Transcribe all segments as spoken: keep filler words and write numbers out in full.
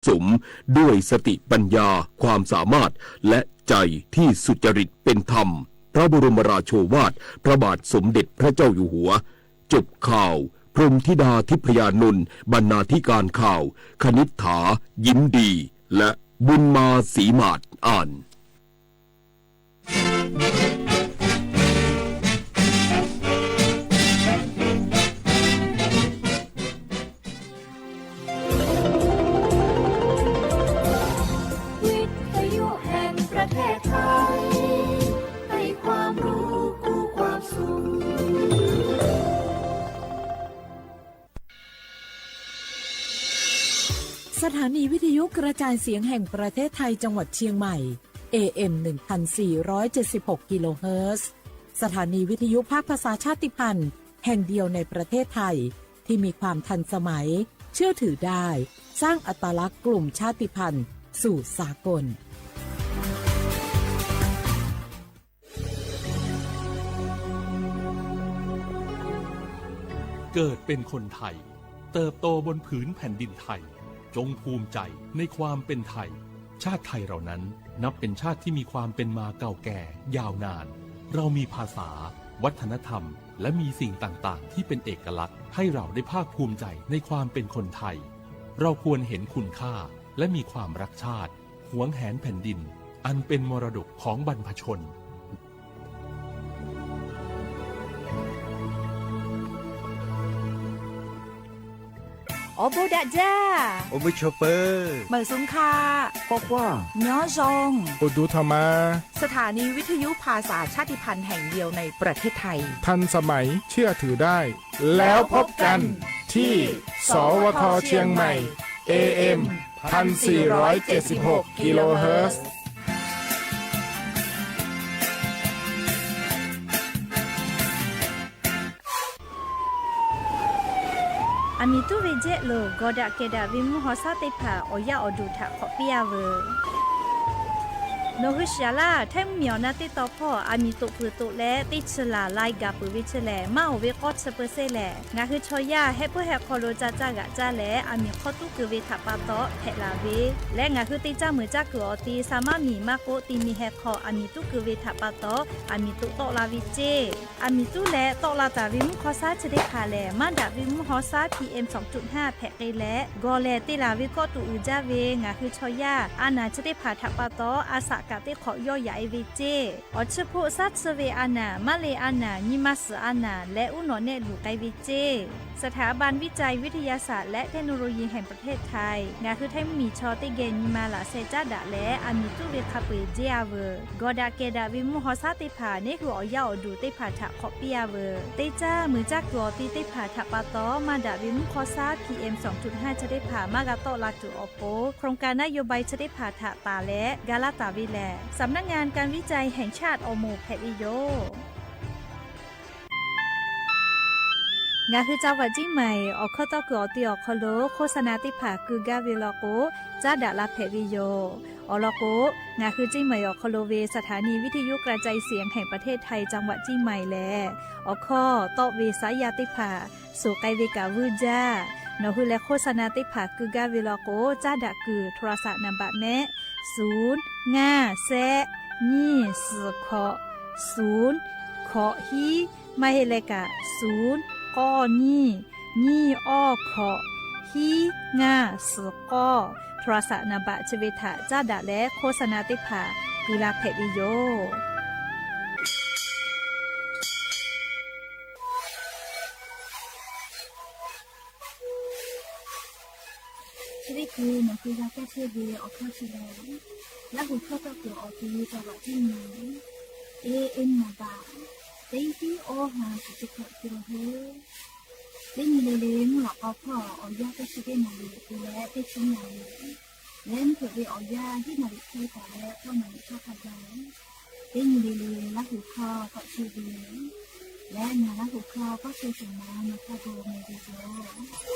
สมด้วยสติปัญญา ความสามารถ และใจที่สุจริตเป็นธรรม พระบรมราโชวาทพระบาทสมเด็จพระเจ้าอยู่หัว จบข่าว พรหมธิดาทิพยานนท์ บรรณาธิการข่าว คณิษฐา ยิ้มดี และบุญมาศรีหมาดอ่าน วิทยุแห่งประเทศไทย ให้ความรู้คู่ความสุข สถานีวิทยุกระจายเสียงแห่งประเทศไทยจังหวัดเชียงใหม่ เอ เอ็ม หนึ่งพันสี่ร้อยเจ็ดสิบหก กิโลเฮิรตซ์ สถานีวิทยุภาคภาษาชาติพันธุ์แห่งเดียวในประเทศไทย ที่มีความทันสมัย เชื่อถือได้ สร้างอัตลักษณ์กลุ่มชาติพันธุ์สู่สากล เกิดเป็นคนไทย เติบโตบนผืนแผ่นดินไทย จงภูมิใจในความเป็นไทย ชาติไทยเรานั้นนับเป็นชาติที่มีความเป็นมาเก่าแก่ยาวนาน เรามีภาษา วัฒนธรรม และมีสิ่งต่างๆ ที่เป็นเอกลักษณ์ ให้เราได้ภาคภูมิใจในความเป็นคนไทย เราควรเห็นคุณค่า และมีความรักชาติ หวงแหนแผ่นดิน อันเป็นมรดกของบรรพชน โอโบดะจ้า โอโบชอปเปอร์ เหมิงสุงค่ะ คว้าคว้า ย้อซอง โอดูธรรมา สถานีวิทยุภาษาชาติพันธุ์แห่งเดียวในประเทศไทย ทันสมัย เชื่อถือได้ แล้วพบกันที่ สวท เชียงใหม่ เอ เอ็ม พันสี่ร้อยเจ็ดสิบหก กิโลเฮิรตซ์ อะหมีตู้เวเจ๊ะโหล กอดะแกดะเวมุฮอซาเต๊ฟา ออหญ้าออดูถะขอเปียเวอ โนคือเสียล่า ไท้หมีออนาเต๊ตอพ่อ อะหมีโตะปือโตะแล เต๊ชลาลายกาปือเวเชแล มาโอเวก้อเชเปอร์เซ่แล งาคือชอย่า แฮะเปื้อแฮะคอโลจาจาหกะจาแล อะหมีข้อตู้กือเวถะปาเตาะ แผะลาเว และงาคือเต๊จ้ามือจ้ากือออตี สามารถหมีมาโกะตีมีแฮะคอ อะหมีตู้กือเวถะปาเตาะ อะหมีโตะเตาะลาเวเจ๊ อะหมีตู้แล เตาะลาต๋าเวมุฮอซาเชเต๊ฟาแล มาดะเวมุฮอซา พีเอ็ม สองจุดห้า แผะเกแล กอแลเตหลาเวก้อตูอื่นจ้าเว งาคือชอย่า อาหนาเชเต๊ฟาถะปาเตาะ อาสะกะเต๊ขอย้อยาเอเวเจ๊ ออเชอโพซาเชเวอาหนา มาเลอาหนา ญิมาสืออาหนา และอู้หนอแนะหลูไกเวเจ๊ สถาบันวิจัยวิทยาศาสตร์และเทคโนโลยีแห่งประเทศไทย งาคือไท้หมีชอเต๊แกนญิมาละแซจ้าดะแล อะหมีตู้เวคาเปยเจ๊อาเวอ กอดะแกดะเวมุฮอซาเต๊ฟา เนคือออหญ้าออดูเต๊ฟาถะขอเปียเวอ เต๊จ้ามือจ้ากือออตีเต๊ฟาถะปาเตาะ มาดะเวมุฮอซา พีเอ็ม สองจุดห้า เชเต๊ฟา มากาเตาะลากือออโป โครงการนโยบายเชเต๊ฟาถะต๋าและ กาลาต๋าเวแล สำนักงานการวิจัยแห่งชาติออโมแผะเวโย งาคือจังหวัดเจียงใหม่ ออข้อเต้ากือออตีออคอโล โฆษณาเต๊ฟากือก้าเวลอโก จ้าดะลาแผะเวโย ออลอโก งาคือเจียงใหม่ออคอโลเว สถานีวิทยุกระจายเสียงแห่งประเทศไทยจังหวัดเจียงใหม่แล ออข้อเต้าเวสายาเต๊ฟา สูไกเวก๋าเวอร์จ้า หนอคือแลโฆษณาเต๊ฟากือก้าเวลอโก จ้าดะกือ โทรศัพท์นามบัตรแมะ ศูนย์ ห้า แซะ ยี่ สี่ เคาะ ศูนย์ เคาะ ฮี มาเฮเลกะ ศูนย์ ก้อ ยี่ ยี่ อ้อ เคาะ ฮี ห้า สี่ ก้อ โทรศัพท์นามบัตรเชเวถะจ้าดะและโฆษณาเต๊ฟา กือลาแผะเวโย ชีวิตคือหนังสือลาแก้เชื่อเวออกข้อเฉลย และหัวข้อเต้าเกือออตีจังหวัดเจียงใหม่ เอ เอ็ม หนึ่งบาท เต็งตี้โอห้าสิบเจ็ดกิโลเฮิรตซ์ เต็งยี่เลเล มุหลอกออพ่อ ออหญ้าเต้เชเก้หนาเหลีย คือและเต้ชิ้นหนาเหลีย และเผือกเวออหญ้า ที่หนาเหลีย ไทย ต๋าและ พ่อหนาเหลีย ชาติไทย เต้นอยู่ดีๆ และหัวข้อก็ชื่อดี และเนื้อและหัวข้อก็คือสมมาในข้อโบในวิดีโอ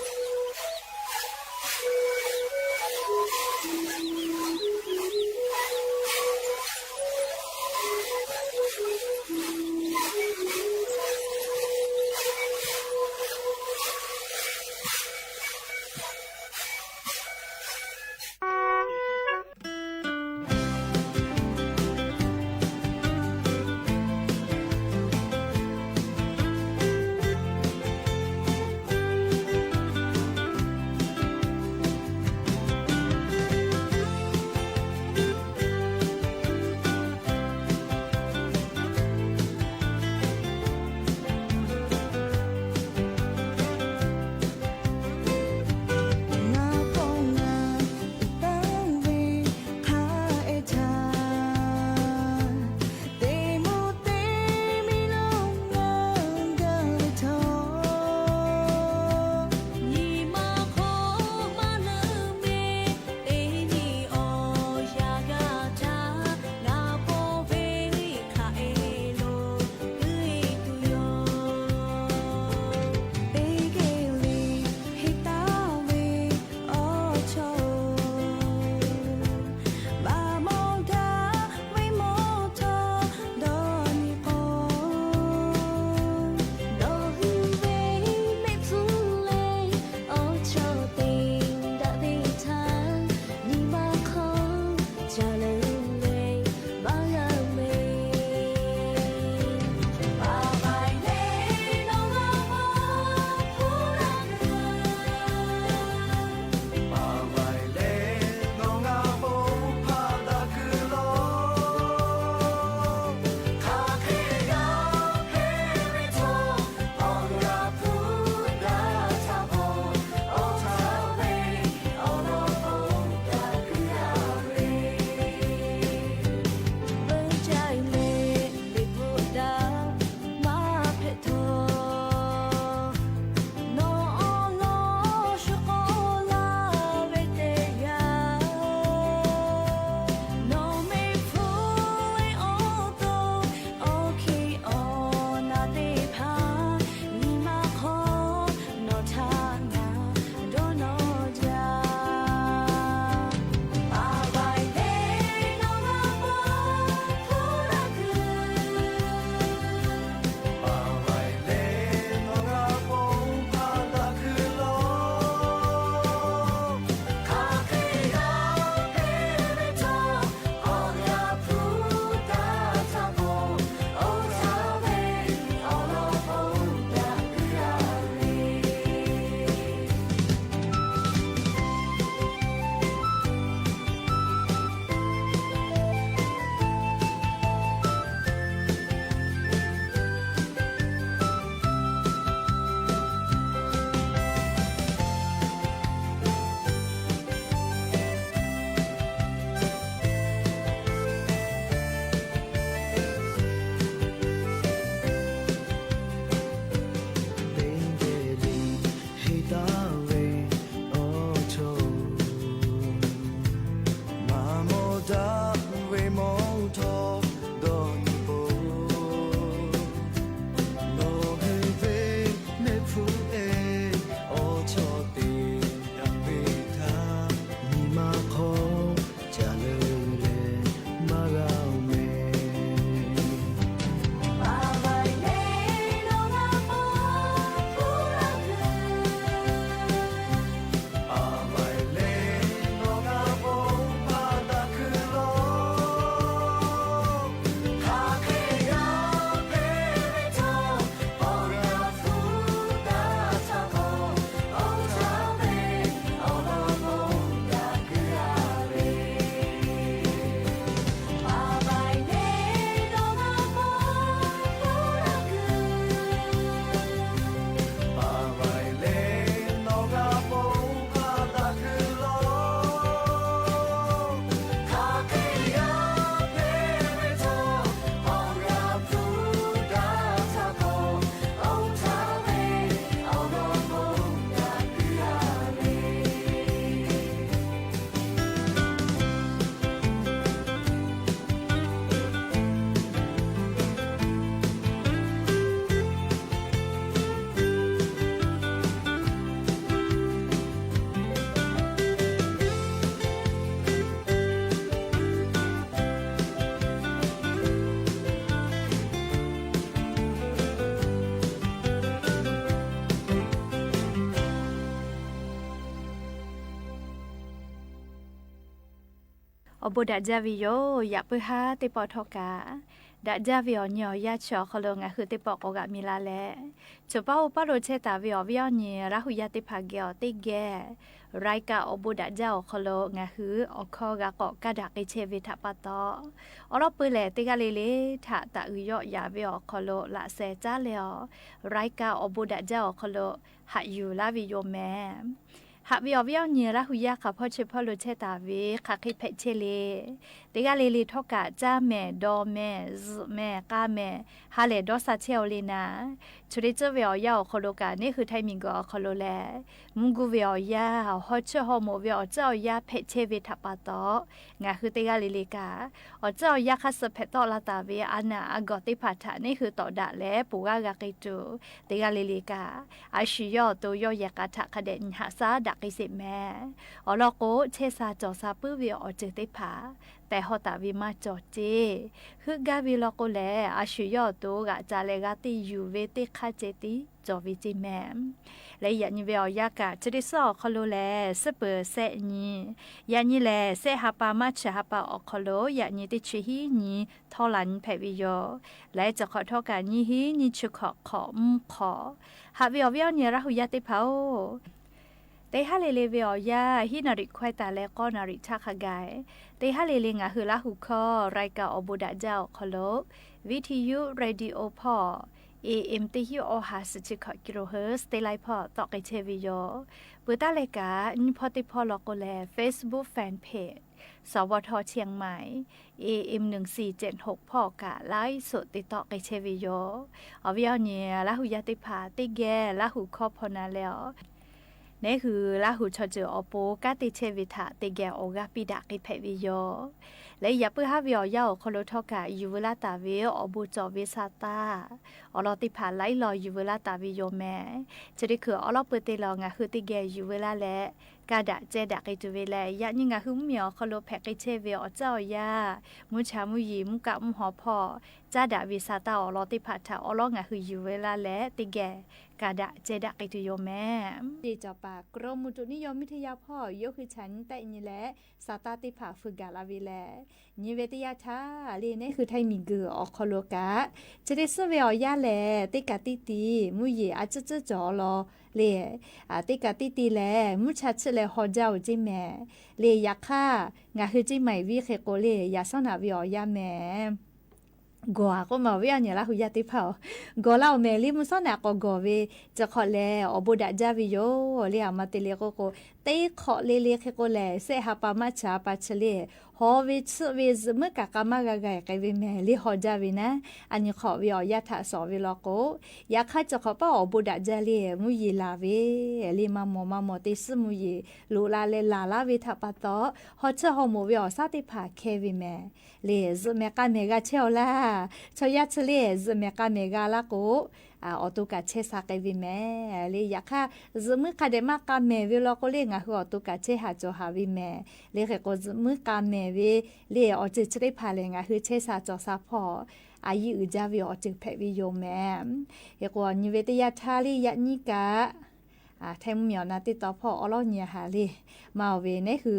အိၣ်ဘူးဒၣ်ကၢ်ဝီႇယို ယၢပ်ႇပိုၢ်ဟၢသ့ၣ်တဖၣ်ထီၣ်ကၢ် ဒၣ်ကၢ်ဝီႇ အီၣ်ညီၣ်အီၣ်ယၢ် ဆၢၣ်အီၣ်ခီလိာ် ငၢ်ဟူသ့ၣ်တဖၣ် ကိးဂၤမံၤလၢ်လၢ် ဆိပာ်အိၣ်ပာ်လိာ်ဆဲးတၢ်ဝဲ အီၣ်ဝဲအီၣ်ညီၣ် ရၢ်ဟူယၢ်သ့ၣ်တဖၣ် ကဲအီၤတက့ၢ် ရၢၢ်ကၢ်အိၣ်ဘူးဒၣ်ကၢ်အီၣ်ခီလိာ် ငၢ်ဟူ အိၣ်ခီဂၤကိး ကၢ်ဒၣ်ဃ့ဆဲးဝဲထၣ်ပၢ်တီၣ် အီလီၢ်ပၢၢ်လဲၣ် တဂၤလၢ်လၢ်ထၣ် တၢ်အုၣ်ယီၣ်ယၢ်ဝဲအီၣ်ခီလိာ် လၢ်စဲးကၢ်လဲၣ်အီၤ ရၢၢ်ကၢ်အိၣ်ဘူးဒၣ်ကၢ်အီၣ်ခီလိာ် ဟးယူၢ်လၢ်ဝဲယိုမ့ၢ် ဟးဝဲအီၣ်ဝဲအီၣ်ညီၣ် ရၢ်ဟူယၢ် ခးဖီၣ်ဆၢဖီၣ်လိာ်ဆဲးတၢ်ဝဲ ခးဃ့ဖဲးဆဲးလၢ် တဂၤလၢ်လၢ်ထီၣ်ကၢ် ကၢ်မဲာ် ဒီးမဲာ် စံးမဲာ် ကၢ်မဲာ် ဟးလဲၣ်ဒီးစၢ်ဆဲးအီၤလၢ်နၤ ဆိဒ့ၣ်စၢဝဲအီၣ်ယၢ်အီၣ်ခီလိာ်ကၢ် န့ၣ်ဃုထၢၣ်မံၤကၢၢ်အီၣ်ခီလိာ် လဲၣ် မူၢ်ကူၣ်ဝဲအီၣ်ယၢ် ဟီၣ်ဆၢၣ်ဟီၣ်မိာ်ဝဲ အီၣ်စၢၣ်အီၣ်ယၢ် ဖဲးဆဲးဝဲထၣ်ပၢ်တီၣ် ငၢ်ဟူတဂၤလၢ်လၢ်ကၢ် အီၣ်စၢၣ်အီၣ်ယၢ် ခးစၢၢ်ဖဲးတီၣ်လၢ်တၢ်ဝဲ အနၢ်အဂီၢ်သ့ၣ်တဖၣ်ထၣ် န့ၣ်ဃုတီၣ်ဒၣ်လဲာ် ပူၤဂၤဂၤက့ၤတုၤ တဂၤလၢ်လၢ်ကၢ် အဆူၣ်ယီၣ်အသိ ယီၣ်ယဲၢ်ကၢ်ထၣ် ကဒဲးနံၤဟးစၢ်ဒၣ်ဃ့ဆဲးမ့ၢ် အီလီၢ်ကိး ဆဲးစၢ်ကၠီၣ်စၢ် ပုၢ်ဝဲၢ်အီၣ်စၢၢ်သ့ၣ်တဖၣ် တဲဟီၣ်တၢ်ဝဲမၤကၠီၣ်စ့ ဃုဂၤဝဲလီၤကိးလဲၣ် အဆူၣ်ယီၣ်အသိ ဂၤစၢ်လၢဂၤသ့ၣ် ယူၢ်ဝဲသ့ၣ် ခးစဲးသ့ၣ် ကၠီၣ်ဝဲစ့မ့ၢ် လၢယၢ်နံၤဝဲအီၣ်ယၢ်ကၢ် ဆိဒ့ၣ်စၢအီၣ်ခီလိာ် လဲၣ် စ့ပၢၢ်စဲးနံၤ ယၢ်နံၤလဲၣ် စဲးဟးပၢ် မၤဆၢၣ်ဟးပၢ်အီၣ်ခီလိာ် ယၢ်နံၤတဆံဟံးနံၤ ထီလၢ်နံၤဖဲးဝဲယို လၢစၢၢ်ခီၣ်ထီၣ်ကၢ် နံၤဟံး နံၤဆူၣ်ခီၣ် ခီၣ်မုၢ်ခီၣ် ဟးဝဲအီၣ်ဝဲအီၣ်ညီၣ် ရၢ်ဟူယၢ်သ့ၣ်တဖၣ်ဧၢ တဟးလၢ်လၢ်ဝဲအီၣ်ယၢ် ဟံးနၣ်ရံၣ်ခွဲးတၢ်လၢ ဃိးနၣ်ရံၣ်ဆၣ်ခါဂၤ တဟးလၢ်လၢ် ငၢ်ဟူလၢဟူခီ ရၢၢ်ကၢ်အိၣ်ဘူးဒၣ်ကၢ်အီၣ်ခီလိာ် ဝံထယု ရေဒီယိုဖီၣ် AM တဆံ အီၣ်ဟး စံဆံခီၣ် ကံရိၣ်ဟၢၣ် တ့လံဖီၣ် တီၣ်ဃ့ဆဲးဝဲယို ပၢတၢ်လဲၤကၢ် နံၤဖီသ့ၣ်တဖၣ်လီၤကိးလဲၣ် Facebook Fanpage စဝထ เชียงใหม่ AM หนึ่งสี่เจ็ดหก ဖီၣ်ကၢ် ไลฟ์สด တ့တီၣ်ဃ့ဆဲးဝဲယို အီၣ်ဝဲအီၣ်ညီၣ် ရၢ်ဟူယၢ်သ့ၣ်တဖၣ် တ့ဂဲၤ လၢဟူခီဖီနၤလဲၣ်အီၤ န့ၣ်ဃု လၢဟူဆီၣ်စၢၢ်အီၤပူၤ ကၢ်တ့ဆဲးဝဲထၣ် တ့ဂဲၤအီၣ်ဂၤပံးဒၣ်ဃ့ဖဲးဝဲယို လၢယၢ်ပၢၢ်ဟးဝဲအီၣ်ယၢ်အီၣ်ခီလိာ်ထီၣ်ကၢ် ယူၢ်ဝဲလၢ်တၢ်ဝဲ အီၣ်ဘူးကၠီၣ်ဝဲဆၢ်တၢ် အီလီၢ်သ့ၣ်တဖၣ် လၢလီၤယူၢ်ဝဲလၢ်တၢ်ဝဲယိုမ့ၢ် ဆိဒ့ၣ်ခုၣ်အီလီၢ်ပၢၢ်သ့ၣ်လီၤ ငၢ်ဟူတ့ဂဲၤယူၢ်ဝဲလၢ်လဲၣ် ကၢ်ဒၣ်ကဲဒၣ်ဃ့တုၤဝဲလဲၣ် ယၢ်နံၤငၢ်ဟူမုၢ်မံၤအီၣ်ခီလိာ် ဖဲးဃ့ဆဲးဝဲအီၣ်စၢၣ်အီၣ်ယၢ် မူဆါမူယံာ် မူကၣ်မူဟီၣ်ဖီၣ် ကၢ်ဒၣ်ဝဲဆၢ်တၢ်အီလီၢ်သ့ၣ်တဖၣ်ထၣ် အီလီၢ်ငၢ်ဟူယူၢ်ဝဲလၢ်လဲၣ် တ့ဂဲၤ ကၢ်ဒၣ်ကဲဒၣ်ဃ့တုၤယိုမ့ၢ် တ့ၢ်ကၠီၣ်ပၢ် กรมอุตุนิยมวิทยา ဖီၣ် ယိၤဃုဆၢၣ်နံၤတၢ်အံၤန့ၣ်လဲၣ် စၢ်တၢ်သ့ၣ်တဖၣ်ဃုဂၤလၢ်ဝဲလဲၣ် နံၤဝဲတယၢ်ထါ လၢန့ၣ်ဃုထၢၣ်မံၤကၢၢ်အီၣ်ခီလိာ်ကၢ် ဆိဒ့ၣ်စၢဝဲအီၣ်ယၢ်လဲၣ် တ့ကၢ်တံၢ်တံၢ် မူယံာ်အစုစုကၠီၣ်လီၤလၢ် တ့ကၢ်တံၢ်တံၢ်လဲၣ် မူဆါဆူလဲၣ်ဟီၣ်ကၠၢ်အိၣ်က့မ့ၢ် လၢယခါ ငၢ်ဟူက့မ့ၢ်ဝံဃ့ကိးလၢ် ယၢ်စီၣ်နၢ်ဝဲအီၣ်ယၢ်မ့ၢ် ဂီၢ်အဃိမ့ၢ်ဝဲအီၣ်ညီၣ် ရၢ်ဟူယၢ်သ့ၣ်တဖၣ် ဂီၢ်လၢအီၣ်မ့ၢ်လံ မူစီၣ်နၢ်ကိးဂီၢ်ဝဲ စၢၢ်ခီၣ်လဲၣ် အီၣ်ဘူးဒၣ်ကၢ်ဝဲယို လၢအမၤတ့ၢ်လၢဃိကိး တ့ခီၣ်လ့လ့ဃ့ကိးလဲၣ် စဲးဟးပၢ် မၤဆါပၢ်ဆူလဲၣ် ဟီၣ်ဝဲဆူဝဲ စၢၢ်မုၢ်ကၣ်ကၢ်မၤဂၤဂၤကဲဝဲမ့ၢ် လၢဟီၣ်ကၠၢ်ဝဲနၤ အနံၤခီၣ်ဝဲအီၣ်ယၢ်ထၣ်စီၣ်ဝဲလီၤကိး ယခါစၢၢ်ခီၣ်ပၢ်အီၣ်ဘူးဒၣ်ကၢ်လၢ် မူယံာ်လၢ်ဝဲ လၢမၤမီၢ်မၤမီၢ်တ့ၢ်စုမူယံာ် လိၣ်လၢ်လဲၣ်လၢ်လၢ်ဝဲထၣ်ပၢ်တီၣ် ဟီၣ်ဆၢၣ်ဟီၣ်မိာ်ဝဲအီၣ်စၢ်သ့ၣ်တဖၣ်ကဲဝဲမ့ၢ် လၢစၢၢ်မဲာ်ကၢ်မဲာ်ဂၤဆဲးအီၤလၢ် ဆီၣ်ယၢ်ဆူလဲၣ် စၢၢ်မဲာ်ကၢ်မဲာ်ဂၤလၢ်ကိး အီၣ်တူၢ်ကၢ်ဆဲးစၢ်ကဲဝဲမ့ၢ် လၢယခါ စၢၢ်မုၢ်ကၣ်ဒဲးမးကၢ်မဲာ်ဝဲလီၤကိးလၢ် ငၢ်ဟူအီၣ်တူၢ်ကၢ်ဆဲးဟးကၠီၣ်ဟးဝဲမ့ၢ် လၢဃ့ကိး စၢၢ်မုၢ်ကၣ်မဲာ်ဝဲ လၢအီၣ်စၢၢ်ဆူသ့ၣ်တဖၣ်လဲၣ် ငၢ်ဟူဆဲးစၢ်ကၠီၣ်စၢ်ဖီၣ် အယံာ်အုၣ်ကၠၢ်ဝဲအီၣ်စၢၢ်ဖဲးဝဲယိုမ့ၢ် ဃ့ကိးနံၤဝဲတယၢ်ထါလၢယၢ်နံၤကၢ် ထၢၣ်မုၢ်မံၤအီၣ်နၤသ့ၣ်တဖၣ်ဖီၣ် အီလီၢ်ညါဟးလၢ် မၤအီၣ်ဝဲန့ၣ်ဃု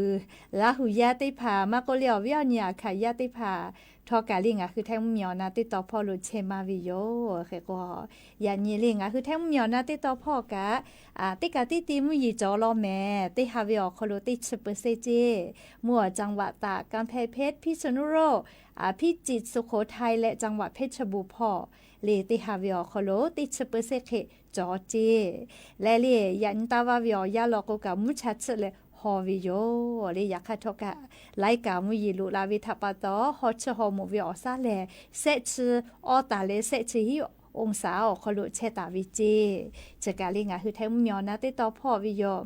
ရၢ်ဟူယၢ်သ့ၣ်တဖၣ် မၤကိးလၢအီၣ်ဝဲအီၣ်ညီၣ်အခါယၢ်သ့ၣ်တဖၣ် ထီၣ်ကၢ်လၢ် ငၢ်ဟူထၢၣ်မုၢ်မံၤအီၣ်နၤသ့ၣ်တဖၣ်ဖီၣ်လိာ်ဆဲးမၤဝဲယို ဃ့ကိး ယၢ်နံၤလၢ် ငၢ်ဟူထၢၣ်မုၢ်မံၤအီၣ်နၤသ့ၣ်တဖၣ်ဖီၣ်ကၢ် တ့ကၢ်တံၢ်တံၢ် မူယံာ်ကၠီၣ်လီၤမ့ၢ် တ့ဟးဝဲအီၣ်ခီလိာ်တ့ဆူပၢၢ်စ့ၢ်ကီး မူအီၣ် จังหวัดตาก กำแพงเพชร พิษณุโลก พิจิตร สุโขทัย และ จังหวัดเพชรบูรณ์ ဖီၣ် လၢ်တ့ဟးဝဲအီၣ်ခီလိာ်တ့ဆူပၢၢ်စ့ၢ်ကီး ကၠီၣ်စ့ၢ်ကီး လၢ်လၢ် ယၢ်နံၤတၢ်ဝါဝဲအီၣ်ယၢ်လီၤကိးကၢ် မူဆါဆူလဲၣ်ဟီၣ်ဝဲယို လၢယခါထီၣ်ကၢ် လၢ်ကၢ်မူယံာ်လိၣ်လၢ်ဝဲထၣ်ပၢ်တီၣ် ဟီၣ်ဆၢၣ်ဟီၣ်မိာ်ဝဲအီၣ်စၢ်လဲၣ် စဲးဆူအီၣ်တၢ်လၢ် စဲးဆူဟံၣ် องศา အီၣ်ခီလိာ်ဆဲးတၢ်ဝဲစ့ၢ်ကီး စ့ၢ်ကီးလၢ် ငၢ်ဟူထၢၣ်မုၢ်မံၤအီၣ်နၤသ့ၣ်တဖၣ်ဖီၣ်ဝဲယို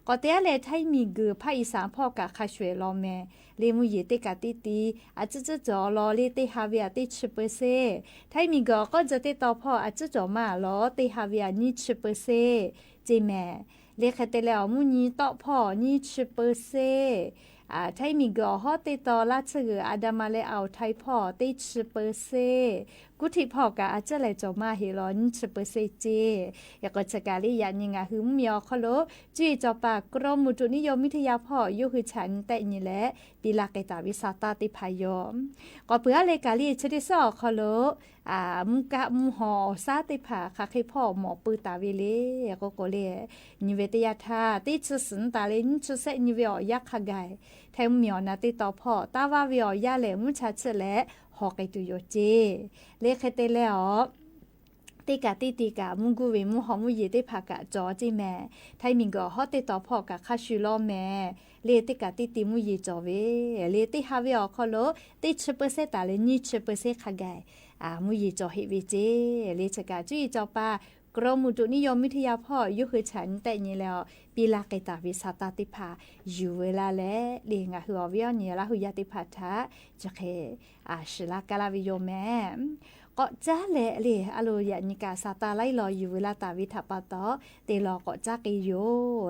ကီးတဲလၢ် ထၢၣ်မံၤကၢၢ် ภาคอีสาน ဖီၣ်ကၢ်ခးဆွဲၣ်လီၤမ့ၢ် လၢ်မူယံာ်တ့ကၢ်တံၢ်တံၢ် အစုစုကၠီၣ်လီၤ လၢ်တ့ဟးဝဲအတ့ဆူပၢၢ်စ့ၢ်ကီး ထၢၣ်မံၤကၢၢ်အကီၢ်စၢၢ်သ့ၣ်တဖၣ်ဖီၣ် အစုကၠီၣ်မးလီၤ တ့ဟးဝဲအနွံဆူပၢၢ်စ့ၢ်ကီး စ့ၢ်ကီးမ့ၢ် လၢ်ဃဲးတဲလၢ် အီၣ်မူနွံတီၣ်ဖီၣ် နွံဆူပၢၢ်စ့ၢ်ကီး อ่า ไทยหมิ่งเกออ่อฮอตเต๊ตอ ลาดเซิ่งอือ อันดามันและอ่าวไทยพ่อ เต๊ชิบเปอร์เซ็นต์ กู้ถิพ่อก๋า อาจจะแลจ๋อมมาเหลอ ยี่สิบเปอร์เซ็นต์ เจ๊ เอ ก็เชิญกาเล่ อย่างนี้ งาหื้อมีอ่อคอโล จุ้ยจอปา กรมอุตุนิยมวิทยาพ่อ ยกหื้อฉันแต๊นี้แหละ ปีลาเกตาวิสาตาเต๊ผ่าโยม ก็เปื้อเล่นกาเล่ เชิญได้ซ้อคอโล อ่า มุกะมุหอซาเต๊ผ่า ค่ะ ใค่พ่อหมอปือต๋าเวเล่ ก็ก็เล่ นิเวศยาธา เต๊ชิบเปอร์เซ็นต์ ต๋าเล่ ยี่สิบเปอร์เซ็นต์ นิเวศอ่อยักษ์ค่ะไก่ ไทยหมิ่งอ่อนาเต๊ตอพ่อ ตาว่าเวอ่อยักษ์แหละ มุชาเชิดแหละ หอไกลตุโยเจ๊ เล่นใค่เต๊แล้ว เต๊กาตี้ตีกา มุกู้เว มุหอมุเยเต๊ผ่ากาจ๋อเจ๊แหม ไทยหมิ่งเกออ่อฮอตเต๊ตอพ่อกา ค่ะ สุดลอแหม เล่นเต๊กาตี้ตี มุเยจ๋อเว เล่นเต๊ห้าเวอ่อคอโล เต๊ชิบเปอร์เซ็นต์ ต๋าเล่ ยี่สิบเปอร์เซ็นต์ ค่ะไก่ อ่า มุเยจ๋อเหเวเจ๊ เล่นเชิญกา จุ้ยจอปา กรมอุตุนิยมวิทยาพ่อ ยกหื้อฉันแต๊นี้แล้ว ปีลาเกตาวิสาตาเต๊ผ่า อยู่เวลาแหละ เล่น งาหื้ออ่อเวียวเนี่ย ลาหูยาเต๊ผ่าทะ จะเค อ่า สิลากาลาวิโยแหม ก็จะแหละ เล่น อะโล อย่างนี้กา สาตาไล่ลอ อยู่เวลาต๋าวิถาปาตอ เต๊ลอก็จะเกโย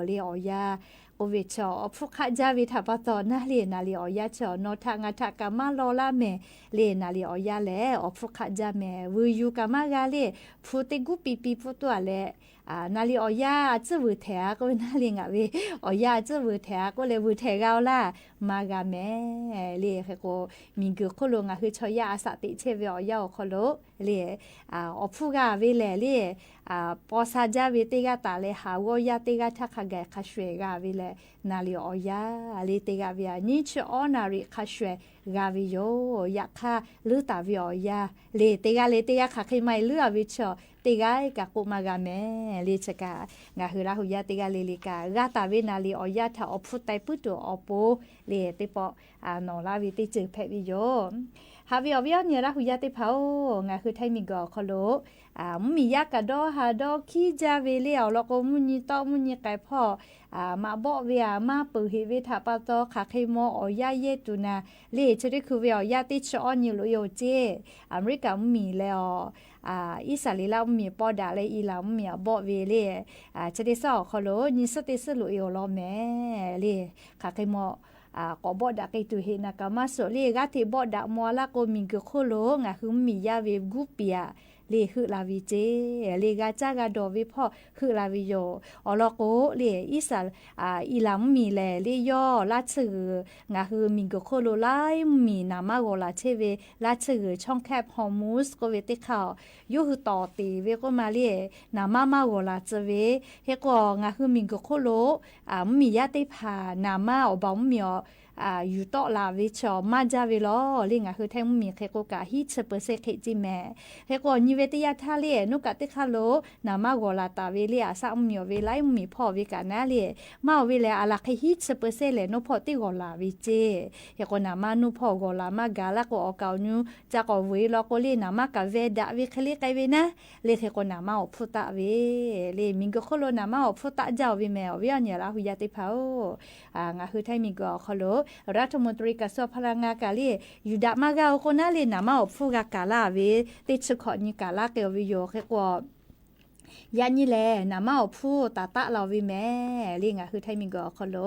เล่น อ่อยักษ์ โอเวเชาะ อ่อผู้คะยาวิถาปาตอนาเล่ นาลีอ่อยักษ์เชาะ นอทะงาทะกามาลอลาแหม เล่น นาลีอ่อยักษ์แหละ อ่อผู้คะยาแหม วืออยู่กามาลาเล่น ผู้เต๊กู้ปีปีผู้ตั๋วแหละ อ่า นาลีอ่อยักษ์ จื้อวือแถก็นาเล่น งาเว อ่อยักษ์ จื้อวือแถก็เล่น วือแถกาลา มาลาแหม เล่น ใค่ก็ หมิ่งเกอโคโล งาหื้อชอยักษ์ อาสาเต๊เช่เวอ่อยักษ์อ่อคอโล เล่น อ่า อ่อผู้กาเวแหละ เล่น อ่า ปอซาจาเวเต๊กาต๋าเล่ หาวัวยาเต๊กาทะค่ะไก่ ค่ะ สวยกาเวแหละ นาลีอ่อยักษ์ เล่น เต๊กาเว อ่ะ ยี่สิบอ้อนาลี ค่ะ สวยกาเวโย อยากค่ะ ลือต๋าเวอ่อยักษ์ เล่น เต๊กาเล่ เต๊กา ค่ะ ใค่ไม้ลือเวเชาะ เต๊กากากุมาลาแหม เล่นเชิญกา งาหื้อลาหูยาเต๊กาเล่น เล่นกา กาต๋าเวนาลีอ่อยักษ์ ถ้าอ่อผู้ไตปื้อตั๋วอ่อโป เล่น เต๊ปอ อ่า หนอลาเวเต๊เจิงแผะเวโย หาเวอ่อเวียวเนี่ย ลาหูยาเต๊ผ่า งาหื้อไทยหมิ่งเกออ่อคอโล อ่า มุ้งหมียาก๋าดอหาดอขี้จาเวเล่น อ่อ ลอก็มุ้งยีต๊อกมุ้งยีไก๋พ่อ อ่า มาบอกเว อ่า มาเปิดเหตุเวถาปาตอ ค่ะ ใค่มออ่อยักษ์เยอะตุ๊นา เล่น เชิญได้คือเวอ่อยักษ์ เต๊ชิบอ้อนี่ลูกเอวเจ๊ อเมริกามุ้งหมีแล อ่า อิสราเอลมุ้งหมี ปอดะเล่น อิหร่านมุ้งหมี อ่ะ บอกเวเล่น อ่า เชิญได้ซ้อคอโล ยี่สิบเต๊ชิบลูกเอวลอแหม เล่น ค่ะ ใค่มอ อ่า ก็บอกดะเกตุเหตุนาก๋ามาสอ เล่น กาเทบอกดะมอลาก็ หมิ่งเกอโคโล งาหื้อหมิ่งยาเวกู้เปีย เล่น หื้อลาเวเจ๊ เล่น กาจ๊ากาดอเวพ่อ หื้อลาเวโย อ่อ ลอก็ เล่น อิสรา อ่า อิหร่านมุ้งหมีแหละ เล่น ยอ ลาดเซิ่งอือ งาหื้อหมิ่งเกอโคโล ลายมุ้งหมี หนาม้าก่อหลาเช่เว ลาดเซิ่งอือ ช่องแคบฮอร์มุซก็เวเต๊ข้าว ยกหื้อต่อเต๋เวก็มา เล่น หนาม้าม้าก่อหลาเจอเว ใค่ก็ งาหื้อหมิ่งเกอโคโล อ่า มุ้งหมียาเต๊ผ่า หนาม้าอ่อ บ่าวมุ้งหมีอ่อ อ่า อยู่ต๊อกลาเวเชาะ มาจาเวลอ เล่น งาหื้อไทยมุ้งหมี ใค่ก็กา ยี่สิบเปอร์เซ็นต์ เขตจิแหม ใค่ก็ นิเวศยาธา เล่น นุกะเต๊ข้าวโล หนาม้าก่อหลาต๋าเว เล่น อาสามุ้งหมีอ่อเว ลายมุ้งหมีพ่อเวก๋านาเล่น มาอ่อเวแหละ อะละ ใค่ ยี่สิบเปอร์เซ็นต์ แหละ นุพ่อเต๊ก่อหลาเวเจ๊ ใค่ก็ หนาม้านุพ่อก่อหลามาก๋า ลาก็อ่อเก่ายู จะก่อเวลอก็ เล่น หนาม้ากาแวดะเว ใค่เล่นไกเวนะ เล่น ใค่ก็ หนาม้าอ่อผู้ตะเว เล่น หมิ่งเกอโคโล หนาม้าอ่อผู้ตะเจ้าเวแหม อ่อ เวียวเนี่ย ลาหูยาเต๊ผ่า อ่า งาหื้อไทยหมิ่งเกออ่อคอโล รัฐมนตรีกระทรวงพลังงานกาเล่น อยู่ดะมาเกาก็นาเล่น หนาม้าอ่อผู้กากาลาเว เต๊ชิบเคาะนี่กาลาเกาเวโย ใค่ก็ อย่างนี้แหละ หนาม้าอ่อผู้ตะตะลาวเวแหม เล่น งาหื้อไทยหมิ่งเกออ่อคอโล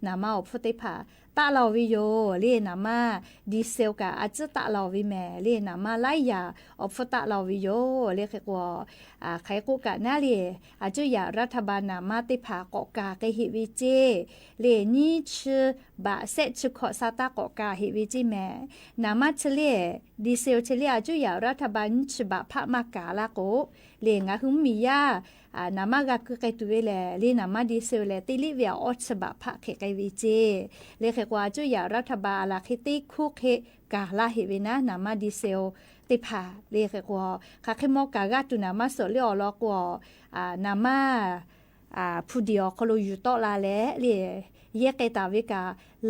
หนาม้าอ่อผู้เต๊ผ่า ตะลาวเวโย เล่น หนาม้าดีเซลกา อาจื้อตะลาวเวแหม เล่น หนาม้าไล่ยา อ่อผู้ตะลาวเวโย เล่น ใค่ก็ อ่า ใค่ก็กานาเล่น อาจื้ออยากรัฐบาล หนาม้าเต๊ผ่า ก็กาเกเหตุเวเจ๊ เล่น ยี่สิบบาท เศษชิบเคาะ สาตาก็กาเหตุเวเจ๊แหม หนาม้าเชเล่ ดีเซลเชเล่ อาจื้ออยากรัฐบาล ยี่สิบบาท พะมากาลาก็ เล่น งาหื้อหมิ่งยา อ่า หนาม้ากาคือไกตุเวแหละ เล่น หนาม้าดีเซลแหละ เต๊ลิเวอ่อ อ่อ ฉบับพะเขไกเวเจ เล่น ใค่กว่า อาจื้ออยากรัฐบาล อะละ ใค่เต๊คู่เขกาลาเหตุเวนะ หนาม้าดีเซลเต๊ผ่า เล่น ใค่กว่า ค่ะ ใค่มอกาก้า ตั๋วหนาม้าสด เล่น อ่อ ลอก็ อ่า หนาม้า อ่า ผู้เดียว โคโล อยู่ต๊อกลาแหละ เล่น เยียะเกตาเวกา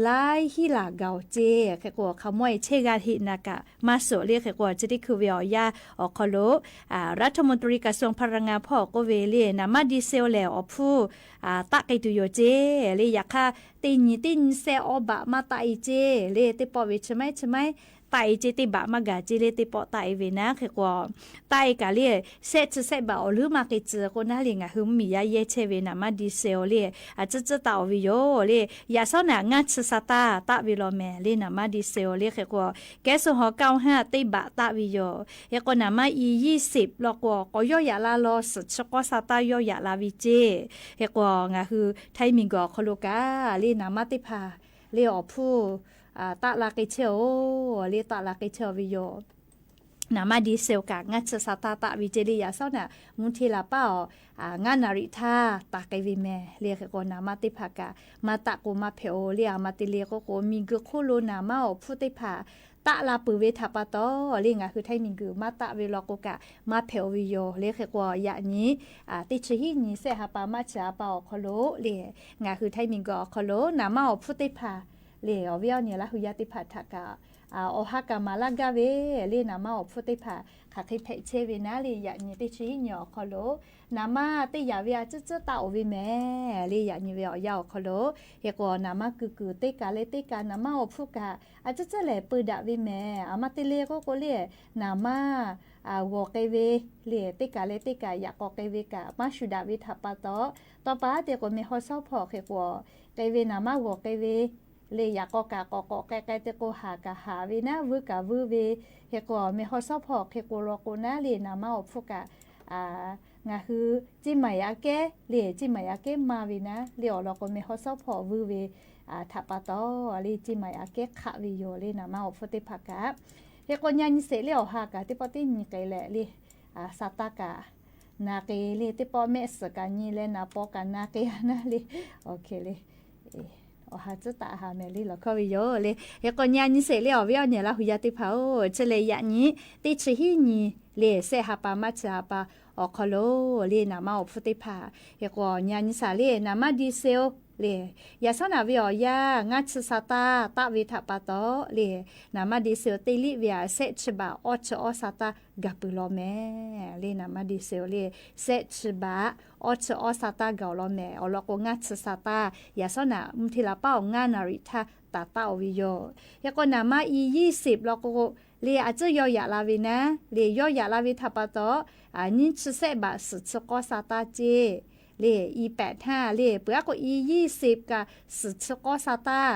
ลายฮี่หล่าเกาเจ ใค่กว่า ขะม้อยเชกาหินากะ มาสด เล่น ใค่กว่า จะได้คือเวอ่อยา อ่อ โคโล อ่า รัฐมนตรีกระทรวงพลังงานพ่อก็เว เล่น หนาม้าดีเซลแหละ อ่อ ผู้ อ่า ตะไกตุโยเจ เล่น อยากค่ะ เต๊หยีเต๊หยีแซ่ อ่อ บาทมาตะอีเจ เล่น เต๊ปอเว ใช่ไหม ใช่ไหม ตะอีเจ เต๊บาทมากาเจ เล่น เต๊ปอตะอีเวนะ ใค่กว่า ตะอีกา เล่น เศษจื้อเศษบาท อ่อ ลือมาเกจื้อก็นาเล่น งาหื้อหมิ่งยาเยียะเชเว หนาม้าดีเซล เล่น อาจื้อจื้อตะอ่อเวโย เล่น อยากซ้อนหนางา ဆၢတၢ်တၢ်ဝ့ၤလီၤမဲာ် လၢနမါ ดีเซล လၢဃဲးကွီၤ แก๊สโซฮอล์ เก้าห้า တ့ၢ်ဘၣ်တၢ်ဝ့ၤယိာ် ဃဲးကွီၤ နမါ อี ยี่สิบ လီၤကွီၤ ကိးယီၢ်ယၤလၢ်လီၤ သီးဆံဃိးဆၢတၢ်ယီၢ်ယၤလၢ်ဝံၤက့ၢ် ဃဲးကွီၤ ငါဟု ထံမံၤကီၢ်အီၤခီလိာ်ကး လၢနမါသ့ၣ်တဖၣ် လၢအီၣ်ဖှိၣ် တၢ်လၢ်က့ၤဆၢအီၤ လၢတၢ်လၢ်က့ၤဆၢအီၤဝံၤယိာ် နမါ ดีเซล ကး ငါးဆံဆၢတၢ်တၢ်ဝံၤက့ၢ် လၢယၤစီၤနၤ မူထံလၤပၢ်အီၤ ငါးနာရီထါ တၢ်က့ၤဝံၤမဲာ် လၢဃဲးကွီၤ နမါသ့ၣ်တဖၣ်ကး မၤတၢ်ကိးမၤဖဲးအီၤ လၢအမၤတ့လ့ကိကိး မံၤဂုာ်ခိၣ်လိနမါအီၣ်ဖှိၣ်သ့ၣ်တဖၣ် တၢ်လၢ်ပၢၢ်ဝဲထးပာ်တီၤ လၢငါဟု ထံမံၤကီၢ် မၤတၢ်ဝံၤလီၤကိးကး မၤဖဲးအီၤဝံၤယိာ် လၢဃဲးကွီၤ ယၤနံၤ တ့ၢ်ဆံဟံၣ်နံၤ စဲးဟးပာ် မးဆါဟးပာ်အီၤခီလိာ် လၢ ငါဟု ထံမံၤကီၢ်အီၤခီလိာ် နမါအီၣ်ဖှိၣ်သ့ၣ်တဖၣ် လၢအီၤဝဲအီၤန့ၣ် လၢဟူယၤသ့ၣ်တဖၣ်ထးကး အီၤဟးကမၤလၢ်ဂ့ၤဝဲ လၢနမါအီၣ်ဖှိၣ်သ့ၣ်တဖၣ် ခးဃ့ဖဲးဆဲးဝဲနၤ လၢယၤနံၤ တ့ၢ်ဆံဟံၣ်နံၤအီၤခီလိာ် နမါတ့ၢ်ယၤဝဲအစုစုတၢ်အိၣ်ဝဲမဲာ် လၢယၤနံၤဝဲအီၤယၤအီၤခီလိာ် ဃဲးကွီၤ နမါကုၢ်ကုၢ် တ့ၢ်ကးလၢတ့ၢ်ကး နမါအီၣ်ဖှိၣ်ကး အစုစုလဲၣ် ပၢၢ်ဒၣ်ဝဲမဲာ် အမၤတ့လ့ကိကိးလၢ နမါ ဂီၤက့ၤဝဲ လၢတ့ၢ်ကးလၢတ့ၢ်ကး ယၤကိးက့ၤဝဲကး မၤဆူၣ်ဒၣ်ဝဲထးပာ်တီၤ တီၤပာ်တ့ၢ်ကိး မဲာ်ဟီၣ်ဆီဖီၣ်ဃဲးကွီၤ က့ၤဝဲ နမါဂီၤက့ၤဝဲ လၢယၤကိးကးကိးကိး ကဲကဲတ့ၢ်ကိး ဟးကဟးဝဲနၤ ဝုၢ်ကးဝုၢ်ဝဲ ဃဲးကွီၤ မဲာ်ဟီၣ်ဆီဖီၣ်ဃဲးကွီၤလီၤကိးနၤ လၢနမါအီၣ်ဖှိၣ်ကး ငါဟု က့မၤယၤကဲ လၢက့မၤယၤကဲမၤဝဲနၤ လၢအီၤလီၤကိး မဲာ်ဟီၣ်ဆီဖီၣ်ဝုၢ်ဝဲ ထးပာ်တီၤ လၢက့မၤယၤကဲခးဝဲယိာ် လၢနမါအီၣ်ဖှိၣ်သ့ၣ်တဖၣ်ကး ဃဲးကွီၤ ညါနံၤစဲးလၢအီၤဟးကး တ့ၢ်ပီၣ်တ့ၢ်နံၤက့ၤလဲၣ် လၢ ဆၢတၢ်ကး နၤက့ၤလၢ တ့ၢ်ပီၣ်မဲာ်စၢၤကးနံၤလဲၣ် နၤပီၣ်ကးနၤက့ၤနၤလၢ လၢ အီၤဟးစုတၢ်ဟးမဲာ်လၢလီၤခီဝဲယိာ်လၢ ဃဲးကွီၤ ညါနံၤစဲးလၢအီၤဝဲအီၤန့ၣ် လၢဟူယၤသ့ၣ်တဖၣ်အိၣ် ဆဲးလၢယၤနံၤ တ့ၢ်ဆံဟံၣ်နံၤ လၢစဲးဟးပာ် မးဆါဟးပာ်အီၤခီလိာ် လၢနမါအီၣ်ဖှိၣ်သ့ၣ်တဖၣ် ဃဲးကွီၤ ညါနံၤစဲးလၢ နမါ ดีเซล လၢ ယၤစီၤနၤဝဲအီၤယၤ ငါးဆံဆၢတၢ်တၢ်ဝံၤထးပာ်တီၤ လၢ နမါ ดีเซล တ့ၢ်လံဝဲ စဲးဆံဘၣ် အီၣ်ဆံအီၣ်ဆၢတၢ် ဂၤပုၤလီၤမဲာ် လၢနမါ ดีเซล လၢ စဲးဆံဘၣ် အီၣ်ဆံအီၣ်ဆၢတၢ်ဂၤလီၤမဲာ် အီၤလီၤကိး ငါးဆံဆၢတၢ် ယၤစီၤနၤ မူထံလၤပၢ်အီၤ ငါးနာရီထါ တၢ်တၢ်အိၣ်ဝဲယိာ် ဃဲးကွီၤ နမါ อี ยี่สิบ လီၤကိး လၢအစုယီၢ်ယၤလၢ်ဝဲနၤ လၢယီၢ်ယၤလၢ်ဝဲထးပာ်တီၤ နွံဆံစဲးဘၣ် သီးဆံဃိးဆၢတၢ်က့ၢ် လၢ อี แปดห้า လၢ ပှၤကိး อี ยี่สิบ ကး သီးဆံဃိးဆၢတၢ်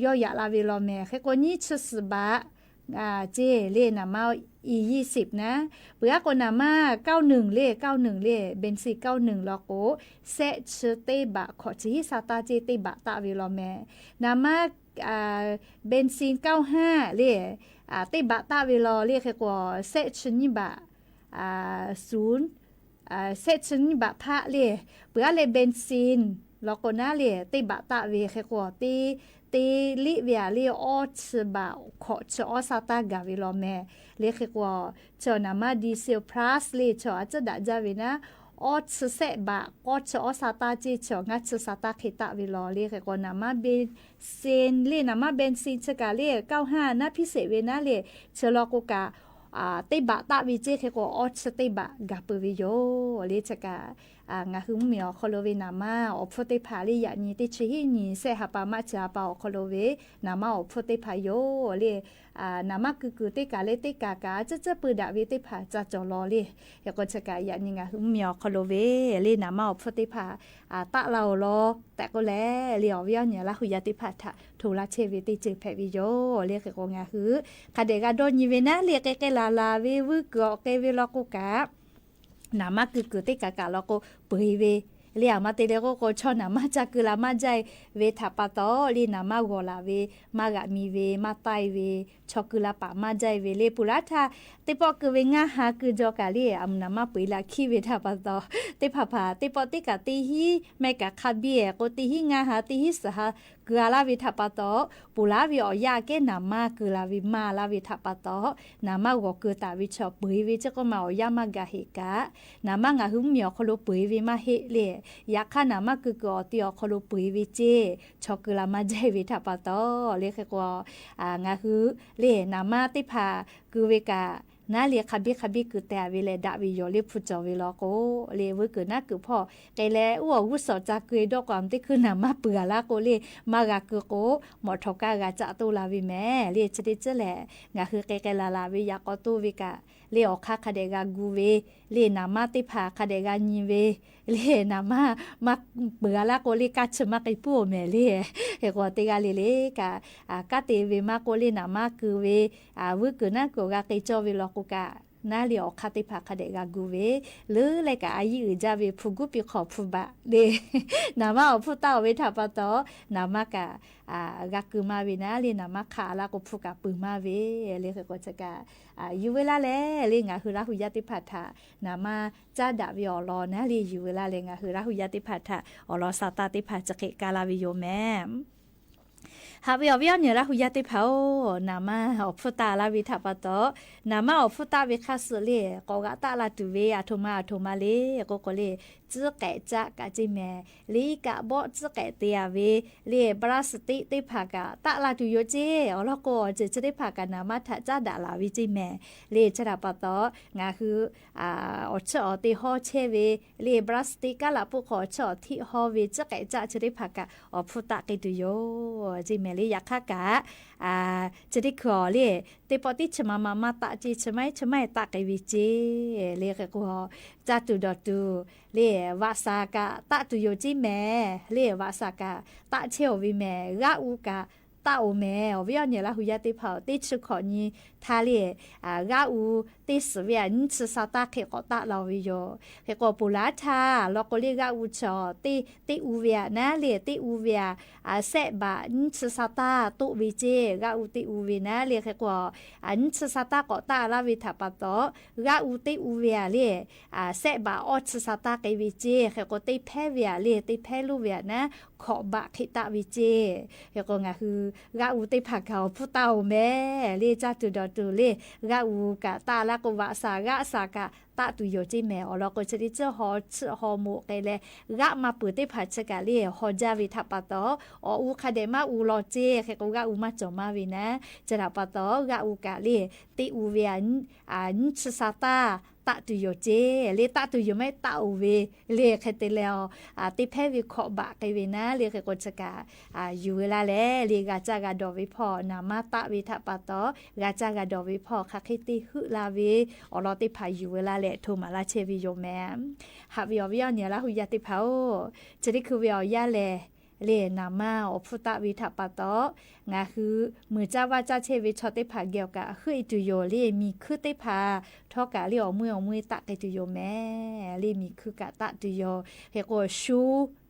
ယီၢ်ယၤလၢ်ဝဲလီၤမဲာ် ဃဲးကွီၤ နွံဆံသီးဘၣ် က့ၢ် လၢနမါ อี ยี่สิบ နၤ ပှၤကိးနမါ เก้าหนึ่ง လၢ เก้าหนึ่ง လၢ เบนซิน เก้าหนึ่ง လီၤကိး စဲးဆံတ့ၢ်ဘၣ် ခိးဆံဟံၣ်ဆၢတၢ်က့ၢ် တ့ၢ်ဘၣ်တၢ်ဝဲလီၤမဲာ် နမါ เบนซิน เก้าห้า လၢ တ့ၢ်ဘၣ်တၢ်ဝဲလီၤ လၢဃဲးကွီၤ စဲးဆံနွံဘၣ် ศูนย์ စဲးဆံနွံဘၣ်ဖးလၢ ပှၤလၢ เบนซิน လီၤကိးနၤလၢ တ့ၢ်ဘၣ်တၢ်ဝဲ ဃဲးကွီၤ တ့ၢ် တ့ၢ်လံဝဲလၢ အီၣ်ဆံဘၣ် ခိးဆံအီၣ်ဆၢတၢ်ဂၤဝဲလီၤမဲာ် လၢဃဲးကွီၤ ဆၢနမါ ดีเซล plus လၢ ဆၢအစုဒၣ်ကၢ်ဝဲနၤ အီၣ်ဆံစဲးဘၣ် အီၣ်ဆံအီၣ်ဆၢတၢ်က့ၢ် ဆၢ ငါးဆံဆၢတၢ်ဃ့တၢ်ဝဲလီၤ လၢဃဲးကွီၤ နမါ เบนซิน လၢနမါ เบนซิน ဆၢကးလၢ เก้าห้า နါဖံးစဲးဝဲနၤလၢ ဆၢလီၤကိးကး တ့ၢ်ဘၣ်တၢ်ဝဲက့ၢ် ဃဲးကွီၤ အီၣ်ဆံတ့ၢ်ဘၣ် ဂၤပုၤဝဲယိာ် လၢဆၢကး ငါဟုမ့ၢ်အီၤခီလိာ်ဝဲ နမါအီၣ်ဖှိၣ်သ့ၣ်တဖၣ် လၢယၤနံၤ တ့ၢ်ဆံဟံၣ်နံၤ စဲးဟးပာ် မးဆါဟးပာ်အီၤခီလိာ်ဝဲ နမါအီၣ်ဖှိၣ်သ့ၣ်တဖၣ်ယိာ် လၢ နမါကုၢ်ကုၢ် တ့ၢ်ကးလၢတ့ၢ်ကးကး စုစုပၢၢ်ဒၣ်ဝဲသ့ၣ်တဖၣ် စၢ်ကၠီၤလီၤလၢ ဃဲးကွီၤ ဆၢကး ယၤနံၤ ငါဟုမ့ၢ်အီၤခီလိာ်ဝဲ လၢနမါအီၣ်ဖှိၣ်သ့ၣ်တဖၣ် တၢ်လၢ်အိၣ်လီၤ တၢ်ကိးလဲၣ် လၢအီၤဝဲအီၤန့ၣ် လၢဟူယၤသ့ၣ်တဖၣ်ထး ထိးလၢ်ဆဲးဝဲတ့ၢ်စၢၤဖဲးဝဲယိာ် လၢဃဲးကွီၤ ငါဟု ခးဒဲးဂၤဒီးနံၤဝဲနၤ လၢကဲကဲလၢ်လၢ်ဝဲ ဝုၢ်ကီၤကဲဝဲလီၤကိးကး နမါကုၢ်ကုၢ် တ့ၢ်ကးကးလီၤကိး ပှ့ၤဝဲ လၢအမၤတ့လ့ကိကိး ဆၢနမါ စၢ်ကုၢ်လၢ်မၤဒ်ဝဲထးပာ်တီၤ လၢနမါဂီၤလၢ်ဝဲ မၤဂၤမံဝဲ မၤတၢ်ဝဲ ဆၢကုၢ်လၢ်ပာ်မၤဒ်ဝဲ လၢပူၤလၢ်ထါ တ့ၢ်ပီၣ်ကုၢ်ဝဲ ငါးဟးကုၢ်ဒီးကးလၢ အမုၢ်နမါပှ့ၤလၢ်ခံဝဲထးပာ်တီၤ တ့ၢ်ဖးဖး တ့ၢ်ပီၣ်တ့ၢ်ကး တ့ၢ်ဟံၣ် မ့ၢ်ကးခါဘံၣ် ကိးတ့ၢ်ဟံၣ်ငါးဟး တ့ၢ်ဟံၣ်သၢဟး ကုၢ်လၢ်ဝဲထးပာ်တီၤ ပူၤလၢ်ဝဲအီၤယၤကဲ နမါကုၢ်လၢ်ဝဲ မၤလၢ်ဝဲထးပာ်တီၤ နမါဂီၤကုၢ်တၢ်ဝဲ ဆၢပှ့ၤဝဲ စ့ၢ်ကီးမးအီၤယၤမၤဂၤဟ့ၣ်ကး နမါ ငါဟုမ့ၢ်အီၤခီလိာ် ပှ့ၤဝဲမၤဟ့ၣ်လၢ ယခါနမါကုၢ်ကုၢ်အီၤတ့ၢ်အီၤခီလိာ် ပှ့ၤဝဲစ့ၢ် ဆၢကုၢ်လၢ်မၤဒ်ဝဲထးပာ်တီၤ လၢဃဲးကွီၤ ငါဟု လၢနမါသ့ၣ်တဖၣ် ကုၢ်ဝဲကး นะ เล่ ขะบิขะบิกือแต๋เวแล ดะเวหยอ เล่ พูดจ๋อเวลอโก เล่ วื้อเกิดหน้าเกิดพ่อ เกยแล อู้ อาวุโสจ๋าเกย ดอกกว่า มันตี้คือหนาม่าเปือละโก เล่ มากากือโก หมอทอกา กาจ๊ะ โต้ลาเวแหม เล่ จะได้เจ๊าแหละ งาคือเกยเกยลาลาเว ยากอโต้เวกะ เล่ ออกข้าขะแดะกากูเว เล่ หนาม่าตี้ผาขะแดะกาญิงเว เล่ หนาม่า มาเปือละโก เล่ กาเชิญมาเกยปู้แหม เล่ เฮโกติกา เล่ เล่ กา อ่า กาเตเวมาโก เล่ หนาม่ากือเว อ่า วื้อเกิดหน้าเกิดกาเกยจ้อเวลอโกกะ นะ เล่ ออกข้าตี้ผาขะแดะกากูเว หรือแลกะอายีอื่นจ้าเว พูกู้ปีขอพูบะ เล่ หนาม่าออกพูดตาออกเว ถาปะตอ หนาม่ากะ อ่า กากือมาเวนะ เล่ หนาม่าขาละโก พูกาปือมาเว เล่ เฮโกจะกา อ่า อยู่เวลาแล เล่ งาคือลาหูยาตี้ผาถา หนาม่าจ้าดะเวออกลอนะ เล่ อยู่เวลาแล งาคือลาหูยาตี้ผาถา ออกลอซาตาตี้ผาจะเกะกาลาเวโยแหม หาเวออกเวออกเหนือลาหูยาตี้ผาโอ หนาม่าออกพูดตาลาเว ถาปะตอ หนาม่าออกพูดตาเว ข้าศึก เล่ ก็กาตะลาตูเว อาโทมา อาโทมา เล่ โกโก เล่ จื้อแกะจ๊ะกาเจ๊าแหม เล่ กาบ่จื้อแกะเตียเว เล่ ปลาสติกตี้ผากาตะลาตูโยเจ๊ ออกลอโก เจอเจ๊าตี้ผากา หนาม่าถาจ้าดะลาเวเจ๊าแหม เล่ จะถาปะตอ งาคือ อ่า ออกเชิดออกเตียฮ้อเช่เว เล่ ปลาสติกกาละปุกขอเชิดออกตี้ฮ้อเว จื้อแกะจ๊ะ เจ๊าตี้ผากา ออกพูดตาเกยตูโย เจ๊าแหม เล่ ยาข้ากา อ่า เจ๊าตี้คือ เล่ เตปอตี้เชิญมา มา มาตะเจ๊า เชิญมา เชิญมาตะเกยเวเจ๊ เล่ เกยกัว จ้าตูดอตู เล่ วาสากาตะตูโยเจ๊าแหม เล่ วาสากาตะเช่าเวแหม กาอูกา ตะโอแหม ออกเวออกเหนือลาหูยาตี้ผา ตี้ชื่อขอนี้ ทาเล่ อ่า กาอูตี้สือเวอะ นึ่งชื่อซาตาเขกอตะลาเวโย เขกอปูลาทา ลอโกเล่ กาอูเชาะ ตี้ ตี้อูเวอะนะ เล่ ตี้อูเวอะ อ่า แซะบะ นึ่งชื่อซาตา โตเวเจ้ กาอูตี้อูเวนะ เล่ เขกอ อ่า นึ่งชื่อซาตาเกาะตะลาเว ถาปะตอ กาอูตี้อูเวอะ เล่ อ่า แซะบะ อ้อชื่อซาตาเกยเวเจ้ เขกอตี้แพ้เวอะ เล่ ตี้แพ้ลู่เวอะนะ ขอบบะเขตะเวเจ้ เฮโกงาคือ กาอูตี้ผากาออกพูดตาโอแหม เล่ จ้าตูดอตู เล่ กาอูกาตะละโก วาสากาสากาตะตูโยเจ้าแหม ออกลอโก ชะนี้เจ้าฮ้อ เจ้าฮ้อโมเกยแล กามาเปื้อตี้ผาเชกา เล่ ฮ้อจ้าเว ถาปะตอ อออูคาเดมาอูลอเจ้ เฮโกกาอูมาจ๋อมาเวนะ จะถาปะตอ กาอูกา เล่ ตี้อูเวอะ อ่า นึ่งชื่อซาตา ตะตูโยเจ้ เล่ ตะตูโย ไม่ตะโอเว เล่ เขยเตแลว อ่า ตี้แพ้เว ขอบบะเกยเวนะ เล่ เขยโกจะกา อ่า อยู่เวลาแล เล่ กาจ้ากาดอเวพ่อ หนามาตะเว ถาปะตอ กาจ้ากาดอเวพ่อ ข้าเขยตี้หื้อลาเว ออกลอตี้ผา อยู่เวลาแล โทรมาลาเชเวโยแหม หาเวออกเวออกเหนือลาหูยาตี้ผาโอ จะได้คือเวออกยาแล เล่ หนามาออกพูดตะเว ถาปะตอ งาคือ เมื่อจ้าว่าจ้าเชเว ชอตี้ผาแก้วกา หื้ออีตูโย เล่ หมีคือตี้ผา ทอกา เล่ ออกมือออกมือตะเกยตูโยแหม เล่ หมีคือกาตะตูโย เฮโกชู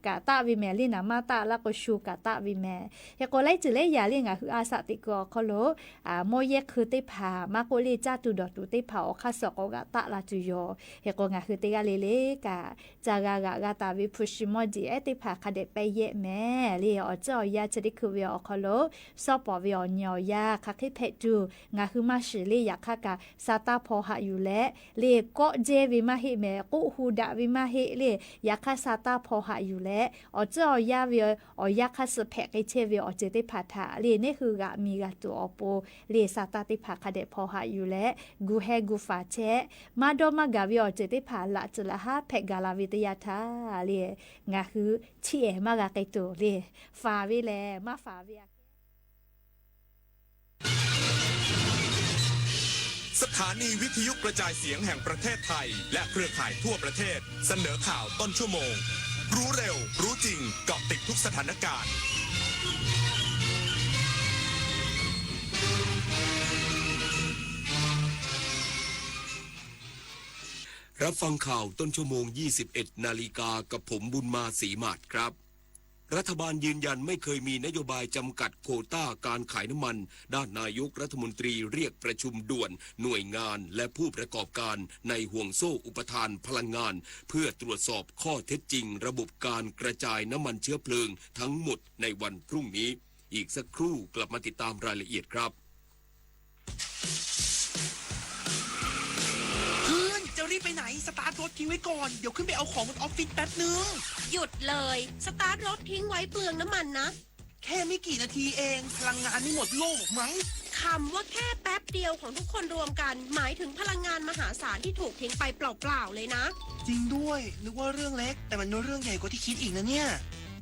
กาตะเวแหม เล่ หนามาตะละโกชูกาตะเวแหม เฮโกไล่จื้อเล่ยา เล่ งาคืออาสาตี้กัวคอโล อ่า โมเยคือตี้ผา มาโก เล่ จ้าตูดอตูตี้ผา ออกข้าสอกกาตะลาตูโย เฮโกงาคือตี้กา เล่ เล่ กา จากากากาตาเว พูชิมอดี เอตี้ผา ข้าเด็ดไปเยะแหม เล่ ออกเจ้าออกยา จะได้คือเวออกคอโล ซอปอเวออกเหนียวยา ข้าเขยแผะตู งาคือมาสือ เล่ ยาข้ากา ซาตาพอหะอยู่แล เล่ เกาะเจเวมาเฮะแหม กุฮูดะเวมาเฮะ เล่ ยาข้าซาตาพอหะอยู่แล ออกเจ้าออกยาเว ออกยาข้าสือแผะเกยเชเว ออกเจตี้ผาถา เล่ เน่คือกามีกาตูออกโป เล่ ซาตาตี้ผา ข้าเด็ดพอหะอยู่แล กูแฮกูฝาแชะ มาดอมมากาเว ออกเจตี้ผา ละจื้อละห้า แผะกาลาเวตยาทา เล่ งาคือ ชีแอ มากาเกยตู เล่ ฝาเวแล มาฝาเว สถานีวิทยุกระจายเสียงแห่งประเทศไทย และเครือข่ายทั่วประเทศ เสนอข่าวต้นชั่วโมง รู้เร็ว รู้จริง เกาะติดทุกสถานการณ์ รับฟังข่าวต้นชั่วโมง ยี่สิบเอ็ดนาฬิกา กับผมบุญมาศรีหมาดครับ รัฐบาลยืนยันไม่เคยมีนโยบายจำกัดโควต้าการขายน้ำมัน ด้านนายกรัฐมนตรีเรียกประชุมด่วนหน่วยงานและผู้ประกอบการในห่วงโซ่อุปทานพลังงาน เพื่อตรวจสอบข้อเท็จจริงระบบการกระจายน้ำมันเชื้อเพลิงทั้งหมดในวันพรุ่งนี้ อีกสักครู่กลับมาติดตามรายละเอียดครับ เพื่อน จะรีบไปไหน สตาร์ทรถทิ้งไว้ก่อน เดี๋ยวขึ้นไปเอาของบนออฟฟิศแป๊บนึง หยุดเลย สตาร์ทรถทิ้งไว้เปลืองน้ำมันนะ แค่ไม่กี่นาทีเอง พลังงานไม่หมดโลกหรอกมั้ง คำว่าแค่แป๊บเดียวของทุกคนรวมกัน หมายถึงพลังงานมหาศาลที่ถูกทิ้งไปเปล่าๆเลยนะ จริงด้วย นึกว่าเรื่องเล็ก แต่มันเป็นเรื่องใหญ่กว่าที่คิดอีกนะเนี่ย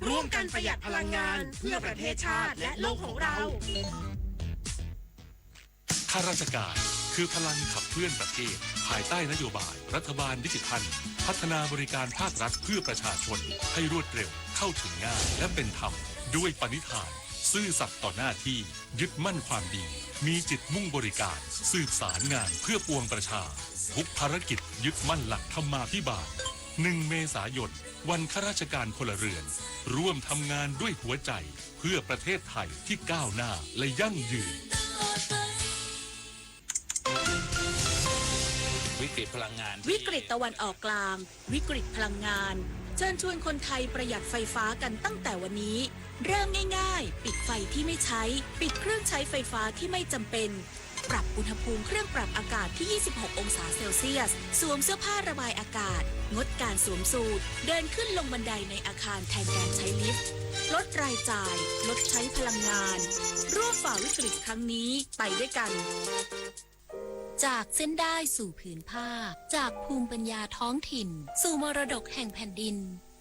ร่วมกันประหยัดพลังงานเพื่อประเทศชาติและโลกของเรา ข้าราชการคือพลังขับเคลื่อนประเทศ ภายใต้นโยบายรัฐบาลดิจิทัล พัฒนาบริการภาครัฐเพื่อประชาชนให้รวดเร็ว เข้าถึงง่าย และเป็นธรรม ด้วยปณิธาน ซื่อสัตย์ต่อหน้าที่ ยึดมั่นความดี มีจิตมุ่งบริการ สืบสารงานเพื่อปวงประชา ทุกภารกิจยึดมั่นหลักธรรมาภิบาล หนึ่ง เมษายน วันข้าราชการพลเรือน ร่วมทำงานด้วยหัวใจ เพื่อประเทศไทยที่ก้าวหน้าและยั่งยืน วิกฤตพลังงาน วิกฤตตะวันออกกลาง วิกฤตพลังงาน เชิญชวนคนไทยประหยัดไฟฟ้ากันตั้งแต่วันนี้ เริ่มง่ายๆ ปิดไฟที่ไม่ใช้ ปิดเครื่องใช้ไฟฟ้าที่ไม่จำเป็น ปรับอุณหภูมิเครื่องปรับอากาศที่ ยี่สิบหก องศาเซลเซียส สวมเสื้อผ้าระบายอากาศ งดการสวมสูท เดินขึ้นลงบันไดในอาคารแทนการใช้ลิฟต์ ลดรายจ่าย ลดใช้พลังงาน ร่วมฝ่าวิกฤตครั้งนี้ไปด้วยกัน จากเส้นด้ายสู่ผืนผ้า จากภูมิปัญญาท้องถิ่น สู่มรดกแห่งแผ่นดิน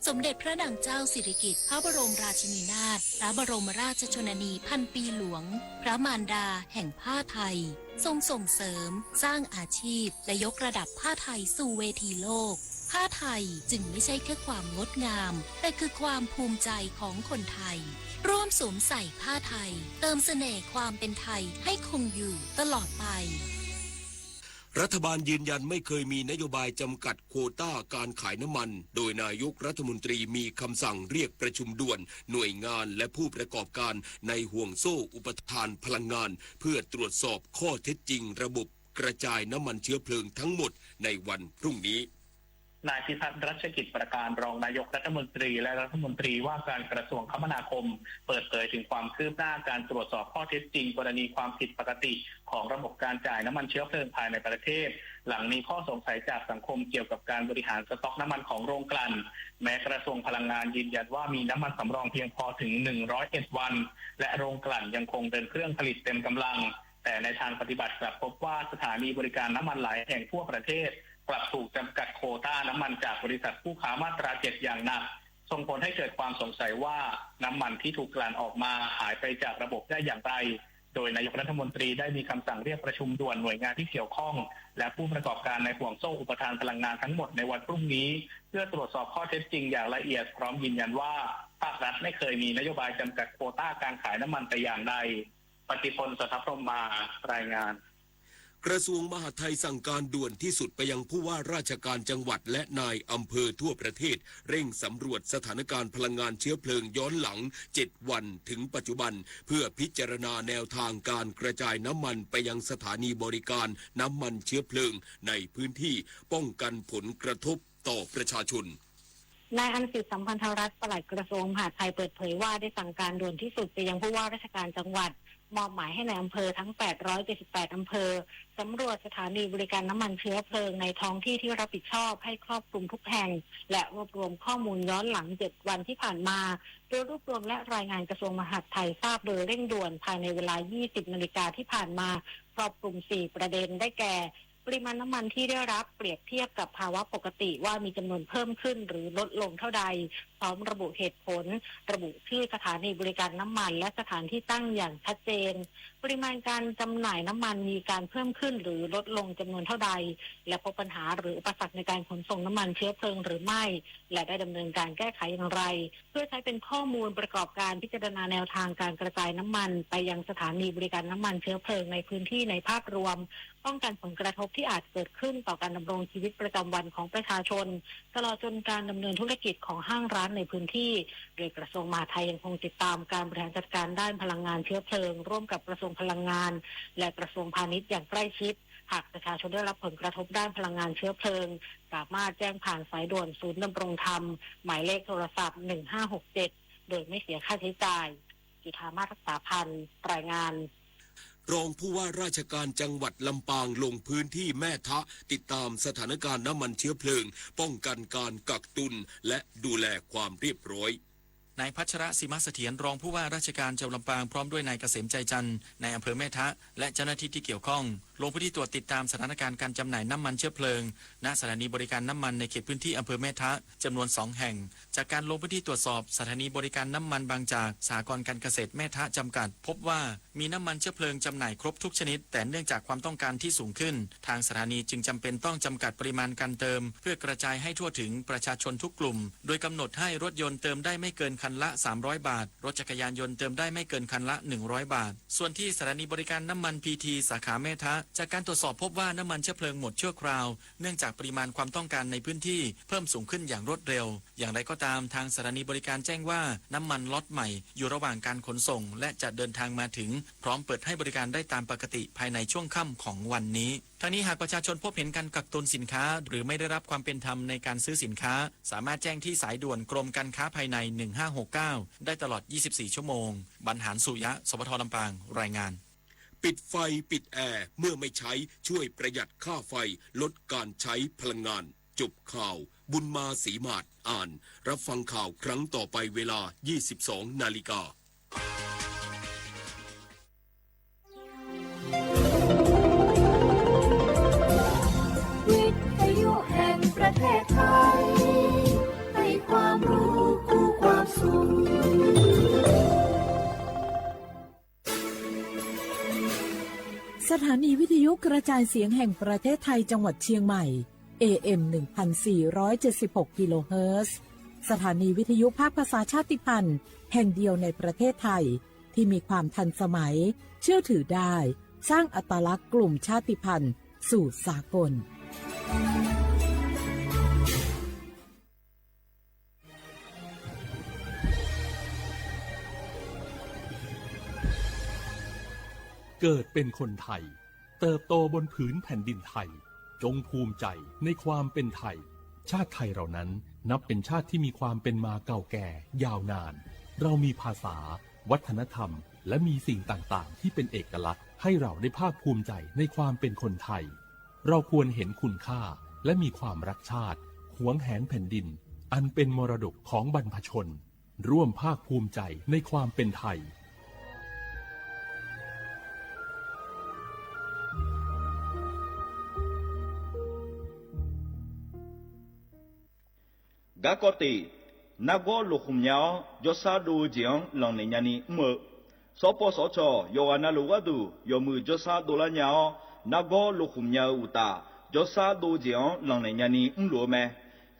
สมเด็จพระนางเจ้าสิริกิติ์ พระบรมราชินีนาถ พระบรมราชชนนีพันปีหลวง พระมารดาแห่งผ้าไทย ทรงส่งเสริม สร้างอาชีพ และยกระดับผ้าไทยสู่เวทีโลก ผ้าไทยจึงไม่ใช่แค่ความงดงาม แต่คือความภูมิใจของคนไทย ร่วมสวมใส่ผ้าไทย เติมเสน่ห์ความเป็นไทยให้คงอยู่ตลอดไป รัฐบาลยืนยันไม่เคยมีนโยบายจำกัดโควต้าการขายน้ำมัน โดยนายกรัฐมนตรีมีคำสั่งเรียกประชุมด่วนหน่วยงานและผู้ประกอบการในห่วงโซ่อุปทานพลังงาน เพื่อตรวจสอบข้อเท็จจริงระบบกระจายน้ำมันเชื้อเพลิงทั้งหมดในวันพรุ่งนี้ นายพิพัฒน์ รัชกิจประการ รองนายกรัฐมนตรี และรัฐมนตรีว่าการกระทรวงคมนาคม เปิดเผยถึงความคืบหน้าการตรวจสอบข้อเท็จจริงกรณีความผิดปกติของระบบการจ่ายน้ำมันเชื้อเพลิงภายในประเทศ หลังมีข้อสงสัยจากสังคมเกี่ยวกับการบริหารสต็อกน้ำมันของโรงกลั่น แม้กระทรวงพลังงานยืนยันว่ามีน้ำมันสำรองเพียงพอถึง หนึ่งร้อยเอ็ดวัน และโรงกลั่นยังคงเดินเครื่องผลิตเต็มกำลัง แต่ในทางปฏิบัติกลับพบว่าสถานีบริการน้ำมันหลายแห่งทั่วประเทศ กลับถูกจำกัดโควต้าน้ำมันจากบริษัทผู้ค้ามาตราเจ็ดอย่างหนัก ส่งผลให้เกิดความสงสัยว่าน้ำมันที่ถูกกลั่นออกมาหายไปจากระบบได้อย่างไร โดยนายกรัฐมนตรีได้มีคำสั่งเรียกประชุมด่วนหน่วยงานที่เกี่ยวข้อง และผู้ประกอบการในห่วงโซ่อุปทานพลังงานทั้งหมดในวันพรุ่งนี้ เพื่อตรวจสอบข้อเท็จจริงอย่างละเอียด พร้อมยืนยันว่าภาครัฐไม่เคยมีนโยบายจำกัดโควต้าการขายน้ำมันแต่อย่างใด ปฏิพล สัทธพรหมมา รายงาน กระทรวงมหาดไทยสั่งการด่วนที่สุดไปยังผู้ว่าราชการจังหวัดและนายอำเภอทั่วประเทศ เร่งสำรวจสถานการณ์พลังงานเชื้อเพลิงย้อนหลัง เจ็ดวันถึงปัจจุบัน เพื่อพิจารณาแนวทางการกระจายน้ำมันไปยังสถานีบริการน้ำมันเชื้อเพลิงในพื้นที่ ป้องกันผลกระทบต่อประชาชน นายอันสิทธิ์ สัมพันธรัตน์ ปลัดกระทรวงมหาดไทยเปิดเผยว่าได้สั่งการด่วนที่สุดไปยังผู้ว่าราชการจังหวัด มอบหมายให้นายอำเภอทั้ง แปดร้อยเจ็ดสิบแปด อำเภอ สำรวจสถานีบริการน้ำมันเชื้อเพลิงในท้องที่ที่รับผิดชอบให้ครอบคลุมทุกแห่ง และรวบรวมข้อมูลย้อนหลัง เจ็ดวันที่ผ่านมา โดยรวบรวมและรายงานกระทรวงมหาดไทยทราบโดยเร่งด่วนภายในเวลา ยี่สิบนาฬิกาที่ผ่านมา ครอบคลุม สี่ ประเด็น ได้แก่ ปริมาณน้ำมันที่ได้รับเปรียบเทียบกับภาวะปกติว่ามีจำนวนเพิ่มขึ้นหรือลดลงเท่าใด พร้อมระบุเหตุผล ระบุชื่อสถานีบริการน้ำมันและสถานที่ตั้งอย่างชัดเจน ปริมาณการจำหน่ายน้ำมันมีการเพิ่มขึ้นหรือลดลงจำนวนเท่าใด และพบปัญหาหรืออุปสรรคในการขนส่งน้ำมันเชื้อเพลิงหรือไม่ และได้ดำเนินการแก้ไขอย่างไร เพื่อใช้เป็นข้อมูลประกอบการพิจารณาแนวทางการกระจายน้ำมันไปยังสถานีบริการน้ำมันเชื้อเพลิงในพื้นที่ในภาพรวม ป้องกันผลกระทบที่อาจเกิดขึ้นต่อการดำรงชีวิตประจำวันของประชาชน ตลอดจนการดำเนินธุรกิจของห้างร้านในพื้นที่ โดยกระทรวงมหาดไทยยังคงติดตามการบริหารจัดการด้านพลังงานเชื้อเพลิง ร่วมกับกระทรวงพลังงาน และกระทรวงพาณิชย์อย่างใกล้ชิด หากประชาชนได้รับผลกระทบด้านพลังงานเชื้อเพลิง สามารถแจ้งผ่านสายด่วนศูนย์ดำรงธรรม หมายเลขโทรศัพท์ หนึ่งห้าหกเจ็ด โดยไม่เสียค่าใช้จ่าย จุฑามาศ รักษาพันธ์ รายงาน รองผู้ว่าราชการจังหวัดลำปางลงพื้นที่แม่ทะ ติดตามสถานการณ์น้ำมันเชื้อเพลิง ป้องกันการกักตุน และดูแลความเรียบร้อย นายพัชรศิมเสถียร รองผู้ว่าราชการจังหวัดลำปาง พร้อมด้วยนายเกษม ใจจันทร์ นายอำเภอแม่ทะ และเจ้าหน้าที่ที่เกี่ยวข้อง ลงพื้นที่ตรวจติดตามสถานการณ์การจำหน่ายน้ำมันเชื้อเพลิง ณ สถานีบริการน้ำมันในเขตพื้นที่อำเภอแม่ทะ จำนวนสองแห่ง จากการลงพื้นที่ตรวจสอบสถานีบริการน้ำมันบางจาก สหกรณ์การเกษตรแม่ทะ จำกัด พบว่ามีน้ำมันเชื้อเพลิงจำหน่ายครบทุกชนิด แต่เนื่องจากความต้องการที่สูงขึ้น ทางสถานีจึงจำเป็นต้องจำกัดปริมาณการเติม เพื่อกระจายให้ทั่วถึงประชาชนทุกกลุ่ม โดยกำหนดให้รถยนต์เติมได้ไม่เกินคันละสามร้อยบาท รถจักรยานยนต์เติมได้ไม่เกินคันละหนึ่งร้อยบาท ส่วนที่สถานีบริการน้ำมันพีที สาขาแม่ทะ จากการตรวจสอบพบว่าน้ำมันเชื้อเพลิงหมดชั่วคราว เนื่องจากปริมาณความต้องการในพื้นที่เพิ่มสูงขึ้นอย่างรวดเร็ว อย่างไรก็ตาม ทางสถานีบริการแจ้งว่าน้ำมันล็อตใหม่อยู่ระหว่างการขนส่ง และจะเดินทางมาถึง พร้อมเปิดให้บริการได้ตามปกติภายในช่วงค่ำของวันนี้ ทั้งนี้หากประชาชนพบเห็นการกักตุนสินค้า หรือไม่ได้รับความเป็นธรรมในการซื้อสินค้า สามารถแจ้งที่สายด่วนกรมการค้าภายใน หนึ่งห้าหกเก้า ได้ตลอดยี่สิบสี่ชั่วโมง บรรหารสุริยะ สปท ลำปาง รายงาน ปิดไฟปิดแอร์เมื่อไม่ใช้ ช่วยประหยัดค่าไฟ ลดการใช้พลังงาน จบข่าว บุญมาศรีหมาด อ่าน รับฟังข่าวครั้งต่อไปเวลายี่สิบสองนาฬิกา วิทยุแห่งประเทศไทย ให้ความรู้คู่ความสุข สถานีวิทยุกระจายเสียงแห่งประเทศไทยจังหวัดเชียงใหม่ เอ เอ็ม หนึ่งพันสี่ร้อยเจ็ดสิบหก กิโลเฮิรตซ์ สถานีวิทยุภาคภาษาชาติพันธุ์แห่งเดียวในประเทศไทย ที่มีความทันสมัย เชื่อถือได้ สร้างอัตลักษณ์กลุ่มชาติพันธุ์สู่สากล เกิดเป็นคนไทย เติบโตบนผืนแผ่นดินไทย จงภูมิใจในความเป็นไทย ชาติไทยเรานั้นนับเป็นชาติที่มีความเป็นมาเก่าแก่ยาวนาน เรามีภาษา วัฒนธรรม และมีสิ่งต่างๆ ที่เป็นเอกลักษณ์ ให้เราได้ภาคภูมิใจในความเป็นคนไทย เราควรเห็นคุณค่า และมีความรักชาติ หวงแหนแผ่นดิน อันเป็นมรดกของบรรพชน ร่วมภาคภูมิใจในความเป็นไทย ဂါကီၢ်တ့ၣ် နါဂီၤလိာ်ဃုာ်မၠါအီၤ ယီၤစါဒိၣ်ဧိၤအၢ လီၤနဲၣ်ညါနံၤ မၢ် စီၤပီစီၤခၠီၣ် ယွၤဂၤနၢ်လိၤဂၤဒူၣ် ယီၤမုၣ်ယီၤစါဒိၣ်လၢညါအီၤ နါဂီၤလိာ်ဃုာ်မၠါအၢ အုၣ်တၢ် ယီၤစါဒိၣ်ဧိၤအၢ လီၤနဲၣ်ညါနံၤ မုၢ်လိာ်အၢ မ့ၢ်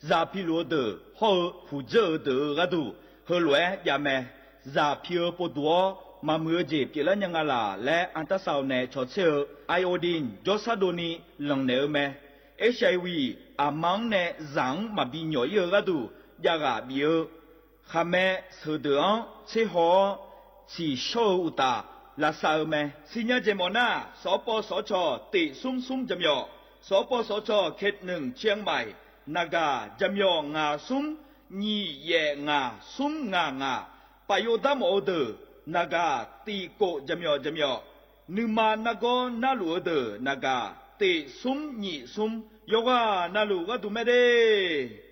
စၢ်ဖံးလိာ်အဒၢး ဟီၣ်အၢ ဖုၣ်စၢအဒၢးအၢ ဂၤဒူၣ် ဟၢလိာ်အဲၣ်ယၤမ့ၢ် စၢ်ဖံးအၢ ပိာ်ဒူၣ်အီၤ မၤမုာ်အၢ စ့ၣ်ပျဲးလၢညါငါလၢ် လၢအတၢ်စၢ်အီၤနဲၣ် ဆီၣ်ဆ့ၣ်အၢ iodine ယီၤစါဒိၣ်နံၤ လီၤနဲၣ်အၢ မ့ၢ် HIV အမါအၢ နဲၣ် စၢ်အၢ မၤဘံညီၣ်အံၤအၢ ဂၤဒူၣ် ယၣ်ဂၣ်ဘံၣ်အၢ ဃၣ်မဲ ဆၢၣ်ဒၢးအၢ ဆ့ဟီၣ်အၢ ဆံၣ်ဆီအၢ အုၣ်တၢ် လၢစၢ်အၢ မ့ၢ် စံညါ ကဲမီၣ်နၢ် စီၤပီစီၤခၠီၣ် တ့ၣ် သုမ်း သုမ်း ကဲမီၣ် စီၤပီစီၤခၠီၣ် เขตหนึ่ง เชียงใหม่ နဂၤ ကဲမီၣ် ငါး သုမ်း နံၣ် ယဲၢ် ငါး သုမ်း ငါး ငါး ပာ်ယိၣ်ဒါမီၣ်အဒၢး နဂၤ တံၣ်ကိၣ် ကဲမီၣ် ကဲမီၣ် နုၢ်မၤနါဂီၤနၢ်လိာ်အဒၢး နဂၤ တ့ၣ် သုမ်း နံၣ် သုမ်း ယွၤဂၤနၢ်လိၤဂၤဒူၣ် မ့ၢ်ဒ့ၣ်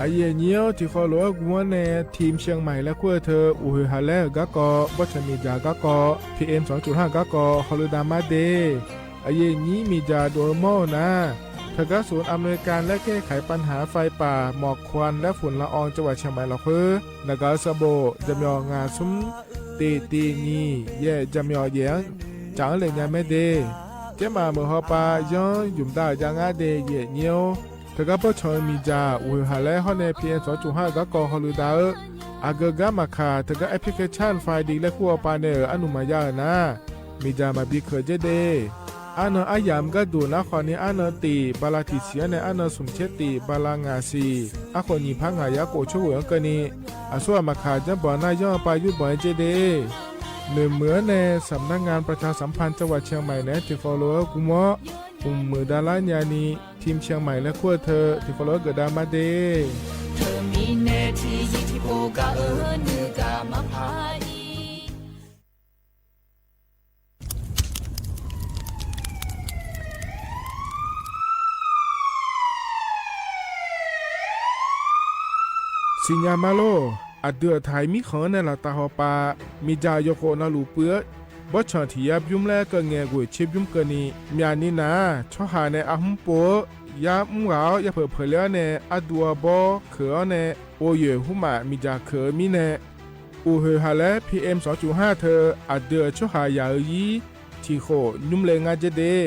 အယိၣ်ညိ ထံၣ်ဃီလိာ်အကုမွဲန့ၣ် ထံၣ် เชียงใหม่ လၢခူၣ်အထၢ အိၣ်ဟ့ၣ်ဟးလၢဂၤကီၢ် ဘီၣ်ဆၣ်မ့ၢ်ဒၣ်ဂၤကီၢ် PM สองจุดห้า ဂၤကီၢ် ဟီၣ်လူၤဒၣ်မးဒ့ၣ် အယိၣ်ညိ မ့ၢ်ဒၣ်ဒိၣ်မီၢ်နၤ တဂၤ ศูนย์อำนวยการและแก้ไขปัญหาไฟป่า หมอกควันและฝุ่นละออง จังหวัดเชียงใหม่ လီၤဃိ နဂၤ စဘိၣ် ကဲမီၣ် ငါး သုမ်း တ့ၣ် တ့ၣ် နံၣ် ယဲၢ် ကဲမီၣ် ယဲၢ် ကၠၣ်လၢညါ မ့ၢ်ဒ့ၣ် ကဲမးမုၢ်ဟီၣ်ပၢ် ယီၤယုၢ်မဒါ ယါငါဒ့ၣ် ယိၣ်ညိ တဂၤ ဘီၣ်ဆၣ်မ့ၢ်ဒၣ် အိၣ်ဟ့ၣ်ဟးလၢ ဟီၣ်နဲၣ် PM สองจุดห้า ဂၤကီၢ် ဟီၣ်လူၤဒၣ်အၢ အဂုၤအဂၤမၤခၣ် တဂၤ application ဖဲဒ့ၣ် လၢခူၣ်အပၢ်န့ၣ် အနုၢ်မၤယါအၢနၤ မ့ၢ်ဒၣ်မၤဘံၣ်ခၢၣ်ကဲဒ့ၣ် အါနၢၤအါယၢ်မ့ၢ်ဂၤဒိၣ်နၤ အဃိန့ၣ် အါနၢၤတ့ၣ် ဘၣ်လၢထံၣ်ဆံးအၢန့ၣ် အါနၢၤဆူၣ်ဆ့တ့ၣ် ဘၣ်လၢငါးဆံး အဃိ ညိၣ်ဖးငါး ယၤကိာ်ဆိဝဲၢ်အကၢန့ၣ် အစိအမၤခၣ် ကၠီဘီၣ်နၤ ယီၤပၢ်ယုၢ်ဘီၣ်ကဲဒ့ၣ် မ့ၢ်မုၢ်အၢန့ၣ် สำนักงานประชาสัมพันธ์จังหวัดเชียงใหม่ န့ၣ် ထံၣ်ဃီလိာ်အကုမွဲ အိၣ်မုာ်ဒၣ်လၢညါနံၤ ထံၣ် เชียงใหม่ လၢခူၣ်အထၢ ထံၣ်ဃီလိာ်အဂုၤဒၣ်မးဒ့ၣ် သ့ၣ်ညါမးလိ အဒုးအထၢၣ်မီးဃုာ်န့ၣ် လၢတၢ်ဟီၣ်ပာ် မ့ၢ်ယၢ်ယိၤဃိၣ်နၢ်လူၢ်ပၢၢ် ဘီဆၣ်ထံၣ်ယါဘျုးလၢကငဲၢ်ကွံာ်ဆ့ဘျုးကၢၢ်နံၣ် မၠၣ်နံၣ်နၤ ဆီဟၣ်န့ၣ် အဟုမ်းပိၢ် ယါမူဂၤအီၤ ယါဖၢၣ်ဖၢၣ်လၢအီၤန့ၣ် အဒူအဘီ ခုာ်အီၤန့ၣ် အိၣ်ယၢၢ်ဟူမး မ့ၢ်ယၢ်ခုာ်မံၤန့ၣ် အိၣ်ဟၢၣ်ဟးလၢ PM သွင်จุดห้า ထၢၣ် အဒုးအဆီဟၣ်ယၢ်အယံၤ ထံၣ်ဃိၣ် ညွံလၢငါးကျဲဒၣ်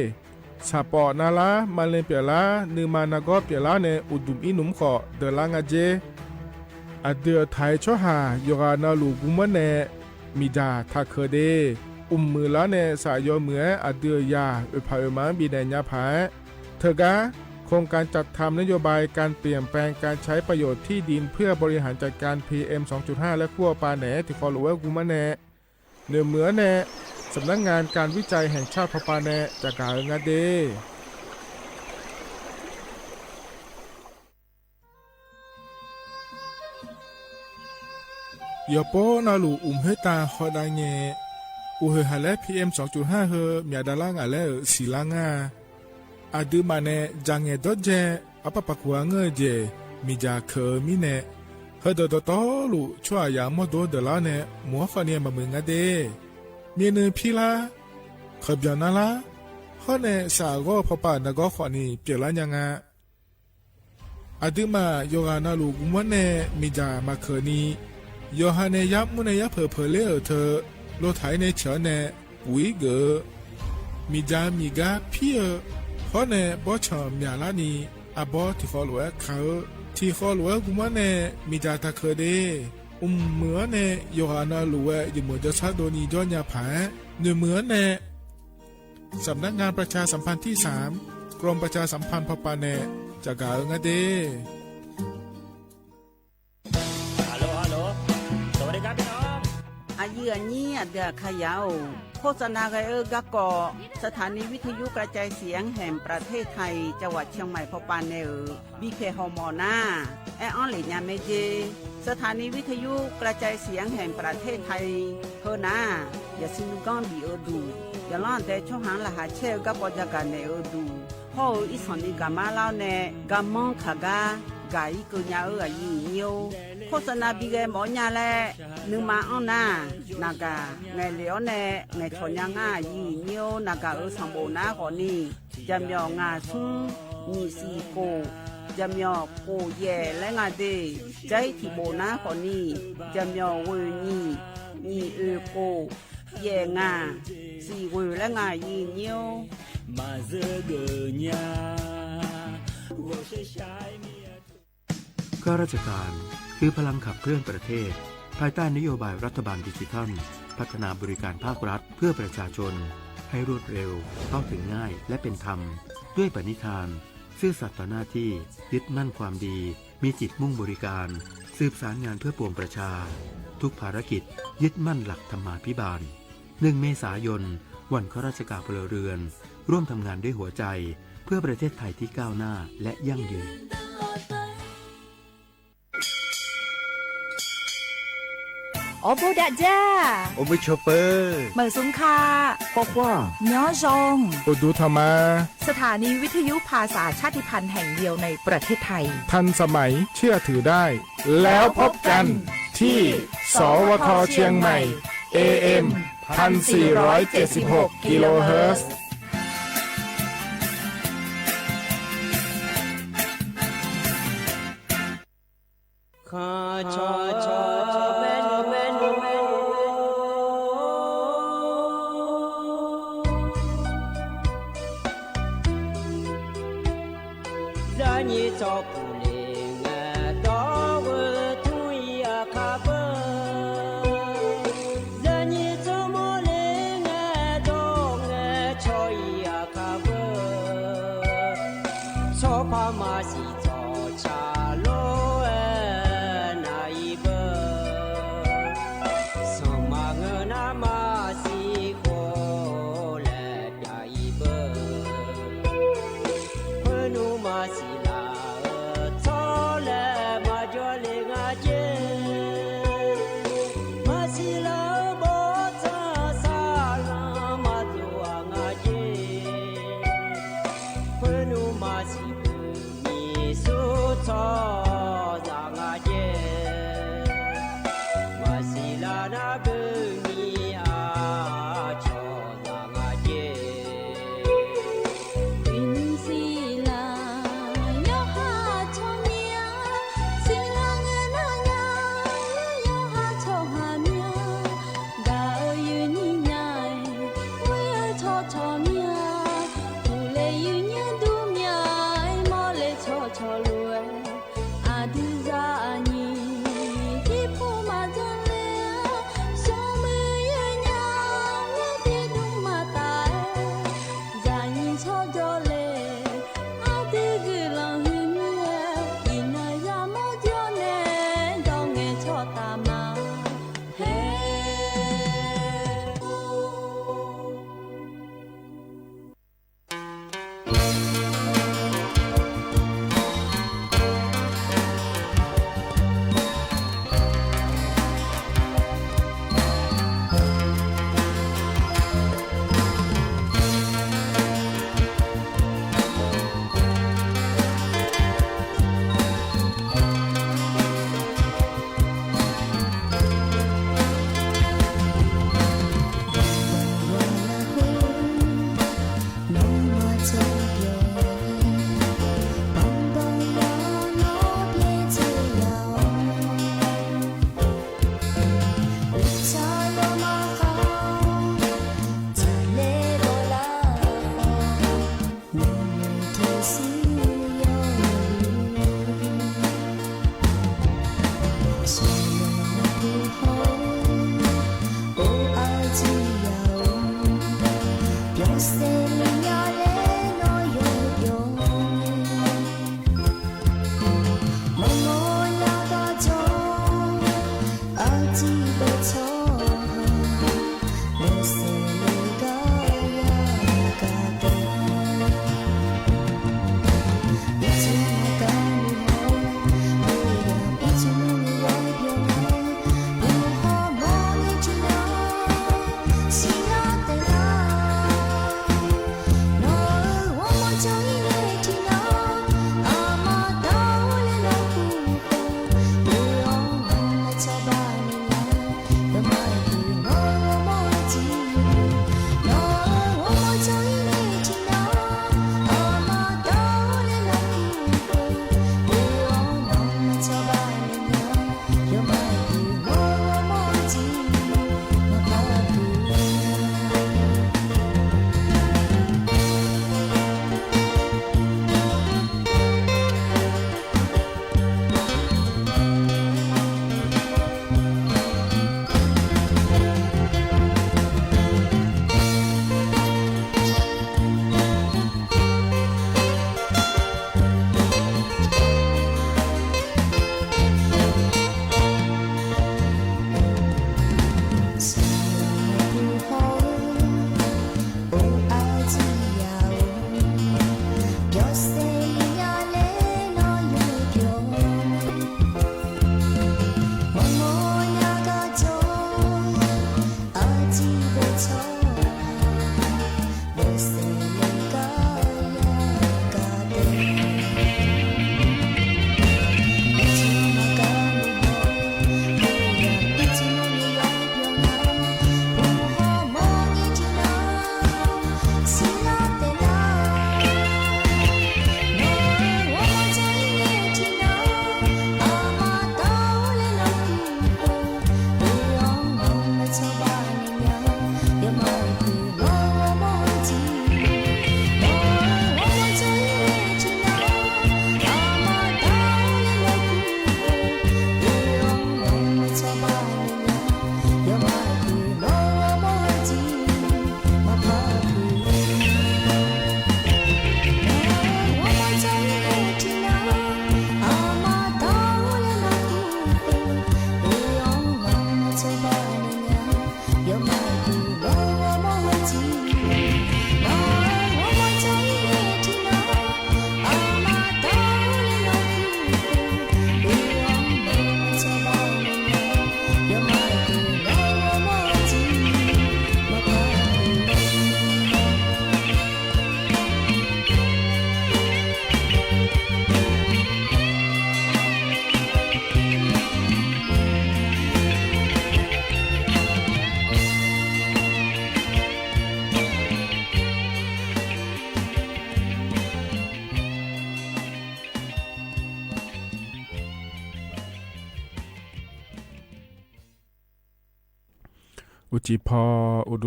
ဆၣ်ပီၣ်နါလါ မါလ့ပျဲၣ်လါ နုမၤနၤကီပျဲၣ်လါန့ၣ် အိၣ်ဒုးအံၤနုာ်ဃိၣ် ဒၢးလါငါးကျဲ အဒုးအထၢၣ်ဆီဟၣ် ယိၤဂၤနၢ်လူၢ်ဂုၤမၢန့ၣ် မ့ၢ်ယၢ်ထးခုၣ်ဒၣ် အိၣ်မုာ်လၢန့ၣ် စးယီၤမုာ်ဧါ အဒုးယၢ် အၢၣ်ဖးအၢၣ်မၤဘံၣ်ဒဲးညါဖး ထၢၣ်ကါ โครงการจัดทำนโยบายการเปลี่ยนแปลงการใช้ประโยชน์ที่ดินเพื่อบริหารจัดการ PM သွင်จุดห้า လၢဃုအပၤန့ၣ် ထံၣ်ဃီၣ်လိာ်ဝဲဂုၤမၢန့ၣ် နၢမုာ်အီၤန့ၣ် สำนักงานการวิจัยแห่งชาติ ဖီၣ်ပၤန့ၣ် တၢ်ကၤအၢငါဒဲး ယီၤပီနၢ်လူၢ်အိၣ်မူတၢ်ဃီဒၣ်ညါ အိၣ်ဟၢၣ်ဟးလၢ PM သွင်จุดห้า ဟၢ မၠၣ်ဒၣ်လါငါ်လၢအၢ ဆံလါငါ် အဒုးမးန့ၣ် ယၢ်ငဲၢ်ဒီးယဲၢ် အပပာ်ကွၢ်အငၢၢ်ယဲၢ် မ့ၢ်ယၢ်ခုာ်မံၤန့ၣ် ဟၢဒီးတီတီလိာ် ဆီအယၢ်မီၢ်ဒိဒၢးလါန့ၣ် မုၢ်ဟီၣ်ဃီန့ၣ် မၤမုာ်ငါဒဲး မ့ၢ်နုာ်ဖံလါ ခီၣ်ပၠီၣ်နါလါ ဟီၣ်န့ၣ် စးဂီၢ်ဖီၣ်ပာ်နဂီၢ်ဃီန့ၣ် ပျဲၢ်လါညါငါ အဒုးမး ယိၤဂၤနၢ်လူၢ်ဂုၤမၢန့ၣ် မ့ၢ်ယၢ်မၤခုာ်နံၤ ယီၤဟးန့ၣ် ယါမူန့ၣ် ယါဖၢၣ်ဖၢၣ်လၢအၢၣ်ထၢၣ် လိာ်ထးအံၤန့ၣ် ဆၢန့ၣ် ပူၤအံၤဂၢၢ် မ့ၢ်ယၢ်မံၤဂၤဖံအၢ ဟီၣ်န့ၣ် ဘီဆၣ်မၠၣ်လါနံၤ အဘီထံၣ်ဃီၣ်လိာ်ဝဲခါအၢ ထံၣ်ဃီၣ်လိာ်ဝဲဂုၤမၢန့ၣ် မ့ၢ်ယၢ်တၢ်ခုာ်ဒၣ် အိၣ်မုာ်အီၤန့ၣ် ယိၤဂၤနၢ်လူၢ်ဝဲ ယမုာ်ဒီးဆါဒိၣ်နံၤဒီးညါဖး နၢမုာ်အီၤန့ၣ် สำนักงานประชาสัมพันธ์ที่สาม กรมประชาสัมพันธ์ ဖီၣ်ပာ်န့ၣ် တၢ်ကၤအၢငါဒဲး အယုၢ်အညိ အဒုးအခါယၤအိၣ် โฆษณา ဂဲၤအၢ ကါကီး สถานีวิทยุกระจายเสียงแห่งประเทศไทย จังหวัดเชียงใหม่ ဖီၣ်ပာ်န့ၣ်ဧၢ ဘံၣ်ဖဲးဟီၣ်မီၣ်နၤ အဲၣ်အီၤလၢညါမ့ၢ်က့ สถานีวิทยุกระจายเสียงแห่งประเทศไทย ဟၢနၤ ယစံးနုၢ်ကီၢ်ဘံၣ်အၢဒူၣ် ယလီၤတဲာ်ဆီဟၣ်လၢဟးဆဲးအၢ ကါကီးယၤကၤနဲၣ်အၢဒူၣ် ဟီၣ်အၢ အံသီၣ်နံၤဂၤမါလီၤန့ၣ် ဂၤမီၢ်ခးဂၤ ဂၤအံၤကၢညါအၢ အယုၢ်အညိ โฆษณา ဘံၣ်ဂဲၤမီၣ်ညါလဲၣ် နုၢ်မၤအီၤနၤ နၤဂၤ ငဲၤလံအီၤန့ၣ် ငဲၤဆီၣ်ညါငါ အယုၢ်အညိ နၤဂၤအၢ ဆၣ်ဘိၣ်နၤဃီန့ၣ် ယမီၣ် ငါးဆူ နံၣ်သီၣ်ကိၣ် ယမီၣ် ကိၣ်ယဲၢ်လၢငါဒၣ် ကၠဲထံၣ်ဘိၣ်နၤဃီန့ၣ် ယမီၣ် ဝ့ၢ်နံၣ် နံၣ်အၢၣ်ကိၣ် ယဲၢ်ငါ သီၣ်ဝ့ၢ်လၢငါ အယုၢ်အညိ ข้าราชการคือพลังขับเคลื่อนประเทศ ภายใต้นโยบายรัฐบาลดิจิทัล พัฒนาบริการภาครัฐเพื่อประชาชน ให้รวดเร็ว เข้าถึงง่าย และเป็นธรรม ด้วยปณิธาน ซื่อสัตย์ต่อหน้าที่ ยึดมั่นความดี มีจิตมุ่งบริการ สืบสารงานเพื่อปวงประชา ทุกภารกิจ ยึดมั่นหลักธรรมาภิบาล หนึ่ง เมษายน วันข้าราชการพลเรือน ร่วมทำงานด้วยหัวใจ เพื่อประเทศไทยที่ก้าวหน้าและยั่งยืน အိၣ်ဘူးဒၣ်ယဲၢ် အိၣ်မုာ်ဆိးပၢၤ မုာ်သုင်ခါ ကွၢ်ကွၢ် ညီယုၢ် အိၣ်ဒူထီၣ်မး สถานีวิทยุภาษาชาติพันธุ์แห่งเดียวในประเทศไทย ทันสมัย เชื่อถือได้ แล้วพบกันที่ สวท เชียงใหม่ เอเอ็ม พันสี่ร้อยเจ็ดสิบหก กิโลเฮิรตซ์ မံၤဆူထီၣ်စၢ်ငါယဲၢ် အိုဝ်ကၠံၽီ အိၣ်ဒ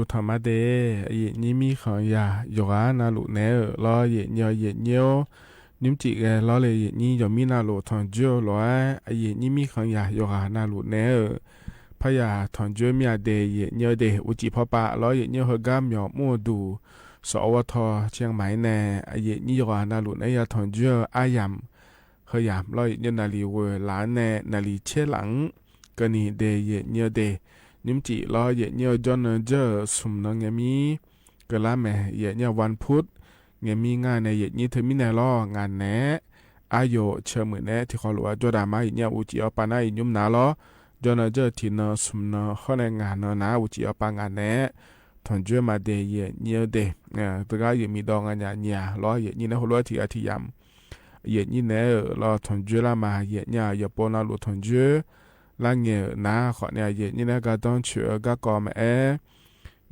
ူၣ်ထီၣ်မၤဒဲး ယ့ၣ်နံၣ်မံၣ်ဃင်ယၢ် ယွၤဂၤနၢ်လိၣ်နဲၣ်ဧၢ လီၤ ယ့ၣ်နံၣ် ယ့ၣ်နံၣ် နံၣ်မ့ၢ်ကၠံၣ်ဂဲၤလီၤလၢယ့ၣ်နံၣ် ယွၤမံၣ်နၢ်လိၣ် ထွမ်ၣ်ယွဲလိာ်ဧါ အယ့ၣ်နံၣ်မံၣ်ဃင်ယၢ် ယွၤဂၤနၢ်လိၣ်နဲၣ်ဧၢ ဖးယၢ်ထွမ်ၣ်ယွဲမ့ၢ်အဒဲး ယ့ၣ်နံၣ်အဒဲး အိုဝ်ကၠံၽီပၢ် လီၤ ယ့ၣ်နံၣ် ဟဲဂၤမျီၢ်မူၣ်ဒူၣ် စီၤအဝီထီ ချံၣ်မၤအံၤနဲၣ် အယ့ၣ်နံၣ် ယွၤဂၤနၢ်လိၣ်နဲၣ် ယွၤထွမ်ၣ်ယွဲ အါယၢ် ဟဲယၢ် လီၤ ယ့ၣ်နံၣ် နၣ်လံၤဝဲလၢန့ၣ် နၣ်လံၤဆဲးလၢ် ကနံၣ်ဒဲး ယ့ၣ်နံၣ်အဒဲး နံၣ်မ့ၢ်ကၠံၣ်လီၤ ယ့ၣ်နံၣ် ကၠီနၢၤယဲၢ် သုးမုၢ်နၤ ငဲၤမံၤ ကလါမဲာ် ယ့ၣ်နံၣ် ဝၣ်ဖုတ် ငဲၤမံၤ ငါး န့ၣ် ယ့ၣ်နံၣ် ထၢမံၣ်နဲၣ်လီၤ ငါး န့ၣ် အါယိာ် ဆၢမုၢ်နဲၣ် ထံၣ်ဃီလိာ်ဝဲ ကၠီဒၣ်မါ ယ့ၣ်နံၣ် အိုဝ်ကၠံၽီပၢ်နၤ ယ့ၣ်နံၣ် နၤလီၤ ကၠီနၢၤယဲၢ် ထံၣ်နၢၤ သုးမုၢ်နၤ ဃီန့ၣ် ငါး နၢၤနၤ အိုဝ်ကၠံၽီပၢ် ငါး န့ၣ် ထွမ်ၣ်ယွဲမၤဒဲး ယ့ၣ်နံၣ်အဒဲး တဂၤယုၢ်မံၤဒီး ငါး ညၣ်ညၣ် လီၤ ယ့ၣ်နံၣ် နၢ်ဟူလိာ်ထံၣ်ဂၤထံၣ်ယၢ် ယ့ၣ်နံၣ် နဲၣ်ဧၢ လီၤ ထွမ်ၣ်ယွဲလၢမၤ ယ့ၣ်နံၣ် ယပီၢ်နၢ်လိၣ်ထွမ်ၣ်ယွဲ လၢငဲၤဧၢ နၤဃီန့ၣ် ယ့ၣ်နံၣ် နၤ ကၢ်ဒိၣ်ဆူၣ်ဧၢ ကၢ်ကီမးအဲၣ်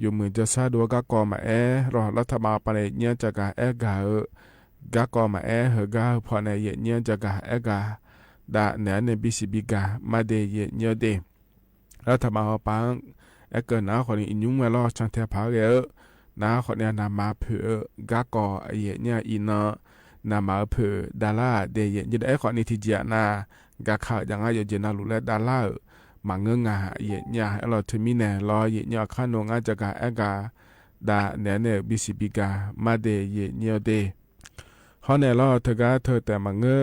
ယိၤမုၣ်ကၢ်ဆၢဒိၣ် ကၢ်ကီမးအဲၣ် လီၤ လၢထးမၤအပၢ်န့ၣ် ယ့ၣ်နံၣ် ကၢ်ဂၤအဲၣ်ဂၤဧၢ ကၢ်ကီမးအဲၣ် ဟဲဂၤဟဲဖီန့ၣ် ယ့ၣ်နံၣ် ကၢ်ဂၤအဲၣ်ဂၤ ဒၣ်နဲၣ်န့ၣ် ဘံစံးဘံကၤ မၤဒဲး ယ့ၣ်နံၣ်အဒဲး လၢထးမၤအပၢ် အဲၣ်ကၢၣ်နၤဃီန့ၣ် အညုံးဝဲလီၤ ဆၣ်ထဲဖးဂဲၤဧၢ နၤဃီန့ၣ် နမၤဖုးဧၢ ကၢ်ကီ ယ့ၣ်နံၣ် အံၤနီၤ နမၤဖုး ဒၣ်လၢဒဲး ယ့ၣ်နံၣ် အဲၣ်ဃီန့ၣ် ထံၣ်ကံၣ်နၤ กาข่าวอย่างเงาเยาะเจ๋นนาหลูและดาราเอ่อ หมากเงื้องา เยะเยียะ เออ ลอเทอร์มิเนอร์ ลอ เยะเยียะ ข้าหนงา จะกาแอ๊กา ดาแหนเน่อ บีซีบีกา มาเด เยะเยียะเด ฮ้อเน่อ ลอ เธอกา เธอแต่หมากเงื้อ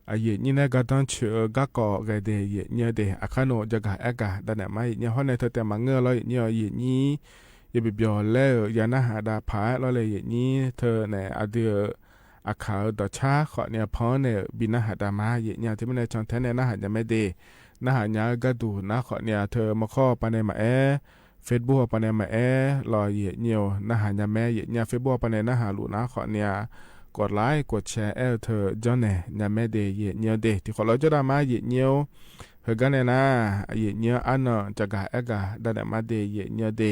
อะ เยะเยียะ แน่กา ตั้งเฉอ กาก่อ กาเด เยะเยียะเด อะ ข้าหนง จะกาแอ๊กา ดาแหนมา เยะเยียะ ฮ้อเน่อ เธอแต่หมากเงื้อ ลอ เยะเยียะ เยะเยียะ เยาเปียวๆ แล เออ ยาหน้าหาดาผา ลอ เลย เยะเยียะ เธอแหน อะเดือ อะข่าว เอ่อ ดอกช้า ข้อเนี้ย พอเน่อ บินหน้าหาดามา เยะเยียะ เทอร์มิเนอร์ ช่องแทนเน่อ หน้าหาดาแม่เด หน้าหาดาก็ดู หน้าข้อเนี้ย เธอมาข้อปาเน่มาแอ เฟซบุ๊กปาเน่มาแอ ลอ เยะเยียะ หน้าหาดาแม่ เยะเยียะ เฟซบุ๊กปาเน่ หน้าหาดาหลู หน้าข้อเนี้ย กดไลก์ กดแชร์ แอล เธอ จ้อนเน่อ ยาแม่เด เยะเยียะเด ตี้ขอลอจ้อดามา เยะเยียะ เฮอกาเน่อนา เยะเยียะ อะเนาะ จะกาแอ๊กา ดาแหนมาเด เยะเยียะเด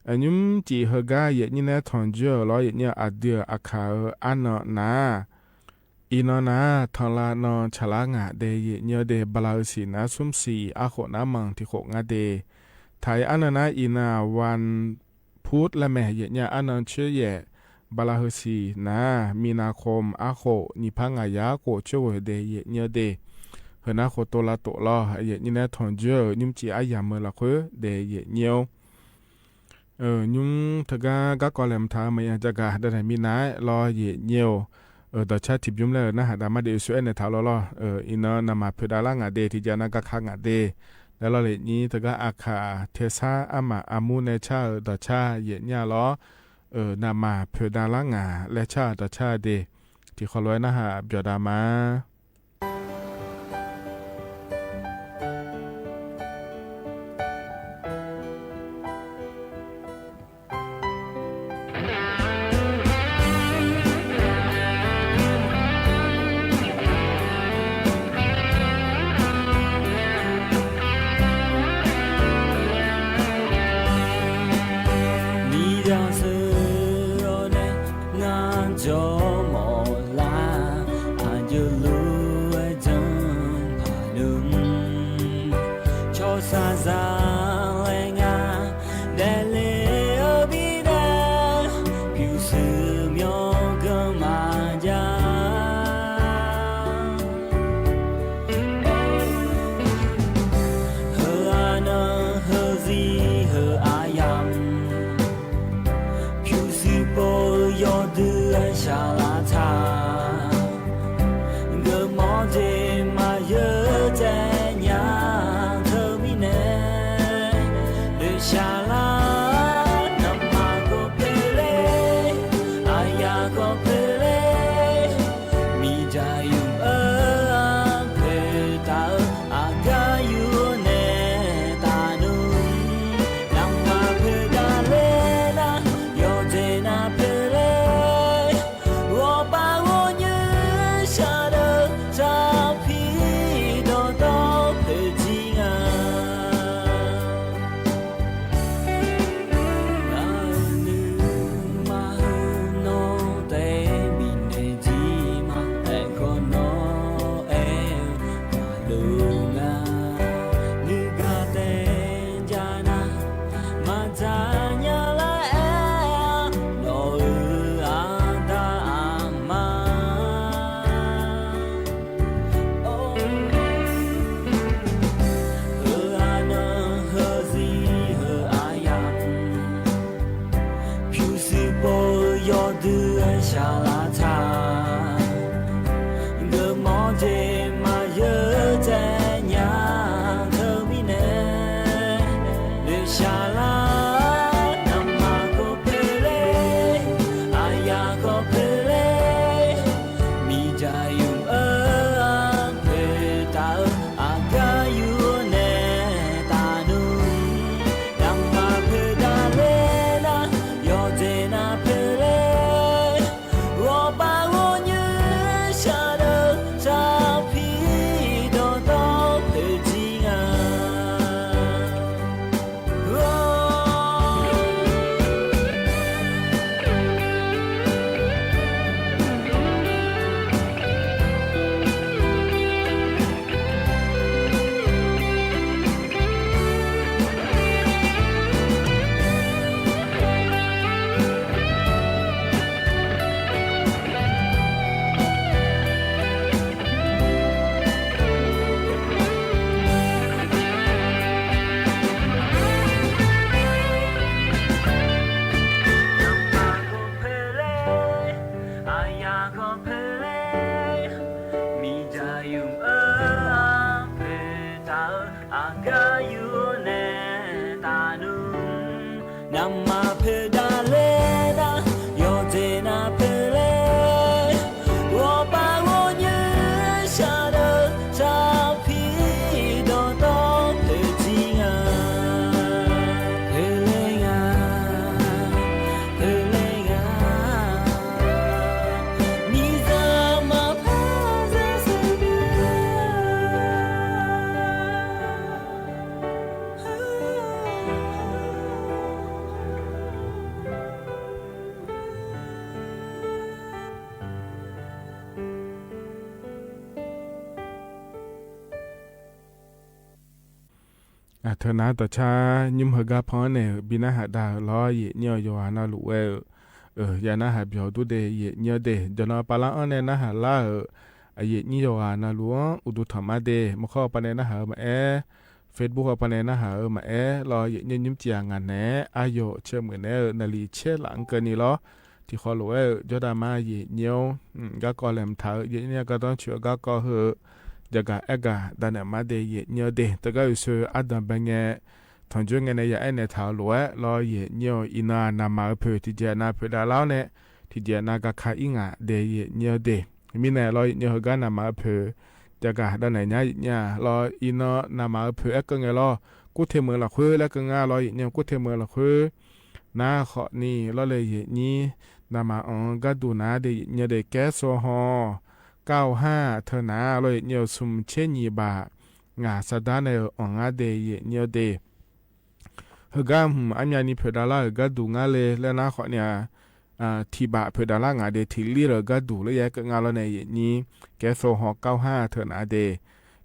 เออ ยุ้มจี๋ เฮอกา เยะเยียะ แน่ ถอนเจื้อ ลอ เยะเยียะ อะเดือ อะข่าว เออ อะเนาะนา อีเนาะนา ทองลาเนาะ ฉลาดงาเด เยะเยียะเด บาราฮสีนา สุมสี อะโขะนามัง ตี้โขะงาเด ไทย อะเนาะนา อีนา วันพุธ ละแม่ เยะเยียะ อะเนาะ เชื้อแยะ บาราฮสีนา มีนาคม อะโขะ หนีบพระงายาโกะ เชื้อเวยเด เยะเยียะเด เฮอนาโขะโตลาโตะลอ เยะเยียะ แน่ ถอนเจื้อ ยุ้มจี๋ อะหยามเมอละเคือ เด เยะเยียะ เออ ยุ้มเธอกา กาก่อแหลมถามมายังจะกา ดาแหนมีนา ลอ เยะเยียะ เออ ดอกช้า ทิบยุ้มแล หน้าหาดามาเด เอส เอส เน่อ ถามลอลอ เออ อีเนาะ นามาเผยดาราหงาเด ตี้จะนา กาข่าวหงาเด แล้วลอ เลย นี้เธอกา อะข่าว เทสา อะหมา อะมู แน่ ช้า เออ ดอกช้า เยะเยียะลอ เออ นามาเผยดาราหงา แล ช้า ดอกช้า เด ตี้ขอลอยหน้าหาดามา อ่ะ เทอหนาต่อช้า ยุ้มเฮอก๊าพอเน่อ บินหน้าหาดาลอ เยะเยียว โยฮานาลูแว เออ ยาหน้าหาเบียวดูเด เยะเยียวเด เดี๋ยวนอปาละอ้อนแน่หน้าหาล่า เออ อะ เยะเยียว โยฮานาลู อุดูถอมมาเด มอคอปาแน่หน้าหา เออ มาแอ เฟซบุ๊ก เอาปาแน่หน้าหา เออ มาแอ ลอ เยะเยียว ยุ้มเจียงงานแหน อาโย เชื่อเหมือนแหน เออ นาลีเช่หลังเกินนี้ลอ ตี้คอลูแว เออ ยอดามา เยะเยียว อืม ก๊ากอแหลมเถา เยะเยียว ก็ต้องเชื่อก๊ากอเฮอ ยากาแอกา ดาแหนมาเด เยะเยียวเด แต่ก็อยู่เชื่ออะดำแบงแง ถอนจ้วยแงในยาแอแหนเถาลูแว ลอ เยะเยียว อีนานามาเผย ตี้เจียนาเผยดาลาวแหน ตี้เจียนากาคาอี้หงาเด เยะเยียวเด มีแหนลอ เยะเยียว เฮอก๊านามาเผย ยากาดาแหนเยียะเยียว ลอ อีนานามาเผย แอกเกิงไงลอ กู้เทเหมือนละเคว แอกเกิงงา ลอ เยะเยียว กู้เทเหมือนละเคว นาเคาะนี้ลอ เลยเยะนี้ นามาอ่องก๊าดูหนาเด เยะเยียวเด แก๊สโซฮอล์ เก้าห้า เทอหนา ลอ เยะเยียว สุมเชษหยี่บาท หงาสะด้าแหนอ่องงาเด เยะเยียวเด เฮอก๊าหื้อ อามยานี้เผยดาลาว เออ ก๊าดูหงาเลย และนาเคาะนี้ อ่า ตี้บาทเผยดาลาวหงาเด ตี้ลิตร เออ ก๊าดู และยาเกิงงาลอ แหนเยะนี้ แก๊สโซฮอล์ เก้าห้า เทอหนาเด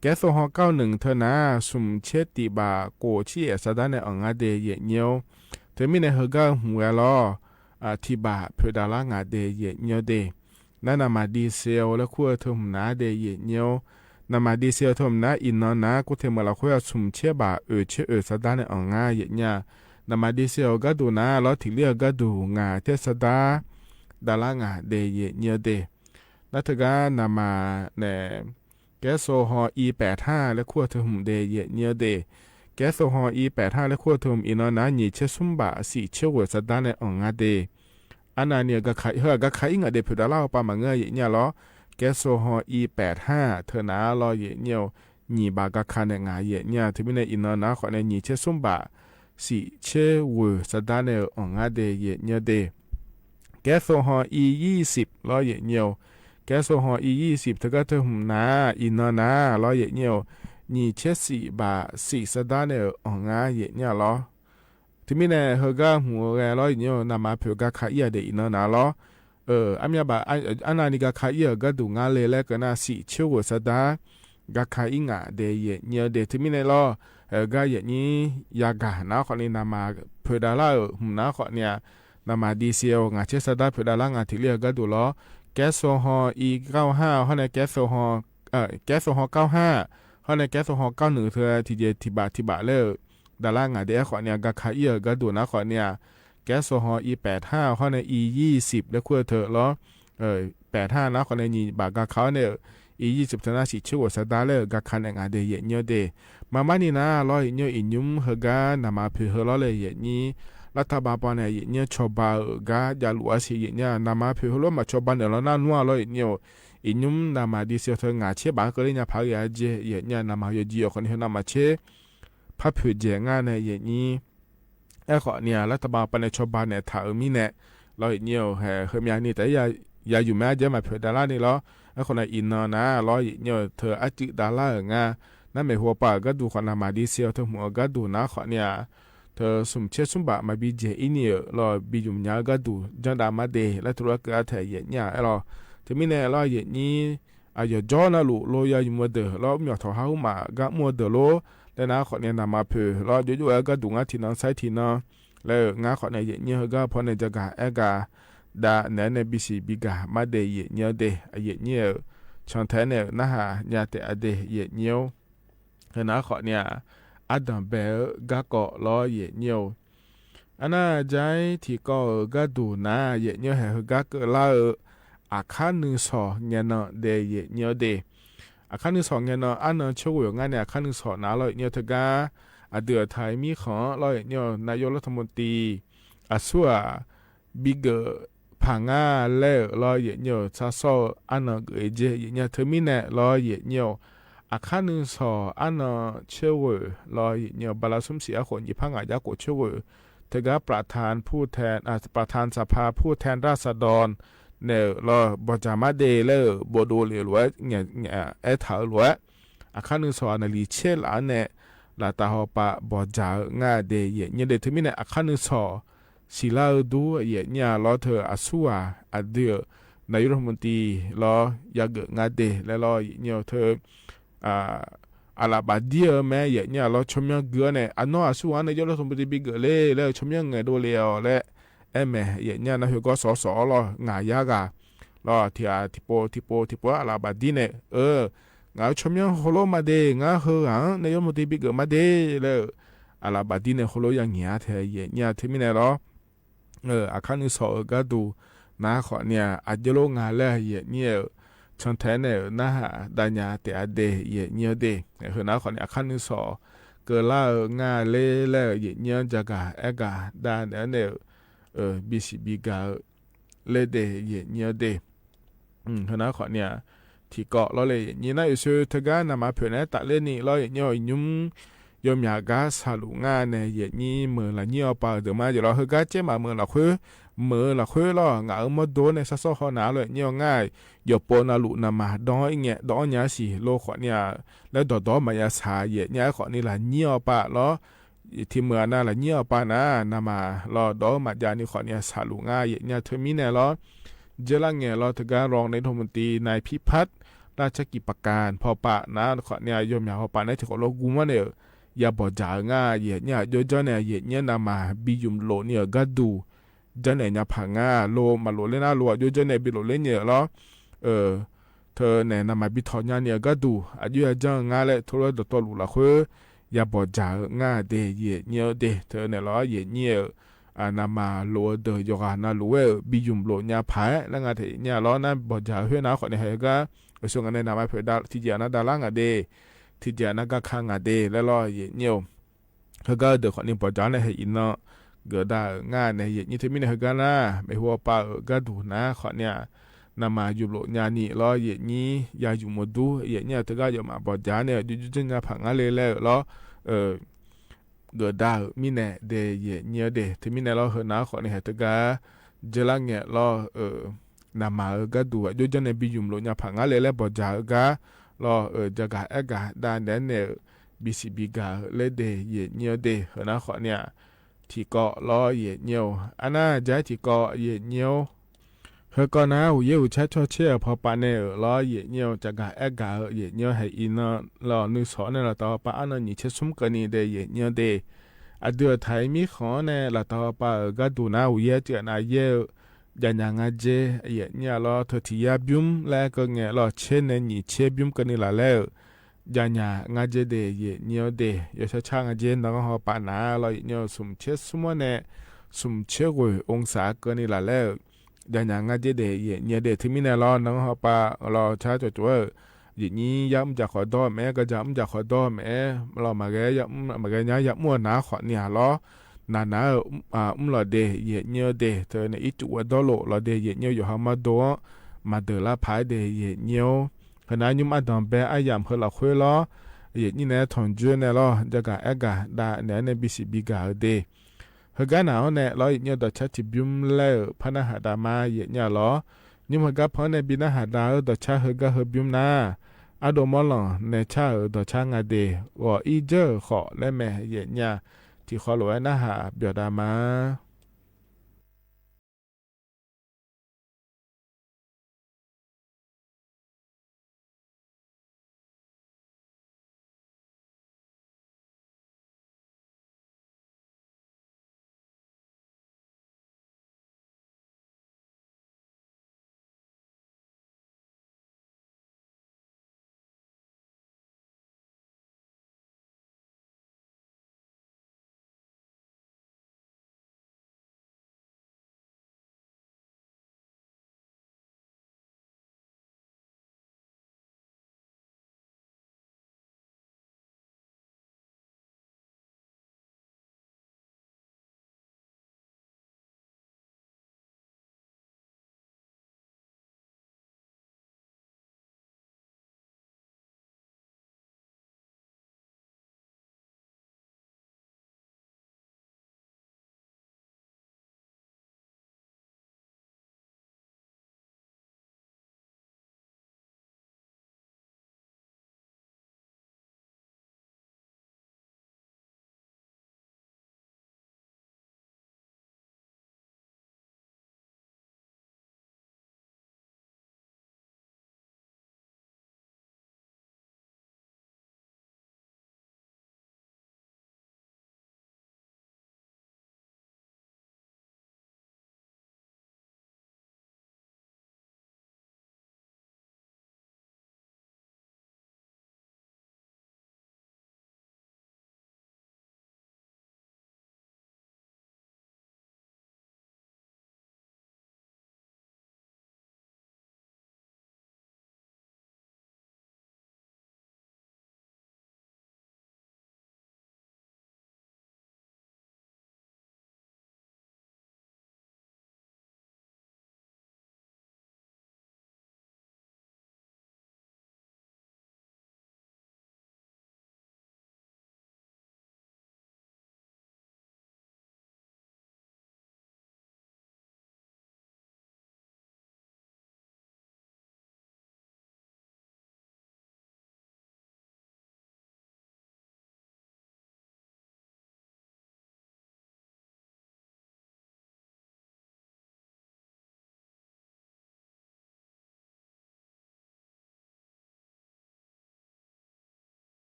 แก๊สโซฮอล์ เก้าหนึ่ง เทอหนา สุมเชษตี้บาท โกชิเอะสะด้าแหนอ่องงาเด เยะเยียว เทอมีแหนเฮอก๊าหื้อแวลอ อ่า ตี้บาทเผยดาลาวหงาเด เยะเยียวเด นานามาดีเซล และคั้วเทอหื้อหนาเด เยะเยียว นามาดีเซลเทอหื้อหนา อีนอหนา กู้เทเหมือนละคั้ว สุมเชษบาท เออ เชษ เออ สะด้าแหนอ่องงา เยะเยียว นามาดีเซล ก๊าดูหนา ลอ ตี้ลิตร เออ ก๊าดู หงาเชษสะด้า ดาลาวหงาเด เยะเยียวเด นาเทอก๊านามาแหน แก๊สโซฮอล์ อีแปดห้า และคั้วเทอหื้อเด เยะเยียวเด แก๊สโซฮอล์ อีแปดห้า และคั้วเทอหื้อ อีนอหนา หยี่เชษสุมบาท สี่เชษเวิร์ดสะด้าแหนอ่องงาเด อันนาเนี่ยกาคา เฮอ กาคาอี้หงาเด เผยดาลาวปามาเงย เยะเยียวลอ แก๊สโซฮอล์ อีแปดห้า เทอหนาลอ เยะเยียว หยี่บาทกาคาแหนหงา เยะเยียว เทอมีแหน อีนอหนา เคาะแหน หยี่เชษสุมบาท สี่เชษเวิร์ดสะด้าแหนอ่องงาเด เยะเยียวเด แก๊สโซฮอล์ อียี่สิบ ลอ เยะเยียว แก๊สโซฮอล์ อียี่สิบ เทอก๊าเทอหื้อหนา อีนอหนา ลอ เยะเยียว หยี่เชษสี่บาท สี่สะด้าแหนอ่องงา เยะเยียวลอ เทอมีแหนเฮอก๊าหื้อแวลอ เยะเยียว นามาเผยกาคาอี้หงาเด อีนอหนาลอ เออ อามยาบาท อัน อันนานี้กาคาอี้หงา ก๊าดูหงาเลย และเกิงงา สี่เชษเวิร์ดสะด้า กาคาอี้หงาเด เยะเยียวเด เทอมีแหนลอ เออ กาเยะนี้ ยากา นาเคาะนี้ นามาเผยดาลาว เออ หื้อหนาเคาะนี้ นามาดีเซล หงาเชษสะด้า เผยดาลาวหงา ตี้ลิตร เออ ก๊าดูลอ แก๊สโซฮอล์ อีเก้าห้า ฮอลแหน แก๊สโซฮอล์ เออ แก๊สโซฮอล์ เก้าห้า ฮอลแหน แก๊สโซฮอล์ เก้าหนึ่ง เทอ ตี้เจ ตี้บาท ตี้บาท และ เออ ดาลาวหงาเด เคาะนี้ กาคาอี้หงา ก๊าดูหนาเคาะนี้ แก๊สโซฮอล์ อีแปดห้า ฮอลแหน อียี่สิบ และคั้วเทอลอ เออ แปดห้า นาเคาะนี้ หยี่บาทกาคาแหน อียี่สิบ เทอหนา สี่เชษเวิร์ดสะด้า และ เออ กาคาแหนหงาเด เยะเยียวเด มาม่านี้หนาลอ เยะเยียว อีกยุ้มเฮอก๊านามาเผยเฮอลอ เลยเยะนี้ รัฐบาลปอแหน เยะเยียว ชอบบา เออ ก๊ายาหลัวสี เยะเยียว นามาเผยเฮอลอ มาชอบบาแหนลอ หน้านัวลอ เยะเยียว อีกยุ้มนามาดีเซลเทอ หงาเชษบาท เกอเลียนยาผา ยาเจ เยะเยียว นามาเยอะเยียว เคาะนี้ นามาเชษ พาเผยแจ๋งงาแหน เยะนี้ แอ เคาะนี้ รัฐบาลปอแหน ชอบบาแหน ถาเออ มีแหนลอ เยะเยียว เฮอ เฮอมียานี้ แต่ยา ยาอยู่แม้เจอมาเผยดาลาวนี้ลอ แอ เคาะนี้ อีนอหนาลอ เยะเยียว เทออะจื้อดาลาว เออ หงา นาแหมหัวปา เออ ก๊าดู เคาะนามาดีเซล เทอหื้อ เออ ก๊าดู นาเคาะนี้ เทอสุมเชษสุมบาท มาบีเจ อีนี่ เออ ลอ บีอยู่ยา เออ ก๊าดู จ้างดามาเด และทุรกะแถ เยะเยียว แอ ลอ เทอมีแหนลอ เยะนี้ อะ ยอดจ้อนาลู โลยาอยู่มัวเด๋อ ลอ อุ้มหยอดเถาฮาฮุมา ก๊ามัวเด๋อโล และนาเคาะนี้ นามาเผยลอ โยโย่ เออ ก๊าดู หงา ตี้นอนไซต์ ตี้นอน และ เออ หงาเคาะนี้ เยะเยียว เฮอก๊าพอแหน จะกา แอกา ดาแหน แหน บีซี บีกา มาเด เยะเยียวเด อะ เยะเยียว เออ ช่องแถแหน เออ นาหายาเตอะเด เยะเยียว เฮอนาเคาะนี้ อะดำแบ เออ ก๊าเกาะลอ เยะเยียว อันนาใจ๊ตี้เกาะ เออ ก๊าดูหนา เยะเยียว แหเฮอก๊าเกิดลา เออ อะคานึ่งสอง แงนนอเด เยะเยียวเด อะคานึ่งสอง แงนนอ อะนอเชษเวิร์ด หงาแหน อะคานึ่งสอง หนาลอ เยะเยียว เทอก๊า อะเดือไทยมีของลอ เยะเยียว นายกรัฐมนตรี อะซั่ว บีเกอร์ ผางา และลอ เยะเยียว ซาซอ อะนอเกอเอเจ เยะเยียว เทอมีแหนลอ เยะเยียว อะคานึ่งสอง อะนอเชษเวิร์ด ลอ เยะเยียว บาลาซุมสี อะโขนหยีบผ้างา ยาโกเชษเวิร์ด เทอก๊าประธานผู้แทน อะ ประธานสภาผู้แทนราษฎร แหนลอ บ่จ๋ามาเด และ เออ บ่ดูเหลียวหลัว แงะ แงะ แอะเถาหลัว อะคานึ่งสอง นาลีเชษหลาแหน ลาตาฮอปะ บ่จ๋า หงาเด เยะเยียวเด เทอมีแหน อะคานึ่งสอง สีลาดู เยะเยียวลอ เทอ อะซั่ว อะเดือ นายกรัฐมนตรี ลอ ยาเกิดหงาเด และลอ เยะเยียว เทอ อะ အလးဘၣ်ဒံၣ်ဧၢ မ့ၢ်ယဲၢ်နံၣ်ဧၢ လီၤ ချောင်းမြောင်းဂုာ်အီၤန့ၣ် အနီၢ်အစုအါ နယိၣ်လၢ ထီၣ်မူတံ ဘံၣ်ဂၢၢ်လၢ လၢ ချောင်းမြောင်း ငဲၤဒိၣ်လံအီၤလဲၣ် အဲၣ် မ့ၢ်ယဲၢ်နံၣ်ဧၢ နၢ်ဟူၣ်ဂီၢ်စီစီလီၤ ငါယါဂၤ လီၤ ထံၣ် ထံၣ်ပိ ထံၣ်ပိ ထံၣ်ပိ အလးဘၣ်ဒံၣ်န့ၣ် အၢ ငါ ချောင်းမြောင်း ဟိလိမးဒ့ ငါဟၢဂၤ နယိၣ်မူတံ ဘံၣ်ဂၢၢ်မးဒ့ လၢ အလးဘၣ်ဒံၣ်န့ၣ် ဟိလိယါ ငဲၤ ထဲ ယဲၢ်နံၣ်ဧၢ ထဲမံၤန့ၣ်လီၤ အခါနုၢ်စီၤဧၢ ကါဒူၣ် နၤဃီန့ၣ် အကၠိလိာ်ငါလၢ ယဲၢ်နံၣ်ဧၢ ဆၢထဲန့ၣ် နၢ်ဟးဒၣ်ညါ တဲအဒ့ ယဲၢ်နံၣ်ဧၢဒ့ၣ် ဟဲနၤဃီန့ၣ် အခါနုၢ်စီၤ ကလါဧၢ ငါလၢ လၢ ယဲၢ်နံၣ်ဧၢ ကၠၤကၤအဲၣ်ကၤ ဒၣ်နဲန့ၣ် ဘံၣ်စံၣ်ဘံၣ်ကၤဧၢ လၢဒ့ၣ် ယဲၢ်နံၣ်ဧၢဒ့ၣ် ဟဲနၤဃီန့ၣ် ထံကီၢ်လီၤလၢ ယဲၢ်နံၣ် နၢ်အုၣ်ဆူၣ် တဂၤ နမၤဖျိးန့ၣ် တၢ်လၢနံၣ်လီၤ ယဲၢ်နံၣ်ဧၢ ယုမ် ယိၣ်မၠးဂၤ ဆးလူၤငါန့ၣ် ယဲၢ်နံၣ် မုာ်လၢ်နံၣ်အီၤပာ် ဒုးမးယဲၢ်လီၤ ဟဲဂၤကဲမး မုာ်လၢ်ဃု မုာ်လၢ်ဃုလီၤ ငါအၢမီၢ်ဒိၣ်န့ၣ် စၢ်စီၢ်ဟီၣ်နၤလီၤ ယဲၢ်နံၣ်ဧၢ ငါ ယိၣ်ပိနၤလူၤ နမၤဒီအီၣ်အံၤ ဒီအီၣ်ညါ ဆံးလိာ်ဃီန့ၣ် လၢဒီဒီမၤယါဆါ ယဲၢ်နံၣ်ဃီန့ၣ် လၢ်နံၣ်အီၤပာ်လီၤ ထံမုာ်အနၤ လၢ်နံၣ်အီၤပာ်နၤ နမၤလီၤ ဒီးမၤဒ်န့ၣ်ဃီန့ၣ် ဆးလူၤငါ ယဲၢ်နံၣ် ထဲမံၤန့ၣ်လီၤ ကၠဲလၢ်ငဲၤလီၤ တဂၤ รองนายกรัฐมนตรี นายพิพัฒน์ ราชกิจประการ ဖီၣ်ပာ်နၤဃီန့ၣ် ယိၣ်မၠးဖီၣ်ပာ်န့ၣ် ထံၣ်ဃီလိာ်ဂူမးန့ၣ် ယၤဘီၣ်စၢ်ဧၢ ငါ ယဲၢ်နံၣ် အကျိုးကျိုးန့ၣ် ယဲၢ်နံၣ် နမၤဘံယုၢ်လိာ်န့ၢ်အကါဒူၣ် ကျိုးန့ၢ်ညါဖးငါ လိၣ်မးလိၣ်လၢနၤ လိၣ်အကျိုးကျိုးန့ၣ် ဘံလိာ်လၢနၤလီၤ ထၢန့ၣ် နမၤဘံထီၣ်ညါန့ၢ်အကါဒူၣ် အကျိုးအကျိုးငါလၢ ထူလၢဒီးတီလူၤလၢ်ဃု ယၤဘီၣ်စၢ်ဧၢ ငါဒ့ၣ် ယဲၢ်နံၣ်ဧၢဒ့ၣ် ထၢန့ၣ်လီၤ ယဲၢ်နံၣ်ဧၢ နမၤလိၣ်အဒၢး ယီၤဂၤနၤလိၣ်ဝဲဧၢ ဘံယုၢ်လိာ်ညါဖး လၢငါထဲ ယဲၢ်နံၣ်လီၤ နဘီၣ်စၢ်ဧၢ ဟဲနၤဃီန့ၣ် ဟဲဂၤ အစိၤဂၤန့ၣ် နမၤဖျိးဒၣ် ထံၣ်က့ၤနၤဒၣ်လၢ် ငါဒ့ၣ် ထံၣ်က့ၤနၤဂၤခါ ငါဒ့ၣ် လၢလီၤ ယဲၢ်နံၣ်ဧၢ ဟဲဂၤအဒၢးဃီန့ၣ် ဘီၣ်စၢ်န့ၣ် ဟဲအံၤနီၢ် ဂဲၤဒၣ်ဧၢ ငါန့ၣ် ယဲၢ်နံၣ် ထဲမံၤန့ၣ် ဟဲဂၤနၤ မ့ၢ်ဟူအပၢ်ဧၢ ကါဒူၣ်နၤဃီန့ၣ် နမၤယုၢ်လိာ်ညါန့ၣ်လီၤ ယဲၢ်နံၣ် ယၤယုၢ်မူဒူ ယဲၢ်နံၣ် တဂၤ ယမၤဘီၣ်စၢ်န့ၣ် ဒုးဒုးဒုးညါဖးငါလၢလၢလီၤ ဂဲၤဒၣ်ဧၢ မံၤန့ၣ်ဒ့ၣ် ယဲၢ်နံၣ်ဧၢဒ့ၣ် ထဲမံၤန့ၣ်လီၤ ဟဲနၤဃီန့ၣ် ဟဲတဂၤ ကၠဲလၢ်ငဲၤလီၤ နမၤဧၢ ကါဒူၣ် အကျိုးကျိုးန့ၣ် ဘံယုၢ်လိာ်ညါဖးငါလၢလၢ ဘီၣ်စၢ်ဧၢ ဂၤလီၤ ကၠၤကၤအဲၣ်ကၤ ဒၣ်နဲန့ၣ် ဘံစံၣ်ဘံကၤလၢဒ့ၣ် ယဲၢ်နံၣ်ဧၢဒ့ၣ် ဟဲနၤဃီန့ၣ် ထံကီၢ်လီၤ ယဲၢ်နံၣ်ဧၢ အနၢ် ကၠဲထံကီၢ် ယဲၢ်နံၣ်ဧၢ ဟဲကီးနၤ ဟူးယ့ၣ်ဟူးဆါ ဆီဆ့အဖီပာ်န့ၣ်ဧၢ လီၤ ယဲၢ်နံၣ်ဧၢ ကၠၤကၤအဲၣ်ကၤဧၢ ယဲၢ်နံၣ်ဧၢ ဟဲအံၤနီၢ်လီၤ နုၢ်ဆီန့ၣ် လီၤတၢ်ဖီပာ် အါနီၢ်နံၣ်ဆံဆူၣ်ကၢန့ၣ်ဒ့ၣ် ယဲၢ်နံၣ်ဧၢဒ့ၣ် အဒုးအထၢၣ်အံၤမံဃီန့ၣ် လီၤတၢ်ဖီပာ်ဧၢ ကါဒူၣ်နၤ ဟူးယ့ၣ်စံးနၤယဲၢ်ဧၢ ကၠၤညါငါကၠ့ ယဲၢ်နံၣ်လီၤ ထၢၣ်ထံၣ်ယါဘုၣ် လၢကငဲၤလီၤ ဆ့န့ၣ်နံၣ်ဆံဘုၣ်ကၢန့ၣ်လၢ်လၢ်ဧၢ ကၠၤညါငါကၠ့ဒ့ၣ် ယဲၢ်နံၣ်ဧၢဒ့ၣ် ယဲၢ်ဆါဆါငါကၠ့ နၢ်ကဖီပာ်နၤ လီၤ ယဲၢ်နံၣ်ဧၢ ဆူၣ်ဆ့ဆူၣ်မီၢ်န့ၣ် ဆူၣ်ဆ့ဂူာ်အူစါကၢန့ၣ်လၢ်လၢ်ဧၢ ကၠၤညါငါကၠ့ဒ့ၣ် ယဲၢ်နံၣ်ဧၢဒ့ၣ် ထဲမံၤန့ၣ်လီၤ နၢ်ကဖီပာ်လီၤ ဆါကၠိကၠိဧၢ ယဲၢ်နံၣ် ယၤအုၣ်ကၠၢ်ဃီဒီးမ့ၢ် ကစၢ်အုၣ်ကၠၢ်ဃီဒီးမ့ၢ် လီၤ မၤဂဲၤညါ ယၤမူနၤဃီန့ၣ်လီၤ နၤနၤဧၢ အုၣ်လီၤဒ့ၣ် ယဲၢ်နံၣ်ဧၢဒ့ၣ် ထၢန့ၣ် အံၣ်တူာ်ဝဲဒီလိာ်လီၤဒ့ၣ် ယဲၢ်နံၣ်ဧၢ ယိၤဟၣ်မီၢ်ဒိၣ် မၤဒၢးလၢ်ဖးဒ့ၣ် ယဲၢ်နံၣ်ဧၢ ဟဲနၤ ညွံအဒိၣ်ဘဲအယၣ် ဟဲလီၤဃုလီၤ ယဲၢ်နံၣ်န့ၣ် ထီၣ်ကၠိန့ၣ်လီၤ ကၠၤကၤအဲၣ်ကၤ ဒၣ်နဲန့ၣ် ဘံစံၣ်ဘံကၤဧၢဒ့ၣ် ဟဲဂၤနၤအီၤန့ၣ်လီၤ ယဲၢ်နံၣ်ဧၢ ဒီးဆါထံၣ်ဘုၣ်လၢ်ဧၢ ဖးနၢ်ဟးဒါမါ ယဲၢ်နံၣ်လီၤ ညွံဟဲဂၤဖီန့ၣ် ဘံနၢ်ဟးဒါဧၢ ဒီးဆါဟဲဂၤဟဲဘုၣ်နၤ အါဒိၣ်မီၢ်လီၤ နဲဆါဧၢ ဒီးဆါငါဒ့ၣ် ဂီၤအံၤကၠၢၢ်ဃီးလၢမဲာ် ယဲၢ်နံၣ် ထံၣ်ဃီလိာ်ဝဲနၢ်ဟး ပၠီၤဒါမါ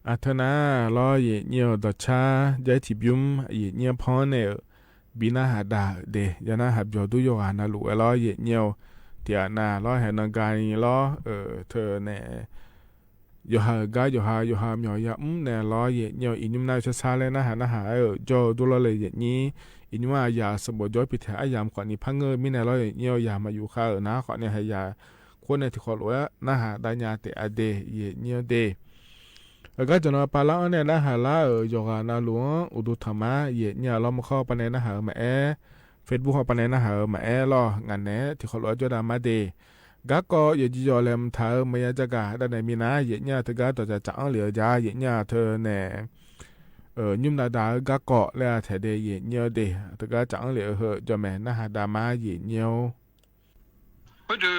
အၢ เทอนา ลอ ယဲၢ်ညိ ดอกช้า จะไอ้ถีบยุ้ม ယဲၢ်ညိ พร้อม เนี่ย เออ บีน้าหาด่า เออ เด ยาน้าหาเบียวดู ยกหานาหลู เออ ลอ ယဲၢ်ညိ เตียนา ลอ แหนนองกาย ลอ เออ เทอเนี่ย ยกหา เออ ก๊า ยกหา ยกหา เหมียวยา อืม เนี่ย ลอ ယဲၢ်ညိ อีกยุ้มน้าช้าๆ แล้ว น้าหา น้าหา เออ จ้อดู ลอ เลย ယဲၢ်ညိ อีกยุ้มน้า อย่าสะบดจ้อ ผิดแถว อะ ยามขอนี้ พังเงอ มี เนี่ย ลอ ယဲၢ်ညိ อย่ามาอยู่ข้า เออ น้า ขอเนี่ย ให้อย่า คนเนี่ย ที่ขอหลู น้าหาด่ายา เตะ เออ เด ယဲၢ်ညိ เด เออ ก๊า จ๋นปาละ เนี่ย น้าหาละ เออ ยกหานาหลู อุดูธรรมะ ယဲၢ်ညိ ลอ มาเข้าปะเนี่ย น้าหา เออ มาแอ เฟซบุ๊ก เข้าปะเนี่ย น้าหา เออ มาแอ ลอ งานเนี่ย ที่ขอหลู จ้อดามา เด ก๊า ก็ ယဲၢ်ညိ แหลมเทา เออ มายา จะก๊า ด้านไหน มี น้า ယဲၢ်ညိ เทอ ก๊า ต่อจากจ๋า เออ เหลียว ยา ယဲၢ်ညိ เทอเนี่ย เออ ยุ้มนาดา เออ ก๊า ก็ แล้ว แถว เด ယဲၢ်ညိ เด เทอ ก๊า จ๋า เออ เหลียว เออ เหอะ จ้อแม่ น้าหาด่ามา ယဲၢ်ညိ เออ เดอ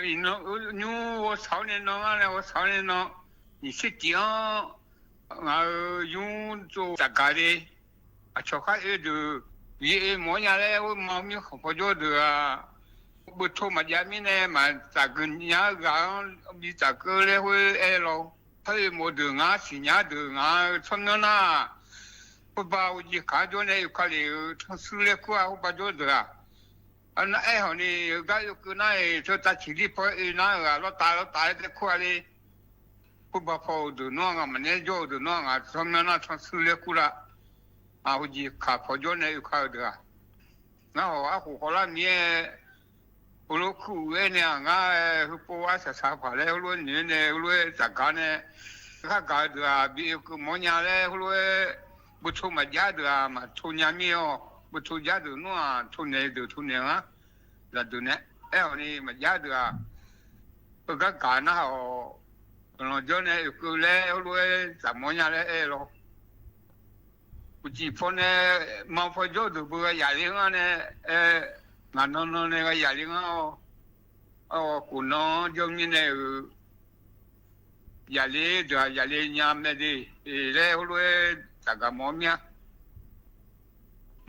อีน้อง เออ ยุ้มวันเสาร์เนี่ยน้อง อะไร วันเสาร์เนี่ยน้อง นี่สิบเจ็ด เออ ยุ้มโจจากกาเด อะ ชอข้า เออ เดอ เย เอ หมอเนี่ยแหละ เออ มามีของพอจ้อเดอ เบอร์โทรมา ยา มี เนี่ย มาจากเกินยา กา มีจากเกินแล้ว เออ แอ ลอ ถ้า เออ หมอเดอ งา สิญญา เดอ งา ซ่อมเนาะ นะ ผู้บ่าว ยี ขาจ้อ เนี่ย อยู่ คา เหลว ต้องซื้อ แล้ว ครัว ผู้บ่าว จ้อ เดอ อันนั้น แอ หอนี่ ก๊า อยู่ คือ น้า เอ เทอ ตาฉี่ รีบ พอ เอ น้า เออ ลอตาย ลอตาย แต่ ครัว เลย ผู้บ่าว พอ เดอ น้อง อะ มัน เนี่ย จ้อ เดอ น้อง อะ ซ่อมเนาะ นะ ต้องซื้อ แล้ว ครัว ละ อะ ผู้ ยี ขา พอจ้อ เนี่ย อยู่ คา เดอ น้า หอ อะ หู ขอ ละ เมีย ฮู้ ฮู้ เอ้ย เนี่ย งา เออ ฮู้ ปอว่า สาสาผา แล้ว ฮู้ เนี่ย เนี่ย ฮู้ จากกา เนี่ย ข้ากา เดอ บี เอ คือ หมอเนี่ย แล้ว ฮู้ เบอร์โทรมา ยา เดอ มา โทร ยา มี อ๋อ เบอร์โทร ยา เดอ น้อง โทร เนี่ย เดอ โทร เนี่ย นะ ละ เดอ เนี่ย แอ นี่ มา ยา เดอ เออ ก๊ากา นะ อ๋อ ลองจ้อ เนี่ย เออ คือ แล้ว ฮู้ จาก หมอเนี่ย แล้ว แอ ลอ กูจีบพอเนี่ย มา พอจ้อ เดอ เบอร์ อย่าเลี้ยง อ่ะ เนี่ย เออ งานนอนนอน เนี่ย ก็ อย่าเลี้ยง อ่ะ อ๋อ อ๋อ กูนอนจ้อ มี เนี่ย เออ อย่าเลี้ยง เดอ อย่าเลี้ยง ยาม เนี่ย ดิ เออ แล้ว ฮู้ จากกา หมอ เมีย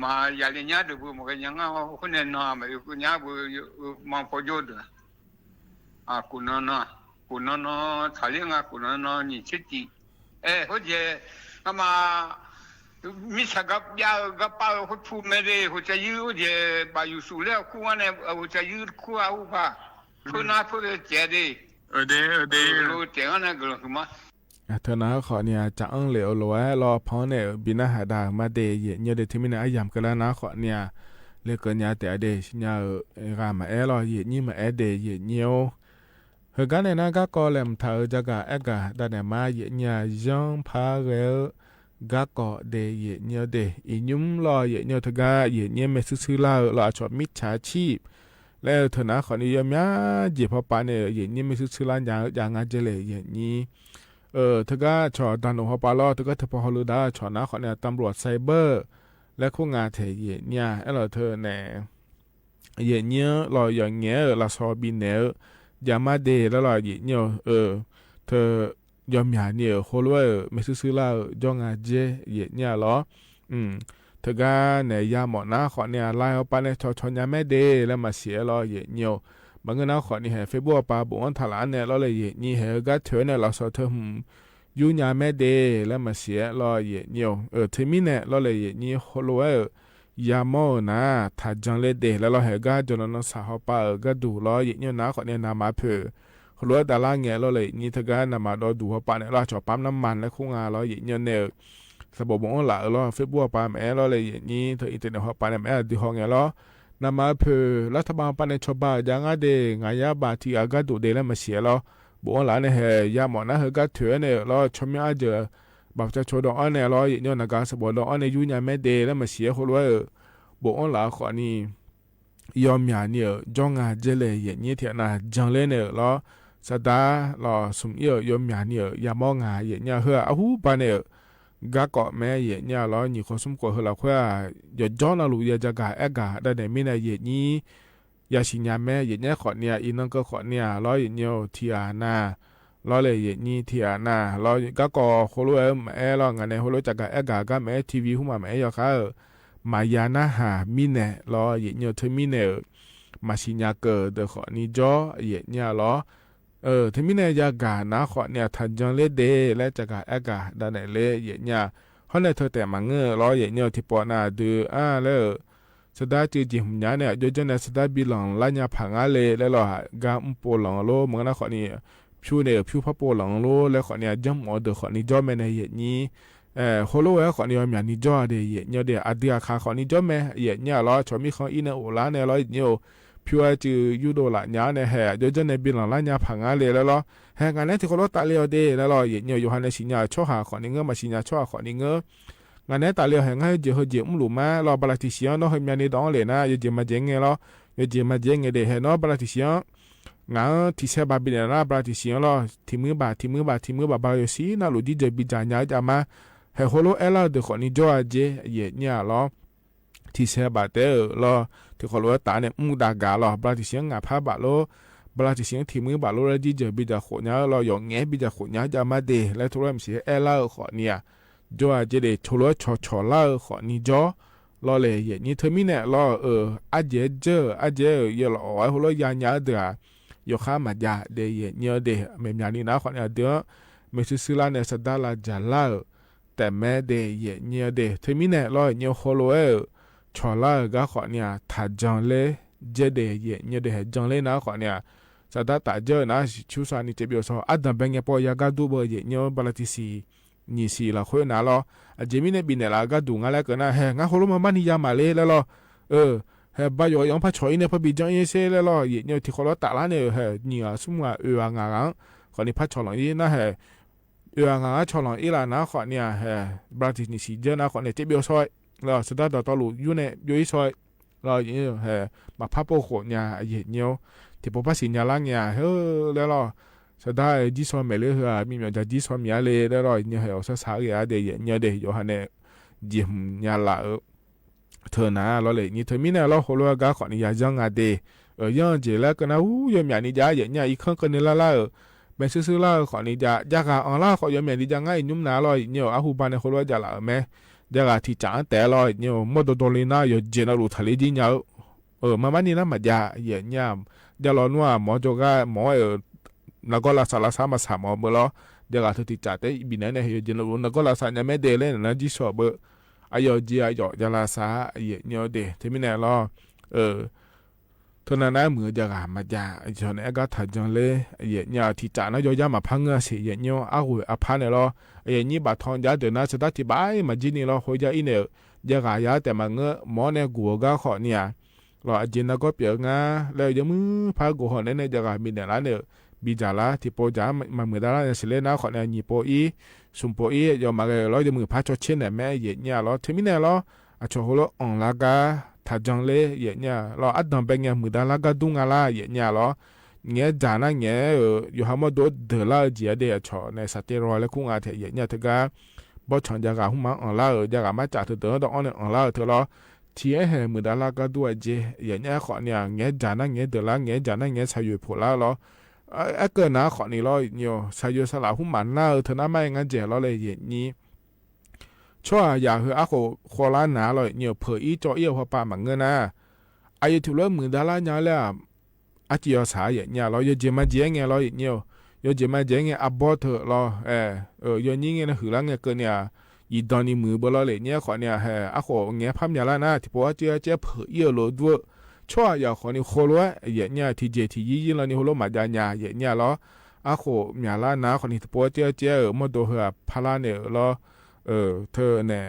มา อย่าเลี้ยง ยา เดอ เบอร์ มัน ก็ ยัง อ่ะ คน เนี่ย นอน มา เออ กู ยา เบอร์ เออ มา พอจ้อ เดอ อะ กูนอนนอน กูนอนนอน ถ้าเลี้ยง อะ กูนอนนอน นี่ สิบเจ็ด เออ ฮู้ เย อะ มา มีสักกับ ยา กับ ป้า ฮู้ ผู้ แม่ เด ฮู้ จะยื้อ ฮู้ เย บ่า อยู่ สู่ แล้ว ครัว เนี่ย เออ ฮู้ จะยื้อ ครัว ฮู้ ป่ะ เพื่อ น้า เพื่อ เจ๋ เด เออ เด เออ เด เออ ฮู้ เจ๋ นะ ก็ คือ มา เออ เทอ น้า ขอ เนี่ย จ๋า เออ เหลียว โหล ลอ พอ เนี่ย เออ บี น้าหาด่ามา เด ယဲၢ်ညိ เด เทอ มี เนี่ย อะ ยาม ก็ แล้ว น้า ขอ เนี่ย เลือก เกิน ยา เตะ เด สิญญา เออ เออ กา มา แอ ลอ ယဲၢ်ညိ มา แอ เด ယဲၢ်ညိ เฮอ ก๊า เนี่ย น้า ก๊า ก็ แหลมเทา จากกา แอ กา ด้าน เนี่ย มา ယဲၢ်ညိ ย้อนพา แล้ว ก๊า ก็ เด ယဲၢ်ညိ เด อีกยุ้ม ลอ ယဲၢ်ညိ เทอ ก๊า ယဲၢ်ညိ แม่ซื่อซื่อ ลา เออ ลอ อะ ฉอ มิจฉาชีพ แล้ว เออ เทอ น้า ขอ นี่ ยอมยา เจ๋ พอ ป่ะ เนี่ย เออ ယဲၢ်ညိ แม่ซื่อซื่อ ลา ยา ยางา เจ๋ เลย ယဲၢ်ညိ เออ เทอ ก๊า ฉอ ด่านหนอง พอ ป่ะ ลอ เทอ ก๊า เทอ พอ ฮอ ลือ ดา ฉอ น้า ขอ เนี่ย ตำรวจไซเบอร์ และ คู่ งาน เท ယဲၢ်ညိ แอ ลอ เทอ เนี่ย ယဲၢ်ညိ ลอ ยอมแง เออ ลาซอ บี เนี่ย เออ ยามา เด แล้ว ลอ ယဲၢ်ညိ เออ เทอ ยอมยา เนี่ย เออ ฮู้ ลอ เออ แม่ซื่อซื่อ ลา เออ ย้อนงา เจ๋ ယဲၢ်ညိ ลอ อืม เทอ ก๊า เนี่ย ยาหมอ น้า ขอ เนี่ย ไลน์ เอา ป่ะ เนี่ย ฉอ ฉอ ยาแม่ เด แล้ว มา เสีย ลอ ယဲၢ်ညိ บ่าเงิน น้า ขอ นี่ แห เฟซบุ๊ก เอา ป่ะ บ่อ้อน ถาหลา เนี่ย ลอ เลย ယဲၢ်ညိ เฮอ ก๊า เทอ เนี่ย ลาซอ เทอ หืม ယူႇၺႃႇမႄးတေ လႄႈ မၢတ်ႇသီႇဢႅတ်ႉ လႄႈ ယႅတ်ႉၺိဝ်း ဢိူဝ်ႈ ထိုင်မီးၼႆႉ လႄႈ ယႅတ်ႉၺိဝ်း ႁူႉလူၺ်ႈ ယႃႈမဝ်းၼႃႇ ထႃႈၸၢင်ႈလႄႈတႄႉ လႄႈ ႁႂ်ႈၵႃႈ ၸၼ်ႉၼွၼ်းသႃႇႁဝ်းပႃး ဢိူဝ်ႈ ၵႃႈတူႈ လႄႈ ယႅတ်ႉၺိဝ်းၼႃႇ ၶွပ်ႈၼႄၼမ်မႃးၽိူဝ်ႇ ႁူႉလူၺ်ႈ တႃႇလႃႈငႄႈ လႄႈ ယႅတ်ႉၺိဝ်း ထႃႈၵႃႈ ၼမ်မႃးတေႃႇတူႇႁဝ်းပႃးၼႆႉ လႄႈ ၸွပ်ႇပၢမ်းၼမ်ႉမၼ်း လႄႈ ၶူဝ်းငႃႈ လႄႈ ယႅတ်ႉၺိဝ်းၼႆႉ သမ်ႉပေႃးဢမ်ႇလႃႇ ဢိူဝ်ႈ လႄႈ ၾဵတ်ႉသ်ပုၵ်ႉပႃး မႄးလႄႈ ယႅတ်ႉၺိဝ်း ထႃႈဢိၼ်ႇထိူဝ်ႇၼႅတ်ႉႁဝ်းပႃးၼႆႉ မႄးတေႁွင်ႉငႄႈလႄႈ ၼမ်မႃးၽိူဝ်ႇ ရတ်ႉထပၢၼ်ႇပႃးၼႆႉ ၶျွပ်ႈပႃး ၸၢင်ႈငႃးတႄႉ ငႃးယႃႈပႃႇတီႈ ဢၵႃႈတူႈတႄႉ လႄႈ မၢတ်ႇသီႇဢႅတ်ႉ လႄႈ ပေႃးဢမ်ႇလႃႇၼႆႉ ႁႂ်ႈယႃႈမွၵ်ႇၼႃႇ ႁႂ်ႈၵႃႈထိူဝ်ႇၼႆႉ လႄႈ ၶျွပ်ႈမႃးဢၵျိူဝ်ႇ ပၢတ်ႇၸႃႉၶျူဝ်းတေႃႇဢၼ်ၼႆႉ လႄႈ ယႅတ်ႉၺိဝ်းၼႃႇၵႃႈ သမ်ႉပေႃးတေႃႇဢၼ်ၼႆႉ ယူႇၺႃႇမႄးတႄႉ လႄႈ မၢတ်ႇသီႇဢႅတ်ႉ ႁူႉလူၺ်ႈ ဢိူဝ်ႈ ပေႃးဢမ်ႇလႃႇၶွပ်ႈၼႆႉ ယွမ်းၺႃႇၼႆႉ ဢိူဝ်ႈ ၸွင်ႇငႃးၸႂ်လႄႈ ယႅတ်ႉၺိဝ်းထႅင်ႈၼႃႇ ၸၢင်ႈလႄႈၼႆႉ လႄႈ သတႃႇ လႄႈ သုမ်းဢိူဝ်ႈ ယွမ်းၺႃႇၼႆႉ ယႃႈမဝ်းငႃး ယႅတ်ႉၺိဝ်း ႁိုဝ် ဢႃႇ ႁူႉပႃးၼႆႉ ဢိူဝ်ႈ ၵႃႈၵေႃႈမႄး ယႅတ်ႉၺိဝ်း လႄႈ ယိင်းၶေႃႈသုမ်းၵေႃႈ ႁိုဝ်လႃႇ ၶႂ်ႈ ယွၼ်းၸွမ်းၼႃႇလူး ယႃႈၸႃႇၵႃႇ ဢႅတ်ႉၵႃႇ တႄႉၼႆႉ မီးၼႃႇ ယႅတ်ႉၺိဝ်း ယႃႈသီႇၺႃႇမႄး ယႅတ်ႉၺိဝ်းၶွပ်ႈၼႆႉ ဢီႈၼွင်ႉၵေႃႉၶွပ်ႈၼႆႉ လႄႈ ယႅတ်ႉၺိဝ်း ထီႇဢႃႇၼႃႇ လႄႈ လႄႈ ယႅတ်ႉၺိဝ်း ထီႇဢႃႇၼႃႇ လႄႈ ၵႃႈၵေႃႈ ႁူႉလူၺ်ႈ ဢိူဝ်ႈ မႄးလႄႈ ငၢႆးၼႆႉ ႁူႉလူၺ်ႈ ၸႃႇၵႃႇ ဢႅတ်ႉၵႃႇ ၵႃႈမႄး ထီႇဝီႇ ႁူႉမႃး မႄးယဝ်ႉၶႃႈ ဢိူဝ်ႈ မႃးယႃႈၼႃႇႁႃႉ မီးၼႄႇ လႄႈ ယႅတ်ႉၺိဝ်း ထိုင်မီးၼႄႇ ဢိူဝ်ႈ မႃးသီႇၺႃႇၵေႃႈ တေႃႇၶွပ်ႈၼႆႉၸေႃႈ ယႅတ်ႉၺိဝ်း လႄႈ เออ เถิงมิแน่ยาก๋านะ ขอเนีย ถาเจิงเล่เด และจะก๋าแอ๊กก๋าดาแหน่เล่ เยียะเยียะ ฮอดแน่เธอแต่หมางเง้อลอ เยียะเยียะ ตี้ปอนาดื้อ อ้า แล้ว เออ สะดาจื้อเจียมหยาเนี่ย โยเจินเนี่ย สะดาบีหลังล้านยาผางาเล แล้วลอ กาอุ้มโปหลังโล เมืองนะ ขอเนีย ผิวเนี่ย ผิวพระโปหลังโล แล้วขอเนีย จ้ำหมอเดอ ขอเนีย จ้อแม่ใน เยียะเยียะ เออ โฮโลแว ขอเนีย เมียนี้จ้อเด เยียะเยียะเด อาเดืออาคา ขอเนีย จ้อแม่ เยียะเยียะลอ ชอมีของอี้ในโอลาเนี่ยลอ เยียะเยียะ ผิวอาจื้อยูโดหละยาเนี่ยแฮะ โยเจินในบีหลังล้านยาผางาเล แล้วลอ แฮะ งานนี้ตี้โฮโลตะเลียวเด แล้วลอ เยียะเยียะ โยฮันในสิญญาช่อหา ขอเนีย เง้อ มาสิญญาช่อหา ขอเนีย เง้อ งานนี้ตะเลียวแฮะ งาเฮาเจียะ เฮาเจียะ อุ้มหลูมา ลอ บาราติเสียงเนาะ เฮาเมียนี้ดองเลยนะ โยเจียะมาเจียะไงลอ โยเจียะมาเจียะไงเด แฮะเนาะ บาราติเสียง งา ตี้แซะบาบิดานะ บาราติเสียงลอ ตี้มือบา ตี้มือบา ตี้มือบา บาราติเสียงนะ หลูกจี้เจิดบีจ๋ายาจะมา แฮะ โฮโลแอ๊กเล่าเดอ ขอเนีย จ้ออาเจ เยียะเยียะลอ ตี้แซะบาเต๋อลอ ตี้โฮโลต๋าเนี่ย มุกดาหารลอ บาราติเสียงงาผ้าบาโล บาราติเสียงตี้มือบาโล แล้วจี้เจิดบีจ๋าโขดยาลอ หย่อแงะบีจ๋าโขดยาจะมาเด แล้วโฮโลแอมเสียแอ๊กเล่า ขอเนีย จ้ออาเจเด โฮโลชอชอเล่า ขอเนีย จ้อ ลอเลย เยียะเยียะ เถิงมิแน่ลอ เออ อาเจเจอ อาเจเออ เยียะลอ โอ้ย โฮโลยาเยียะเดอ หย่อข้ามาจาเด เยียะเยียะเด แม่เมียนี้นะ ขอเนีย เดอ แม่ซื่อซื่อละเนี่ย สะดาละจ๋าละ แต่แม่เด เยียะเยียะเด เถิงมิแน่ลอ เยียะโฮโลเออ ชอละกา ขอเนีย ถาเจิงเล่เจเด เยียะเยียะเด แฮะ เจิงเล่นะ ขอเนีย สะดาตะเจอนะ ชูซานี่เจ็บเยียวซอ อะดำแบงเยียะปอยากาดูเบอ เยียะเยียะ บาราติเสียง นี่สิละค่อยนะลอ อาเจมิแน่บีแน่ละกาดูงาแล้วเกินนะ แฮะ งาโฮโลมาบ้านนี้ยามาเลย แล้วลอ เออ แฮะ บาหยอกหยองผ้าฉอยเนี่ย พอบีจ๋องเอเซ แล้วลอ เยียะเยียะ ตี้โฮโลตะละเนี่ย แฮะ นี่อะ สมมุติว่า เออ งา งา ขอเนีย ผ้าฉอยหลังอี้นะ แฮะ เออ งา งา ฉอยหลังอี้ละนะ ขอเนีย แฮะ บาราตินี่สิเจอนะ ขอเนีย เจ็บเยียวซอย แล้วสะดาดอตอหลูอยู่เนี่ย เยียวอี้ซอย ลอ เยียะเยียะ แฮะ มาผ้าโปโขดยา เยียะเยียะ ตี้ปอผ้าสิญญาละเยียะ เฮ้อ แล้วลอ สะดา เออ จี้ซอยแม่เลย เฮ้อ มีเมียจะจี้ซอยเมียเลย แล้วลอ เยียะเยียะ แฮะ เอาซะซะเยียะเด เยียะเยียะเด โยฮันเนี่ย เยียะเยียะละ เออ เถิงนะ ลอเลย นี่เถิงมิแน่ลอ โฮโลกา ขอเนีย ยาเยียะงาเด เออ เยียะเจแล้วเกินนะ อู้ โยเมียนี้จา เยียะเยียะ อีกครั้งเกินนี่ละละ เออ แม่ซื่อซื่อละ เออ ขอเนีย ยากาอ่อนละ ขอโยเมียนี้จา ง่ายนุ่มหนาลอ เยียะเยียะ อะฮูบาเนี่ย โฮโลจ๋าละ เออ แม่ ยากาตี้จ๋าแต่ลอ เยียะเยียะ มอดโดโดเลยนะ โยเจนะ หลูกทะเลจี้เยียะ เออ มาบ้านนี้นะ มาจา เยียะเยียะ ยาลอนัว หมอโจกา หมอ เออ แล้วก็ละสาละสามาสามหมอเบอร์ลอ ยากาเธอตี้จ๋าแต่บีแน่เนี่ย โยเจนะ หลูก แล้วก็ละสาเยียะแม่เดเลยนะ จี้ซอยเบอร์ อะหยอกเจียะ อะหยอกยาละสา เยียะเยียะเด เถิงมิแน่ลอ เออ เถิงนั้นนะ เหมือนยากามาจา ชอเนแอ๊กกาถาเจิงเล่ เยียะเยียะ ตี้จ๋านะ โยยามาพังเงือเสีย เยียะเยียะ อะโหย อะพาเนี่ยลอ เยียะเยียะ บาทองยาเดอนะ สะดาตี้บายมาจี้นี่ลอ โฮยาอี้เนี่ย ยากายาแต่หมางเง้อ หมอเนี่ยกั๋วกา ขอเนีย ลอ อาเจียนนะก็เปียกงา แล้วยกมือพากั๋ว ขอเนียเนี่ย ยากามีแน่ละเนี่ย บีจ๋าละ ตี้ปอจ๋า มาเหมือนดาละเนี่ย เสร็จเลยนะ ขอเนีย หยี่ปออี้ สุนปออี้ ยอมมาเลยลอ ยกมือพาชอเชนเนี่ย แม่ เยียะเยียะลอ เถิงมิแน่ลอ อะ ชอโฮโลอ่อนละกา ถาเจิงเล่ เยียะเยียะลอ อะดำแบงเยียะ มือดาละกาดุงงาละ เยียะเยียะลอ แงะจ๋านะ แงะ เออ โยฮันมอดโดเดอละ เออ เจียะเด อะ ชอในสเตียรอยด์และคุงอาแถ เยียะเยียะ เถิงกา บอสฉันยากาหุ้มมาอ่อนละ เออ ยากามาจ๋าเธอเดอ ดอกอ้อนเนี่ยอ่อนละ เออ เถิงลอ ตี้แฮะ มือดาละกาดุงอาเจ เยียะเยียะ ขอเนีย แงะจ๋านะ แงะเดอละ แงะจ๋านะ แงะสาหยูผลละลอ เออ แอ๊กเกินนะ ขอเนียลอ เยียะ สาหยูสละหุ้มมานะ เออ เถิงนั้นไม่งั้นเจ๋อลอเลย เยียะเยียะ ชั่วอยากหื้ออะโขดควอลาหนาลอ เยียะ เผิกอี้จออี้ พอปาหมางเง้อนะ อะ เยียะ ถูกลอ มือดาละเยียะแล้ว อะ จียอสา เยียะเยียะลอ โยเจียะมาเจียะไงลอ เยียะเยียะ โยเจียะมาเจียะไง อะ บอสเถอะลอ เออ เออ โยนี้ไงนะ หื้อละไงเกินเนี่ย หยี่ดอนนี่มือเบอร์ลอเลย เยียะ ขอเนีย แฮะ อะโขดแงะพร่ำยาละนะ ตี้ปออะเจียะเจียะ เผิกอี้โลด้วย ชั่วอยาก ขอเนีย โฮโล เยียะเยียะ ตี้เจ๋อตี้ยี้ยี้ลอนี่ โฮโลมาจาเยียะเยียะลอ อะโขดเมียละนะ ขอเนีย ตี้ปออะเจียะเจียะ เออ มอดโดเฮออะพาละเนี่ยลอ เออ เธอเนี่ย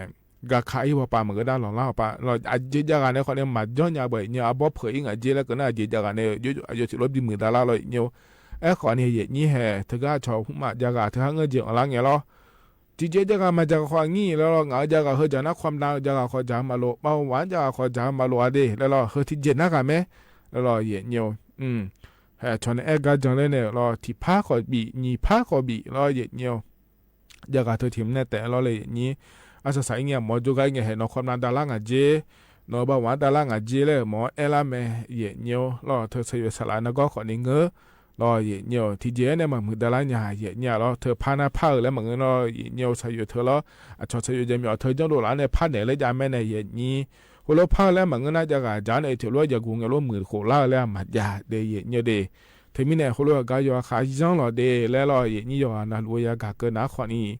กาคาอี้ พอปาหมางเง้อด้านหลองละ พอปาลอ อะเจียะยากาเนี่ย ขอเนีย มาจ้อนยาเบอร์ เยียะ อะ บอสเผิกอี้ อะเจียะแล้วเกินนะ อะเจียะยากาเนี่ย โย โย โยถือลอ บีมือดาละลอ เยียะ แอ๊ก ขอเนีย เยียะเยียะ แฮะ เถิงกาชอหุ้มมายากา เถิงหาเงอเจียะอ่อนละไงลอ ตี้เจียะยากามาจาขออะงี้ แล้วลอ งา ยากาเฮอจ๋านะ ความดันยากาขอจ๋ามาโล เบาหวานยากาขอจ๋ามาโลอะเด แล้วลอ เฮอตี้เจียะนะกาแม่ แล้วลอ เยียะเยียะ อืม แฮะ ชอเนแอ๊กกาเจิงเล่เนี่ยลอ ตี้ผาขอบี หยี่ผาขอบีลอ เยียะเยียะ ยากาเธอตี้แน่แต่ลอเลย เยียะเยียะ อะ สาสาอี้เยียะ หมอโจกาอี้เยียะ แฮะ หนอความดันดาละงาเจ หนอเบาหวานดาละงาเจเลย หมอแอ๊กละแม่ เยียะเยียะลอ เธอสาหยูสละนะก็ ขอเนีย เง้อ ลอ เยียะเยียะ ตี้เจ๋อเนี่ย มามือดาละเยียะ เยียะเยียะลอ เธอผานะผาเออแล้วหมางเง้อลอ เยียะเยียะ สาหยูเธอลอ อะ ชอสาหยูจะมี อะ เธอจ้องโดละเนี่ย ผาเนี่ยเลยจาแม่เนี่ย เยียะเยียะ โฮโลผาแล้วหมางเง้อนะ ยากาจ๋าเนี่ย เถิงลอ ยากูเงาลอ มือโขดละแล้ว มาจาเด เยียะเยียะเด တမံၤန့ၣ် ဟိလိဝဲဂၤ ယွၤအခါယၢၼ်လီၤဒ့လဲလီၤ ယဲၢ်နံၣ်ယွၤနၢ်လူဝဲယၤဂၤကၢနၤခီၣ်နံၣ်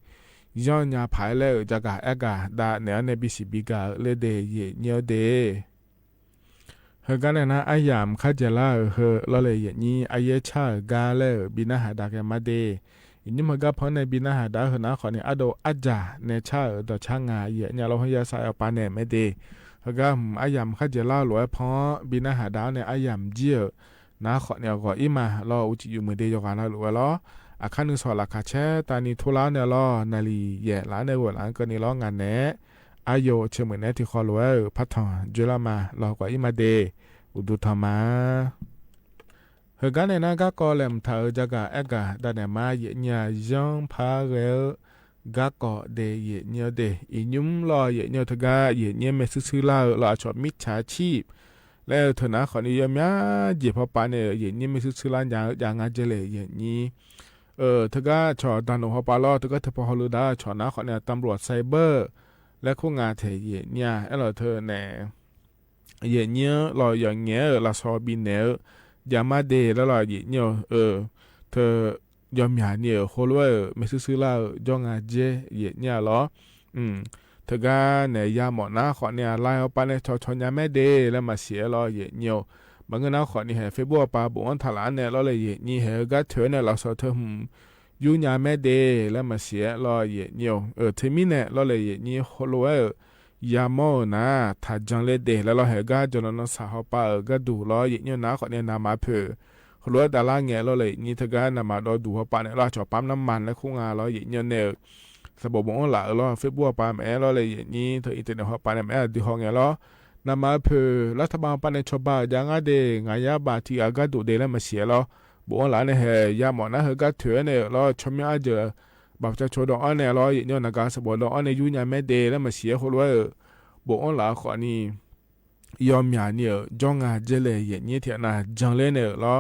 ယၢၼ်ညါဖးလဲၣ် တကးအဲၣ်ကး ဒၣ်နဲၣ်န့ၣ် ဘံၣ်စံၣ်ဘံၣ်ကးလၢဒ့ ယဲၢ်နံၣ်ဒ့ ဟဲကါန့ၣ်နၤ အယၣ်မခါယဲၢ်လါဧိၤ ဟဲလီၤလၢယဲၢ်နံၣ် အယဲၢ်ဆၣ်ဧိၤကါလဲၣ် ဘံၣ်နၢ်ဟးဒါကဲမးဒ့ ယဲၢ်နံၣ်မ့ၢ်ဂၤဖီန့ၣ် ဘံၣ်နၢ်ဟးဒါဟဲနၤခီၣ်နံၣ် အဒိၣ်အယၣ်နဲၣ်ဆၣ်ဧိၤ ဒီးဆၣ်ငါ ယဲၢ်နံၣ်လီၤ ဟဲယဲၢ်ဆၣ်အပၤန့ၣ်မ့ၢ်ဒ့ ဟဲကါ အယၣ်မခါယဲၢ်လါလိာ်ဝဲဖီ ဘံၣ်နၢ်ဟးဒါန့ၣ် အယၣ်မ့ၢ်ကၠံဧိၤ နၤခီၣ်နံၣ် ဂီၤအံၤမးလီၤ အူကံယုၢ်မုၢ်ဒ့ ယွၤဂၤနၢ်လူဝဲလီၤ အခါနုာ်စီၤလၢ်ခၣ်ဆဲး တၢ်နံၤထူလါန့ၣ်လီၤ နၣ်ရံၣ်ယဲၢ်လါန့ၣ် ဂီၤလၢကၢန့ၣ်လီၤ ငါနဲၣ် အယိာ် ဆၢမုၢ်နဲ ထံၣ်ဃီလိာ်ဝဲဧိၤ ဖးထီၣ် ယွၤလၢမၤလီၤ ကွၢ်အံၤမးဒ့ အိၣ်ဒူထီၣ်မး ဟဲကါန့ၣ်နၤ ကါကီၤလဲၣ် မထးဧိၤ တကးအဲၣ်ကး ဒၣ်နဲၣ်မး ယဲၢ်နံၣ်ယၢၼ်ဖးဂဲၤဧိၤ ကါကီၤဒ့ ယဲၢ်နံၣ်ဒ့ အံၤညုၢ်လီၤ ယဲၢ်နံၣ်တဂၤ ယဲၢ်နံၣ်မ့ၢ်စုစုလါဧိၤ လီၤအဆီၣ်မံၣ်ဆါဆံၣ် လၢထၢၣ်နၤခီၣ်နံၣ် ယဲၢ်မံၣ်ယဲၢ်ဖီပၤန့ၣ် ယဲၢ်နံၣ်မ့ၢ်စုစုလါ ယၤ ယၤငါယဲၢ်လဲၣ် ယဲၢ်နံၣ် အၢ တဂၤဆီၣ်တၢ်နိၣ်ဟီပၤလီၤ တဂၤထၢၣ်ဖီဟီၣ်လူၤဒါ ဆီၣ်နၤခီၣ်နံၣ် တၢ်ဘျီၣ် cyber လၢခိၣ်ငါထဲ ယဲၢ်နံၣ် အဲၣ်လီၤထၢၣ်နဲၣ် ယဲၢ်နံၣ်လီၤ ယီၢ်ငဲၤဧိၤ လၢဆီၣ်ဘံၣ်နဲၣ်ဧိၤ ယၤမးဒ့လဲလီၤ ယဲၢ်နံၣ်ဧိၤ အၢ ထၢၣ် ယီၢ်မၠၣ်နံၣ်ဧိၤ ဟိလိဝဲဧိၤ မ့ၢ်စုစုလါဧိၤ ယီၢ်ငါယဲၢ် ယဲၢ်နံၣ်လီၤ တဂၤန့ၣ် ယၤမီၣ်နၤခီၣ်နံၣ် လါဟီပၤန့ၣ် ဆီၣ်ဆီၣ်ညါမဲဒ့ လၢမၤစံၣ်လီၤ ယဲၢ်နံၣ်ဧိၤ မၤငၢၢ်နၤခီၣ်နံၣ်ဟဲ Facebook အပၤ ဘူးအီၣ်ထၣ်လၢ်အါန့ၣ်လီၤလၢယဲၢ်နံၣ် ဟဲဂၤထၢၣ်န့ၣ် လီၤဆီၣ်ထၢၣ် ယူၢ်ညါမဲဒ့ လၢမၤစံၣ်လီၤ ယဲၢ်နံၣ်ဧိၤ အၢ ထၢၣ်မံၣ်နဲၣ်လီၤလၢယဲၢ်နံၣ် ဟိလိဝဲဧိၤ ယၤမီၣ်ဧိၤနၤ ထၢၣ်ယၢၢ်လၢဒ့လဲလီၤ ဟဲဂၤ ကၠီၣ်နီၢ်နီၢ်ဆၣ်ဟီပၤဧိၤ ဂၤဒူၣ်လီၤ ယဲၢ်နံၣ်နၤခီၣ်နံၣ် နးမၤဖၢၣ် ဟိလိဝဲတၢ်လၢအငဲၤလီၤလၢယဲၢ်နံၣ် တဂၤ နးမၤဒီဒူၣ်ဟီပၤန့ၣ်လီၤ ဆီၣ်ပၢ်နမၢ်လၢခိၣ်ငါလီၤ ယဲၢ်နံၣ်န့ၣ် သးဘိးဘူးအီၣ်လၢ်ဧိၤလီၤ Facebook အပၤမ့ၢ်အဲၣ်လီၤလၢယဲၢ်နံၣ် ထၢၣ် internet ဟီပၤန့ၣ် မ့ၢ်အဲၣ်ဒုးဟီၣ်ငဲၤလီၤ နးမၤဖၢၣ် လၢထးဘၣ်ဟီပၤန့ၣ် ဆီၣ်ဘၣ်ယၤငါဒ့ ငါယါဘၣ်ထံးအဂၤဒိၣ်ဒ့ လၢမၤစံၣ်လီၤ ဘူးအီၣ်လၢ်န့ၣ် ဟဲယၤမီၣ်နၤ ဟဲဂၤထၢၣ်န့ၣ်လီၤ ဆီၣ်မံၣ်အါယၢၢ် ဘၣ်ပၢၢ်ဆၢဒီးအီၤန့ၣ်လီၤ ယဲၢ်နံၣ် နဂၤသးဘိးဒီးအီၤန့ၣ် ယူၢ်ညါမဲဒ့ လၢမၤစံၣ်ဟိလိဝဲဧိၤ ဘူးအီၣ်လၢ်ခီၣ်နံၣ် ယီၢ်မၠၣ်နံၣ်ဧိၤ ယီၢ်ငါယဲၢ်လဲၣ် ယဲၢ်နံၣ် ထံၣ်နၤ ယၢၢ်လၢန့ၣ်လီၤ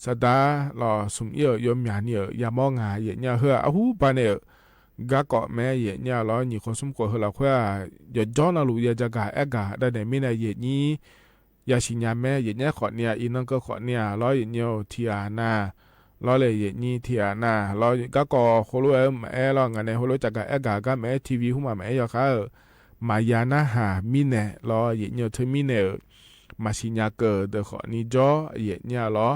စဒါလီၤ ဆူၣ်အံၣ်ဧိၤ ယီၢ်မၠၣ်နံၣ်ဧိၤ ယၤမီၣ်ငါ ယဲၢ်နံၣ် ဟဲအဟူပၤန့ၣ်ဧိၤ ဂၤကိးမဲ ယဲၢ်နံၣ်လီၤ နံၣ်ဃီဆူမုၢ်ကိး ဟဲလီၤခွဲး ယီၢ်ကၠီနၤလူၤ ယဲၢ်တဂၤအဲၣ်ဂၤ ဒၣ်နဲၣ်မံၣ်န့ၣ် ယဲၢ်နံၣ် ယၤစံၣ်ညါမဲ ယဲၢ်နံၣ်ခီၣ်နံၣ် အံၤနီၢ်ကၢခီၣ်နံၣ်လီၤ ယဲၢ်နံၣ် ထံၣ်နၤ လီၤလၢယဲၢ်နံၣ် ထံၣ်နၤလီၤ ဂၤကိးဟိလိဝဲမ့ၢ်အဲၣ်လီၤ ငါနဲၣ်ဟိလိဝဲတဂၤအဲၣ်ဂၤ ဂၤမ့ၢ်အဲၣ် TV ဟူမးမ့ၢ်အဲၣ်ယီၤခါဧိၤ မၤယၤနၤဟးမံၣ်နဲၣ်လီၤ ယဲၢ်နံၣ် ထၢၣ်မံၣ်နဲၣ်ဧိၤ မၤစံၣ်ညါကၢၢ်ဒီးခီၣ်နံၣ်ကၠီ ယဲၢ်နံၣ်လီၤ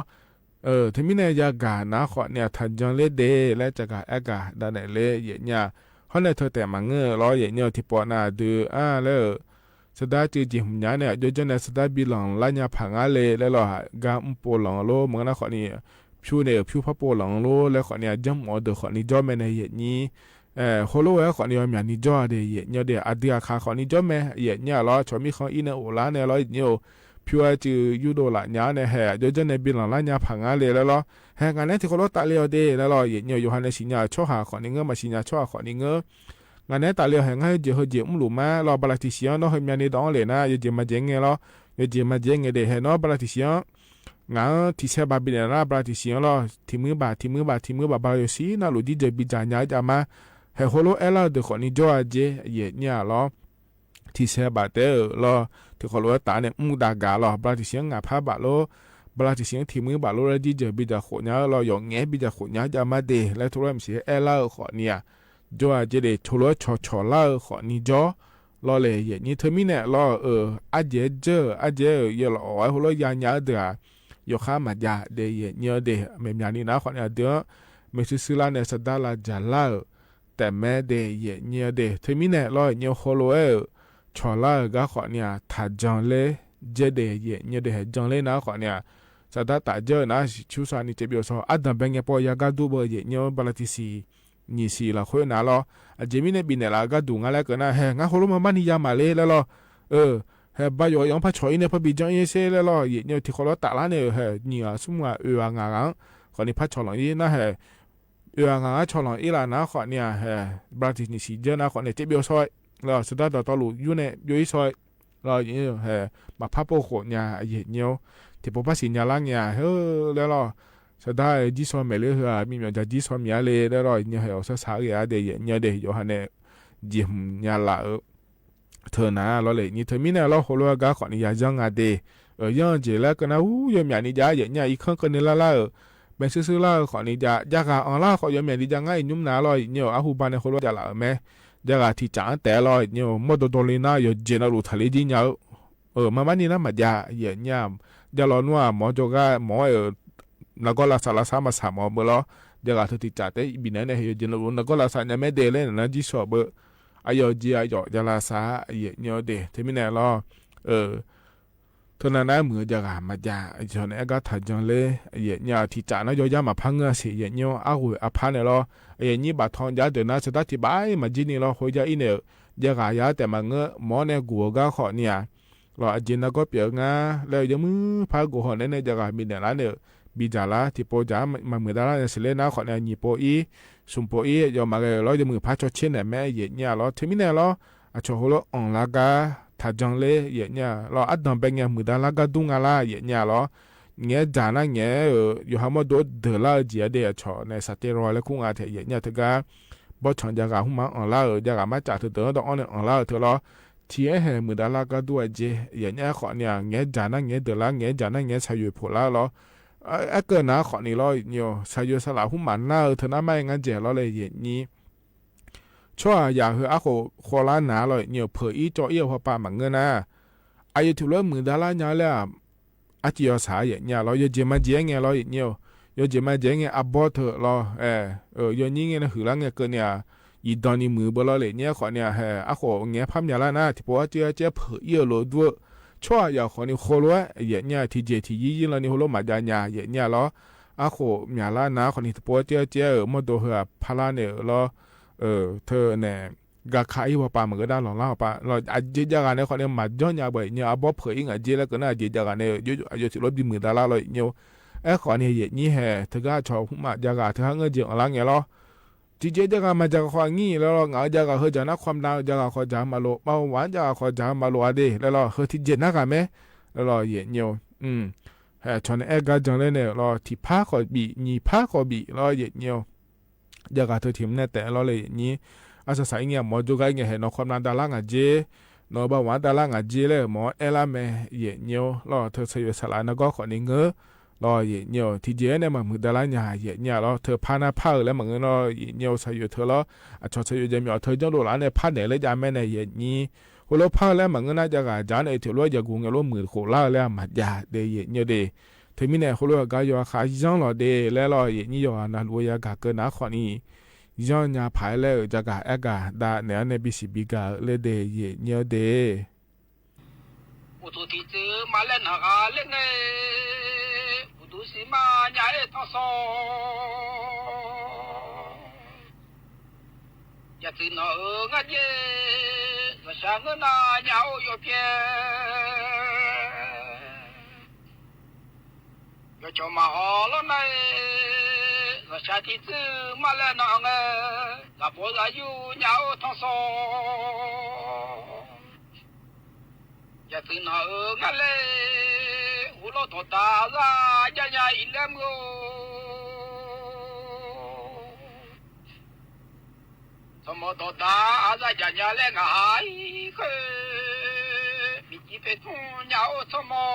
အၢ ထၢၣ်မံၣ်နဲၣ် ယၤဂၤနၤခီၣ်နံၣ် ထၢၣ်ယၢၢ်လၢဒ့ လၢတဂၤအဲၣ်ဂၤ ဒၣ်နဲၣ်လၢ ယဲၢ်နံၣ် ဟီန့ၣ်ထၢၣ်တဲာ်မၤငၢၢ်လီၤ ယဲၢ်နံၣ် ထံၣ်ပီၣ်နၤဒုး အါ လၢ စဒါစုၣ်ယံာ်မုၢ်ညါန့ၣ် အကၠီကၠီန့ၣ် စဒါဘံၣ်လီၢ်လၢညါဖးငါလၢ လၢလီၤ ဂၤအူပိၢ်လီၢ်လီၤ မ့ၢ်ဂၤနၤခီၣ်နံၣ် ဖၠူန့ၣ် ဖၠူဖးပိၢ်လီၢ်လီၤ လၢခီၣ်နံၣ် အကၠီမီၣ်ဒီးခီၣ်နံၣ်ကၠီမဲန့ၣ် ယဲၢ်နံၣ် ဟိလိဝဲခီၣ်နံၣ် ယီၢ်မၠၣ်နံၣ်ကၠီဒ့ ယဲၢ်နံၣ်ဒ့ အဒုးအခါခီၣ်နံၣ်ကၠီမဲ ယဲၢ်နံၣ်လီၤ ဆီၣ်မံၣ်ဃီအံၤန့ၣ် အိၣ်လၢန့ၣ်လီၤ ယဲၢ်နံၣ်ဧိၤ ဖၠူအစုၣ်ယူၢ်ဒိၣ်လၢညါန့ၣ် ဟဲ အကၠီကၠီန့ၣ် ဘံၣ်လီၢ်လၢညါဖးငါလၢ လၢလီၤ ဟဲ ငါနဲၣ်ထံၣ်ဃီလိတးလံအီၤဒ့ လၢလီၤ ယဲၢ်နံၣ် ယိၤဟၣ်နဲၣ်စံၣ်ညါဆီဟၣ်ခီၣ်နံၣ်ငၢၢ် မၤစံၣ်ညါဆီဟၣ်ခီၣ်နံၣ်ငၢၢ် ငါနဲၣ်တၢ်လၢအီၤ ဟဲ ငါယဲၢ်ဟဲယဲၢ်မူလူၤမးလီၤ ဘၤလးတံၣ်စံၣ်အီၤ နီၢ်ဟဲမၠါန့ၣ်ဒီးအီၤလဲၣ်နၤ ယဲၢ်ယဲၢ်မၤယဲၢ်ငဲလီၤ ယဲၢ်ယဲၢ်မၤယဲၢ်ငဲဒ့ ဟဲနီၢ် ဘၤလးတံၣ်စံၣ်အီၤ ငါထံၣ်ဆဲးဘၣ်ဘံၣ်နဲၣ်နၤ ဘၤလးတံၣ်စံၣ်အီၤလီၤ ထံၣ်မုၢ်ဘၣ် ထံၣ်မုၢ်ဘၣ် ထံၣ်မုၢ်ဘၣ် ဘၤလးယိၤစံၣ်နၤလူၤ ဒ်ယဲၢ်ဘံၣ်ယၢ်ညါယၢ်မး ဟဲဟိလိအဲၣ်လၢဒီးခီၣ်နံၣ်ကၠီအကၠီ ယဲၢ်နံၣ်လီၤ ထံၣ်ဆဲးဘၣ်တဲဧိၤလီၤ ထံၣ်ဃီလိတးန့ၣ် မူဒါဂၤလီၤ ဘၤလးတံၣ်စံၣ်အီၤ ငါဖးဘၣ်လီၤ ဘၤလးတံၣ်စံၣ်အီၤ ထံၣ်မုၢ်ဘၣ်လီၤ လၢဒ်ယဲၢ်ဘံၣ်ယၢ်ဃိးညါလီၤ ယီၢ်ငဲဘံၣ်ယၢ်ဃိးညါယၢ်မးဒ့ လၢထီၣ်လၢမုၢ်ဆ့ၣ်အဲၣ်လၢခီၣ်နံၣ်ဧါ ကၠီအကၠီဒ့ ဆိလိဆီၣ်ဆီၣ်လၢခီၣ်နံၣ်ကၠီ လီၤလၢယဲၢ်နံၣ် ထၢၣ်မံၣ်နဲၣ်လီၤ အၢ အါယဲၢ်ယဲၢ် အါယဲၢ် ယဲၢ်လီၤအီၣ်ဝဲဟိလိယၤညါဒၢးဧါ ယီၤခါမၤယၤဒ့ ယဲၢ်နံၣ်ဒ့ မ့ၢ်မၠၣ်နံၣ်နၤခီၣ်နံၣ်အဒုး မ့ၢ်စုစုလါန့ၣ် စဒါလၢယၤလၢဧိၤ တဲာ်မဲဒ့ ယဲၢ်နံၣ်ဒ့ ထၢၣ်မံၣ်နဲၣ်လီၤ ယဲၢ်နံၣ်ဟိလိဝဲဧိၤ ဆီၣ်လၢဂၤခီၣ်နံၣ်ဧါ ထၢၣ်ယၢၢ်လၢယဲၢ်ဒ့ ယဲၢ်နံၣ်ဒ့ ဟဲယၢၢ်လၢနၤခီၣ်နံၣ်ဧါ စဒါတၢ်ယၢၢ်နၤ ဆူစါနံၣ်စဲးဘျုးစီ အဒၢၣ်ဘဲငဲပိာ်ယၤဂၤဒူဘၢ ယဲၢ်နံၣ် ဘၤလးတံၣ်စံၣ် နံၣ်စံၣ်လီၤဃုနၤလီၤ အယ့ၢ်မံန့ၣ် ဘံၣ်နဲၣ်လၢအဂၤဒူၣ်ငါလၢကနၣ် ဟဲ ငါဟိလိမၤဘၣ်နံၣ်ယၤမးလၢ လၢလီၤ အၢ ဟဲဘါယွၤအီၤဖးဆီၣ်အံၤန့ၣ် ဖးဘံၣ်ကၠီအံၤစ့လၢလီၤ ယဲၢ်နံၣ်ထံၣ်ဃီလိတးလၢန့ၣ် ဟဲ နံၣ်ဧါ ဆူမုၢ်ဧါ အၢဧါ ငါဧါ ခီၣ်နံၣ်ဖးဆီၣ်လီၤအံၤနၤ ဟဲ အၢဧါ ငါဧါ ဆီၣ်လီၤအံၤလၢနၤခီၣ်နံၣ်ဧါ ဟဲ ဘၤလးတံၣ်စံၣ်ယၢၢ်နၤခီၣ်နံၣ် စဲးဘျုးစီ လီၤ စဒါဒီးတီလူၤ ယူၢ်န့ၣ် ဘျုးအံၤစီ လီၤ ယဲၢ်နံၣ် ဟဲ မၤဖးပိာ်ဃိးညါ အယ့ၢ်နံၣ် ထံၣ်ပိာ်ဖးစံၣ်ညါလၢညါ ဟဲ လၢလီၤ စဒါ ကၠံစီမ့ၢ်လၢဟဲ မံမီၢ်ယၤကၠံစီမ့ၢ်ဧါလၢ လၢလီၤ ယဲၢ်နံၣ် ဟဲ အိၣ်ဆၢဆါဂ့ၤဧါဒ့ ယဲၢ်နံၣ်ဒ့ ယိၤဟၣ်နဲၣ် ယ့ၢ်မုၢ်ညါလၢဧိၤ ထၢၣ်နၤလီၤလၢယဲၢ်နံၣ် ထၢၣ်မံၣ်နဲၣ်လီၤ ဟိလိဂၤခီၣ်နံၣ်ယၤယၢၢ်ငါဒ့ အၢ ယၢၢ်က့ၤလၢကနၣ် ဟူ ယီၢ်မၠၣ်နံၣ်ယၤ ယဲၢ်နံၣ် အံၤခီကနၢလၢလၢဧိၤ เป๋นซื่อๆ ลาว ขออนุญาต ยาก๋าอ่อนลา ขอโยมแม่นดีจะไง ยุ้มหนาลอ เยียะ อาฮูบาในโคโลยาละแม่ ยาก๋าตี้จ๋าแต๊ลอ เยียะ มอดโดโดลีนา โยเจียนอลูถาลีจีเยียะ เออ มาบ้านนี้นะ มาเยียะ เยียะเนี่ย ยาลอนัว หมอโจก้า หมอ เออ แล้วก็ลาซา ลาซา มาสามหมอเบอร์ลอ ยาก๋าเธอตี้จ๋าแต๊ บินไหนเนี่ย โยเจียนอลู แล้วก็ลาซา เนี่ยแม่เดเลยนะ จีสองเบอร์ อะยอเจีย อะยอ ยาลาซา เยียะเนี่ยเด เธอมีแน่ลอ เออ เธอนั้นนะ เหมือนยาก๋ามาเยียะ ไอ้ชอนแอ๊กก็ถามจังเลย เยียะเนี่ย ตี้จ๋านะ ยอยามาพังเงือสิ เยียะเนี่ย อาหูอาพาเนี่ยลอ เยียะเนี่ย บาดทองยาเดินนะ สตาร์ทตี้บ่ายมาจีนี่ลอ โหยาอี้เนี่ย ยาก๋ายาแต่มาเงอะ หมอเนี่ยกั๋วก้าขอเนี่ย ลออาเจียนนะก็เปียกงา แล้วยกมือพากั๋วหอเนี่ย ยาก๋ามีเนี่ยละเนี่ย บีจ๋าละ ตี้โปจ๋า มาเหมือนดาราเนี่ย เสร็จแล้วนะ ขอเนี่ย หยี่โปอี้ สุนโปอี้ ยอมมาเลย แล้วยกมือพาชอเช่นเนี่ย แม่ เยียะเนี่ยลอ เธอมีแน่ลอ อะ ชอโหโลอ่องลากา ถามจังเลย เยียะเนี่ยลอ อะ ดำเป๋นไง เหมือนดาราก้าดุ้งอะละ เยียะเนี่ยลอ แงจ๋านะ แง เออ อยู่หาหมอโดเดอละ เจียเด อะ ชอในสเตียรอยด์และคุ้งอาเท เยียะเนี่ย เธอก้า บ่ชอนยาก๋า หูมาอ่อนลา เออ ยาก๋ามาจ๋า เธอเดอต้องอ่อนเนี่ย อ่อนลา เออ เธอลอ เทียแห่เหมือนดาราก้าดุ้งอะเจ เยียะเนี่ย ขอเนี่ย แงจ๋านะ แงเดอละ แงจ๋านะ แงสาหยุดโผล่ละลอ เอ่อ อะเกิดนะ ขอนี่ลอ เยียะ สาหยุดสละ หูมาหน้า เออ เธอหน้าไม่งั้นเจ๋ลอเลย เยียะนี่ ชั่วอยากหื้ออะโข โคลาหนาลอ เยียะ เผยอี้จออี้ พอปาหมั่งเงินนะ อะ ยอถือว่าเหมือนดาราเนี่ยแหละ อะ จียอสา เยียะเนี่ยลอ ยอเจียมาเจียไงลอ เยียะเนี่ย ยอเจียมาเจียไง อะ บ่เถอะลอ เออ เออ ยอนี่ไงนะ หื้อละไงเกินเนี่ย อีดอนนี่มือเบอร์ลอเลยเนี่ย ขอเนี่ย เออ อะโข แงพับเนี่ยละนะ ตี้โปอะเจียเจียเผยอี้โลด้วย ชั่วอยากขอนี่โคโล เยียะเนี่ย ตี้เจตี้ยี่ยี่ลอนี่โคโลมาจาเนี่ย เยียะเนี่ยลอ อะโข เมียละนะ ขอนี่ตี้โปอะเจียเจีย เออ มอโดเหือพาราเนี่ยลอ เออ เธอเนี่ย กาคาอี้พอปาเหมือนกันนะ ลองเล่าปา ลอ อะ เจยาก๋าเนี่ย ขอเนี่ย มาย้อนยาบ่อยเนี่ย อะ บ่เผยอี้อะเจแล้วก็น่า เจยาก๋าเนี่ย ยอ ยอถือว่าดีเหมือนดาราลอ เยียะ เอ้ย ขอเนี่ย เยียะนี่แห่ เธอก้าชอหูมายาก๋า เธอหาเงินเจียอ่อนลาไงลอ ตี้เจยาก๋ามาจ๋าของี้แล้วลอ เหงายาก๋า เฮอจ๋านะ ความดันยาก๋าขอจ๋ามาโล เบาหวานยาก๋าขอจ๋ามาโลอะเด แล้วลอ เฮอตี้เจนะก๋าแม่ แล้วลอ เยียะเนี่ย อืม เออ ชอนแอ๊กก็จังเลยเนี่ยลอ ตี้พาขอบี หยี่พาขอบี ลอ เยียะเนี่ย ยาก๋าเธอตี้แน่แต๊ลอเลย เยียะนี่ อะ สาสายเงี้ย หมอโจก้าเงี้ย แห่นอความดันดาราอะเจ นอเบาหวานดาราอะเจเลย หมอแอ๊ละแม่ เยียะเนี่ยลอ เธอสาหยุดสละนะก็ขอนี่เงอะ ลอ เยียะเนี่ย ตี้เจเนี่ย มาเหมือนดาราเนี่ย เยียะเนี่ยลอ เธอพาหน้าพาเออแล้วหมั่งเงินลอ เยียะเนี่ย สาหยุดเธอลอ อะ ชอสาหยุดเยียะ มีอ๋อ เธอยอดโลละเนี่ย พาเนี่ยเลยจาแม่เนี่ย เยียะนี่ โหโลพาแล้วหมั่งเงินนะ ยาก๋าจ๋าเนี่ย ถือว่ายากูเงี้ย โหโลหมื่นโคลาแล้ว มาจาเด เยียะเนี่ยเด เธอมีแน่ โหโลยาก๋ายอคาย้อนลอเด แล้วลอ เยียะนี่ ยอนาลัวยาก๋าเกินนะ ขอนี่ ย้อนยาผายแล้ว ยาก๋าแอ๊กก๋าดาเนี่ย ในบีซีบีก๋าเลยเด เยียะเนี่ยเด อุตุตี้จื้อมาแล้วนะกาเล่นเน่ อุตุสีมาเนี่ยเอ้ยท่องสอง อย่าตื่นหนอเอองัดเย่ อย่าช้าเงินนาอย่าโอยโยเปีย อย่าจอมาหอล้อใน อย่าช้าตี้จื้อมาแล้วนะเอ้ย อย่าโบอย่าอยู่อย่าโอท่องสอง อย่าตื่นหนอเอองัดเล่ หูโลโตตาลา อย่าอย่าอีแลมโอ สมอตอตาอาซาจาญาแลงหายเคย มีจีเป็นทุ่งยาวสมอ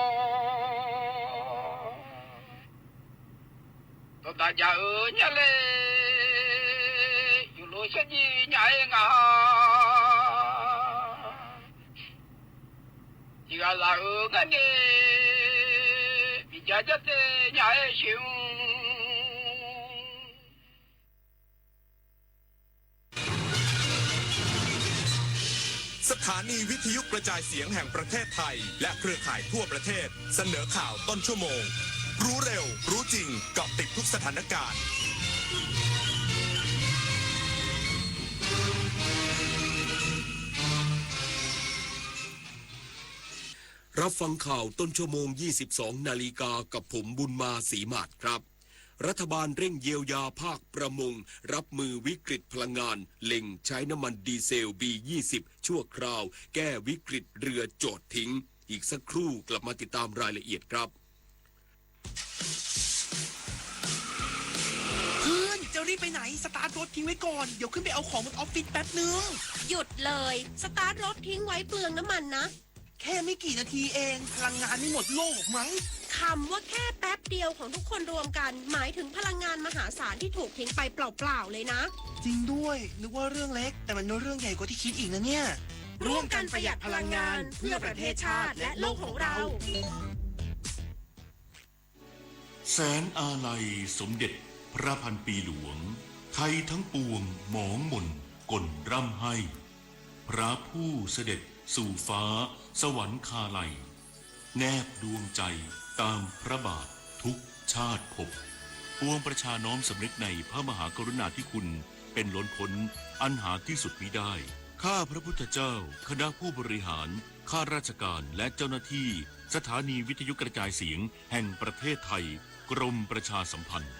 ตอตาจาเออญาเล อยู่โลเชญญาเองา จีกาลาเออกั๋นเน มีจาจาเตญาเอชิว สถานีวิทยุกระจายเสียงแห่งประเทศไทย และเครือข่ายทั่วประเทศ เสนอข่าวต้นชั่วโมง รู้เร็ว รู้จริง เกาะติดทุกสถานการณ์ รับฟังข่าวต้นชั่วโมง ยี่สิบสองนาฬิกา กับผมบุญมา ศรีหมาดครับ รัฐบาลเร่งเยียวยาภาคประมง รับมือวิกฤตพลังงาน เล็งใช้น้ำมันดีเซล บี ยี่สิบ ชั่วคราว แก้วิกฤตเรือโจดทิ้ง อีกสักครู่กลับมาติดตามรายละเอียดครับ เพื่อน จะรีบไปไหน สตาร์ทรถทิ้งไว้ก่อน เดี๋ยวขึ้นไปเอาของบนออฟฟิศแป๊บนึง หยุดเลย สตาร์ทรถทิ้งไว้เปลืองน้ำมันนะ แค่ไม่กี่นาทีเอง พลังงานไม่หมดโลกหรอกมั้ง ข คำว่าแค่แป๊บเดียวของทุกคนรวมกัน หมายถึงพลังงานมหาศาลที่ถูกทิ้งไปเปล่าๆเลยนะ จริงด้วย นึกว่าเรื่องเล็ก แต่มันเป็นเรื่องใหญ่กว่าที่คิดอีกนะเนี่ย ร่วมกันประหยัดพลังงาน เพื่อประเทศชาติและโลกของเรา แสนอาลัยสมเด็จพระพันปีหลวง ไทยทั้งปวงหมองหม่นก่นร่ำไห้ พระผู้เสด็จสู่ฟ้าสวรรคาลัย แนบดวงใจตามพระบาททุกชาติภพ ปวงประชาน้อมสำนึกในพระมหากรุณาธิคุณเป็นล้นพ้นอันหาที่สุดมิได้ ข้าพระพุทธเจ้า คณะผู้บริหาร ข้าราชการ และเจ้าหน้าที่สถานีวิทยุกระจายเสียงแห่งประเทศไทย กรมประชาสัมพันธ์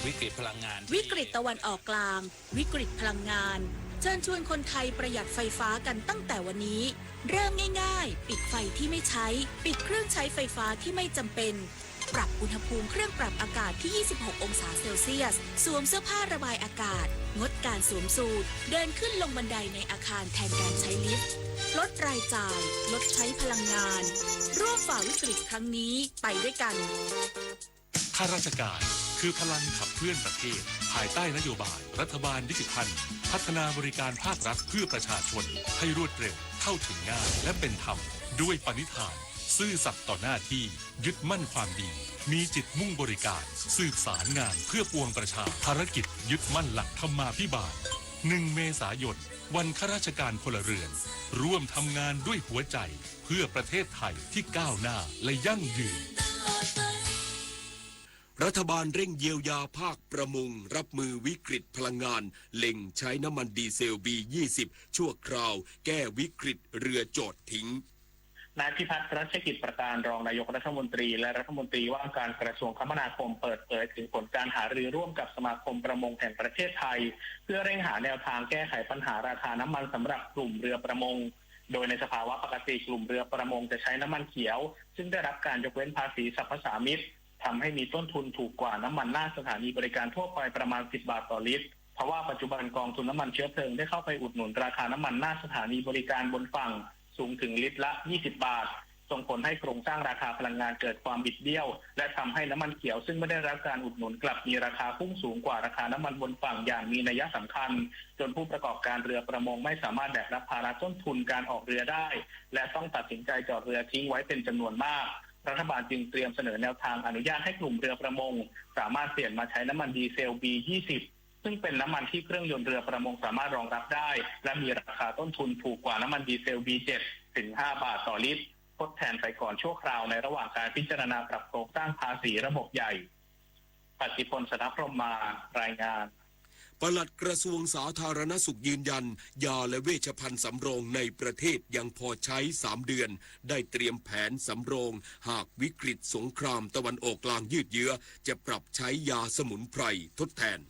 วิกฤตพลังงาน วิกฤตตะวันออกกลาง วิกฤตพลังงาน เชิญชวนคนไทยประหยัดไฟฟ้ากันตั้งแต่วันนี้ เริ่มง่ายๆ ปิดไฟที่ไม่ใช้ ปิดเครื่องใช้ไฟฟ้าที่ไม่จำเป็น ปรับอุณหภูมิเครื่องปรับอากาศที่ ยี่สิบหก องศาเซลเซียส สวมเสื้อผ้าระบายอากาศ งดการสวมสูท เดินขึ้นลงบันไดในอาคารแทนการใช้ลิฟต์ ลดรายจ่าย ลดใช้พลังงาน ร่วมฝ่าวิกฤตครั้งนี้ไปด้วยกัน ข้าราชการคือพลังขับเคลื่อนประเทศ ภายใต้นโยบายรัฐบาลดิจิทัล พัฒนาบริการภาครัฐเพื่อประชาชนให้รวดเร็ว เข้าถึงง่าย และเป็นธรรม ด้วยปณิธาน ซื่อสัตย์ต่อหน้าที่ ยึดมั่นความดี มีจิตมุ่งบริการ สืบสารงานเพื่อปวงประชา ภารกิจยึดมั่นหลักธรรมาภิบาล หนึ่ง เมษายน วันข้าราชการพลเรือน ร่วมทำงานด้วยหัวใจ เพื่อประเทศไทยที่ก้าวหน้าและยั่งยืน รัฐบาลเร่งเยียวยาภาคประมง รับมือวิกฤตพลังงาน เล็งใช้น้ำมันดีเซล บี ยี่สิบ ชั่วคราว แก้วิกฤตเรือจอดทิ้ง นายพิพัฒน์ รัชกิจประการ รองนายกรัฐมนตรี และรัฐมนตรีว่าการกระทรวงคมนาคม เปิดเผยถึงผลการหารือร่วมกับสมาคมประมงแห่งประเทศไทย เพื่อเร่งหาแนวทางแก้ไขปัญหาราคาน้ำมันสำหรับกลุ่มเรือประมง โดยในสภาวะปกติกลุ่มเรือประมงจะใช้น้ำมันเขียว ซึ่งได้รับการยกเว้นภาษีสรรพสามิต ทำให้มีต้นทุนถูกกว่าน้ำมันหน้าสถานีบริการทั่วไปประมาณ สิบบาทต่อลิตร ทว่าปัจจุบันกองทุนน้ำมันเชื้อเพลิงได้เข้าไปอุดหนุนราคาน้ำมันหน้าสถานีบริการบนฝั่งสูงถึงลิตรละ ยี่สิบบาท ส่งผลให้โครงสร้างราคาพลังงานเกิดความบิดเบี้ยว และทำให้น้ำมันเขียวซึ่งไม่ได้รับการอุดหนุนกลับมีราคาพุ่งสูงกว่าราคาน้ำมันบนฝั่งอย่างมีนัยสำคัญ จนผู้ประกอบการเรือประมงไม่สามารถแบกรับภาระต้นทุนการออกเรือได้ และต้องตัดสินใจจอดเรือทิ้งไว้เป็นจำนวนมาก รัฐบาลจึงเตรียมเสนอแนวทางอนุญาตให้กลุ่มเรือประมง สามารถเปลี่ยนมาใช้น้ำมันดีเซล บี ยี่สิบ ซึ่งเป็นน้ำมันที่เครื่องยนต์เรือประมงสามารถรองรับได้ และมีราคาต้นทุนถูกกว่าน้ำมันดีเซล บี เจ็ด ถึง ห้า บาทต่อลิตร ทดแทนไปก่อนชั่วคราวในระหว่างการพิจารณาปรับโครงสร้างภาษีระบบใหญ่ ปฏิพล สนพรหมมา รายงาน ปลัดกระทรวงสาธารณสุขยืนยัน ยาและเวชภัณฑ์สำรองในประเทศยังพอใช้สามเดือน ได้เตรียมแผนสำรอง หากวิกฤตสงครามตะวันออกกลางยืดเยื้อ จะปรับใช้ยาสมุนไพรทดแทน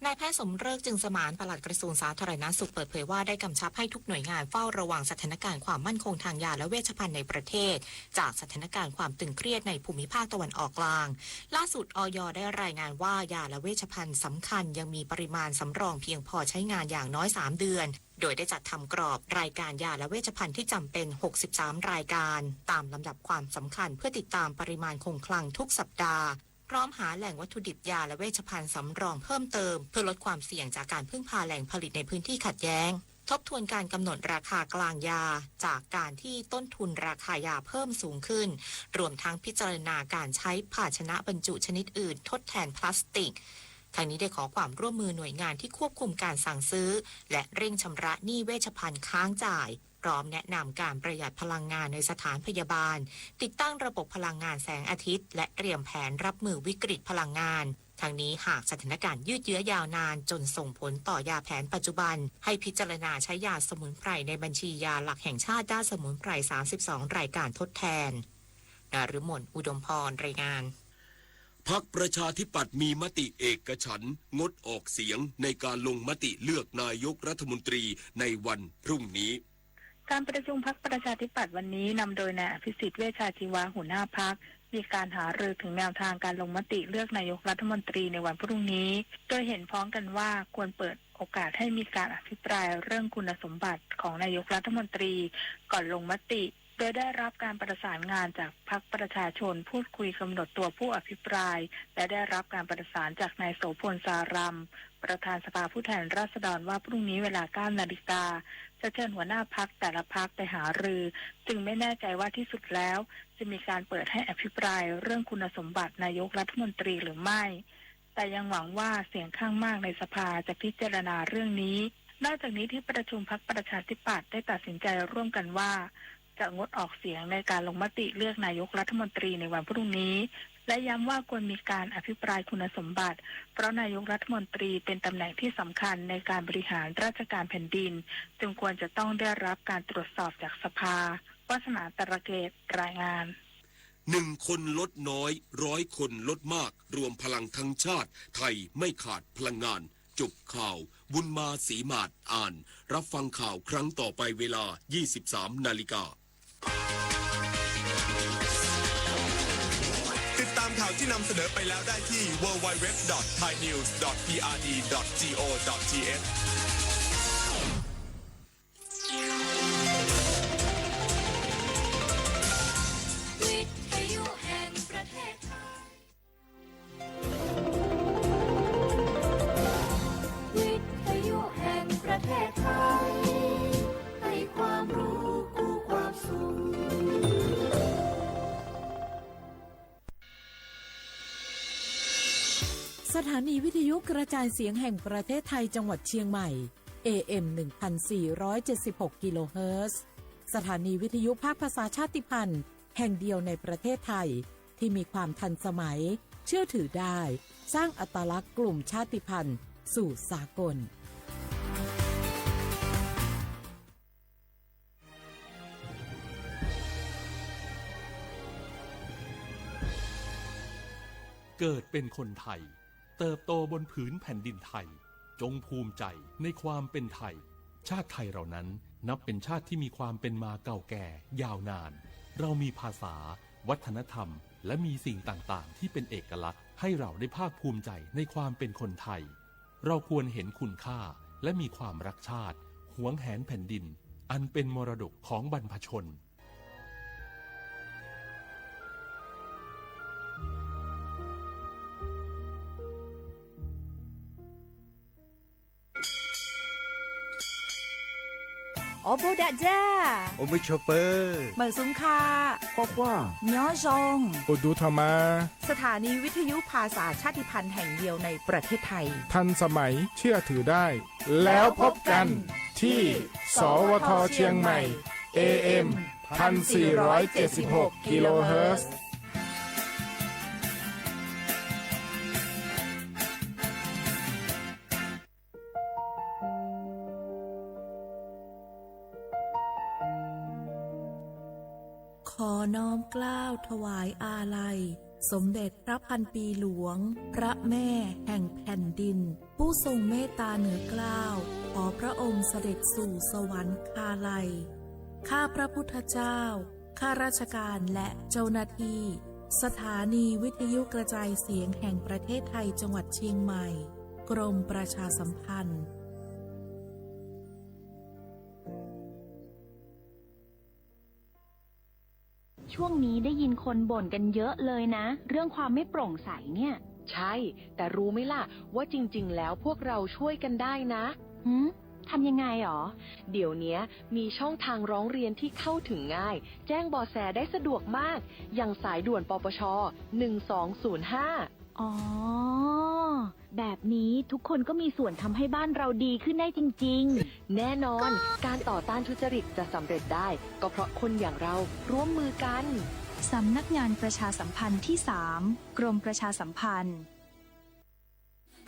นายแพทย์สมฤกษ์ จึงสมาน ปลัดกระทรวงสาธารณสุข เปิดเผยว่าได้กำชับให้ทุกหน่วยงานเฝ้าระวังสถานการณ์ความมั่นคงทางยาและเวชภัณฑ์ในประเทศ จากสถานการณ์ความตึงเครียดในภูมิภาคตะวันออกกลาง ล่าสุด อย ได้รายงานว่ายาและเวชภัณฑ์สำคัญยังมีปริมาณสำรองเพียงพอใช้งานอย่างน้อยสามเดือน โดยได้จัดทำกรอบรายการยาและเวชภัณฑ์ที่จำเป็น หกสิบสาม รายการ ตามลำดับความสำคัญ เพื่อติดตามปริมาณคงคลังทุกสัปดาห์ พร้อมหาแหล่งวัตถุดิบยาและเวชภัณฑ์สำรองเพิ่มเติม เพื่อลดความเสี่ยงจากการพึ่งพาแหล่งผลิตในพื้นที่ขัดแย้ง ทบทวนการกำหนดราคากลางยา จากการที่ต้นทุนราคายาเพิ่มสูงขึ้น รวมทั้งพิจารณาการใช้ภาชนะบรรจุชนิดอื่นทดแทนพลาสติก ทั้งนี้ได้ขอความร่วมมือหน่วยงานที่ควบคุมการสั่งซื้อ และเร่งชำระหนี้เวชภัณฑ์ค้างจ่าย พร้อมแนะนำการประหยัดพลังงานในสถานพยาบาล ติดตั้งระบบพลังงานแสงอาทิตย์ และเตรียมแผนรับมือวิกฤตพลังงาน ทั้งนี้หากสถานการณ์ยืดเยื้อยาวนานจนส่งผลต่อยาแผนปัจจุบัน ให้พิจารณาใช้ยาสมุนไพรในบัญชียาหลักแห่งชาติด้านสมุนไพร สามสิบสอง รายการทดแทน นฤมล อุดมพร รายงาน พรรคประชาธิปัตย์มีมติเอกฉันท์งดออกเสียงในการลงมติเลือกนายกรัฐมนตรีในวันพรุ่งนี้ การประชุมพรรคประชาธิปัตย์วันนี้นำโดยนายอภิสิทธิ์ เวชชาชีวะ หัวหน้าพรรค มีการหารือถึงแนวทางการลงมติเลือกนายกรัฐมนตรีในวันพรุ่งนี้ โดยเห็นพ้องกันว่าควรเปิดโอกาสให้มีการอภิปรายเรื่องคุณสมบัติของนายกรัฐมนตรีก่อนลงมติ โดยได้รับการประสานงานจากพรรคประชาชน พูดคุยกำหนดตัวผู้อภิปราย และได้รับการประสานจากนายโสภณ สารัม ประธานสภาผู้แทนราษฎร ว่าพรุ่งนี้เวลา เก้านาฬิกา จะเชิญหัวหน้าพรรคแต่ละพรรคไปหารือ จึงไม่แน่ใจว่าที่สุดแล้วจะมีการเปิดให้อภิปรายเรื่องคุณสมบัตินายกรัฐมนตรีหรือไม่ แต่ยังหวังว่าเสียงข้างมากในสภาจะพิจารณาเรื่องนี้ นอกจากนี้ที่ประชุมพรรคประชาธิปัตย์ได้ตัดสินใจร่วมกันว่า จะงดออกเสียงในการลงมติเลือกนายกรัฐมนตรีในวันพรุ่งนี้ และย้ำว่าควรมีการอภิปรายคุณสมบัติ เพราะนายกรัฐมนตรีเป็นตำแหน่งที่สำคัญในการบริหารราชการแผ่นดิน จึงควรจะต้องได้รับการตรวจสอบจากสภา วาสนา ตระเกต รายงาน หนึ่งคนลดน้อย ร้อยคนลดมาก รวมพลังทั้งชาติ ไทยไม่ขาดพลังงาน จบข่าว บุญมา ศรีหมาด อ่าน รับฟังข่าวครั้งต่อไปเวลา ยี่สิบสามนาฬิกา ติดตามข่าวที่นำเสนอไปแล้วได้ที่ ดับเบิลยู ดับเบิลยู ดับเบิลยู ดอท ไทยนิวส์ ดอท พี อาร์ ดี ดอท จี โอ ดอท ที เอช วิทยุแห่งประเทศไทย วิทยุแห่งประเทศไทย ให้ความรู้คู่ความสุข สถานีวิทยุกระจายเสียงแห่งประเทศไทยจังหวัดเชียงใหม่ เอ เอ็ม หนึ่งพันสี่ร้อยเจ็ดสิบหก กิโลเฮิรตซ์ สถานีวิทยุภาคภาษาชาติพันธุ์แห่งเดียวในประเทศไทย ที่มีความทันสมัย เชื่อถือได้ สร้างอัตลักษณ์กลุ่มชาติพันธุ์สู่สากล เกิดเป็นคนไทย เติบโตบนผืนแผ่นดินไทย จงภูมิใจในความเป็นไทย ชาติไทยเรานั้นนับเป็นชาติที่มีความเป็นมาเก่าแก่ยาวนาน เรามีภาษา วัฒนธรรม และมีสิ่งต่างๆ ที่เป็นเอกลักษณ์ให้เราได้ภาคภูมิใจในความเป็นคนไทย เราควรเห็นคุณค่า และมีความรักชาติ หวงแหนแผ่นดิน อันเป็นมรดกของบรรพชน โอโบดะจ้า โอมิโชเปอร์ เหมิวซุงค่ะ คว้าคว้า เมียวซง โอดูธรรมา สถานีวิทยุภาษาชาติพันธุ์แห่งเดียวในประเทศไทย ทันสมัย เชื่อถือได้ แล้วพบกันที่ สวท เชียงใหม่ เอ เอ็ม พันสี่ร้อยเจ็ดสิบหก กิโลเฮิรตซ์ ขอน้อมเกล้าถวายอาลัย สมเด็จพระพันปีหลวง พระแม่แห่งแผ่นดิน ผู้ทรงเมตตาเหนือเกล้า ขอพระองค์เสด็จสู่สวรรคาลัย ข้าพระพุทธเจ้า ข้าราชการและเจ้าหน้าที่ สถานีวิทยุกระจายเสียงแห่งประเทศไทยจังหวัดเชียงใหม่ กรมประชาสัมพันธ์ ช่วงนี้ได้ยินคนบ่นกันเยอะเลยนะ เรื่องความไม่โปร่งใสเนี่ย ใช่ แต่รู้ไหมล่ะ ว่าจริงๆ แล้วพวกเราช่วยกันได้นะ หืม ทำยังไงหรอ เดี๋ยวเนี้ยมีช่องทางร้องเรียนที่เข้าถึงง่าย แจ้งเบาะแสได้สะดวกมาก อย่างสายด่วน ปปช หนึ่งสองศูนย์ห้า อ๋อ แบบนี้ทุกคนก็มีส่วนทำให้บ้านเราดีขึ้นได้จริงๆ แน่นอน การต่อต้านทุจริตจะสำเร็จได้ ก็เพราะคนอย่างเราร่วมมือกัน สำนักงานประชาสัมพันธ์ที่สาม กรมประชาสัมพันธ์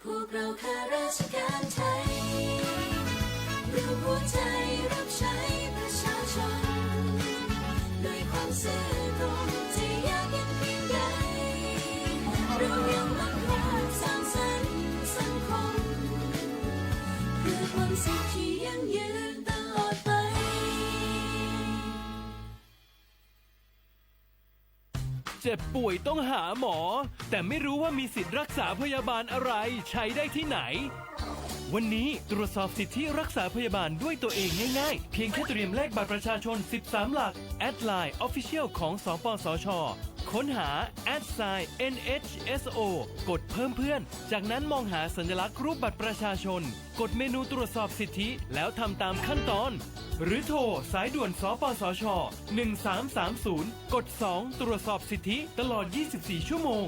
พวกเราข้าราชการไทย รวมหัวใจรับใช้ประชาชน ด้วยความซื่อตรง จะยากเย็นเพียงใด เรายังมั่นคงสร้างสรรค์สังคม เพื่อความสุขที่ยั่งยืนตลอดไป เจ็บป่วยต้องหาหมอ แต่ไม่รู้ว่ามีสิทธิ์รักษาพยาบาลอะไร ใช้ได้ที่ไหน วันนี้ตรวจสอบสิทธิรักษาพยาบาลด้วยตัวเองง่ายๆ เพียงแค่เตรียมเลขบัตรประชาชน สิบสาม หลัก แอดไลน์ Official ของ สปสช ค้นหา แอทไซน์ เอ็นเอชเอสโอ กดเพิ่มเพื่อน จากนั้นมองหาสัญลักษณ์รูปบัตรประชาชน กดเมนูตรวจสอบสิทธิ แล้วทำตามขั้นตอน หรือโทรสายด่วน สปสช หนึ่งสามสามศูนย์ กด สอง ตรวจสอบสิทธิตลอด ยี่สิบสี่ ชั่วโมง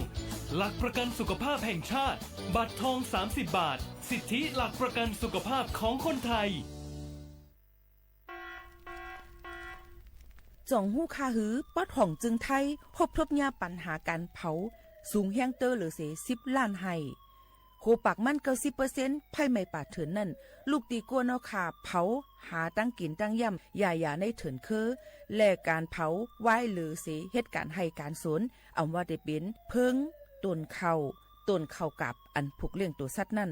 หลักประกันสุขภาพแห่งชาติ บัตรทอง สามสิบ บาท สิทธิหลักประกันสุขภาพของคนไทย จ๋องฮู้ค่าหื้อ ปอดห้องจึงไทย ฮบทบญาปัญหาก๋านเผา สูงแฮงเต๊อะเหลือเสีย สิบ ล้านไฮ่ โหปากมัน เก้าสิบเปอร์เซ็นต์ ไฟไหม้ป่าเถื่อนนั้น ลุกตี้ก้นเอาข่าเผา หาตังกิ๋นตังย่ำ หย่าๆ ในเถินเคอ และก๋านเผาไว้เหลือเสีย เฮ็ดก๋านไฮ่ก๋านสวน อ่ำว่าแต่เป๋นเผิง ต้นข้าว ต้นข้าวกาบ อันผูกเลี้ยงตั๋วสัตว์นั้น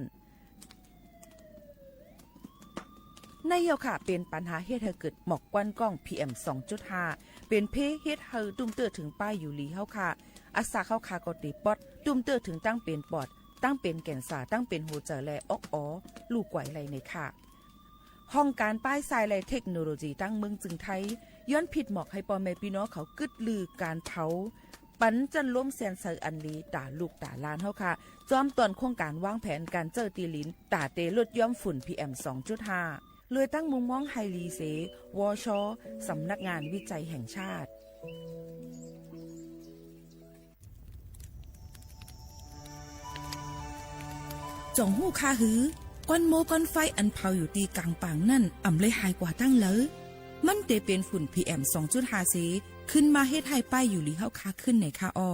ในเย้าค่ะ เป๋นปัญหาเฮ็ดหื้อเกิดหมอกควันก้อง พีเอ็ม สองจุดห้า เป๋นเป้เฮ็ดหื้อตุ้มเตื้อเถิงป้ายอยู่หลีเฮาค่ะ อาสาเฮาค่ะก็เตะป๊อด ตุ้มเตื้อเถิงตังเป๋นปอด ตังเป๋นแก๋นซาร์ ตังเป๋นหัวใจ๋ และอ๊อกอ๋อ ลู่ก๋วยไล่ในค่ะ ห้องก๋านป้ายทรายและเทคโนโลยีตังเมืองจึงไทย ย้อนผิดหมอกหื้อป้อแม่ปี้น้องเขากึ๊ดลือก๋านเผา ปันจั้นลมแสนใสอันดี ต๋าลูกต๋าหลานเฮาค่ะ จอมต๋อนโครงก๋านวางแผนก๋านเจ้าตี้หลิน ต๋าเตลดย้อมฝุ่น พีเอ็ม สองจุดห้า เลยตั้งมุมมองหื้อหลีเส วช สำนักงานวิจัยแห่งชาติ จ๋องฮู้ค่าหื้อ ควันโม้ควันไฟอันเผาอยู่ตี้ก๋างป่างนั้น อ่ำเลยหายกว่าตั้งเลิว มันเตเป๋นฝุ่น พีเอ็ม สองจุดห้า เส ขึ้นมาเฮ็ดหื้อป้ายอยู่หลีเฮาค่ะขึ้นไหนค่ะอ้อ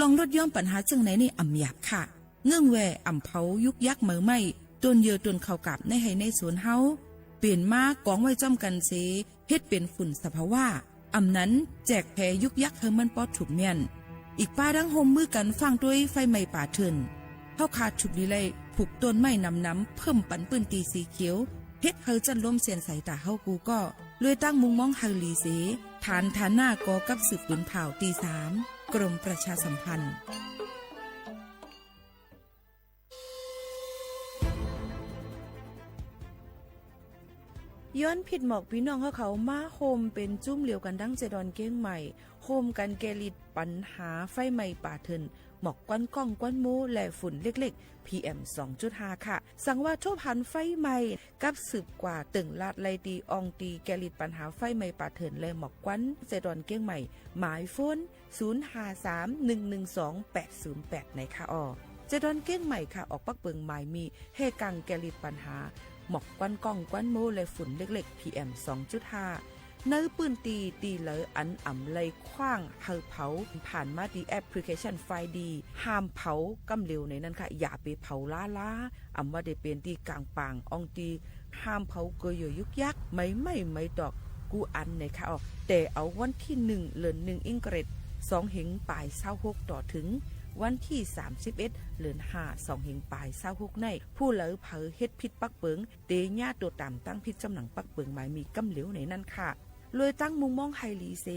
ลองลดย้อมปัญหาเจิ่งไหนนี่อ่ำหยาบค่ะ เงื่องแว่อ่ำเผายุกยักเหมอไหม้ ต้นเยื่อต้นข้าวกาบในไฮ่ในสวนเฮา เป๋นมากองไว้จ้อมกั๋นเส เฮ็ดเป๋นฝุ่นสภาวะ อ่ำนั้นแจกแผยุกยักหื้อมันปอถูกเมี้ยน อีกป้าดังฮ่มมือกั๋นฟ้างตวยไฟไหม้ป่าเถื่อน เฮาค่ะถูกดีไล่ผูกต้นไม้หนำๆ เพิ่มปันปื้นตี้สีเขียว เฮ็ดหื้อจั้นลมแสนใสต๋าเฮากู้ก็ เลยตั้งมุมมองหื้อหลีเส ฐานฐานะก่อกับสืบปืนเผ่าตี้สาม กรมประชาสัมพันธ์ ย้อนผิดหมอกปี้น้องเฮาเขามาฮ่มเป๋นจุ้มเหลียวกั๋นดังเจดอนเก้งใหม่ ฮ่มกั๋นแก้ฤทธิ์ปัญหาไฟไหม้ป่าเถื่อน หมอกควันก้องควันโม้และฝุ่นเล็กๆ พีเอ็ม สองจุดห้า ค่ะ สังว่าทบหันไฟไหม้ กับสืบกว่าเติ่งลาดไล่ตี้อ่องตี้แก้ฤทธิ์ปัญหาไฟไหม้ป่าเถื่อนและหมอกควัน เจดอนเก้งใหม่ หมายโฟน ศูนย์ห้าสาม หนึ่งหนึ่งสอง แปดศูนย์แปด ไหนค่ะอ้อ เจดอนเก้งใหม่ค่ะ ออกปักเปิงหมายมี แห่กังแก้ฤทธิ์ปัญหา หมอกควันก้องควันโม้และฝุ่นเล็กๆ พีเอ็ม สองจุดห้า ในปื้นตี้ตี้เหลืออันอ่ำไล่ขว้างหื้อเผา ผ่านมาตี้แอปพลิเคชันไฟดี ห้ามเผาก้ำเหลวในนั้นค่ะ อย่าไปเผาล้าๆ อ่ำว่าเตเป๋นตี้ก๋างป่าง อ่องตี้ห้ามเผาเกยอยุกยัก ไม้ไหม้ไม้ตอก กู้อันไหนค่ะอ้อ แต่เอาวันตี้หนึ่ง เดือนหนึ่ง อิงเกรด สองเฮงป๋ายซาวหก ต่อเถิงวันตี้สามสิบเอ็ด เดือนห้า สองเฮงป๋ายซาวหก ใน ผู้เหลือเผาเฮ็ดผิดปักเปิง เต๋ญาตั๋วต๋ามตั้งผิดจ๋ำหนังปักเปิงหมายมีก้ำเหลวในนั้นค่ะ เลยตั้งมุมมองหื้อหลีเส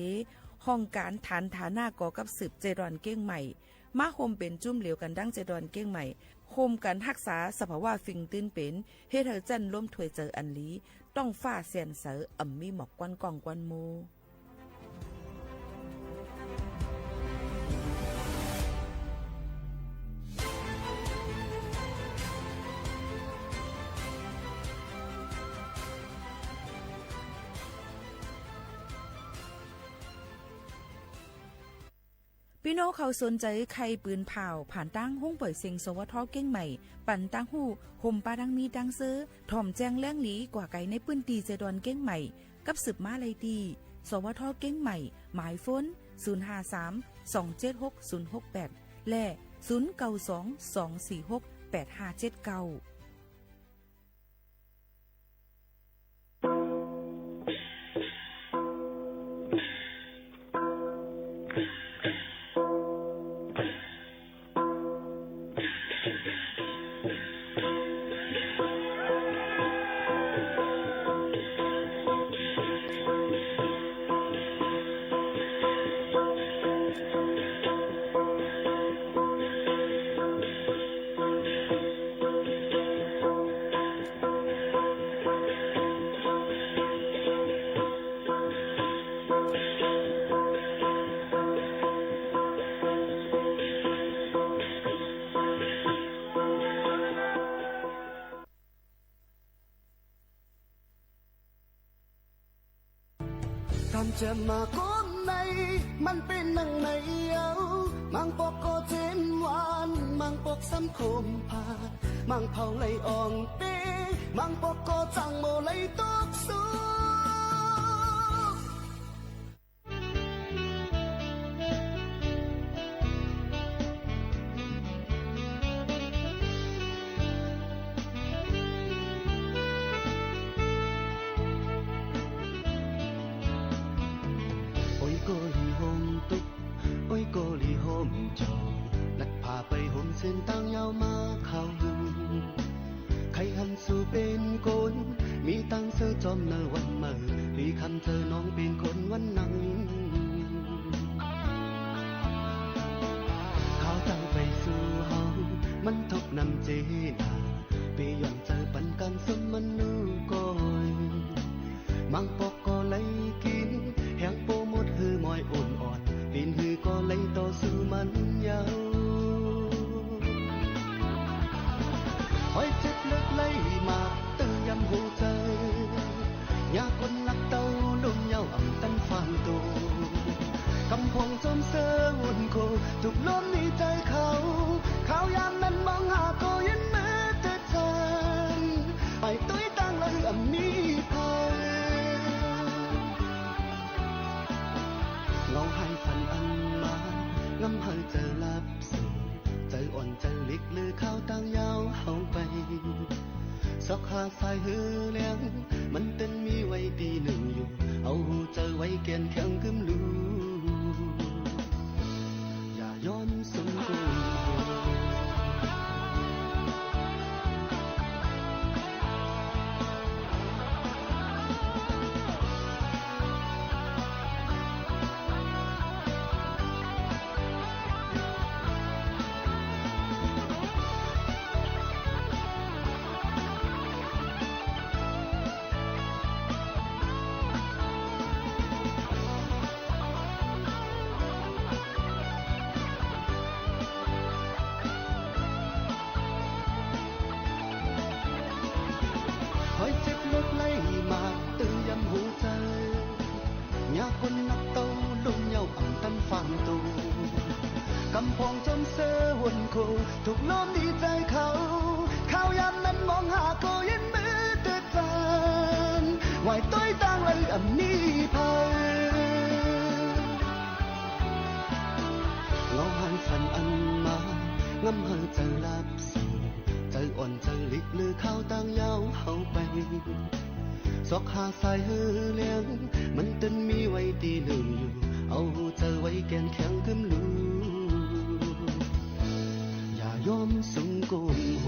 ห้องก๋านฐานฐานะก่อกับสืบเจดอนเก้งใหม่ มาฮ่มเป๋นจุ้มเหลียวกั๋นดังเจดอนเก้งใหม่ ฮ่มกั๋นฮักษาสภาวะสิ่งตี้เป๋น เฮ็ดหื้อจั้นลมถ้วยเจิ่อันหลี ต๊องฟ้าแสนใส อ่ำมีหมอกควันก้องควันโม้ ปี้น้องเขาสนใจ๋ใค่ปืนเผ่า ผ่านตางห้องป่อยเซ็ง สวท เก้งใหม่ ปันตางฮู้ ฮ่มป้าดังมีตางเซอ ถ่อมแจ้งแหลงหลีกว่าไกลในปื้นตี้เจดอนเก้งใหม่ กับสืบมาไล่ตี้ สวท เก้งใหม่ หมายโฟน ศูนย์ห้าสาม สองเจ็ดหก ศูนย์หกแปด และ ศูนย์เก้าสอง สองสี่หก แปดห้าเจ็ดเก้า กำแจ่มมาก้นใน มันเป๋นนังใดเย้า บางปอกก็เจ๋มหวาน บางปอกซ้ำขมผาด บางเผ่าไหลอ่องเป๊ บางปอกก็จั้งบ่ไหลตกสุก โอ้ยก็ลีโฮมตุ๊ก โอ้ยก็ลีโฮมจอ ลัดผ่าไปโฮมเส้นตางยาวมาเข้าหึง ใค่หันสูเป๋นคน มีตังเซอจอมเนอวันเมอ ปี๋คำเจอน้องเป๋นคนวันนั้น ข้าวตังไปสู่ห้อง มันทบนำเจนา ปี๋หย่อนเจอปันกั๋นสมมนุก่อย บางปอกก็ไหลกิ๋น แหงโปหมดหื้อหมอยอ่อนๆ ปี๋นหื้อก็ไหลต่อสู้มันเย้า หอยเจ็บเลิกไหลมา ตื้อยำหัวใจ๋ ยาคนนักเต้าลุ่มเย้าอ่ำตันฟานโต กำพองจอมเซอวนโค ถูกล้มในใจ๋เขา ข้าวยามนั้นมองหาก็เย็นเมื่อเติดจัน ไอ้ตุ้ยตางเลยอ่ำมีภัย เงาหายฝันอันมา งำหื้อใจ๋หลับ ใจ๋อ่อนใจ๋เล็กเลือข้าวตางยาวเฮาไป ซอกหาสายหื้อแหลง มันเต้นมีไว้ตี้นึ่งอยู่ เอาหัวใจ๋ไว้แก่นแข็งกึ๊มลู อย่ายอมสุมโกม หอยเจ็บเลิกไหลมา ตื้อยำหัวใจ๋ ยาคนนักเต้าลุ่มเย้าอ่ำตันฟานโต กำพองจอมเซอวนโค ถูกล้มในใจ๋เขา ข้าวยามนั้นมองหาก็เย็นเมื่อเติดจัน ไหวตุ้ยตางเลยอ่ำมีภัย เงาหายฝันอันมา งำหื้อใจ๋หลับ ใจ๋อ่อนใจ๋เล็กเลือข้าวตางยาวเฮาไป ซอกหาสายหื้อแหลง มันเต้นมีไว้ตี้นึ่งอยู่ เอาหัวใจ๋ไว้แก่นแข็งกึ๊มลู อย่ายอมสุมโกมโห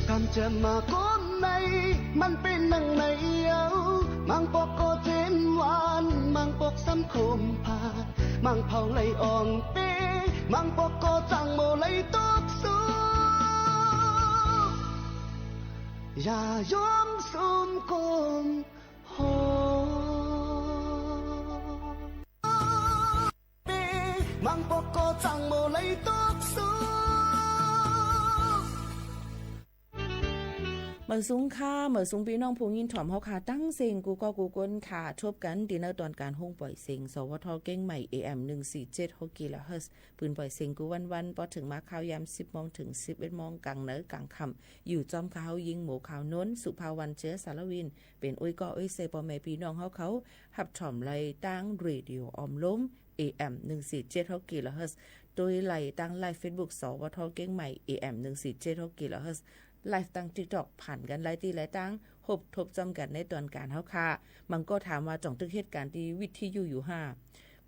กำแจ่มมาก้นใน มันเป๋นนังใดเย้า บางปอกก็เจ๋มหวาน บางปอกซ้ำขมผาด บางเผ่าไหลอ่องเป๊ บางปอกก็จั้งบ่ไหลตกสุก อย่ายอมสุมโกมโห บางปอกก็จั้งบ่ไหลตกสุก เมิดสูงค่ะ เมิดสูงปี้น้องผู้ยินถ่อมเฮาค่ะ ตังเส้นกู้ก้อกู้ก้นค่ะ ทบกั๋นตี้เนินตอนก๋านโฮงป่อยเสียง สวท เกียงใหม่ เอ เอ็ม หนึ่งสี่เจ็ดหก กิโลเฮิรตซ์ ปืนป่อยเสียงกู้วันๆ ปอเถิงมาข้าวยามสิบโมงเถิงสิบเอ็ดโมง ก๋างเนินก๋างค่ำ อยู่จ้อมข้าเฮาญิงหมูขาวนวล สุภาวรรณ เชื้อสารวิน เป๋นอุ้ยก้ออุ้ยเซ ป้อแม่ปี้น้องเฮาเขา ฮับถ่อมไลฟ์ตางเรดิโอออมลม เอ เอ็ม หนึ่งสี่เจ็ดหก กิโลเฮิรตซ์ ตวยไลฟ์ตางไลฟ์เฟซบุ๊ก สวท เกียงใหม่ เอ เอ็ม หนึ่งสี่เจ็ดหก กิโลเฮิรตซ์ ไลฟ์ตางติ๊กต็อก ผ่านกั๋นไลฟ์ตี้ไลฟ์ตาง ฮบทบจ้อมกั๋นในตอนก๋านเฮาค่ะ บางก็ถามว่าจ่องตึกเหตุก๋ารณ์ตี้วิทยุอยู่ห้า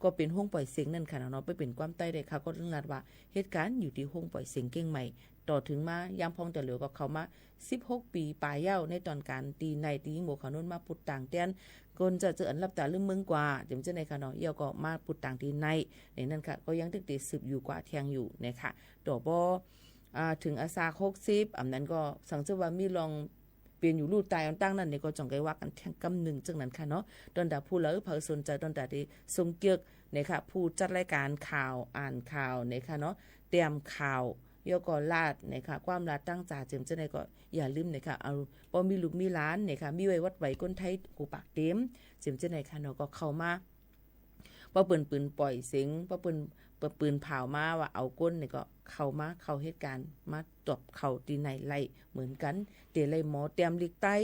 ก็เป๋นโฮงป่อยเสียงนั่นค่ะเนาะ ไปเป๋นความใต้ได้ค่ะ ก็ต้องลัดว่าเหตุก๋ารณ์อยู่ตี้โฮงป่อยเสียงเกียงใหม่ ต่อเถิงมายามพ่องตะเหลียวก็เข้ามา สิบหกปี๋ป๋ายเย้า ในตอนก๋านตี้ในตี้ยิงหมูขาวนวลมาปุดตางแตน ก่อนจะเจออันลับต๋าลืมเมืองกว่า เจียมเจ้าในค่ะเนาะ เย้าก็มาปุดตางตี้ใน ในนั้นค่ะ ก็ยังตึกตี้สืบอยู่กว่าแทงอยู่นะคะ ต่อปอ อ่า เถิงอาซากหกสิบ อันนั้นก็สังเจ้าว่ามีลองเปลี่ยนอยู่ลู่ตายอันตั้งนั้นเนี่ย ก็จ่องไกว่ากั๋นแทงกำนึ่งเจ้านั้นค่ะเนาะ ตอนต๋าผู้เหลือเผยสนใจ๋ ตอนต๋าตี้ส่งเกียรตินะคะ ผู้จัดรายก๋านข่าว อ่านข่าวนะคะเนาะ เตรียมข่าว แล้วก็ลาดเนี่ยค่ะ ความลาดตางจ๋าเจ๋มเจ้าไหนก็อย่าลืมเนี่ยค่ะ เอา ปอมีลูกมีหลานเนี่ยค่ะ มีไว้วัดไหวคนไทยกู้ปากเต็ม เจ๋มเจ้าไหนค่ะเนาะ ก็เข้ามา ปอเปิ้นปืนป่อยเสียง ปอเปิ้น ปอปืนผ่าวมาว่าเอาก้นเนี่ยก็เข้ามา เข้าเหตุก๋ารณ์ มาตอบเข้าตี้ไหนไล่เหมือนกั๋น เต๋ไล่หมอแต้มลิกไต้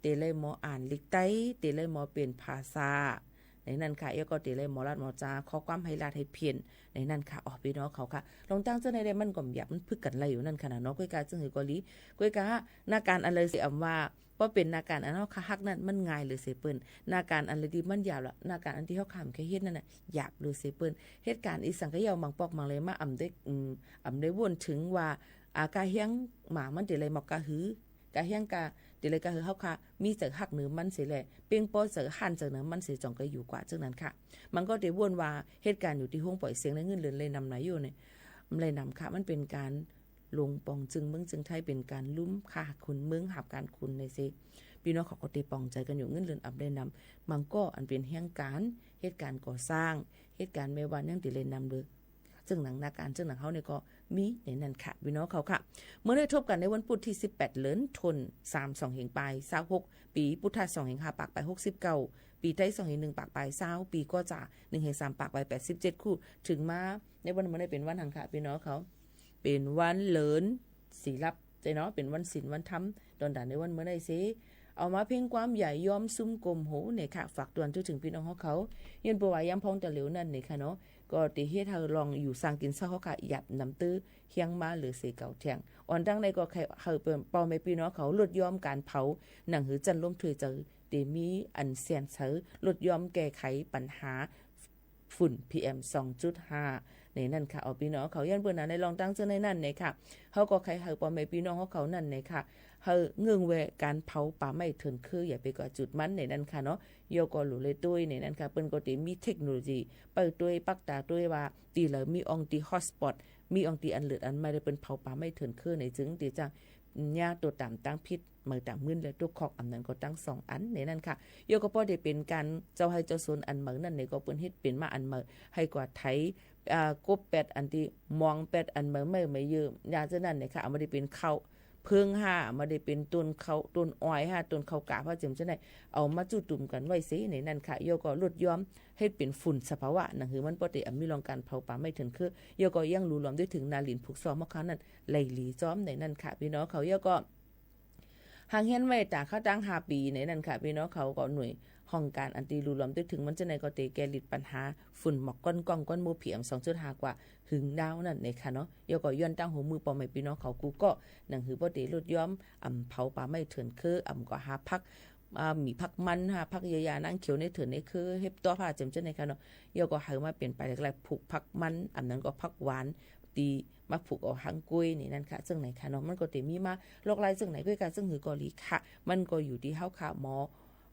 เต๋ไล่หมออ่านลิกไต้ เต๋ไล่หมอเปลี่ยนภาษา ในนั้นค่ะ แล้วก็เต๋ไล่หมอลาดหมอจ๋า ข้อความหื้อลาดหื้อเพี้ยน ในนั้นค่ะ อ๋อ ปี้น้องเขาค่ะ ลองตั้งเจ้าไหนได้ มันก็หยาบ มันพึกกั๋นไล่อยู่นั่นค่ะนะเนาะ ก้วยกาจึงหื้อก็หลี ก้วยกา หน้าก๋านอันใดตี้อำว่า ปอเป๋นหน้าก๋านอันเฮาค่าฮักนั้น มันง่ายเหลือเสียเปิ้น หน้าก๋านอันใดตี้มันหยาบละ หน้าก๋านอันตี้เฮาค่าบ่เคยเฮ็ดนั้นน่ะ หยาบเหลือเสียเปิ้น เหตุก๋ารณ์อีสังกะเย้า บางปอกบางแลมา อำได้ อืม อำได้วนเถิงว่า อ่า กาเฮี้ยงหมามันเต๋ไล่หมอกกาหือ กาเฮี้ยงกา เต๋ไล่กาหือ เฮาค่ามีใจ๋ฮักเหนือมันเสียแล เป้งป้อใจ๋ฮ้านใจ๋เหนือมันเสีย จ่องก็อยู่กว่าเจ้านั้นค่ะ มันก็เต๋วนว่า เหตุก๋ารณ์อยู่ตี้โฮงป่อยเสียงในเงินเดือนไล่นำไหนอยู่เนี่ย ไล่นำค่ะ มันเป๋นก๋านหลงป๋องจึงเมืองจึงไทย เป๋นก๋านลุ่มค่าคนเมือง หับก๋านคนในเซ ปี้น้องเขาก็เต๋ป๋องใจ๋กั๋นอยู่ เงินเดือนอับไล่นำ บางก็อันเป๋นแฮงก๋าน เหตุก๋ารณ์ก่อสร้าง เหตุก๋ารณ์แม่บ้านยังเต๋ไล่นำเลย เซิ่งหนังหน้าก๋าน เซิ่งหนังเฮาเนี่ยก็มีในนั้นค่ะ ปี้น้องเขาค่ะ เมื่อได้ทบกั๋นในวันปุ๊ดตี้สิบแปด เดือนธันวาคม สองเฮงปาย ซาวหก ปี๋ปุทธะ สองเฮงห้าปากปาย หกสิบเก้า ปี๋ไทย สองเฮงหนึ่งปากปาย ซาว ปี๋ก๋อจ๋า หนึ่งเฮงสามปากปาย แปดสิบเจ็ด คู่ เถิงมาในวันเมื่อได้เป๋นวันหังค่ะ ปี้น้องเขา เป๋นวันเลิน ศีลลับ เจ้าเนาะ เป๋นวันศีลวันธรรม ตอนต๋าในวันเมื่อได้เซ เอามาเพ่งความใหญ่ยอมซุ่มกลมโหเนี่ยค่ะ ฝากตวนทั่วเถิงปี้น้องเฮาเขา ย้อนเปื้อว่ายามพ่องตะเหลียวนั้นเนี่ยค่ะเนาะ ก็เต๋เฮ็ดหื้อลองอยู่สร้างกิ๋นเซาเฮาค่ะ หยาบนำตื้อเฮี้ยงมาเหลือเสียเก่าแทง อ่อนตั้งในก็ใค่หื้อเปิ้น ป้อแม่ปี้น้องเขาลดยอมก๋านเผา หนังหื้อจั้นล้มถ้วยเจ๋อ เต๋มีอันเสี้ยนเสอ ลดยอมแก้ไขปัญหา ฝุ่น พีเอ็ม สองจุดห้า ในนั้นค่ะ อ๋อ ปี้น้องเขา ย้อนเปื้อนั้นในลองตั้งเจ้าในนั้นเนี่ยค่ะ เฮาก็ใค่หื้อป้อแม่ปี้น้องเฮาเขานั้นเนี่ยค่ะ หื้อเงิ่งแวก๋านเผาป่าไม้เถื่อนคือ อย่าไปก่อจุดมันในนั้นค่ะเนาะ แล้วก็หลู่เลยตุ้ยในนั้นค่ะ เปิ้นก็เต๋มีเทคโนโลยี ไปตุ้ยปักต๋าตุ้ยว่า ตี้ใดมีอ่องตี้ฮอตสปอต มีอ่องตี้อันเลิศอันใหม่ แล้วเปิ้นเผาป่าไม้เถื่อนคือใน จึงเต๋จะ ยาตั๋วต๋ามตางผิด เมือต๋ามมึนและตั๋วคอก อันนั้นก็ตังสองอันในนั้นค่ะ แล้วก็ปอเต๋เป๋นก๋านเจ้าไฮ่เจ้าสวนอันใหม่นั้นเนี่ย ก็เปิ้นเฮ็ดเป๋นมาอันใหม่ หื้อกว่าไถ อ่า กบแปดอันตี้มองแปดอันใหม่ๆ มาเยอะ ยาเจ้านั้นเนี่ยค่ะ เอามาได้เป๋นข้าวเผิงห้า เอามาได้เป๋นต้นข้าว ต้นอ้อยห้า ต้นข้าวกาบห้า เจ๋มเจ้าไหน เอามาจุ่มตุ่มกั๋นไว้เสในนั้นค่ะ แล้วก็ลดยอมหื้อเป๋นฝุ่นสภาวะ หนังหื้อมันปอเต๋อำมีลองก๋านเผาป่าไม้เถื่อนคือ แล้วก็ยังหลู่หลอมได้เถิงนาหลินผูกซ้อมเฮาเขานั้น ไล่หลีจ้อมในนั้นค่ะ ปี้น้องเขา แล้วก็ หังเฮียนไว้ต๋าเขาตั้งห้าปี๋ในนั้นค่ะ ปี้น้องเขา ก็หน่วยห้องก๋านอันตี้หลู่หลอมได้เถิงมันเจ้าในก็เต๋แก้หลีดปัญหาฝุ่นหมอกก้อนก้องก้อนหมู่ พีเอ็ม สองจุดห้า กว่าหึงดาวนั้นในค่ะเนาะ แล้วก็ย้อนตั้งหัวมือป้อแม่ปี้น้องเขากู้ก็ หนังหื้อปอเต๋ลดยอม อำเผาป่าไม้เถื่อนคือ อำก็หาผัก อ่า มีผักมันห้า ผักเยียวยานางเขียวในเถื่อนในคือ เห็ดต๊อบห้า เจ๋มเจ้าในค่ะเนาะ แล้วก็หื้อมาเป๋นป่าเล็กๆ ผูกผักมัน อันนั้นก็ผักหวาน ตี้มาผูกเอาฮังก๊วยในนั้นค่ะ เซิ่งไหนค่ะเนาะ มันก็เต๋มีมาหลากหลายเซิ่งไหนก้วยกา เซิ่งหื้อก็หลีค่ะ มันก็อยู่ตี้เฮาค่ะ หมอ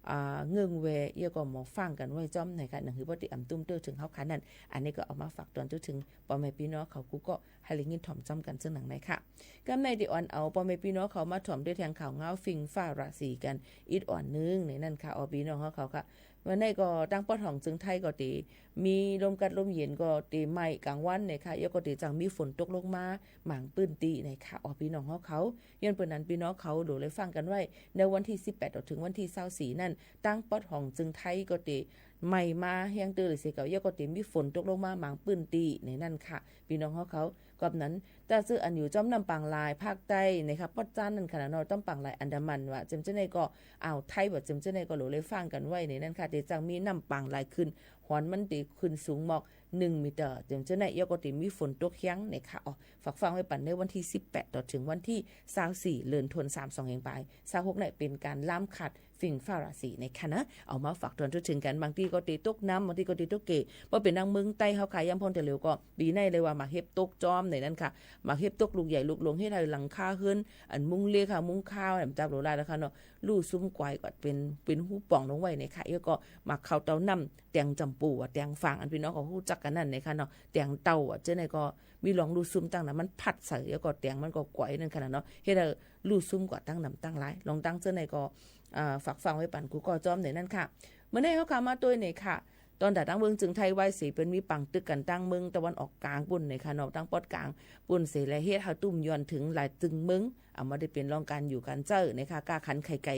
อ่า เงิ่งแว แล้วก็หมอฟังกั๋นไว้จ้อมในค่ะ หนังหื้อปอเต๋อำตุ้มเตื้อเถิงเฮาค่ะนั้น อันนี้ก็เอามาฝากตวนทั่วเถิงป้อแม่ปี้น้องเขากู้ก็ หื้อได้ยินถ่อมจ้อมกั๋นเซิ่งหนังในค่ะ กำในเต๋อ่อนเอาป้อแม่ปี้น้องเขามาถ่อมด้วยแถงข่าวเหงาฝิ่งฟ้าราศีกั๋น อีกอ่อนนึ่งในนั้นค่ะ อ๋อ ปี้น้องเฮาเขาค่ะ วันนี้ก็ตางปอดของเจิงไทยก็เต๋ มีลมกัดลมเย็นก็เต๋ไหม้ก๋างวันในค่ะ แล้วก็เต๋จั่งมีฝนตกลงมาหมางปื้นตี้ในค่ะ อ๋อ ปี้น้องเฮาเขา ย้อนเปื้อนั้นปี้น้องเขาหลู่เลยฟังกั๋นไว้ ในวันตี้สิบแปด ต่อเถิงวันตี้ซาวสี่ นั้น ตางปอดของเจิงไทยก็เต๋ไหม้มาแฮงเตื้อเลยเสียเก่า แล้วก็เต๋มีฝนตกลงมาหมางปื้นตี้ในนั้นค่ะ ปี้น้องเฮาเขา กอบนั้น ตางเจ้าอันอยู่จ้อมน้ำปางลายภาคใต้ในค่ะ ปอดจ้านนั้นค่ะเนาะ จ้อมปางลายอันดามันว่า เจ๋มเจ้าในก็ อ่าวไทยว่า เจ๋มเจ้าในก็หลู่เลยฟังกั๋นไว้ในนั้นค่ะ เต๋จั่งมีน้ำปางลายขึ้น หอนมันเต๋ขึ้นสูงหมอก หนึ่งเมตร เจ๋มเจ้าใน แล้วก็เต๋มีฝนตกแฮงในค่ะ อ๋อ ฝากฟังไว้ปั๋นในวันตี้สิบแปด ต่อเถิงวันตี้ซาวสี่ เดือนธันวาคม สองเฮงปาย ซาวหก ในเป๋นก๋านล้ำขาดฝิ่งฟ้าราศีในค่ะนะ เอามาฝากตวนทั่วเถิงกั๋น บางตี้ก็เต๋ตกน้ำ บางตี้ก็เต๋ตกเก๋ บ่เป๋นดังเมืองใต้เฮาค่ะ ยามพ่องตะเหลียวก็ ปี๋ในเลยว่าหมากเห็บตกจ้อมในนั้นค่ะ หมากเห็บตกลูกใหญ่ลูกหลวง เฮ็ดหื้อหลังคาเฮือน อันมุงเหล็กค่ะ มุงคาว อันจับโหลดลาดนะคะเนาะ ลู่ซุ่มก๋ายก็เป๋น เป๋นฮูป่องลงไว้ในค่ะ แล้วก็หมากเข้าเต้าน้ำ แตงจ๋ำปู แตงฝาง อันปี้น้องเขาฮู้จักกั๋นนั้นในค่ะเนาะ แตงเต้า เจ้าในก็มีลองลู่ซุ่มตั้งน้ำมันพัดใส่ แล้วก็แตงมันก็ก๋ายนั่นค่ะเนาะ เฮ็ดหื้อลู่ซุ่มกว่าตั้งน้ำตั้งหลาย ลองตั้งเจ้าในก็ อ่า ฝากฟังไว้ปั๋นกู้ก็จ้อมในนั้นค่ะ เมื่อในเฮาค่ะมาตวยในค่ะ ตอนตางเมืองเจียงไฮ้วายเสร็จ เปิ้นมีปังตึกกั๋นตางเมืองตะวันออกกลางปู๊นนะคะเนาะ ตางปอดกลางปู๊นเสร็จ และเฮ็ดหื้อตุ้มยวนเถิงหลายตึงเมือง อ่า บ่ได้เป๋นรองก๋านอยู่ก๋านใจ๊นะคะ ก้าขันไข่ไก่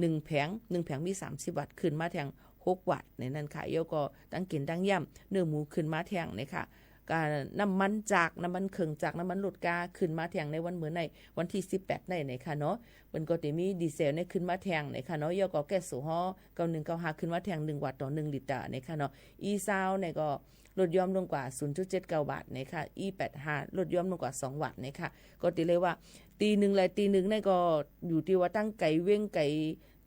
นึ่งแผง นึ่งแผงมีสามสิบวัตต์ ขึ้นมาแท่งหกวัตต์ในนั้นค่ะ แล้วก็ตังกิ๋นตังย่ำ เนื้อหมูขึ้นมาแท่งนะคะ ก้าน้ำมันจักร น้ำมันเครื่องจักร น้ำมันรถก้าขึ้นมาแท่งในวันมื้อใน วันตี้สิบแปดในนะคะเนาะ เปิ้นก็จะมีดีเซลในขึ้นมาแท่งนะคะเนาะ แล้วก็แก๊สโซฮอล์ เก้าหนึ่งเก้าห้า ขึ้นมาแท่งหนึ่งวัตต์ต่อหนึ่งลิตรนะคะเนาะ อีซาวในก็ลดหย่อนลงกว่า ศูนย์จุดเจ็ดเก้าวัตต์นะคะ อีแปดห้า ลดหย่อนลงกว่าสองวัตต์นะคะ ก็จะเรียกว่าตี้นึ่งและตี้นึ่งในก็อยู่ตี้ว่าตังไก๋เว้งไก๋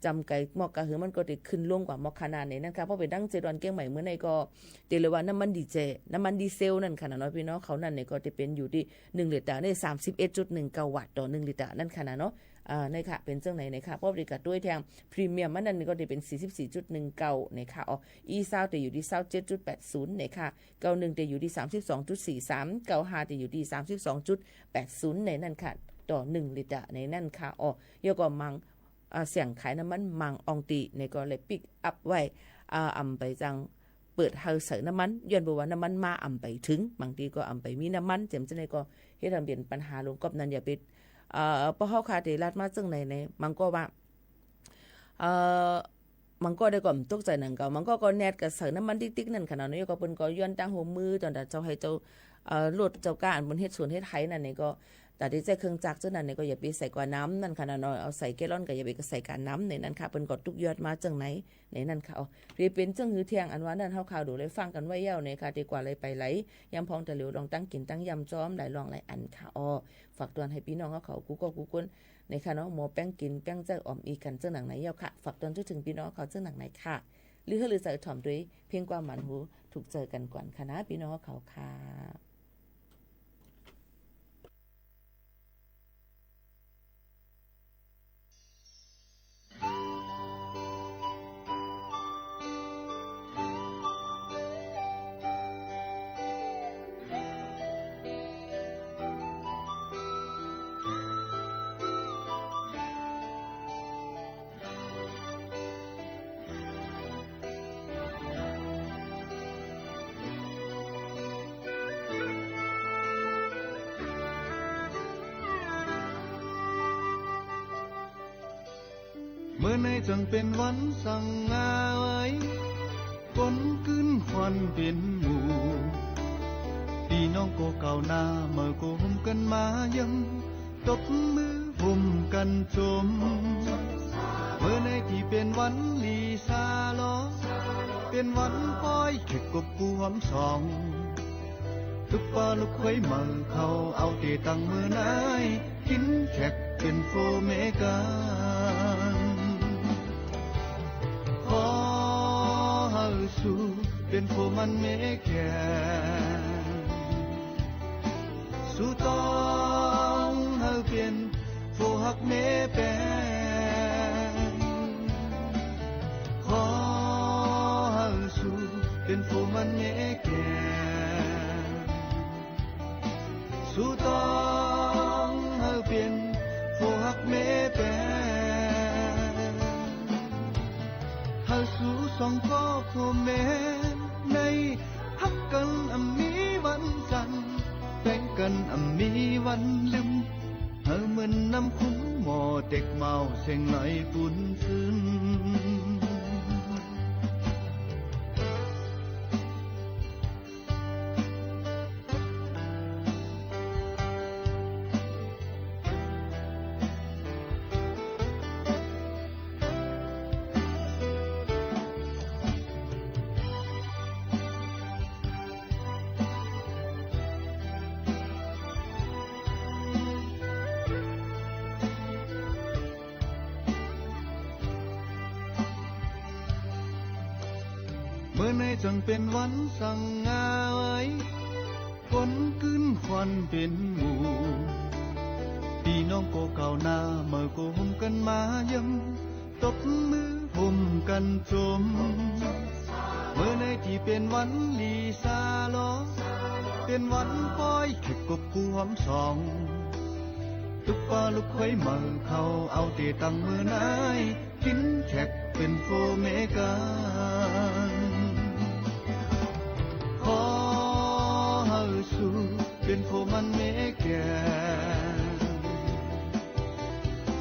จ๋ำไก๋หมอกกาหื้อ มันก็จะขึ้นลงกว่าหมอกขนาดในนั้นค่ะ เพราะเป๋นตังเจดอนเจียงใหม่มื้อในก็ จะเรียกว่าน้ำมันดีเซล น้ำมันดีเซลนั่นค่ะเนาะ ปี้น้องเฮานั้นในก็จะเป๋นอยู่ตี้หนึ่งลิตรใน สามสิบเอ็ดจุดหนึ่งเก้าวัตต์ต่อหนึ่งลิตรนั่นค่ะเนาะ อ่า ในค่ะ เป๋นเจ้าไหนในค่ะ เพราะว่ากั๋นตวยแท่งพรีเมียมมันนั้นก็จะเป๋น สี่สิบสี่จุดหนึ่งเก้าในค่ะ อ๋อ อีซาวจะอยู่ตี้ ซาวเจ็ดจุดแปดศูนย์ในค่ะ เก้าหนึ่งจะอยู่ตี้ สามสิบสองจุดสี่สาม เก้าห้าจะอยู่ตี้ สามสิบสองจุดแปดศูนย์ในนั้นค่ะ ต่อหนึ่งลิตรในนั้นค่ะ อ๋อ แล้วก็มัง อ่า เสียงขายน้ำมันมังอ่องตี้ในก็เลยปิ๊กอัพไว้ อ่า อ่ำไปจังเปิดหื้อใส่น้ำมัน ย้อนบ่าว่าน้ำมันมาอ่ำไปเถิง บางตี้ก็อ่ำไปมีน้ำมัน เจ๋มจะในก็เฮ็ดหื้อเป๋นปัญหาลง ก็นั้นอย่าไป เอ่อ เพราะเฮาค่ะได้ลาดมาเจิ่งไหนใน บางก็ว่า เอ่อ บางก็ได้ก็ตกใจ๋หนังเก่า บางก็ก็แนดกั๋นใส่น้ำมันติ๊กๆ นั่นค่ะเนาะ แล้วก็เปิ้นก็ย้อนตังหัวมื้อตอนตาเจ้าไฮ่เจ้า เอ่อ รถเจ้าก้าอันเปิ้นเฮ็ดสวนเฮ็ดไฮ่นั่นในก็ ตาตี้ใจ๊เครื่องจักรเจ้านั้นในก็อย่าไปใส่กว่าน้ำนั่นค่ะเนาะ เอาใส่แกลลอนก็อย่าไปใส่กว่าน้ำในนั้นค่ะ เปิ้นก็ตุ๊กยอดมาเจิ่งไหนในนั้นค่ะ อ๋อ เป๋นเจิ่งหื้อแท่งอันว่านั้น เฮาข่าวดูได้ฟังกั๋นไว้แล้วในค่ะ ตี้กว่าเลยไปไหล ยามพ่องตะหลิวลองตังกิ๋นตังย่ำจ้อมหลายล่องหลายอันค่ะ อ๋อ ฝากตวนหื้อปี้น้องเฮาเขากู้ก็กู้คนในค่ะเนาะ หมอแป้งกิ๋นแป้งใจ๊อ่อมอีกั๋นเจิ่งหนังไหนแล้วค่ะ ฝากตวนเถิงปี้น้องเขาเจิ่งหนังไหนค่ะ หรือหื้อลือใจ๋ถ่อมตวยเพียงความหมานหูถูกใจ๋กั๋นก่อนค่ะนะ ปี้น้องเขาค่ะ เมื่อในจั่งเป๋นวันสังหาเอ๋ย คนกื้นควันเป๋นหมู่ ปี้น้องก็ก้าวหน้า เมื่อก็ห่มกั๋นมาเยี่ยม ตบมือห่มกั๋นจม เมื่อในตี้เป๋นวันลีสาหลอ เป๋นวันป้อยแขกกบกู้หอมสอง ตุ๊กป้าลูกเขยเมื่อเขาเอาเตตังเมื่อใน กิ๋นแขกเป๋นโฟเมกั๋น ขอหื้อสูเป๋นโฟมันเมแก่น สูต้องหื้อเป๋นโฟฮักเมแป๋น ขอหื้อสูเป๋นโฟมันเมแก่น สูต้องหื้อเป๋นโฟฮักเมแป๋น หื้อสูสองป้อโฟเมใน ฮักกั๋นอ่ำมีวันจัน แป๋งกั๋นอ่ำมีวันลืม หื้อเหมือนน้ำขุ่นหม้อเต็กเมาเส้งไหลปูนซึม เมื่อในจั่งเป๋นวันสังหาเอ๋ย คนกื้นควันเป๋นหมู่ ปี้น้องก็ก้าวหน้า เมื่อก็ห่มกั๋นมาเยี่ยม ตบมือห่มกั๋นจม เมื่อในตี้เป๋นวันลีสาหลอ เป๋นวันป้อยแขกกบกู้หอมสอง ตุ๊กป้าลูกเขยเมื่อเขาเอาเตตังเมื่อใน กิ๋นแขกเป๋นโฟเมกั๋น มันเมแก่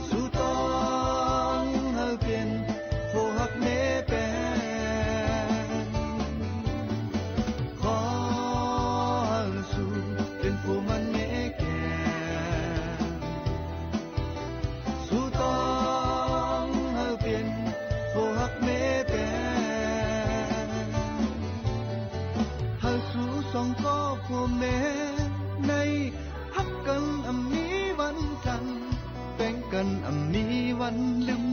สูต้องหื้อเป๋น ผู้ฮักเมแป๋น ขอหื้อสูเป๋นผู้มันเมแก่ สูต้องหื้อเป๋น ผู้ฮักเมแป๋น หื้อสูสองก็ผัวเมใน ฮักกั๋นอำมีวันจัน แป๋งกั๋นอำมีวันลืม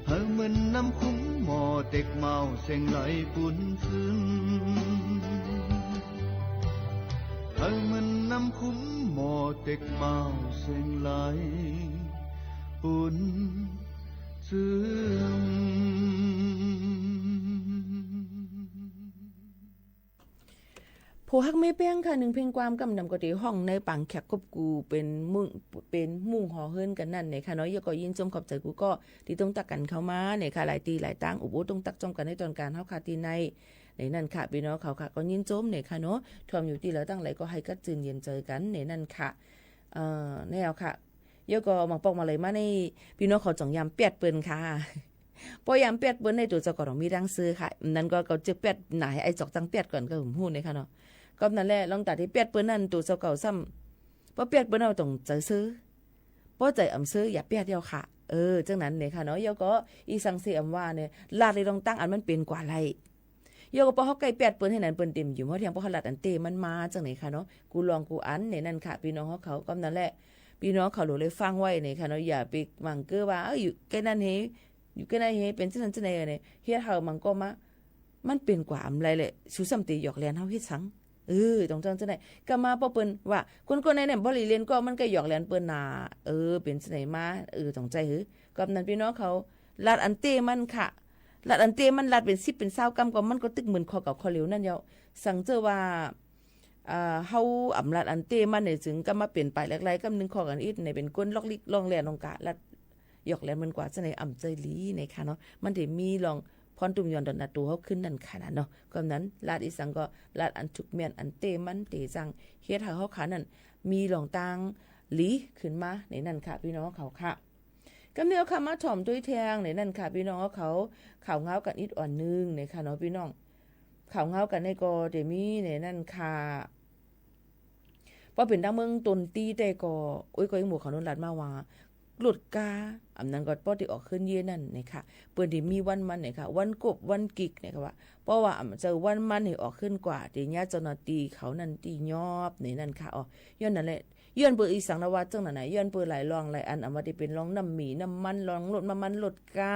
หื้อเหมือนน้ำคุ้มหม้อเต็กเมาแสงไหลปูนซึม หื้อเหมือนน้ำคุ้มหม้อเต็กเมาแสงไหลปูนซึม ผู้ฮักเมแป๋นค่ะ นึ่งเพลงความกำนำก็ตี้ฮ้องในปางแขกกบกู๋ เป๋นมุ้ง เป๋นมุ้งหอเฮือนกั๋นนั่นเน่ค่ะเนาะ แล้วก็ยินจมขอบใจ๋กู้ก้อ ตี้ตรงตักกั๋นเข้ามาเน่ค่ะ หลายตี้หลายตาง อุบอู้ตรงตักจอมกั๋นในตอนก๋านเฮาค่ะ ตี้ใน ในนั่นค่ะ ปี้น้องเขาค่ะ ก็ยินจมเน่ค่ะเนาะ ถ่วมอยู่ตี้เหลือตังหลายก็หื้อกัดจืนเย็นใจ๋กั๋นในนั่นค่ะ เอ่อ แนวค่ะ แล้วก็บางปอกมาเลยมาใน ปี้น้องเขาจ๋องยามแป๊ดเปิ้นค่ะ ป้อยามแป๊ดเปิ้นในตั๋วเจ้าก็ต้องมีตังเซอค่ะ นั้นก็ ก็จะแป๊ดหน้าหื้อไอ้จอกตังแป๊ดก่อนก็หื้อฮู้เน่ค่ะเนาะ ก็นั้นแหละ ลองตัดตี้แป๊ดเปิ้นนั้นตั๋วเจ้าก็ซ้ำ ป้อแป๊ดเปิ้นเอาต้องใจ๋เซอ ป้อใจ๋อ่ำเซอ อย่าแป๊ดเย้าค่ะ เออ จั่งนั้นเน่ค่ะเนาะ แล้วก็อีสังเสอำว่าเนี่ย ลาดเลยลองตั้งอันมันเป๋นกว่าไล่ แล้วก็ป้อเฮาใก้แป๊ดเปิ้นหื้อนั้นเปิ้นเต็มอยู่ เฮาเถียงป้อเฮาลาดอันเต้มันมาจั่งไหนค่ะเนาะ กู้ลองกู้อันในนั่นค่ะ ปี้น้องเฮาเขา ก็นั้นแหละ ปี้น้องเขาหลูเลยฟังไว้เน่ค่ะเนาะ อย่าไปหวังเก้อว่า เอ้ย อยู่ใก้นั้นเฮ อยู่ใก้นั้นเฮ เป๋นจั่งนั้นจั่งไหนเนี่ย เฮ็ดหื้อมันก็มา มันเป๋นกว่าอำไลแหละ สูซ้ำตี้หยอกแหลนเฮาเฮ็ดสัง เออ ต้องจั่งจั่งไหน ก็มาป้อเปิ้นว่า คนๆ ในเนี่ยบ่หลีเล่นก็มันก็หยอกแหลนเปิ้นนา เออ เป๋นจั่งไหนมา เออ ต้องใจ๋หื้อ ก็นั้นปี้น้องเขา ลาดอันเต้มันค่ะ ลาดอันเต้มัน ลาดเป๋นสิบเป๋นซาวกำก็มันก็ตึกเหมือนข้อเก่าข้อเหลียวนั่นเย้า สังเจ้าว่า อ่า เฮาอ่ำลาดอันเต้มันเนี่ย จึงก็มาเป๋นปายแหลกไล่กำนึ่งข้อกั๋นอีก ในเป๋นคนลอกลิกลองแหลนลองกา ลาดหยอกแหลนมันกว่าจั่งไหนอ่ำใจ๋หลีในค่ะเนาะ มันจะมีลอง พรตุ่มยอนดอนนาตั๋วเฮาขึ้นนั่นค่ะนะเนาะ ก็นั้นลาดอีสังก็ลาดอันถูกแม่นอันเต้มัน ตี้จั่งเฮ็ดหื้อเฮาขานั้น มีลองตังหลีขึ้นมาในนั่นค่ะ ปี้น้องเขาค่ะ ก็เน่าค่ะ มาถ่อมตวยแทงในนั่นค่ะ ปี้น้องเขา ข่าวเงากั๋นอีกอ่อนนึ่งในค่ะเนาะ ปี้น้อง ข่าวเงากั๋นในก็จะมีในนั่นค่ะ ป้อเป๋นตางเมืองตนตี้แต่ก็ โอ๊ย ก็ยังหมู่เขาโน้นลาดมาว่า รถก้า อำนั้นก็ป้อตี้ออกขึ้นเย้นั่นเน่ค่ะ เปิ้นตี้มีวันมันเน่ค่ะ วันกบวันกิกเน่ค่ะว่า เพราะว่าอำเจ้าวันมันหื้อออกขึ้นกว่า ตี้เยียะเจ้าหน้าตี้เขานั่นตี้ยอบในนั่นค่ะ อ๋อ ย้อนนั่นแหละ ย้อนเปื้ออีสังนะว่าจั่งนั้นนะ ย้อนเปื้อหลายลองหลายอัน อำว่าตี้เป๋นลองน้ำหมีน้ำมัน ลองรถน้ำมันรถก้า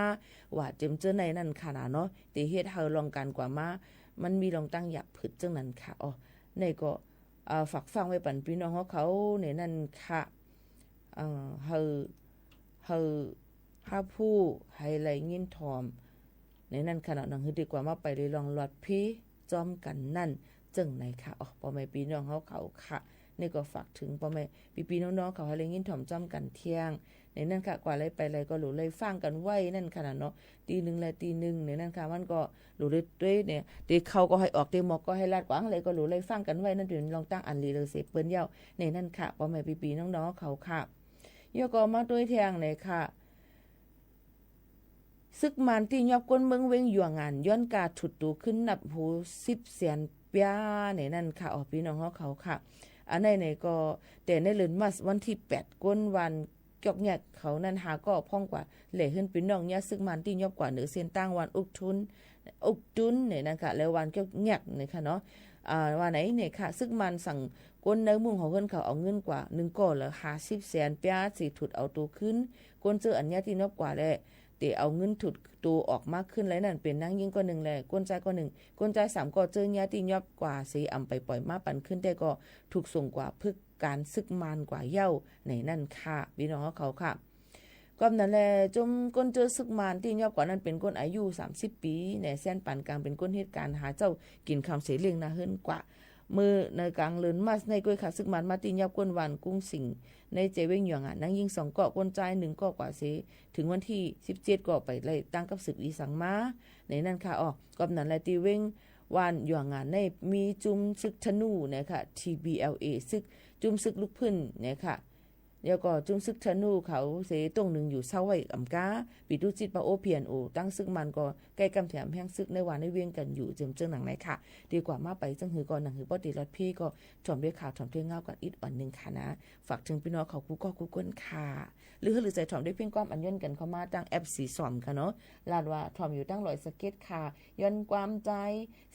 ว่าเจิมเจ้อในนั่นค่ะนะเนาะ ตี้เฮ็ดหื้อลองก๋านกว่ามา มันมีลองตังหยาบผึดจั่งนั้นค่ะ อ๋อ ในก็ เอ่อ ฝากฟังไว้ปันปี้น้องเฮาเขาในนั่นค่ะ เอ่อ หื้อ หื้อ หื้อฮู้หื้อได้ยินถ่อม ในนั่นค่ะเนาะ หนังหื้อดีกว่ามาไปเลยลองลอดพี้จ้อมกั๋นนั่น จั่งไหนค่ะ อ๋อ ป้อแม่ปี้น้องเฮาเขาค่ะ ในก็ฝากเถิงป้อแม่ปี้ๆ น้องๆ เขาหื้อได้ยินถ่อมจ้อมกั๋นแทง ในนั่นค่ะ กว่าไล่ไปไล่ก็หลูไล่ฟังกั๋นไว้นั่นค่ะนะเนาะ ตี้นึ่งและตี้นึ่งในนั่นค่ะ มันก็หลูไล่ตวยเนี่ย ตี้เข้าก็หื้อออก ตี้หมอกก็หื้อลาด กว้างไล่ก็หลูไล่ฟังกั๋นไว้ นั่นเป๋นลองตังอันหลีเลิศเสพเปิ้นเย้า ในนั่นค่ะ ป้อแม่ปี้ๆ น้องๆ เขาค่ะ แล้วก็มาตวยแทงในค่ะ ศึกมารตี้ยอบก้นเมืองเว็งหยวงหงาน ย้อนกาถูดตั๋วขึ้นนับโหสิบแสนเปียะในนั่นค่ะ อ๋อ ปี้น้องเฮาเขาค่ะ อันไหนไหนก็ แต่ในเดือนมาร์ชวันตี้แปด ก้นวาน จอกแงกเขานั้นห้าก้อ พ่องกว่าแหล่เฮือนปี้น้องเยียะศึกมารตี้ยอบกว่าเหนือเส้นตางวานอุกทุน อุกทุนในนั่นค่ะ และวานจอกแงกในค่ะเนาะ อ่า ว่าไหนในค่ะ ศึกมารสั่งก้นในมุ้งหอเฮือนเขาเอาเงินกว่าหนึ่งก้อละห้าสิบแสนเปียะ ตี้ถูดเอาตั๋วขึ้น ก้นเจ้ออันเยียะตี้ยอบกว่าแหล่ ตี้เอาเงินถูดตั๋วออกมาขึ้นไล่นั่น เป๋นนางญิงก้อนึ่งและก้นจายก้อนึ่ง ก้นจายสามก้อ เจ้อเยียะตี้ยอบกว่าเสอำไปป่อยมาปันขึ้น แต่ก็ถูกส่งกว่าฝึก ก๋านศึกมารกว่าเย้าในนั่นค่ะ ปี้น้องเฮาเขาค่ะ ก็นั้นแหละ จมก้นเจ้อศึกมารตี้ยอบกว่านั้นเป๋นก้นอายุสามสิบปี๋ ในแสนปานกลางเป๋นก้นเหตุก๋านหาเจ๊ากิ๋นค่ำเสเลี้ยงหน้าเฮือนกว่า เมื่อในก๋างเดือนมาร์ชในก้อยค่ะ ศึกมารมาตี้ยอบก้นวานกุ้งสิงห์ ในแจเว็งหยวงหงาน นางญิงสองก้อ ก้นจายหนึ่งก้อกว่าเส เถิงวันตี้สิบเจ็ดก็ไปไล่ตั้งกับศึกอีสังมา ในนั่นค่ะ อ๋อ ก็นั้นแหละ ตี้เว็ง วานหยวงหงานในมีจุมศึกธนูนะคะ ที บี แอล เอ ศึก จุ้มศึกลุกพื้นเนี่ยค่ะ แล้วก็จุ้มศึกธนูเขาเสยโต้งนึ่งอยู่เซ้าไว้อ่ำก๊า ปิดดูจิตปะโอ พีเอ็นโอ ตั้งศึกมันก็ใก้ก้ำแถมแฮงศึกในหว่านในเวียงกั๋นอยู่ เจิ่มเจิ่งหนังในค่ะ ดีกว่ามาไปจั้งหื้อก็หนังหื้อป้อเตียนรอดพี้ก็ถ่อมด้วยข่าวถ่อมด้วยเงากั๋นอิดอ่อนนึ่งค่ะนะ ฝากเถิงปี้น้องเขากู้ก้อกู้ก้นค่ะ หรือหื้อใจ๋ถ่อมด้วยเพลงความอันย้อนกั๋นเข้ามาตางแอปสีส้มค่ะเนาะ ลาดว่าถ่อมอยู่ตางดอยสะเก็ดค่ะ ย้อนความใจ๋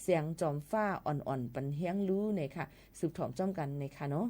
เสียงจอมฟ้าอ่อนๆ ปันเฮียงฮู้เนี่ยค่ะ สืบถ่อมจ้อมกั๋นเนี่ยค่ะเนาะ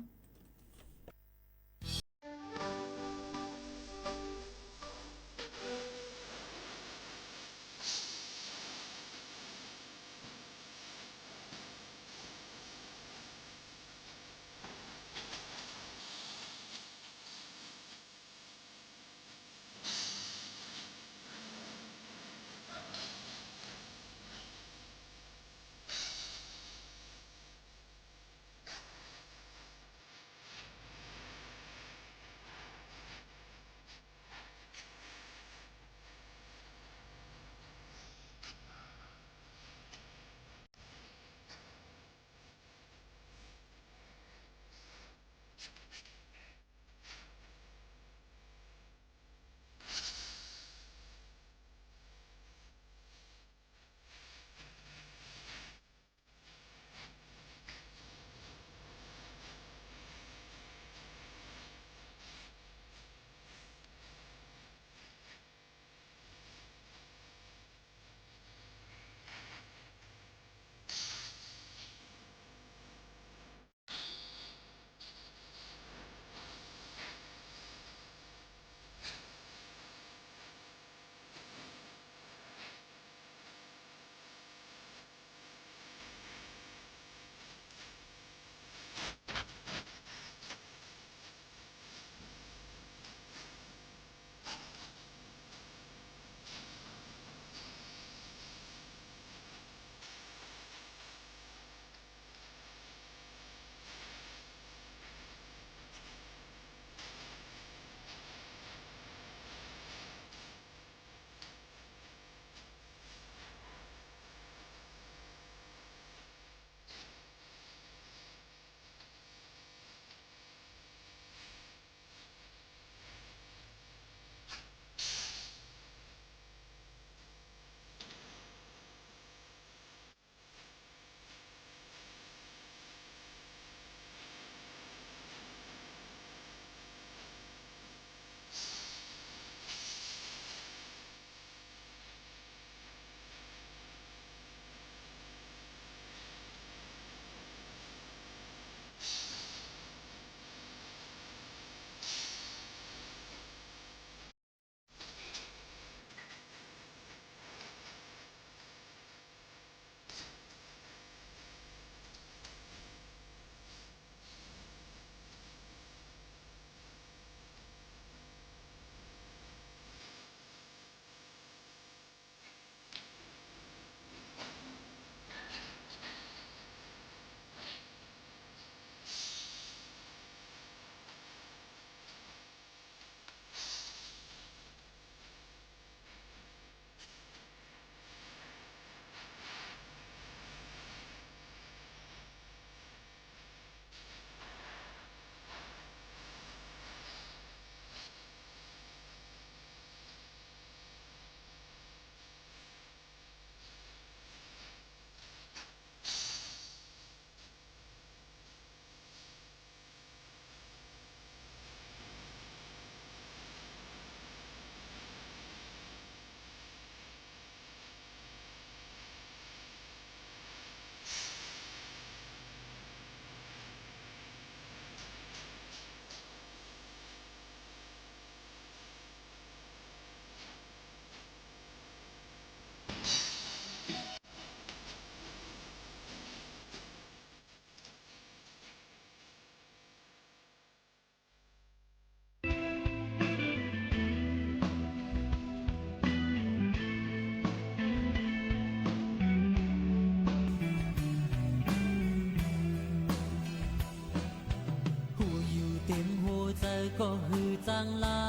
ฮู้อยู่เต๋มหัวใจ๋ก็หื้อจางลา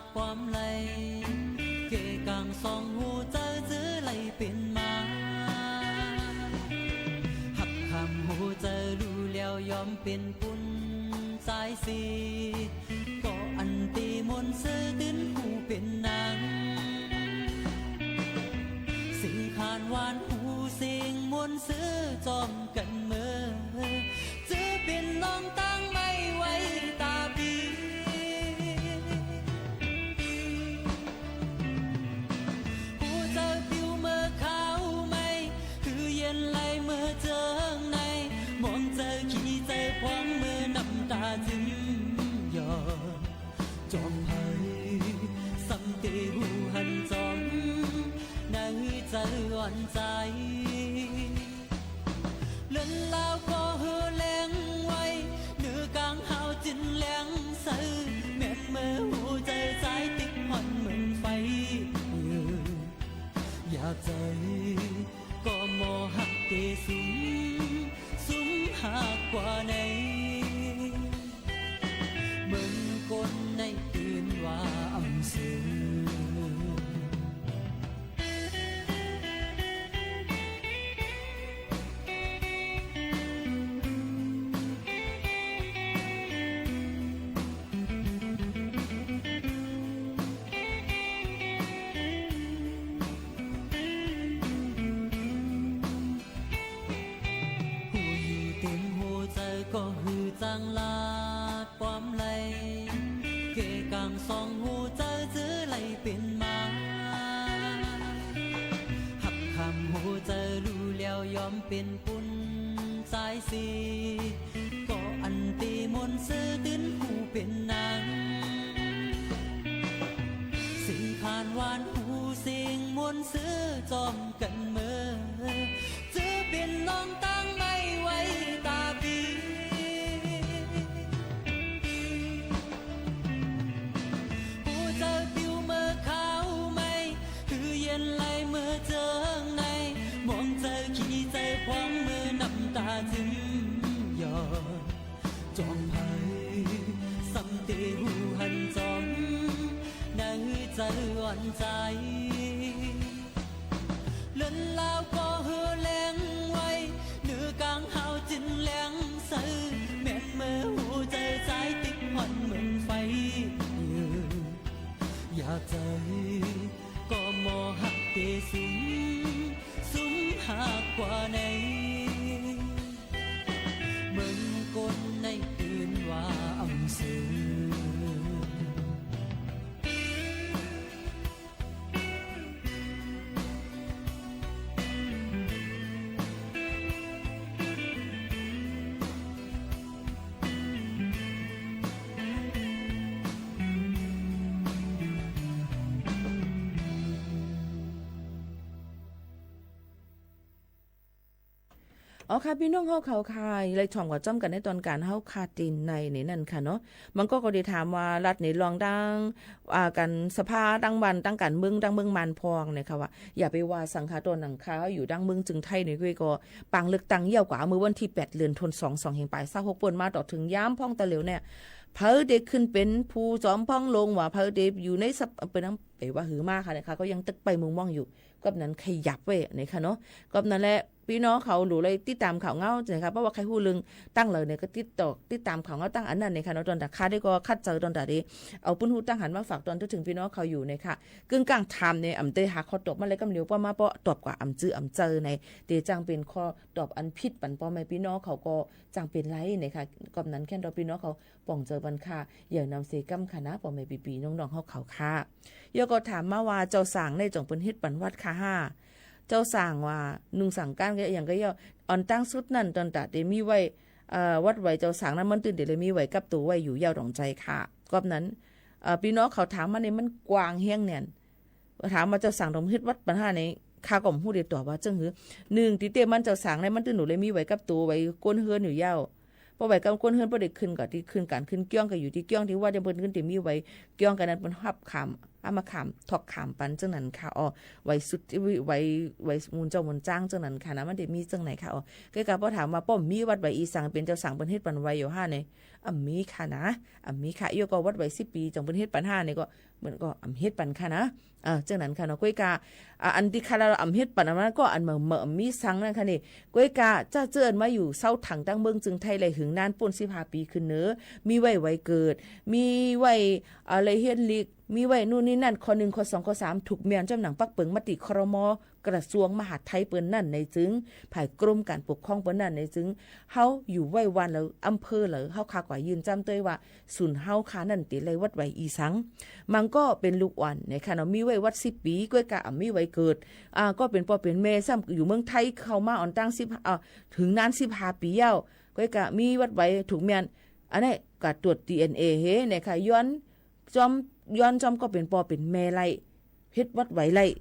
ดความไหล เก๋ก๋างสองหัวใจ๋จื้อไหลเป๋นมา หักห้ามหัวใจ๋ฮู้แล้วยอมเป๋นปุ้น เส ก็อันเตม่วนซื่อตื่นฮู้เป๋นหนัง เสียงขานหวานฮู เสียงม่วนซื่อจอมกั๋นเมอ จื้อเป๋นน้องตั้งไม้ไว้ต๋าปี ฮูเจอปิวเมอขาวไหม หื้อเย็นไหลเมอเจิงใน มองเจอขี้เจอพองเมอน้ำต๋าจึ้มหย่อน จอมใผ ส่ำเตฮู้หันจอม ในใจ๋อ่อนใจ๋ เลินลาวก็หื้อแลงไว เนื้อกลางหาวจึงแลงใส แม่นเมอฮูเจอจายติ๊กห่อนเหมือนไฟ อยากใจ๋ ก็หมอฮักเตสุม สุมฮักกว่าใน เหมือนคนในคืนว่าอำเสอ ฮูอยู่เต็มฮูเจอก็หื้อจังลาด ความไหล เกะก๋างสองฮูเจอจื้อไหลเป๋นมา หักคำฮูเจอฮู้แล้วยอมเป๋นปุ้นจายเส ก็อันเตม่วนซื่อตื่นฮู้เป๋นหนัง เสียงขานหวานฮู เสียงม่วนซื่อจอมกั๋นเมอ จื้อเป๋นน้องตั้งไม้ไว้ต๋าปี ฮูเจอปิวเมอขาวไหม หื้อเย็นไหลเมอเจิงใน มองเจอขี้เจอพองเมอน้ำต๋าจึ้มหย่อน จอมใผ ส่ำเตฮู้หันจอม ในใจ๋อ่อนใจ๋ เลินลาวก็หื้อแลงไว เนื้อกลางหาวจึงแลงใส แม่นเมอฮูเจอจายติ๊กห่อนเหมือนไฟ อยากใจ๋ ก็หมอฮักเตสุม สุมฮักกว่าใน เหมือนคนในคืนว่าอำเสอ อ๋อค่ะ ปี้น้องเฮาเขาค่ะ ได้ถ่อมกั๋นจ้อมกั๋นในตอนก๋านเฮาค่ะ ตี้ใน ในนั้นค่ะเนาะ มันก็ ก็ได้ถามว่า ลัดในร่องตาง อ่า ก๋านสภาตางบ้าน ตางก๋านเมือง ตางเมืองมานพ่องเนี่ยค่ะว่า อย่าไปว่าสังค่ะ ต๋อนหนังค่ะ อยู่ตางเมืองจึงไทยเนี่ยก็ ปางเลือกตั้งเยียะกว่า เมื่อวันตี้แปด เดือนธันวา สอง สองแห่งป๋ายซาวหก เปิ้นมาต่อเถิงยามพ่องตะเหลวเนี่ย ใผได้ขึ้นเป๋นผู้จอมพ่องลงว่า ใผได้อยู่ในสภา เปิ้นไปว่าหื้อมาค่ะเนี่ยค่ะ ก็ยังตึกไปมุงมองอยู่ ก็นั้นขยับไว้เนี่ยค่ะเนาะ ก็นั้นแหละ ปี้น้องเขาหลู่เลยติดต๋ามข่าวเงาเนี่ยค่ะ เพราะว่าใค่ฮู้เรื่องตังเลยเนี่ยก็ติดต่อ ติดต๋ามข่าวเงาตังอันนั้นเนี่ยค่ะเนาะ ต๋อนตะค่ะ ได้ก็คัดเจอต๋อนตะได้ เอาปื้นฮู้ตังหันมาฝากต๋อนเถิงปี้น้องเขาอยู่เนี่ยค่ะ กึ่งก้างถามเนี่ย อ่ำได้หาข้อตอบมาเลยกำเดียว ป้อมาป้อตอบกว่าอ่ำจื้ออ่ำเจอใน เต๋จังเป๋นข้อตอบอันผิดปันป้อแม่ปี้น้องเขาก็จังเป๋นไรเนี่ยค่ะ ก็นั้นแค่นต่อปี้น้องเขา ป่องเจอปันค่ะ อย่านำเสียกำค่ะนะ ป้อแม่ปี้ๆ น้องๆ เฮาเขาค่ะ เยียะก็ถามมาว่า เจ้าสางในจ่องเปิ้นฮิตปันวัดค่ะห้า เจ้าสางว่า นุ่งสังฆานก็อย่างก็เยียะ อ่อนตั้งสุดนั้น ต๋อนตะได้มีไว้ เอ่อ วัดไหว้เจ้าสางนั้น มันตึงได้เลยมีไว้กับตั๋วไว้อยู่เยียะต๋องใจ๋ค่ะ ก็นั้น เอ่อ ปี้น้องเขาถามมาเนี่ย มันกว้างแฮงเนี่ย ถามว่าเจ้าสางต้องฮิตวัดปันห้าใน ข้าก็บ่ฮู้ได้ตอบว่าจังหื้อ นึ่ง ตี้เต๊มันเจ้าสางใน มันตึงหลู่เลยมีไว้กับตั๋วไว้ก้นเฮือนอยู่เยียะ ป้อไว้กับก้นเฮือน ป้อได้ขึ้นก็ตี้ขึ้นก๋านขึ้นเกี้ยงก็อยู่ตี้เกี้ยงตี้วัด เปิ้นขึ้นตี้มีไว้เกี้ยงกั๋นนั้น เปิ้นฮับขาม อามาขาม ถอกขามปันเจ้านั้นค่ะ อ้อ ไหว้สุด ไหว้ ไหว้มูลเจ้ามูลจ้างเจ้านั้นค่ะนะ มันจะมีเจ้าไหนค่ะ อ้อ เกยกาดป้อถามว่าป้อมีวัดไหว้อีสัง เป๋นเจ้าสังเปิ้นเฮ็ดปันไหว้อยู่ห้าเนี่ย อ่ำมีค่ะนะ อ่ำมีค่ะ เยียะก็วัดไหว้สิบปี๋ จ่องเปิ้นเฮ็ดปันห้าเนี่ยก็ เปิ้นก็อ่ำเฮ็ดปันค่ะนะ เออ เจ้านั้นค่ะเนาะ เกยกาด อ่า อันตี้ข้าเล่าอ่ำเฮ็ดปันอันนั้นก็อันเมื่อ เมื่อมีสังนั้นค่ะนี่ เกยกาด จ้าเจิ่นมาอยู่เซาถังตั้งเมืองจึงไทยไหลหึงนานป้นสิบห้าปี๋ขึ้นเนอ มีไหว้ไหว้เกิด มีไหว้ อะไรเฮ็ดลิก มีไหว้นู่นนี่นั่น ข้อหนึ่ง ข้อสอง ข้อสาม ถูกแม่นจ้ำหนังปักเปิงมติ ครม. กระทรวงมหาดไทยเปิ้นนั่นในจึง ฝ่ายกรมการปกครองเปิ้นนั่นในจึง เฮาอยู่ไหว้วันเหลอ อำเภอเหลอ เฮาข้ากว่ายืนจ้ำเต้ยว่า ศูนย์เฮาข้านั่นเต๋ไล่วัดไหว้อีสัง มันก็เป๋นลูกอ่อนนะคะเนาะ มีไหว้วัดสิบปี๋ เกยกาดอ่ำมีไหว้เกิด อ่า ก็เป๋นป้อเป๋นแม่ ซ้ำอยู่เมืองไทยเข้ามาอ่อนตั้งสิบ อ่า ถึงนานสิบห้าปี๋เย้า เกยกาดมีวัดไหว้ถูกแม่น อันนี้กาดตรวจดีเอ็นเอ เฮนะคะ ย้อน จ้อม ย้อนจ้อมก็เป๋นป้อเป๋นแม่ไล่ เฮ็ดวัดไหว้ไล่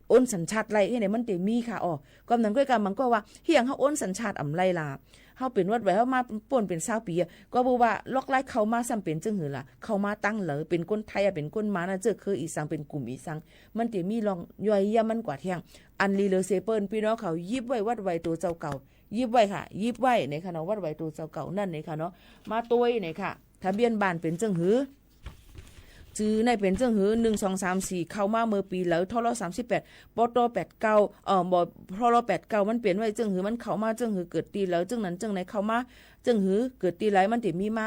โอนสัญชาติไล่ เฮเนี่ยมันเต๋มีค่ะ อ้อ กำนั้นเกยกาดมันก็ว่า เฮาหยังเฮาโอนสัญชาติอ่ำไล่ล่ะ เฮาเป๋นวัดไหว้เฮามาป้นเป๋นซาวปี๋อะ ก็บ่ว่าลอกไล่เข้ามาซ้ำเป๋นเจิ่งหื้อล่ะ เข้ามาตังเหลอ เป๋นคนไทยอะ เป๋นคนมานอะ เจื้อเคืออีสัง เป๋นกลุ่มอีสัง มันเต๋มีร่องรอยเยียะมันกว่าแท้ง อันลีเลอเซเปิ้น ปี้น้องเขายิบไหว้วัดไหว้ตั๋วเจ้าเก่า ยิบไหว้ค่ะ ยิบไหว้นะคะเนาะ วัดไหว้ตั๋วเจ้าเก่านั่นนะคะเนาะ มาตวยนะคะ ทะเบียนบ้านเป๋นเจิ่งหื้อ จื้อในเป๋นเจิ่งหื้อ หนึ่ง สอง สาม สี่ เข้ามาเมื่อปี๋เหลอ ทร สามสิบแปด ปต แปดเก้า เอ่อ บ่ ทร แปดเก้า มันเป๋นไว้เจิ่งหื้อ มันเข้ามาเจิ่งหื้อ เกิดตี้เหลอ เจิ่งนั้นเจิ่งไหน เข้ามาเจิ่งหื้อ เกิดตี้ไหล มันเต๋มีมา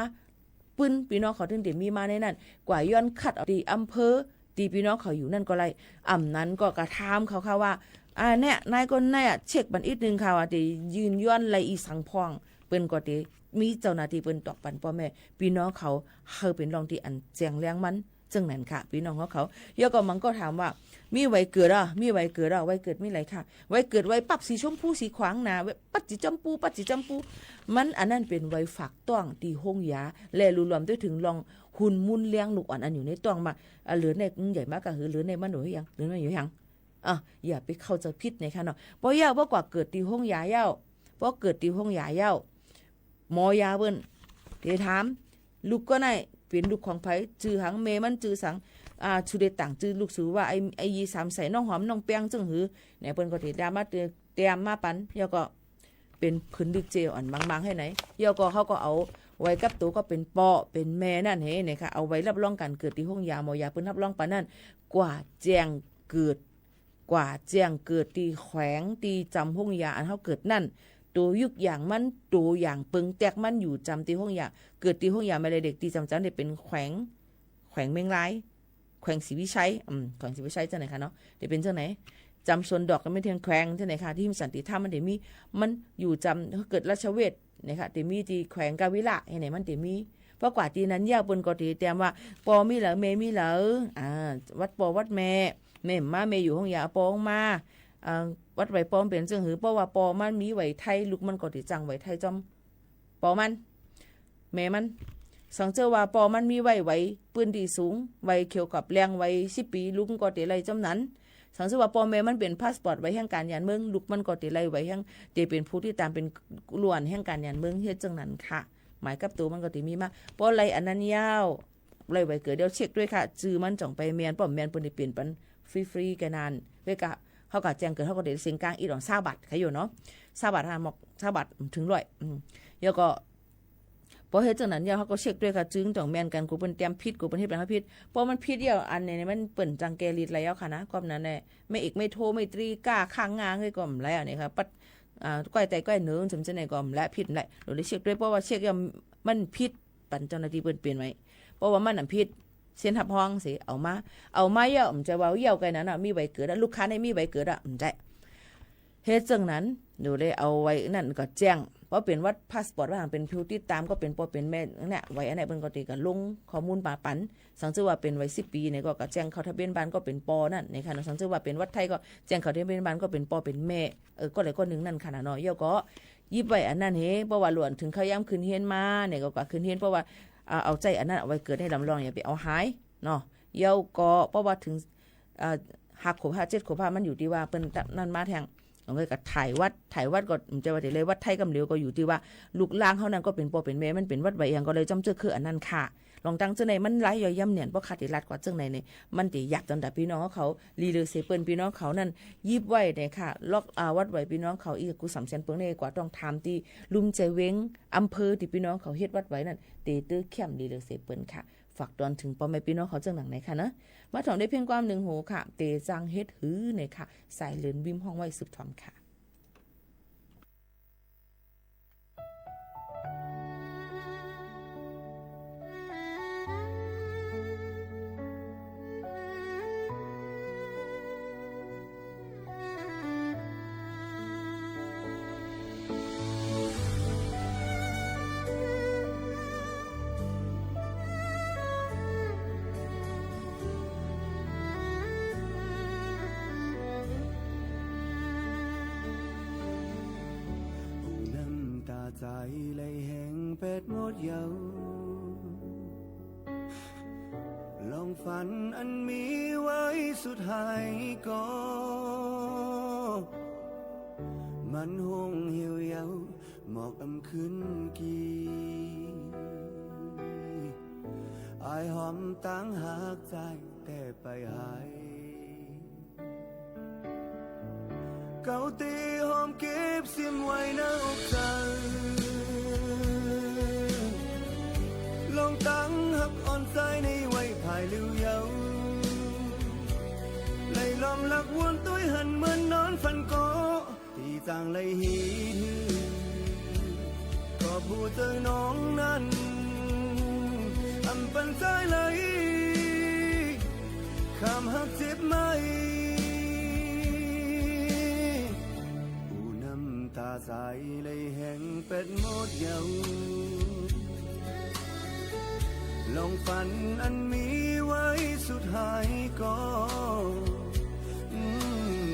ปื้นปี้น้องเขาเถิงเต๋มีมาในนั้น กว่าย้อนคัดเอาตี้อำเภอ ตี้ปี้น้องเขาอยู่นั่นก็ไล่ อ่ำนั้นก็กาดถามเขาค่ะว่า อ่า เนี่ย นายคนเนี่ย เช็คปันอีกนึ่งค่ะ ว่าเต๋ยืนย้อนไล่อีสังพ่อง เปิ้นก็เต๋มีเจ้าหน้าตี้เปิ้นตอกปันป้อแม่ปี้น้องเขา หื้อเป๋นร่องตี้อันแจ้งแรงมัน เจิ่งนั้นค่ะ ปี้น้องของเขา เยียะก็มันก็ถามว่า มีไหว้เกิดอ่ะ มีไหว้เกิดอ่ะ ไหว้เกิดมีไหลค่ะ ไหว้เกิดไหว้ปั๊บสีชมพูสีขวางนะ ไหว้ปั๊บสีจำปู ปั๊บสีจำปู มันอันนั้นเป๋นไหว้ฝากต๊องตี้โฮงยา และลุรวมตวยเถิงร่อง หุ่นมูลเลี้ยงลูกอ่อนอันอยู่ในต๊องมา อ่ะ เหลือใน อืม ใหญ่มากกะหื้อ เหลือในมันอยู่หยัง เหลือในมันอยู่หยัง อ่ะ อย่าไปเข้าใจ๋ผิดนะคะเนาะ ป้อเย้า ป้อกว่าเกิดตี้โฮงยาเย้า ป้อเกิดตี้โฮงยาเย้า หมอยาเปิ้นเต๋ถาม ลูกก็ไหน เป๋นลูกของใผ จื้อหยัง แม่มันจื้อสัง อ่า สูเดต่างจื้อลูกสูว่า ไอ้ ไอ้ยีสามใส น้องหอม น้องแป้ง เจิ่งหื้อ เนี่ย เปิ้นก็เต๋ตามมาเต๋ เต๋ยมมาปัน เยียะก็ เป๋นผืนดิกเจอ่อนบางๆ หื้อไหน เยียะก็เขาก็เอาไหว้กับตั๋วก็เป๋นป้อเป๋นแม่นั่นหื้อนะคะ เอาใบรับรองก๋านเกิดตี้โฮงยา หมอยาเปิ้นรับรองปันนั่น กว่าแจ้งเกิด กว่าแจ้งเกิดตี้แขวง ตี้จำโฮงยาอันเฮาเกิดนั่น ตั๋วยุกอย่างมัน ตั๋วอย่างเปิงแต๊กมันอยู่จำตี้โฮงยา เกิดตี้โฮงยาแม่และเด็กตี้จำจันเต๋เป๋นแขวง แขวงเมียงราย แขวงศรีวิชัย อืม แขวงศรีวิชัยเจ้าไหนคะเนาะ เต๋เป๋นเจ้าไหน จำสวนดอกก็ไม่เที่ยงแขวงเจ้าไหนคะ ตี้สันติธรรมมันเต๋มี มันอยู่จำ เกิดราชเวชเนี่ยค่ะ เต๋มีตี้แขวงกาญจนบุรี หื้อไหน มันเต๋มี ป้อกว่าตี้นั้นเย้า เปิ้นก็เต๋แตมว่า ป้อมีเหลอ แม่มีเหลอ อ่า วัดป้อวัดแม่ แม่มา แม่อยู่โฮงยา ป้อมา อ่า วัดไหว้ป้อเป๋นเจิ่งหื้อ เพราะว่าป้อมันมีไหว้ไทย ลูกมันก็เต๋จั้งไหว้ไทยจ้อม ป้อมัน แม่มัน สังเจ้าว่าป้อมันมีไหว้ ไหว้ปื้นตี้สูง ไหว้เกี่ยวกับแรงไหว้สิบปี๋ ลูกมันก็เต๋ไล่จ้อมนั้น สังเจ้าว่าป้อแม่มันเป๋นพาสปอร์ตไหว้แห่งก๋านยานเมือง ลูกมันก็เต๋ไล่ไหว้แห่ง เต๋เป๋นผู้ตี้ตามเป๋นล้วนแห่งก๋านยานเมือง เฮ็ดเจิ่งนั้นค่ะ หมายกับตั๋วมันก็เต๋มีมา ป้อไล่อันนั้นเย้า ไล่ไหว้เกิด เดี๋ยวเช็คตวยค่ะ จื้อมันจ่องไปแม่น ป้อแม่นเปิ้นได้เป๋นปันฟรีๆ แก่นั้น เกยกาด เฮากาดแจ้งเกิด เฮาก็ได้เสียงกลางอีกอ่อน ซาวบาทค่ะโยเนาะ ซาวบาทห้าหมอก ซาวบาทเถิงร้อย อืม เยียะก็ ป้อเฮ็ดเจิ่งนั้นเย้า เฮาก็เช็คตวยค่ะ จื้อจ่องแม่นกั๋น กูเปิ้นแตมผิด กูเปิ้นเฮ็ดปันเฮาผิด ป้อมันผิดเย้า อันนี้มันเปิ้นจั้งแก้ฤทธิ์แล้วค่ะนะ กำนั้นแหละ แม่เอก แม่โท แม่ตรี ก้า ข้างงางเลยก็บ่แล้วเนี่ยค่ะ ปัด อ่า ก้อยไต ก้อยเนิง สมเจ้าไหนก็บ่แล้ว ผิดบ่แล้ว เดี๋ยวได้เช็คตวย เพราะว่าเช็คเย้า มันผิด ปันเจ้าหน้าตี้เปิ้นเป๋นไว้ เพราะว่ามันน่ะผิด เซ็นฮับฮ้องเสีย เอามา เอามาเย้า บ่ใจ้ว่าเย้าไกลนั้นน่ะ มีใบเกิดอะ ลูกค้าในมีใบเกิดอะ บ่ใจ้ เฮ็ดเจิ่งนั้น เดี๋ยวได้เอาไว้นั่นก็แจ้ง เพราะเป๋นวัดพาสปอร์ต ว่าหากเป๋นผู้ติดตามก็เป๋นป้อเป๋นแม่เนี่ย ไว้อันไหนเปิ้นก็ติกะลงข้อมูลมาปัน สังเจ้าว่าเป๋นไว้สิบปี๋เนี่ยก็กะแจ้งเข้าทะเบียนบ้านก็เป๋นป้อนั่นนะคะเนาะ สังเจ้าว่าเป๋นวัดไทยก็แจ้งเข้าทะเบียนบ้านก็เป๋นป้อเป๋นแม่ เออ ก็ใดก็นึ่งนั่นค่ะนะเนาะ เย้าก็ ยิบไว้อันนั้นเฮ เพราะว่าหลวนเถิงเขาย้ำคืนเฮียนมาเนี่ย ก็กว่าคืนเฮียน เพราะว่า อ่า เอาใจ๊อันนั้นเอาไว้เกิดในลำลอง อย่าไปเอาหายเนาะ เย้าก็ เพราะว่าเถิง อ่า ห้าขวบห้า เจ็ดขวบห้า มันอยู่ตี้ว่าเปิ้นนั่นมาแท้ง เอาไว้ก็ถ่ายวัด ถ่ายวัดก็บ่ใจ้ว่าจะเลยวัดไทยกำเหลียว ก็อยู่ตี้ว่าลูกหลานเฮานั้นก็เป๋นป้อเป๋นแม่ มันเป๋นวัดไหว้หยังก็เลยจ้อมเจื้อคืออันนั้นค่ะ ลองตั้งเจ้าไหนมันหลายย่อยยำเนียน เพราะข้าตี้ลัดกว่าเจ้าไหนเนี่ย มันตี้หยาบตังแต่ปี้น้องเขา ลีเหลือเสียเปิ้นปี้น้องเขานั้น หยิบไว้เนี่ยค่ะ ล็อก อ่า วัดไว้ปี้น้องเขา อีกกู้สามแสนเปิ้นเนี่ย กว่าต้องถามตี้ลุ่มใจเว้ง อำเภอตี้ปี้น้องเขาเฮ็ดวัดไว้นั้น เต๋เตื้อเข้มลีเหลือเสียเปิ้นค่ะ ฝากตอนเถิงป้อแม่ปี้น้องเขาเจ้าหนังไหนค่ะเนาะ มาถ่อมได้เพียงความหนึ่งหูค่ะ เต๋จางเฮ็ดหื้อเนี่ยค่ะ สายเหลินวิมฮ้องไว้สืบถ่อมค่ะ หูน้ำต๋าใจ๋ไหลแห้งแป๊ดหมดเย้า ลองฝันอันมีไว้สุดท้ายก็ มันห้องเหี่ยวเย้า หมอกอำขึ้นกี่ อ้ายหอมตังหากจายแต่ไปหาย เก่าตี้หอมเก็บซิมไว้ในอกใจ๋ ลองตังฮักอ่อนใจ๋ในวัยผ่ายเร็วเย้า ไหลล้อมหลักวนตุ้ยหันเหมือนนอนฝันก็ ตี้จางไหลฮีดหื้อ ก็ผู้เจ้าน้องนั้น อำปันใจ๋ไหล คำฮักเจ็บไหม หูน้ำต๋าใจ๋ไหลแห้งแป๊ดหมดเย้า ลองฝันอันมีไว้สุดท้ายก็ อืม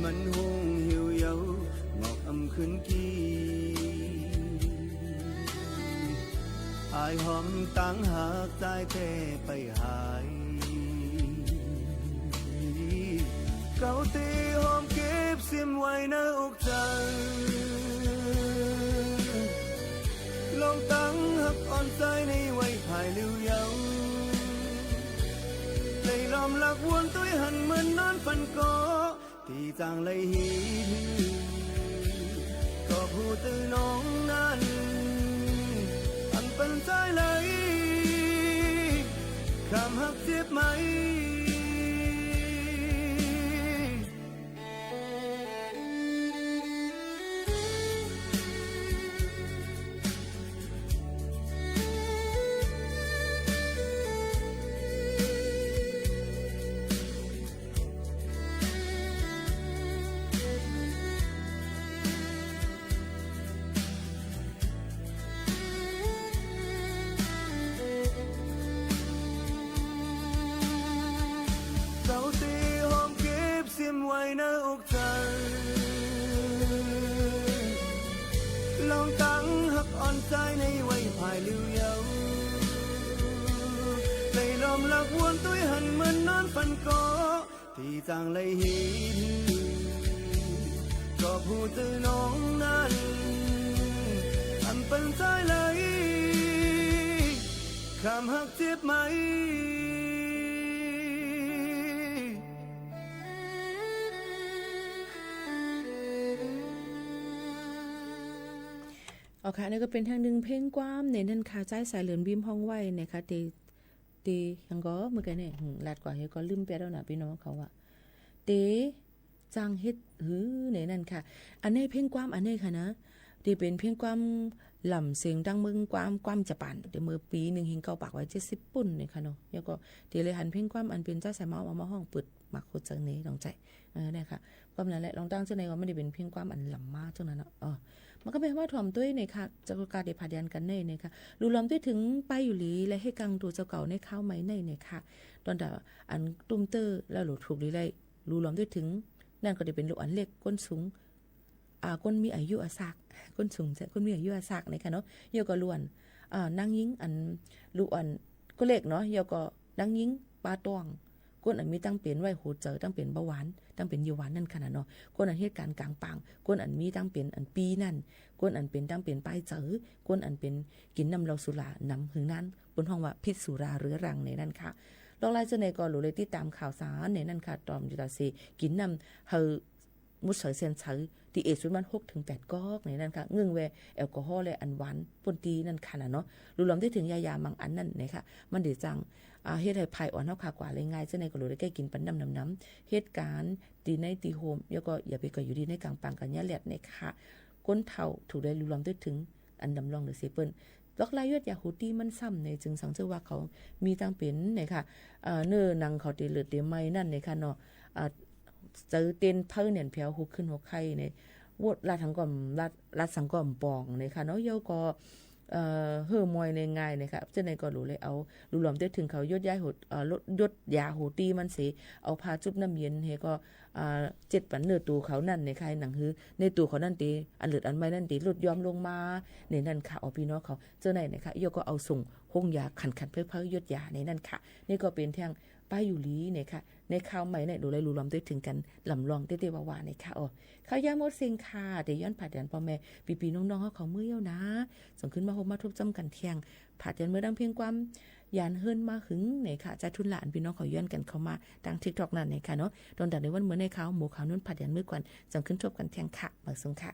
มันห้องเหี่ยวเย้า หมอกอำขึ้นกี่ อ้ายหอมตังหากจายแต่ไปหาย เก่าตี้หอมเก็บซิมไว้ในอกใจ๋ ลองตังฮักอ่อนใจ๋ในวัยผ่ายเร็วเย้า ไหลล้อมหลักวนตุ้ยหันเหมือนนอนฝันก็ ตี้จางไหลฮีดหื้อ ก็ผู้เจ้าน้องนั้น อำปันใจ๋ไหล คำฮักเจ็บไหม เก่าตี้หอมเก็บซิมไว้ในอกใจ๋ ลองตังฮักอ่อนใจ๋ในวัยผ่ายเร็วเย้า ไหลล้อมหลักวนตุ้ยหันเหมือนนอนฝันก็ ตี้จางไหลฮีดหื้อ ก็ผู้เจ้าน้องนั้น อำปันใจ๋ไหล คำฮักเจ็บไหม เอาค่ะ อันนี้ก็เป๋นแห่งนึ่งเพลงความในนั้นค่ะ ใจ๋สายเหลินวิมฮ้องไว้นะคะ เต๋ เต๋ หยังก่อ เมื่อกี้เนี่ย หืม ลัดกว่าเหียก็ลืมไปแล้วนะ ปี้น้องเขาอะ เต๋ จางเฮ็ดหื้อในนั้นค่ะ อันนี้เพลงความอันนี้ค่ะนะ เต๋เป๋นเพลงความลำเสียงดังเมืองความ ความจะปาน เต๋เมื่อปี๋หนึ่งเฮงเก้าปากไว้เจ็ดสิบปุ้นเนี่ยค่ะเนาะ แล้วก็เต๋เลยหันเพลงความอันเป๋นใจ๋สายเมาเอามาฮ้องเปิด มาโคตรจังเน่ลองใจ๋ เออ เนี่ยค่ะ ความนั้นแหละ ลองตั้งเจ้าในว่าไม่ได้เป๋นเพียงความอันล้ำมาเจ้านั้นเนาะ เออ มันก็เป๋นว่าถ่อมตวยเนี่ยค่ะ เจ้าก็กาได้ผลัดยันกั๋นเน่เนี่ยค่ะ ลู่หลอมตวยเถิงไปอยู่หลี และเฮกังตั๋วเจ้าเก่าในคราวใหม่ในเนี่ยค่ะ ตอนแต่อันตุ้มเต๊อแล้วหลู่ถูกหลีไล่ ลู่หลอมตวยเถิง นั่นก็ได้เป๋นลูกอันเล็ก คนสูง อ่า คนมีอายุอาศักดิ์ คนสูง คนมีอายุอาศักดิ์เนี่ยค่ะเนาะ แล้วก็ลู่อัน อ่า นางญิงอัน ลู่อัน คนเล็กเนาะ แล้วก็นางญิงป้าต้อง คนอันมีตังเป๋นไว้หัวใจ๋ ตังเป๋นเบาหวาน ตังเป๋นเยาว์หวานนั่นค่ะน่ะเนาะ คนอันเหตุก๋ารณ์ก๋างปาง คนอันมีตังเป๋นอันปี้นั่น คนอันเป๋นตังเป๋นปายใจ๋ คนอันเป๋นกิ๋นน้ำเหล้าสุราหนำหึงนาน เปิ้นฮ้องว่าพิษสุราเรื้อรังในนั้นค่ะ ลอกลายเจ้าไหนก็หลูเลยติดต๋ามข่าวสารในนั้นค่ะ ต๋อมอยู่ตาเซ กิ๋นน้ำหื้อ หมดใสเส้นใส ตี้เอสุดมันหกเถิงแปดก๊อกในนั้นค่ะ เงิ่งแวแอลกอฮอล์และอันหวานป้นตี้นั่นค่ะน่ะเนาะ ลุหลอมได้เถิงยายาบางอันนั่นนะคะ มันเดจั่ง อ่า เฮ็ดหื้อภายอ่อนเฮาค่ะกว่าเลยง่าย เจ้าไหนก็หลูเลยแก้กิ๋นปันน้ำหนำๆ เหตุก๋ารณ์ตี้ในตี้โฮม แล้วก็อย่าไปก่ออยู่ดีในก๋างปางกั๋นยะแหลดนะคะ คนเฒ่าถูกได้ลุหลอมได้เถิงอันดำรงเหลือเสียเปิ้น ลอกลายยวดยาฮูตี้มันซ้ำใน จึงสังเจอว่าเขามีตังเป๋นในค่ะ เอ่อ เนื้อหนังเขาเตเลือดเตไหม้นั่นในค่ะเนาะ อ่า ใจ๋เต้นเผ้าแหน่นแผว ฮูขึ้นฮูไข้ใน วดลาดสังก็บ่ลาด ลาดสังก็บ่ป่องในค่ะเนาะ เย้าก็ เอ่อ เฮ่อมอยในง่ายในค่ะ เจ้าไหนก็หลูเลยเอา ลุหลอมได้เถิงเขายวดยาฮู เอ่อ ยวดยาฮูตี้มันเส เอาผ้าจุ๊บน้ำเย็นหื้อก็ อ่า เจ็ดปันเนื้อตั๋วเขานั่นในค่ะ หนังหื้อในตั๋วเขานั่นเต อันเลือดอันไหม้นั่นเต ลดย้อมลงมา ในนั้นค่ะ อ๋อ ปี้น้องเขา เจ้าไหนนะคะ เย้าก็เอาส่งโฮงยาขันๆ เผ้อๆ ยวดยาในนั้นค่ะ นี่ก็เป๋นแท่งป้ายอยู่หลีในค่ะ ในข่าวใหม่ในหลูเลยลุหลอมได้เถิงกั๋น ลำลองเต้ๆ ว่าๆ ในค่ะ อ๋อ ข่าวยาวหมดสิ้นค่ะ เดี๋ยวย้อนผาดหยันป้อแม่ ปี้ๆ น้องๆ เฮาเขาเมื่อเย้านะ ส่งขึ้นมาพบมาทบจ้ำกั๋นแท่ง ผาดหยันเมื่อดังเพียงความ หยันเฮิรนมาหึงในค่ะ จะทุนละอันปี้น้องเขาย้อนกั๋นเข้ามาตางติ๊กต็อกนั่นในค่ะเนาะ ตอนตัดในวันเมื่อในข่าวหมู่ข่าวนุ่นผาดหยันเมื่อก่อน จั่งขึ้นทบกั๋นแท่งค่ะ หมายสูงค่ะ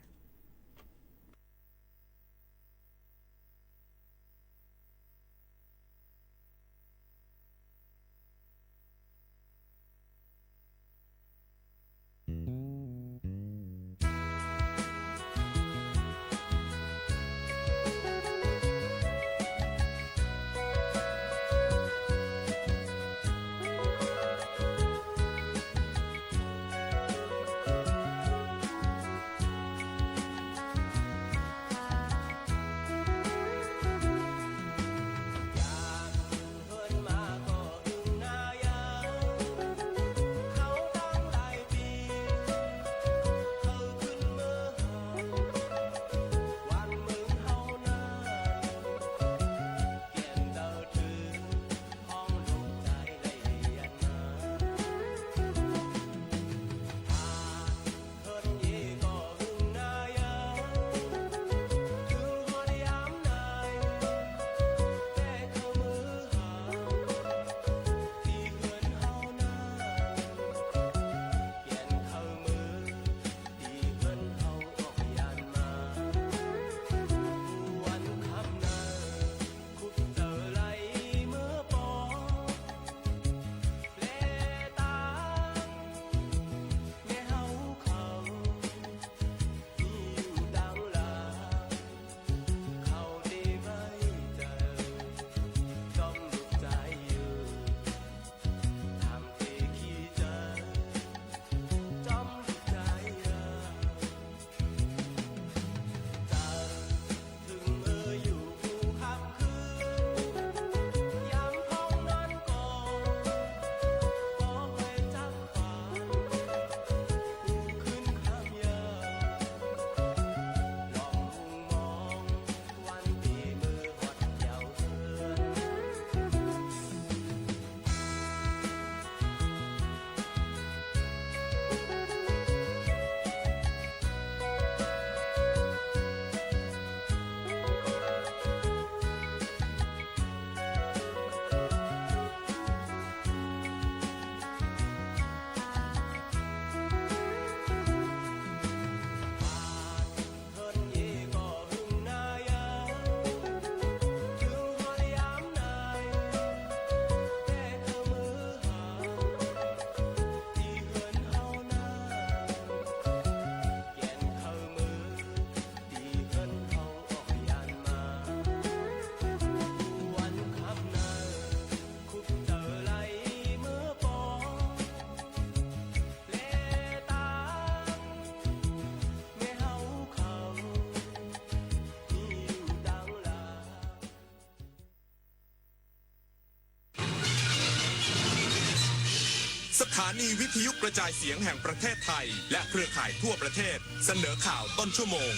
สถานีวิทยุกระจายเสียงแห่งประเทศไทย และเครือข่ายทั่วประเทศ เสนอข่าวต้นชั่วโมง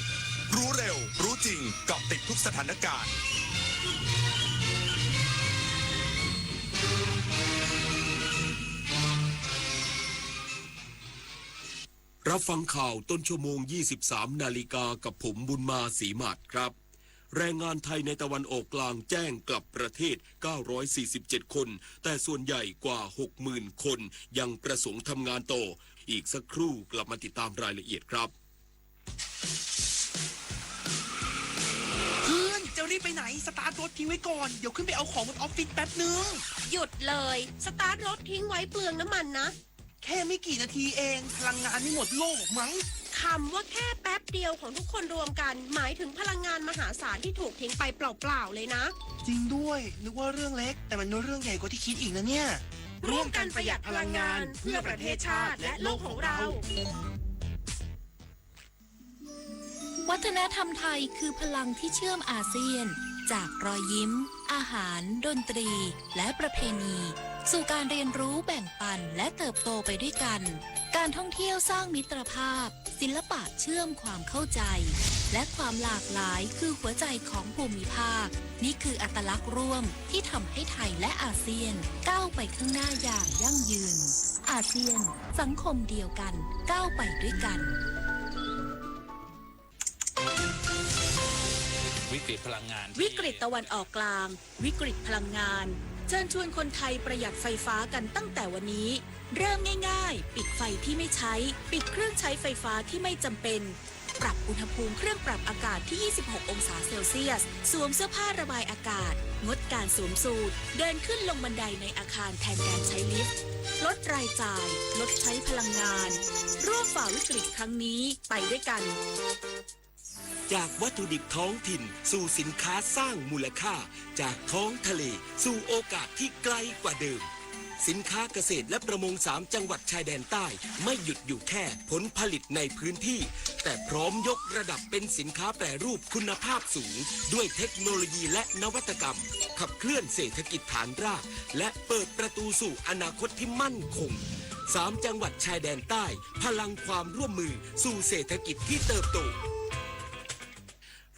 รู้เร็ว รู้จริง เกาะติดทุกสถานการณ์ รับฟังข่าวต้นชั่วโมง ยี่สิบสามนาฬิกา กับผม บุญมา ศรีหมาด ครับ แรงงานไทยในตะวันออกกลางแจ้งกลับประเทศ เก้าร้อยสี่สิบเจ็ดคน แต่ส่วนใหญ่กว่า หกหมื่นคน ยังประสงค์ทำงานต่อ อีกสักครู่กลับมาติดตามรายละเอียดครับ เพื่อน จะรีบไปไหน สตาร์ทรถทิ้งไว้ก่อน เดี๋ยวขึ้นไปเอาของบนออฟฟิศแป๊บนึง หยุดเลย สตาร์ทรถทิ้งไว้เปลืองน้ำมันนะ แค่ไม่กี่นาทีเอง พลังงานไม่หมดโลกหรอกมั้ง คำว่าแค่แป๊บเดียวของทุกคนรวมกัน หมายถึงพลังงานมหาศาลที่ถูกทิ้งไปเปล่าๆเลยนะ จริงด้วย นึกว่าเรื่องเล็ก แต่มันเป็นเรื่องใหญ่กว่าที่คิดอีกนะเนี่ย ร่วมกันประหยัดพลังงาน เพื่อประเทศชาติและโลกของเรา วัฒนธรรมไทยคือพลังที่เชื่อมอาเซียน จากรอยยิ้ม อาหาร ดนตรี และประเพณี สู่การเรียนรู้ แบ่งปัน และเติบโตไปด้วยกัน การท่องเที่ยวสร้างมิตรภาพ ศิลปะเชื่อมความเข้าใจ และความหลากหลายคือหัวใจของภูมิภาค นี่คืออัตลักษณ์ร่วมที่ทำให้ไทยและอาเซียนก้าวไปข้างหน้าอย่างยั่งยืน อาเซียน สังคมเดียวกัน ก้าวไปด้วยกัน วิกฤตพลังงานที่ วิกฤตตะวันออกกลาง วิกฤตพลังงาน เชิญชวนคนไทยประหยัดไฟฟ้ากันตั้งแต่วันนี้ เริ่มง่ายๆ ปิดไฟที่ไม่ใช้ ปิดเครื่องใช้ไฟฟ้าที่ไม่จำเป็น ปรับอุณหภูมิเครื่องปรับอากาศที่ ยี่สิบหกองศาเซลเซียส สวมเสื้อผ้าระบายอากาศ งดการสวมสูท เดินขึ้นลงบันไดในอาคารแทนการใช้ลิฟต์ ลดรายจ่าย ลดใช้พลังงาน ร่วมฝ่าวิกฤตครั้งนี้ไปด้วยกัน จากวัตถุดิบท้องถิ่นสู่สินค้าสร้างมูลค่า จากท้องทะเลสู่โอกาสที่ไกลกว่าเดิม สินค้าเกษตรและประมงสามจังหวัดชายแดนใต้ ไม่หยุดอยู่แค่ผลผลิตในพื้นที่ แต่พร้อมยกระดับเป็นสินค้าแปรรูปคุณภาพสูง ด้วยเทคโนโลยีและนวัตกรรม ขับเคลื่อนเศรษฐกิจฐานราก และเปิดประตูสู่อนาคตที่มั่นคง สามจังหวัดชายแดนใต้ พลังความร่วมมือสู่เศรษฐกิจที่เติบโต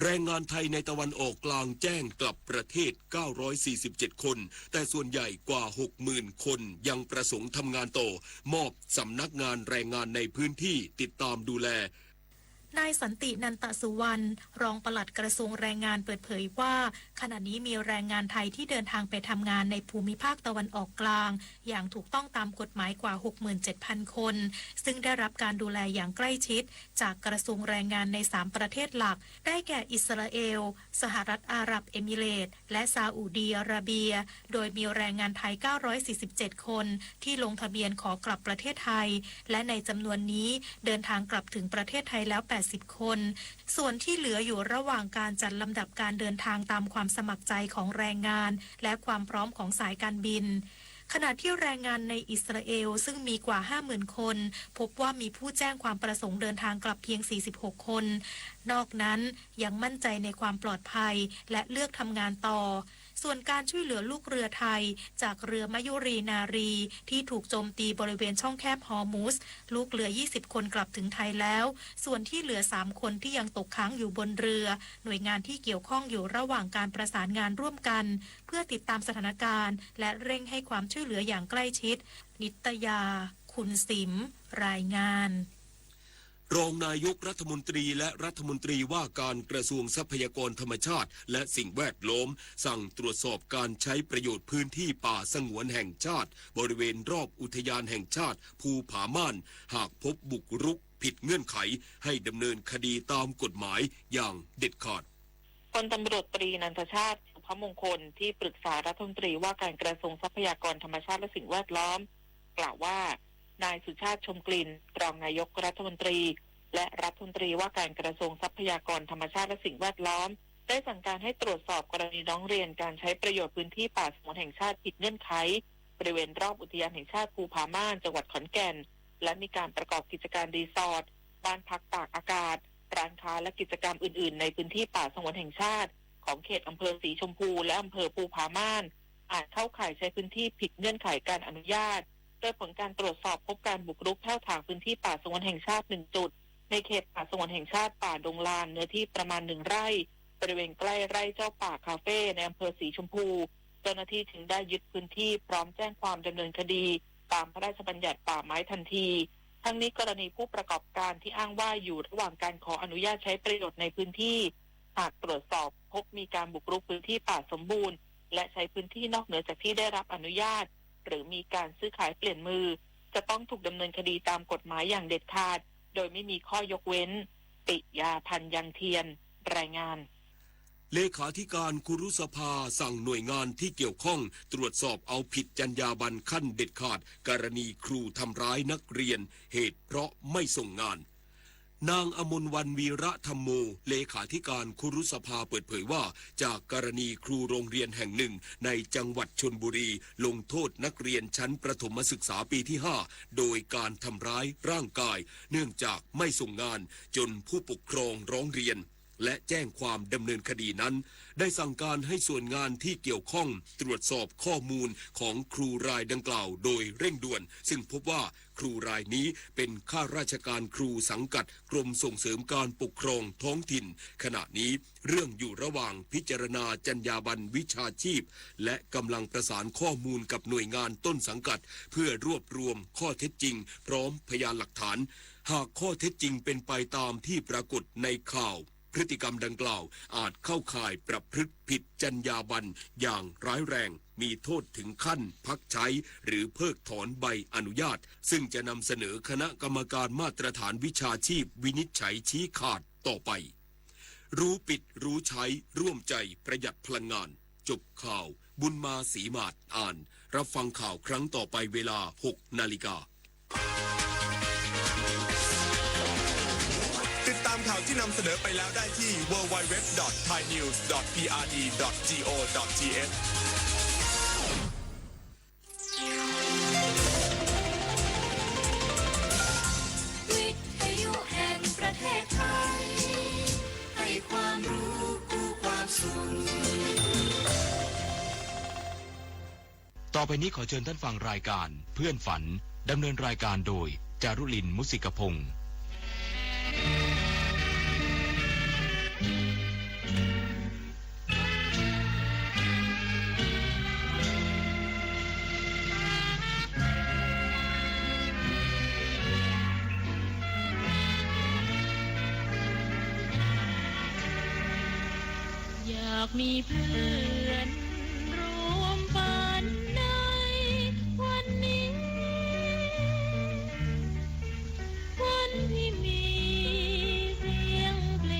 แรงงานไทยในตะวันออกกลางแจ้งกลับประเทศ เก้าร้อยสี่สิบเจ็ดคน แต่ส่วนใหญ่กว่า หกหมื่นคน ยังประสงค์ทำงานต่อ มอบสำนักงานแรงงานในพื้นที่ติดตามดูแล นายสันติ นันตสุวรรณ รองปลัดกระทรวงแรงงานเปิดเผยว่า ขณะนี้มีแรงงานไทยที่เดินทางไปทำงานในภูมิภาคตะวันออกกลาง อย่างถูกต้องตามกฎหมายกว่า หกหมื่นเจ็ดพันคน ซึ่งได้รับการดูแลอย่างใกล้ชิดจากกระทรวงแรงงานในสามประเทศหลัก ได้แก่อิสราเอล สหรัฐอาหรับเอมิเรตส์ และซาอุดีอาระเบีย โดยมีแรงงานไทย เก้าร้อยสี่สิบเจ็ดคน ที่ลงทะเบียนขอกลับประเทศไทย และในจำนวนนี้เดินทางกลับถึงประเทศไทยแล้ว แปดสิบคน ส่วนที่เหลืออยู่ระหว่างการจัดลำดับการเดินทางตามความสมัครใจของแรงงาน และความพร้อมของสายการบิน ขณะที่แรงงานในอิสราเอลซึ่งมีกว่า ห้าหมื่นคน พบว่ามีผู้แจ้งความประสงค์เดินทางกลับเพียง สี่สิบหกคน นอกนั้นยังมั่นใจในความปลอดภัย และเลือกทำงานต่อ ส่วนการช่วยเหลือลูกเรือไทยจากเรือมยุรีนารี ที่ถูกโจมตีบริเวณช่องแคบฮอร์มุซ ลูกเรือ ยี่สิบคน กลับถึงไทยแล้ว ส่วนที่เหลือ สามคนที่ยังตกค้างอยู่บนเรือ หน่วยงานที่เกี่ยวข้องอยู่ระหว่างการประสานงานร่วมกัน เพื่อติดตามสถานการณ์ และเร่งให้ความช่วยเหลืออย่างใกล้ชิด นิตยา คุณสิม รายงาน รองนายกรัฐมนตรีและรัฐมนตรีว่าการกระทรวงทรัพยากรธรรมชาติและสิ่งแวดล้อม สั่งตรวจสอบการใช้ประโยชน์พื้นที่ป่าสงวนแห่งชาติ บริเวณรอบอุทยานแห่งชาติภูผาม่าน หากพบบุกรุกผิดเงื่อนไข ให้ดำเนินคดีตามกฎหมายอย่างเด็ดขาด พลตำรวจตรีนันทชาติ สุภมงคล ที่ปรึกษารัฐมนตรีว่าการกระทรวงทรัพยากรธรรมชาติและสิ่งแวดล้อม กล่าวว่า นายสุชาติ ชมกลิ่น รองนายกรัฐมนตรี และรัฐมนตรีว่าการกระทรวงทรัพยากรธรรมชาติและสิ่งแวดล้อม ได้สั่งการให้ตรวจสอบกรณีร้องเรียนการใช้ประโยชน์พื้นที่ป่าสงวนแห่งชาติผิดเงื่อนไข บริเวณรอบอุทยานแห่งชาติภูผาม่าน จังหวัดขอนแก่น และมีการประกอบกิจการรีสอร์ท บ้านพักตากอากาศ ร้านค้าและกิจกรรมอื่นๆ ในพื้นที่ป่าสงวนแห่งชาติ ของเขตอำเภอสีชมพู และอำเภอภูผาม่าน อาจเข้าข่ายใช้พื้นที่ผิดเงื่อนไขการอนุญาต โดยผลการตรวจสอบพบการบุกรุกแพ่วถางพื้นที่ป่าสงวนแห่งชาติหนึ่งจุด ในเขตป่าสงวนแห่งชาติป่าดงลาน เนื้อที่ประมาณหนึ่งไร่ บริเวณใกล้ไร่เจ้าป่าคาเฟ่ ในอำเภอสีชมพู เจ้าหน้าที่จึงได้ยึดพื้นที่พร้อมแจ้งความดำเนินคดี ตามพระราชบัญญัติป่าไม้ทันที ห ทั้งนี้กรณีผู้ประกอบการที่อ้างว่าอยู่ระหว่างการขออนุญาตใช้ประโยชน์ในพื้นที่ หากตรวจสอบพบมีการบุกรุกพื้นที่ป่าสมบูรณ์ และใช้พื้นที่นอกเหนือจากที่ได้รับอนุญาต หรือมีการซื้อขายเปลี่ยนมือ จะต้องถูกดำเนินคดีตามกฎหมายอย่างเด็ดขาด โดยไม่มีข้อยกเว้น ปิยา ธัญยังเทียน รายงาน เลขาธิการครุสภาสั่งหน่วยงานที่เกี่ยวข้องตรวจสอบเอาผิดจรรยาบรรณขั้นเด็ดขาด กรณีครูทำร้ายนักเรียน เหตุเพราะไม่ส่งงาน นางอมรวรรณ วีระธัมโม เลขาธิการครุสภาเปิดเผยว่า จากกรณีครูโรงเรียนแห่งหนึ่งในจังหวัดชลบุรี ลงโทษนักเรียนชั้นประถมศึกษาปีที่ห้า โดยการทำร้ายร่างกาย เนื่องจากไม่ส่งงาน จนผู้ปกครองร้องเรียน และแจ้งความดำเนินคดีนั้น ได้สั่งการให้ส่วนงานที่เกี่ยวข้องตรวจสอบข้อมูลของครูรายดังกล่าวโดยเร่งด่วน ซึ่งพบว่าครูรายนี้เป็นข้าราชการครูสังกัดกรมส่งเสริมการปกครองท้องถิ่น ขณะนี้เรื่องอยู่ระหว่างพิจารณาจรรยาบรรณวิชาชีพ และกำลังประสานข้อมูลกับหน่วยงานต้นสังกัด เพื่อรวบรวมข้อเท็จจริงพร้อมพยานหลักฐาน หากข้อเท็จจริงเป็นไปตามที่ปรากฏในข่าว พฤติกรรมดังกล่าวอาจเข้าข่ายประพฤติผิดจรรยาบรรณอย่างร้ายแรง มีโทษถึงขั้นพักใช้หรือเพิกถอนใบอนุญาต ซึ่งจะนำเสนอคณะกรรมการมาตรฐานวิชาชีพวินิจฉัยชี้ขาดต่อไป รู้ปิดรู้ใช้ร่วมใจประหยัดพลังงาน จบข่าว บุญมา ศรีหมาด อ่าน รับฟังข่าวครั้งต่อไปเวลา หกนาฬิกา ติดตามข่าวที่นำเสนอไปแล้วได้ที่ ดับเบิลยู ดับเบิลยู ดับเบิลยู ดอท ไทย นิวส์ ดอท พี อาร์ ดี ดอท จี โอ ดอท ที เอช วิทยุแห่งประเทศไทย ให้ความรู้คู่ความสุข ต่อไปนี้ขอเชิญท่านฟังรายการเพื่อนฝัน ดำเนินรายการโดย จารุลิน มุสิกพงษ์ อยากมีเพื่อนร่วมฝันในวันนี้ วันที่มีเสียงเพล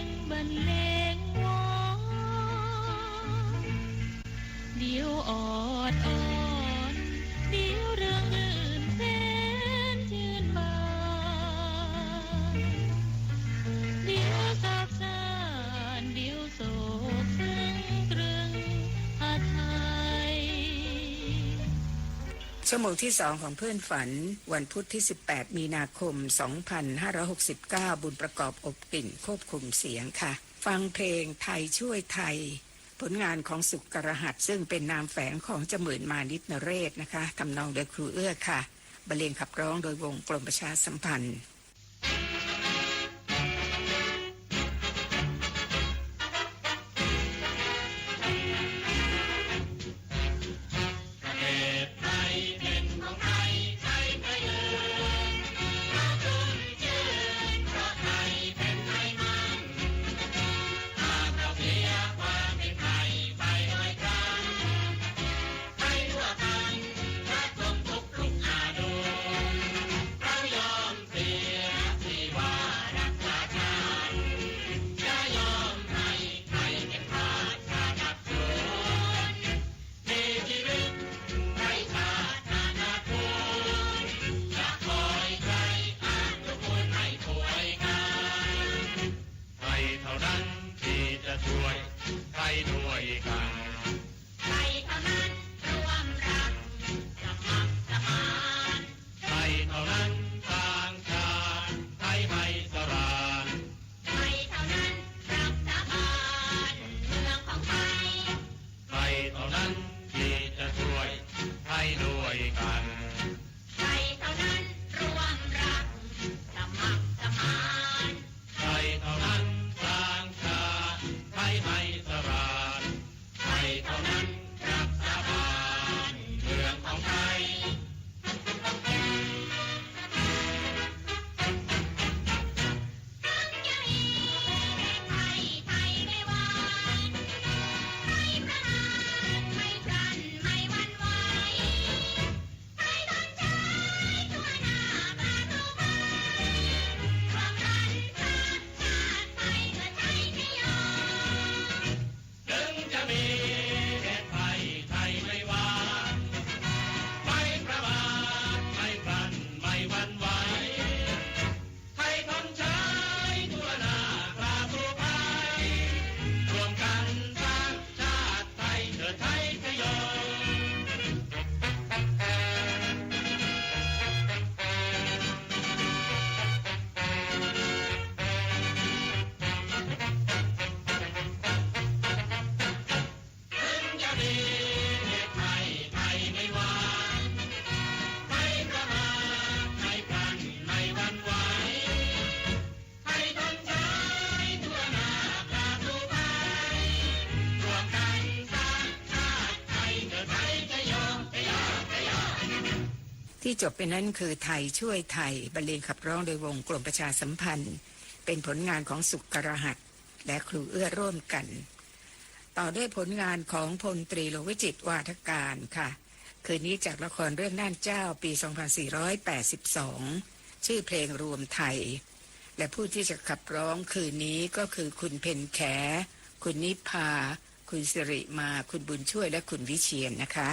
งบรรเลงวอน เดี๋ยวออดอ้อน เดี๋ยวเริงรื่นแสนชื่นบาน เดี๋ยวเศร้าซ่าน เดี๋ยวโศกเศร้าตรึงอไทย ชั่วโมงที่สองของเพื่อนฝัน วันพุธที่สิบแปดมีนาคมสองพันห้าร้อยหกสิบเก้า บุญประกอบ อบกลิ่น ควบคุมเสียงค่ะ ฟังเพลงไทยช่วยไทย ผลงานของสุข กรหัส ซึ่งเป็นนามแฝงของจมื่น มานิช นเรศนะคะ ทำนองโดยครูเอื้อค่ะ บรรเลงขับร้องโดยวงกรมประชาสัมพันธ์ ประเทศไทยเป็นของไทย ไทยไทยเอ่ย เราชุ่มชื่นเพราะไทยเป็นไทยมัน หากเราเสียความเป็นไทยไปโดยพลัน ไทยทั่วกัน รักคงทุกทุกอาดวง เรายอมเสีย ที่จบไปนั้นคือไทยช่วยไทย บรรเลงขับร้องโดยวงกรมประชาสัมพันธ์ เป็นผลงานของสุข กรหัส และครูเอื้อร่วมกัน ต่อด้วยผลงานของพลตรีหลวงวิจิตร วาทการค่ะ คืนนี้จากละครเรื่องน่านเจ้า ปี สองพันสี่ร้อยแปดสิบสอง ชื่อเพลงรวมไทย และผู้ที่จะขับร้องคืนนี้ก็คือคุณเพ็ญแข คุณนิพา คุณสิริมา คุณบุญช่วย และคุณวิเชียรนะคะ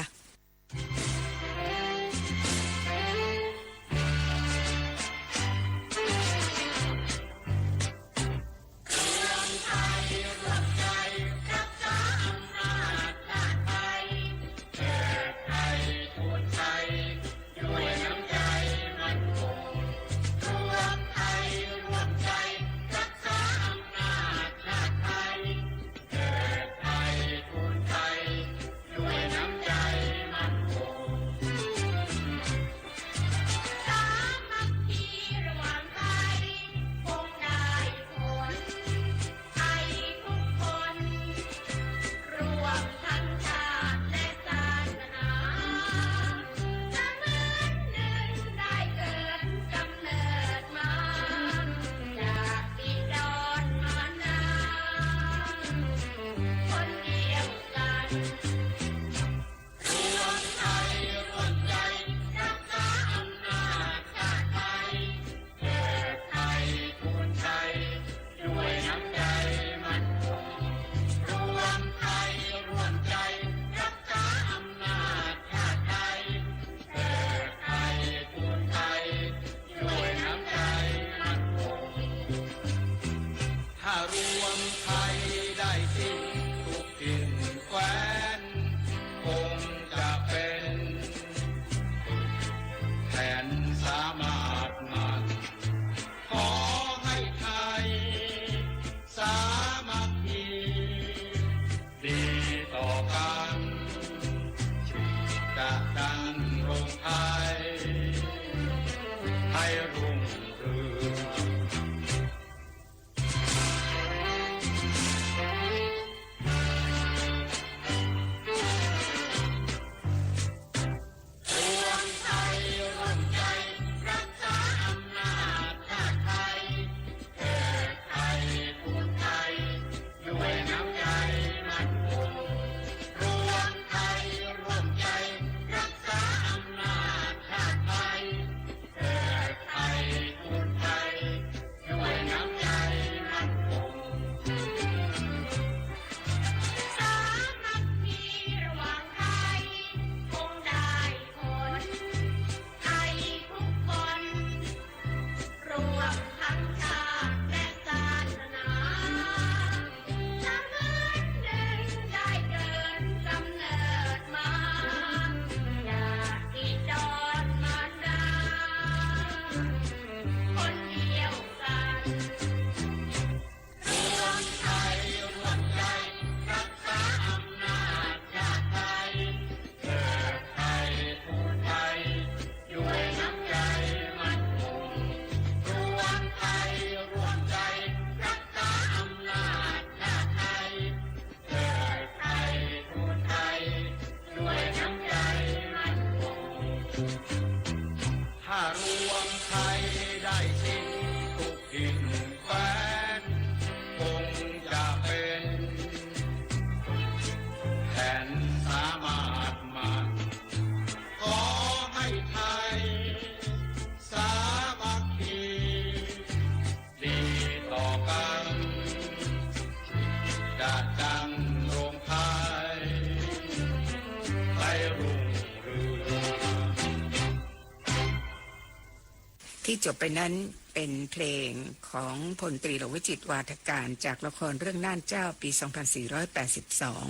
ที่จบไปนั้นเป็นเพลงของพลตรีหลวงวิจิตร วาทการ จากละครเรื่องน่านเจ้า ปี สองพันสี่ร้อยแปดสิบสอง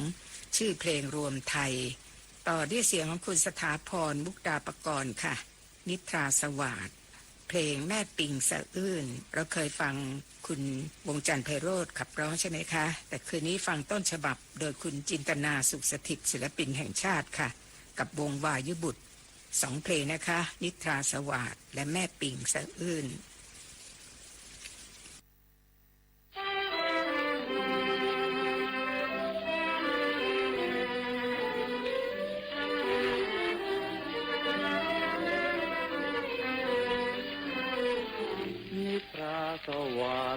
ชื่อเพลงรวมไทย ต่อด้วยเสียงของคุณสถาพร มุกดาปกรณ์ค่ะ นิทราสวาท เพลงแม่ปิงสะอื้น เราเคยฟังคุณวงศ์จันทร์ไพโรจน์ขับร้องใช่ไหมคะ แต่คืนนี้ฟังต้นฉบับโดยคุณจินตนา สุขสถิต ศิลปินแห่งชาติค่ะ กับวงวายุบุตร สองเพลงนะคะ นิทราสวาท และแม่ปิงสะอื้น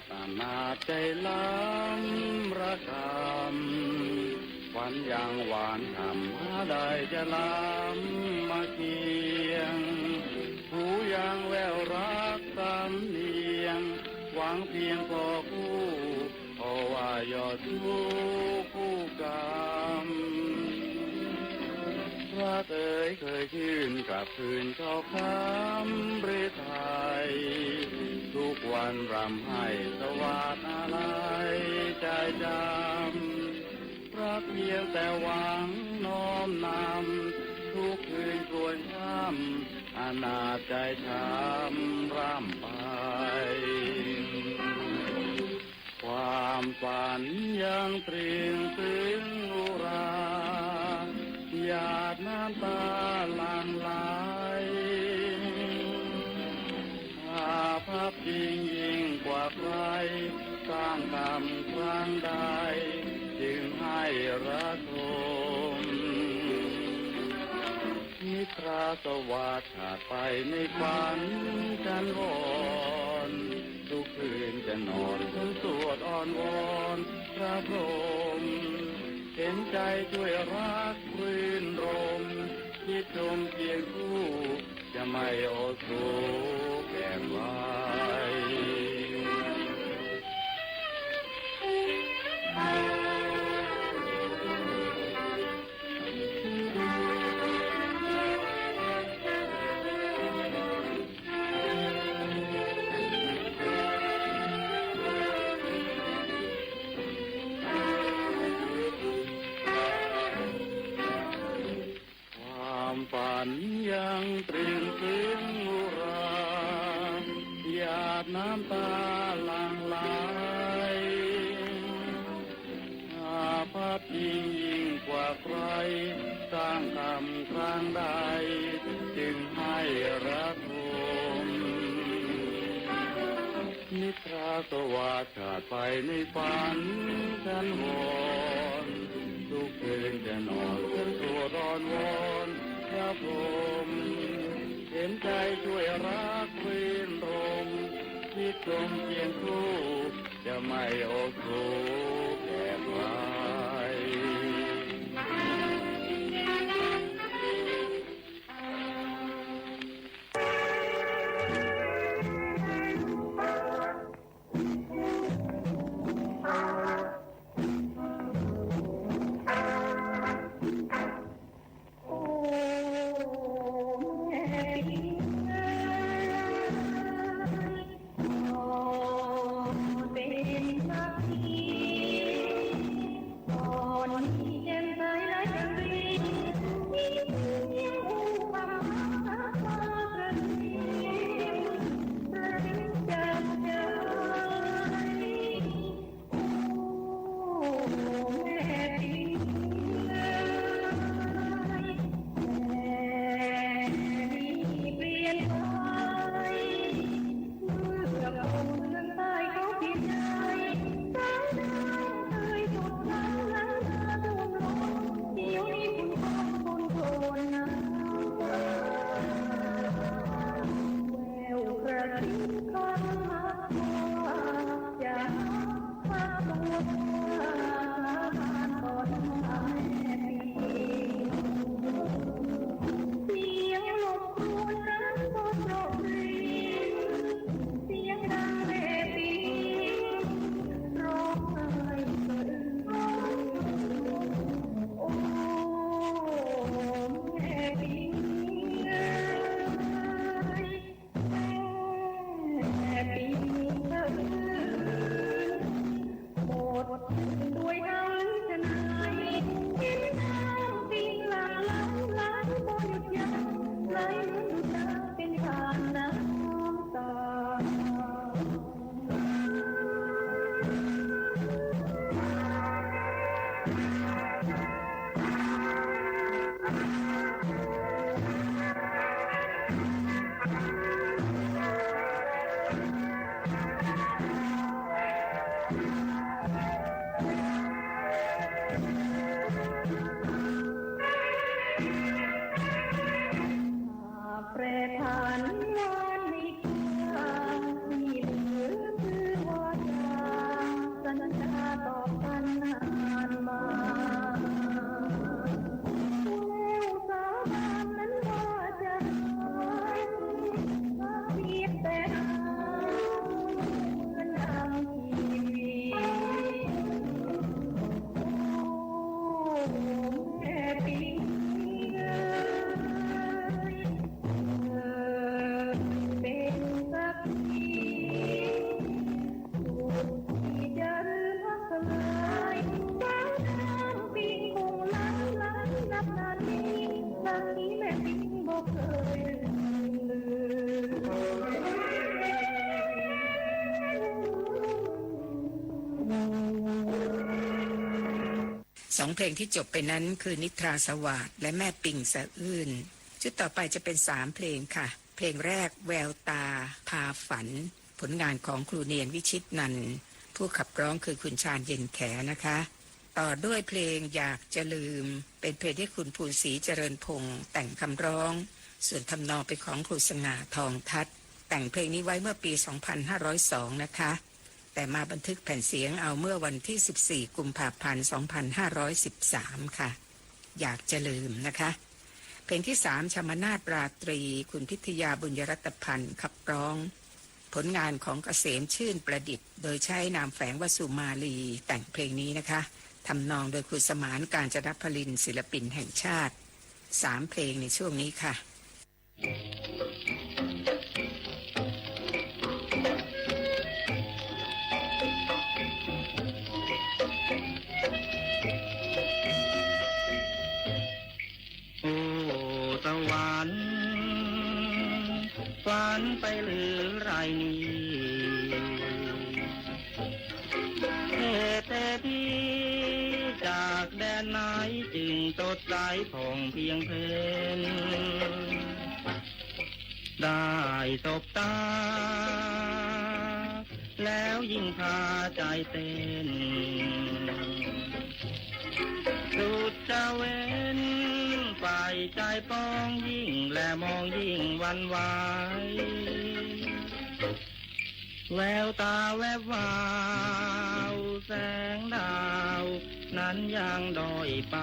นานาดใจ๋ล้ำระกำ ฝันยังหวานฉ่ำ หาได้จะล้ำมาเคียง หูยังแว่วรักสำเนียง หวังเพียงพอคู่ เพราะว่ายอดชู้คู่กำ พระเอ๋ยเคยชื่นกลับคืนเข้าคำฤทัย ทุกวันรำไห้สวาทอาลัยใจจำ รักเพียงแต่หวังน้อมนำ ทุกคืนครวญค่ำ อนาถใจช้ำร่ำไป ความฝันยังตรึงตึงอุรา หยาดน้ำตาหลั่งไหล อาภัพยิ่งยิ่งกว่าใคร สร้างกรรมครั้งใด จึงให้ระทม นิทราสวาทขาดไปในฝันฉันวอน ทุกคืนจะนอนฉันสวดอ้อนวอนพระพรหม เห็นใจ๋ช่วยรักรื่นรม คิดชมเคียงคู่ จะไม่โอโศกแก่ใคร ความฝันยังตรึงตึงอุรา หยาดน้ำตาหลั่งไหล อาภัพยิ่งยิ่งกว่าใคร สร้างกรรมครั้งใด จึงให้ระทม นิทราสวาทขาดไปในฝันฉันวอน ทุกคืนจะนอนฉันสวดอ้อนวอนพระพรหม เห็นใจ๋ช่วยรักรื่นรม คิดชมเคียงคู่ จะไม่โอโศกแก่ใคร สองเพลงที่จบไปนั้นคือนิทราสวาทและแม่ปิงสะอื้น ชุดต่อไปจะเป็นสามเพลงค่ะ เพลงแรกแววตาพาฝัน ผลงานของครูเนียนวิชิตนันท์ ผู้ขับร้องคือคุณชาญเย็นแขนะคะ ต่อด้วยเพลงอยากจะลืม เป็นเพลงที่คุณภูนศรีเจริญพงษ์แต่งคำร้อง ส่วนทำนองเป็นของครูสง่า ทองทัศน์ แต่งเพลงนี้ไว้เมื่อปี สองพันห้าร้อยสอง นะคะ แต่มาบันทึกแผ่นเสียงเอาเมื่อวันที่ สิบสี่ กุมภาพันธ์ สองพันห้าร้อยสิบสาม ค่ะ อยากจะลืมนะคะ เพลงที่สาม ชมนาทราตรี คุณพิทยา บุญยรัตนพันธ์ ขับร้อง ผลงานของเกษมชื่นประดิษฐ์ โดยใช้นามแฝงว่าสุมาลี แต่งเพลงนี้นะคะ ทำนองโดยครูสมาน กาญจนพลิน ศิลปินแห่งชาติ สามเพลงในช่วงนี้ค่ะ โอ้ สวรรค์ ฝันไปหรือไรนี่ เหตุใดพี่จากแดนไหน จึงสดใสผ่องเพียงเพน ได้สบตา แล้วยิ่งพาใจเต้น สุดจะเว้น ใฝ่ใจปองยิ่ง และมองยิ่งหวั่นไหว แววตาแวบวาว แสงดาว นั้นยังด้อยไป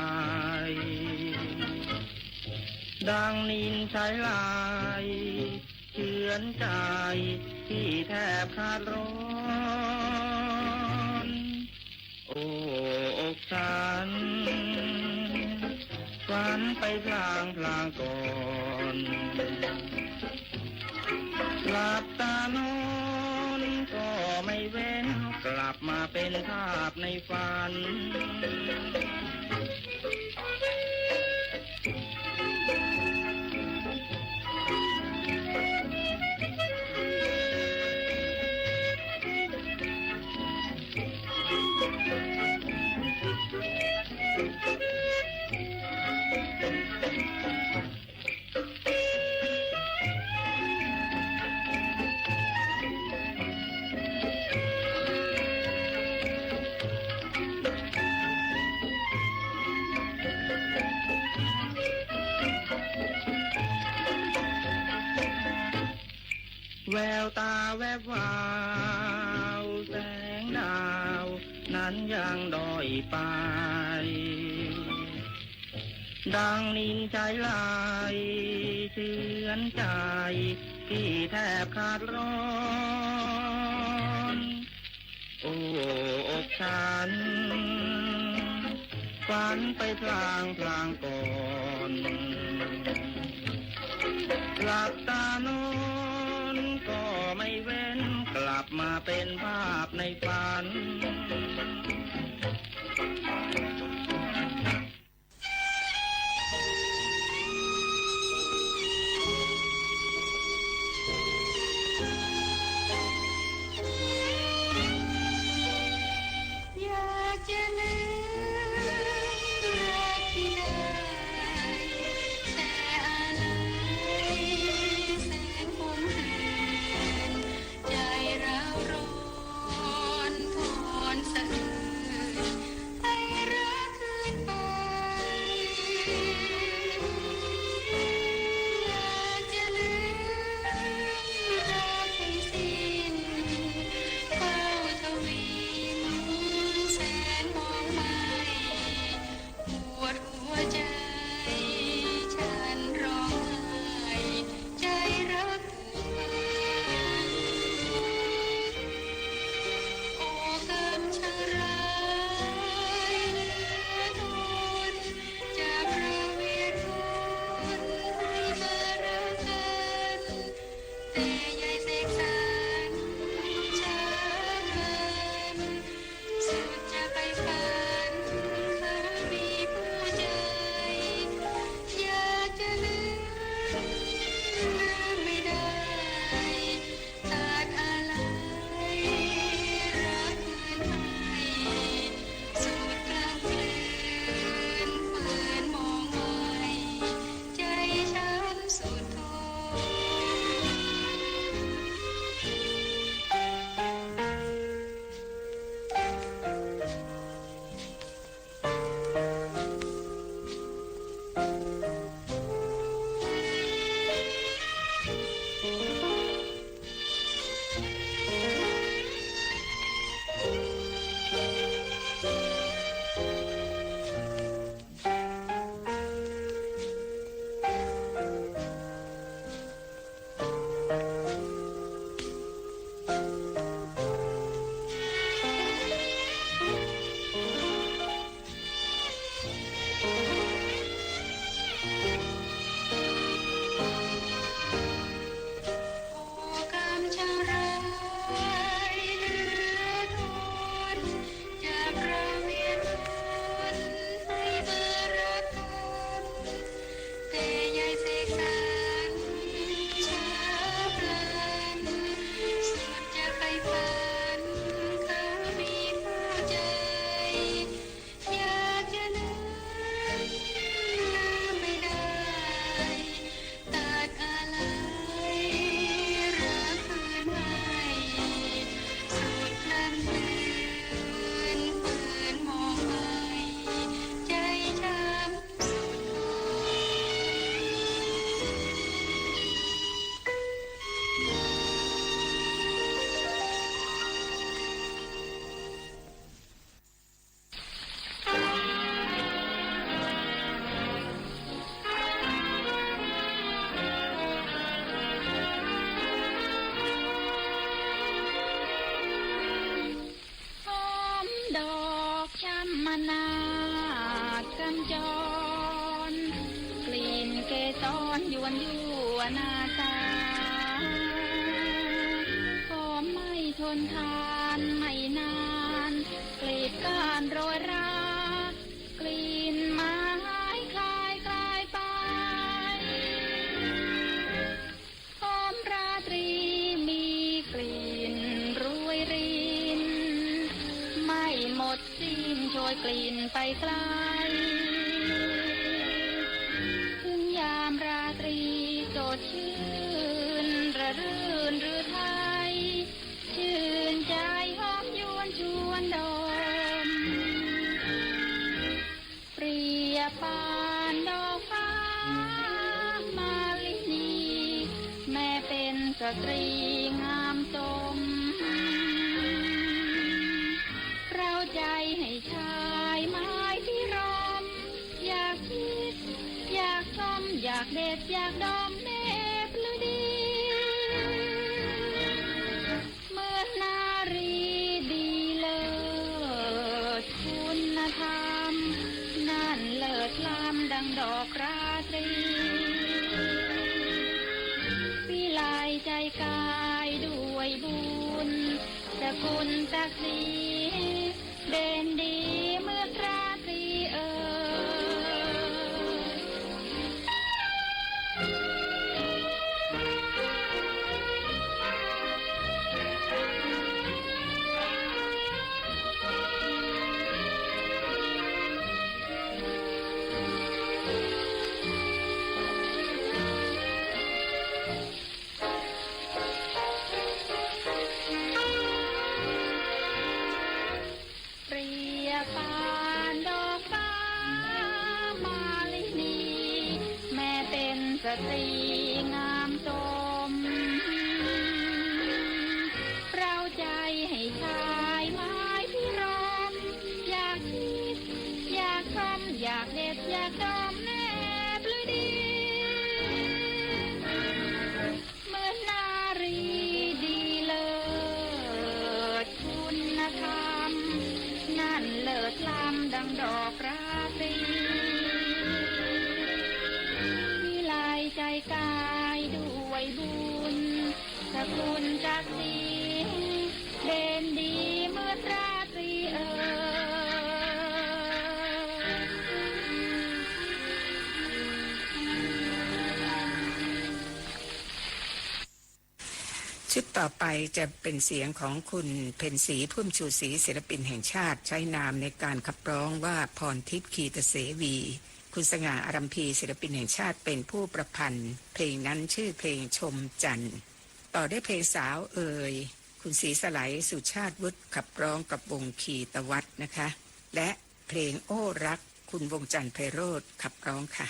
ดังนินใช้ลาย เฉือนใจ พี่แทบขาดร้อน โอ้ อกฉัน ฝันไปพลางพลางก่อน หลับตานอนก็ไม่เว้น กลับมาเป็นภาพในฝัน แววตาแวบวาว แสงดาว นั้นยังด้อยไป ดังนินใช้ลาย เฉือนใจ พี่แทบขาดร้อน โอ้ อกฉัน ฝันไปพลางพลางก่อน หลับตานอนก็ไม่เว้น กลับมาเป็นภาพในฝัน อยากจะลืมรักที่ได้แต่อาลัยแสนคงคืน ใจร้าวร้อนทนสะ วนยั่วหน้าตา หอมไม่ทนทานไม่นาน กลีบก้านโรยรา กลิ่นไม้คลายคลายไป หอมราตรีมีกลิ่นรวยริน ไม่หมดสิ้นโชยกลิ่นไปไกล ถึงยามราตรีสดชื่นระรื่นฤทัย ชื่นใจหอมยวนชวนดม เปรียบปานดอกฟ้ามาลินี แม้เป็นสตรีงามสม เร้าใจให้ชายไม้พิรม อยากชิด อยากชม อยากเด็ด อยากดมเนบฤดี เหมือนนารีดีเลิศคุณธรรม นั่นเลิศล้ำดังดอกราตรี วิไลใจกายด้วยบุญ สกุลศักดิ์ศรี เด่นดีเหมือนราตรีเอ่ย เปรียบปานดอกฟ้ามาลินี แม้เป็นสตรีงามสม เร้าใจให้ชายไม้พิรม อยากชิด อยากชม อยากเด็ด อยากดมเนบฤดี เหมือนนารีดีเลิศคุณธรรม นั่นเลิศล้ำดังดอกราตรี วิไลใจกายด้วยบุญ สกุลศักดิ์ศรี เด่นดีเหมือนราตรีเอ่ย ชุดต่อไปจะเป็นเสียงของคุณเพ็ญศรี พุ่มชูศรี ศิลปินแห่งชาติ ใช้นามในการขับร้องว่าพรทิพย์ คีตเสวี คุณสง่า อารัมภี ศิลปินแห่งชาติ เป็นผู้ประพันธ์เพลงนั้น ชื่อเพลงชมจันทร์ ต่อด้วยเพลงสาวเอ่ย คุณศรีสไล สุชาติวุฒิ ขับร้องกับวงคีตวัฒน์นะคะ และเพลงโอ้รัก คุณวงศ์จันทร์ไพโรจน์ ขับร้องค่ะ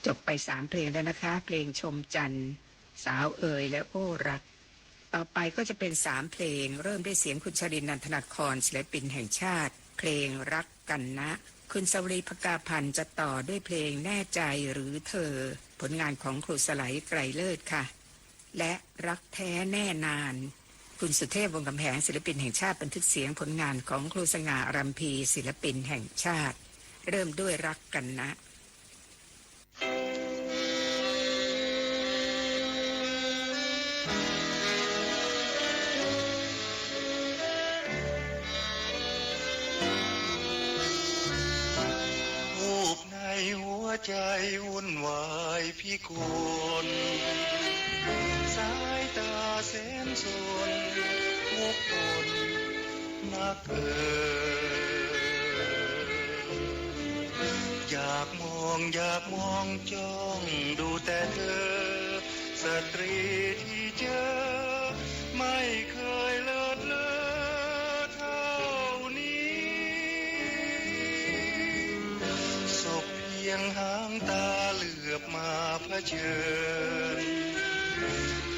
จบไปสามเพลงแล้วนะคะ เพลงชมจันทร์ สาวเอ๋ย และโอ้รัก ต่อไปก็จะเป็นสามเพลง เริ่มด้วยเสียงคุณชรินทร์ นันทนคร ศิลปินแห่งชาติ เพลงรักกันนะ คุณสวรี ภกาพันธ์ จะต่อด้วยเพลงแน่ใจหรือเธอ ผลงานของครูสไล ไกรเลิศค่ะ และรักแท้แน่นาน คุณสุเทพ วงศ์กำแหง ศิลปินแห่งชาติ บันทึกเสียง ผลงานของครูสง่า อรัมภี ศิลปินแห่งชาติ เริ่มด้วยรักกันนะ ในหัวใจวุ่นวายพิกล สายต๋าแสนซนวกวนนักเอ่ย อยากมอง อยากมองจ้องดูแต่เธอ สตรีที่เจอ ไม่เคยเลิศเลอเท่านี้ สบเพียงหางต๋าเหลือบมาเผชิญ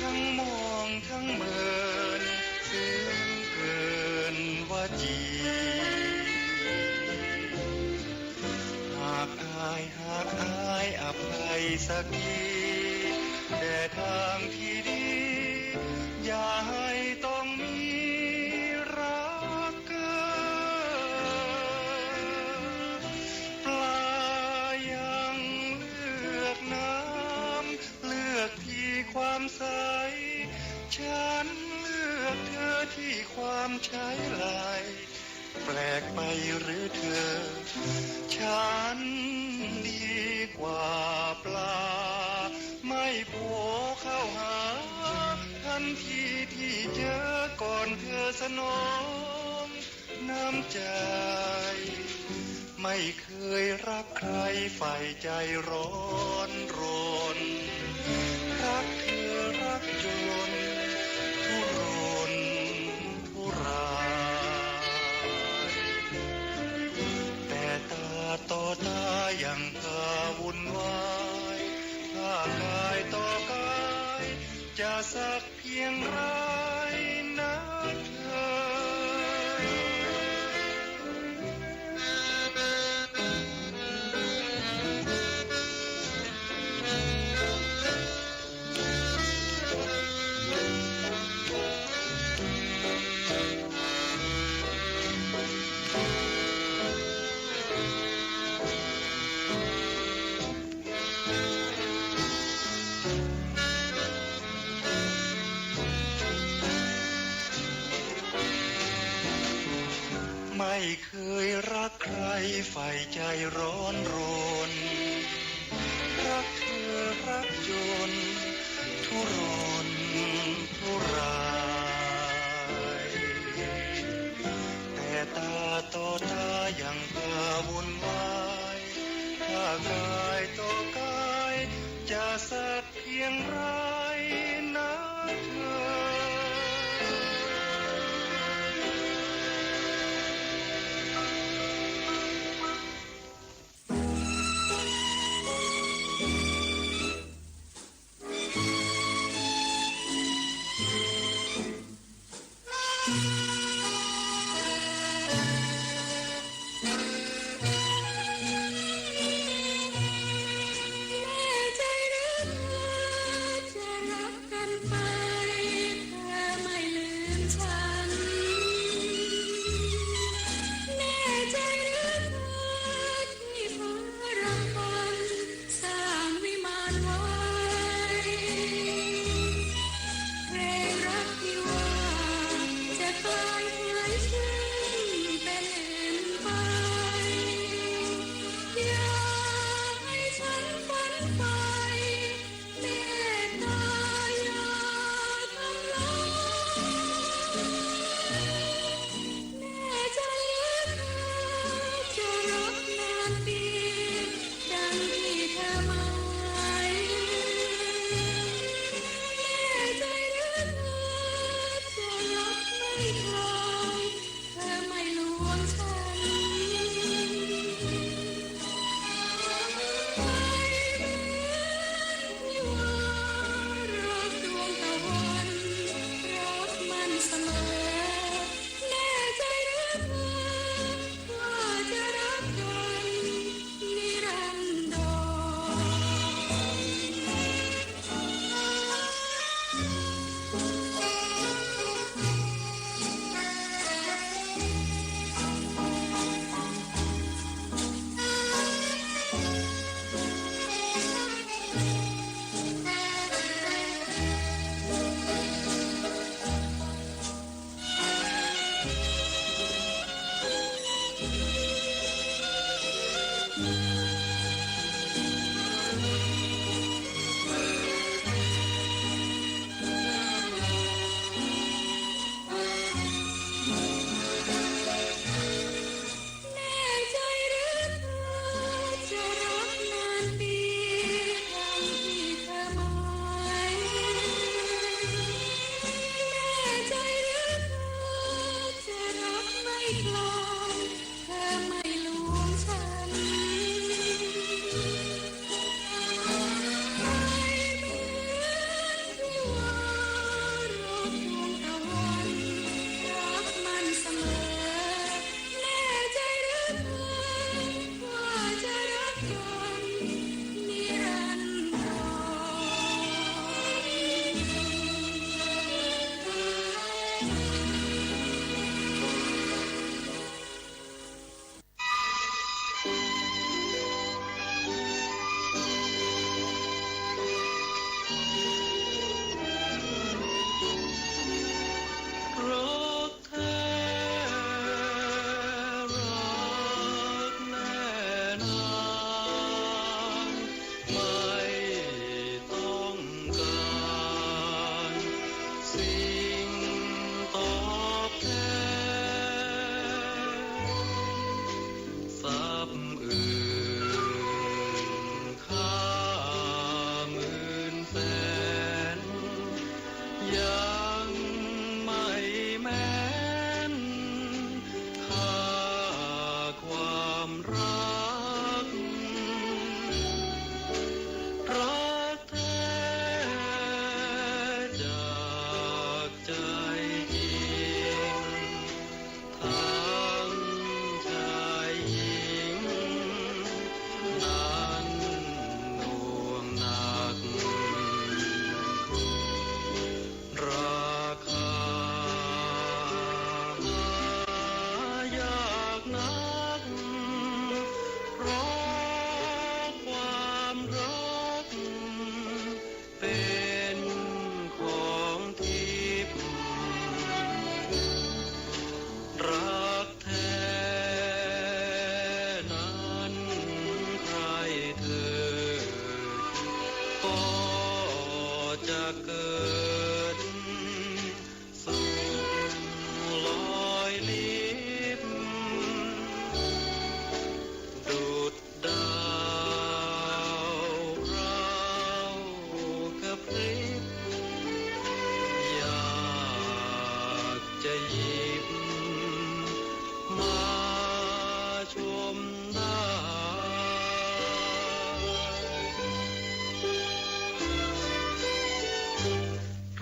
ทั้งมองทั้งเมิน ซึ้งเกินวจี หากอาย หากอายอภัยสักที แต่ทางที่ดี อย่าให้ต้องมีรักเกิน ปลายังเลือกน้ำ เลือกที่ความใส ฉันเลือกเธอที่ความใช้ไหล แปลกไปหรือเธอ ฉันดีกว่าปลา ไม่โผล่เข้าหา ทันทีที่เจอ ก่อนเธอสนองน้ำใจ ไม่เคยรักใคร ใฝ่ใจร้อนรน รักเธอรักจนทุรน ทุราย แต่ต๋าต่อต๋ายังพาวุ่นวาย ถ้ากายต่อกายจะสักเพียงไรนักเธอ ไม่เคยรักใคร ใฝ่ใจ๋ร้อนรน รักเธอรักจน ทุรนทุราย แต่ตาต่อตายังพาวุ่นวาย ถ้ากายต่อกายจะสักเพียงไรนะเธอ จะหยิบมาชมได้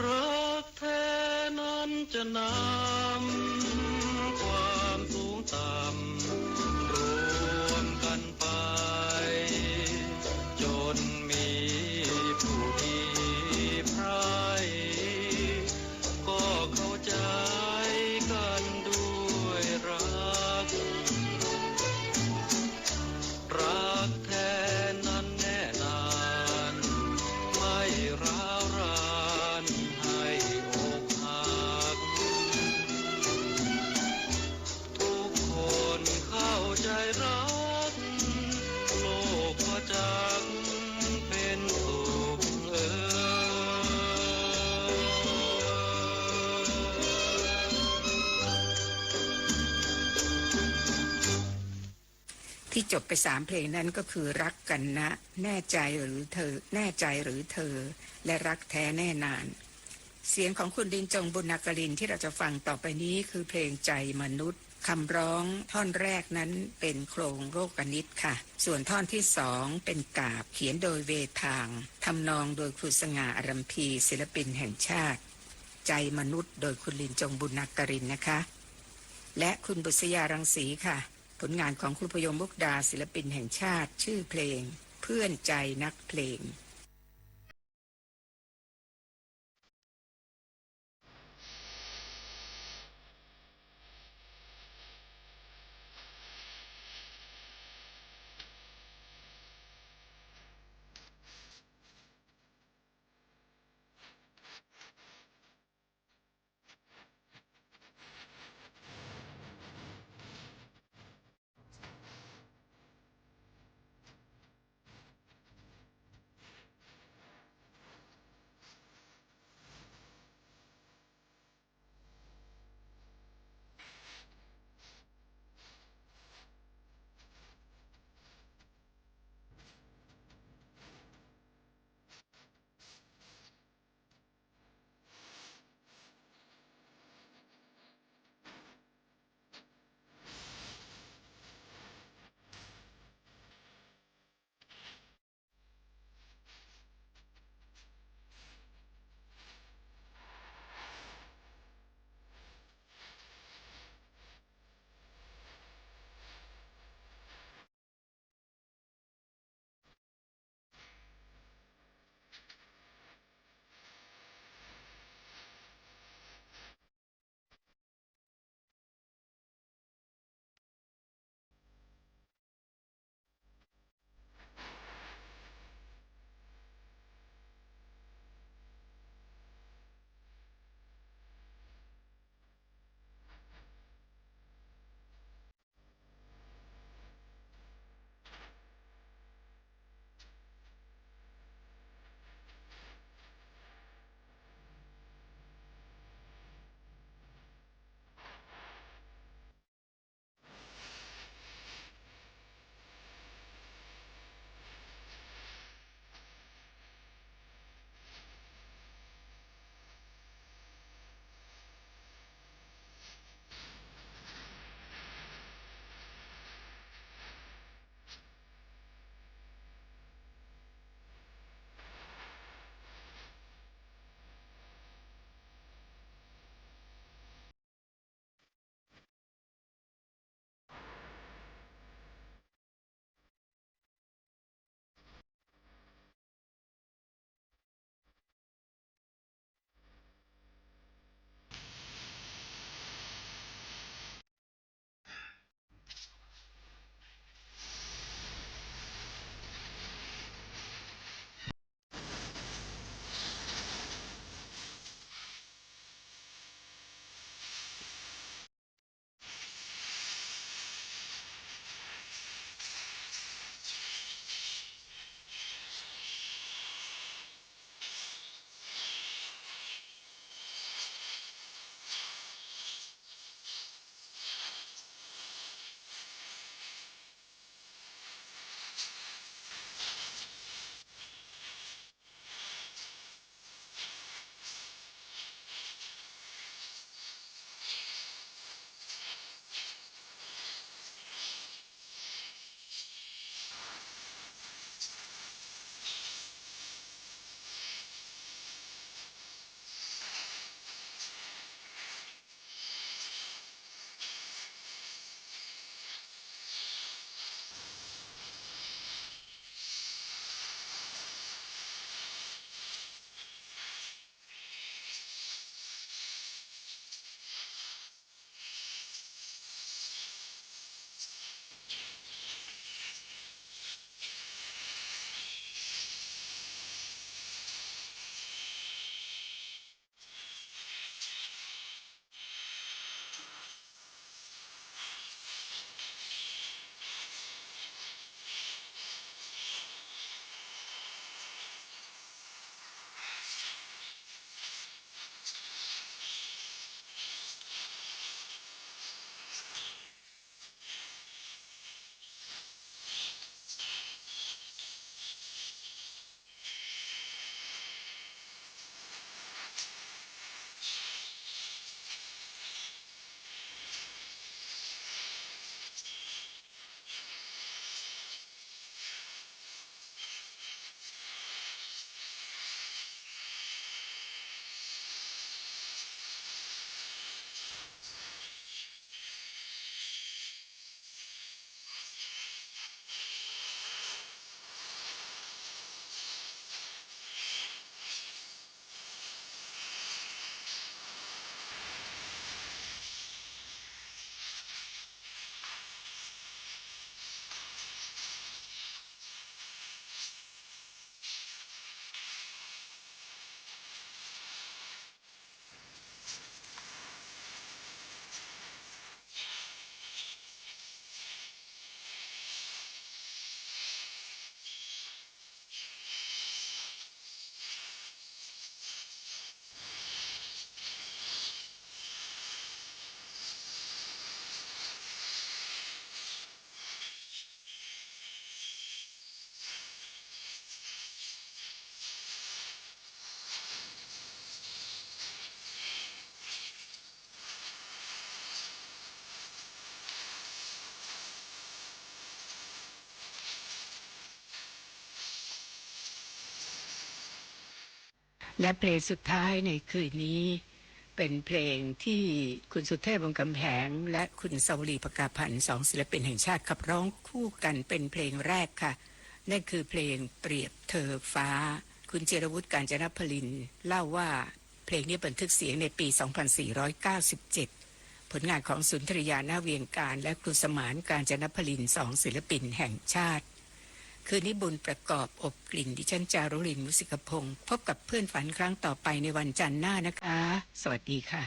รักแท้นั้นจะนำความสูงต่ำรวมกันไป จนมีผู้ดีใคร่ ก็เข้าใจกันด้วยรัก รักแท้นั้นแน่นาน ไม่ร้าวรานให้อกหัก ทุกคนเข้าใจรัก โลกก็จักเป็นสุขเออ ที่จบไปสามเพลงนั้นก็คือรักกันนะ แน่ใจหรือเธอ แน่ใจหรือเธอ และรักแท้แน่นาน เสียงของคุณลินจงบุญนาครินทร์ที่เราจะฟังต่อไปนี้คือเพลงใจมนุษย์ คำร้องท่อนแรกนั้นเป็นโครงโรคนิตค่ะ ส่วนท่อนที่สองเป็นกาบ เขียนโดยเวทาง ทำนองโดยครูสง่า อารัมภี ศิลปินแห่งชาติ ใจมนุษย์ โดยคุณลินจงบุญนาครินทร์นะคะ และคุณบุษยารังสีค่ะ ผลงานของครูพยมมุกดา ศิลปินแห่งชาติ ชื่อเพลง เพื่อนใจนักเพลง และเพลงสุดท้ายในคืนนี้ เป็นเพลงที่คุณสุเทพ วงศ์กำแหง และคุณสวลี ประกาพันธ์ สองศิลปินแห่งชาติขับร้องคู่กันเป็นเพลงแรกค่ะ นั่นคือเพลงเปรียบเธอฟ้า คุณจิรวุฒิ กาญจนพลิน เล่าว่าเพลงนี้บันทึกเสียงในปี สองพันสี่ร้อยเก้าสิบเจ็ด ผลงานของสุนทรียา นาเวียงการ และครูสมาน กาญจนพลิน สองศิลปินแห่งชาติ คืนนี้บุญประกอบ อบกลิ่น ดิฉันจารุรินทร์ มุสิกพงศ์ พบกับเพื่อนฝันครั้งต่อไปในวันจันทร์หน้านะคะ สวัสดีค่ะ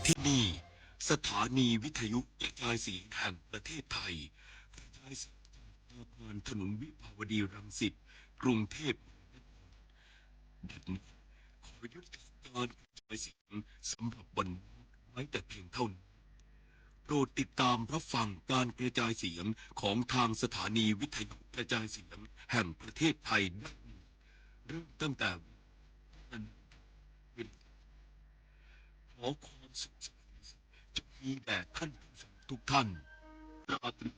ที่นี่ สถานีวิทยุกระจายเสียงแห่งประเทศไทย กระจายเสียงจากอาคารถนนวิภาวดีรังสิต กรุงเทพมหานคร บัดนี้ขอยุติการกระจายเสียงสำหรับวันนี้ไว้แต่เพียงเท่านี้ โปรดติดตามรับฟังการกระจายเสียงของทางสถานีวิทยุกระจายเสียงแห่งประเทศไทยได้ใหม่ เริ่มตั้งแต่วันนี้เป็นต้นไป ขอความสุขสวัสดีจงมีแด่ท่านผู้ฟังทุกท่าน ราตรี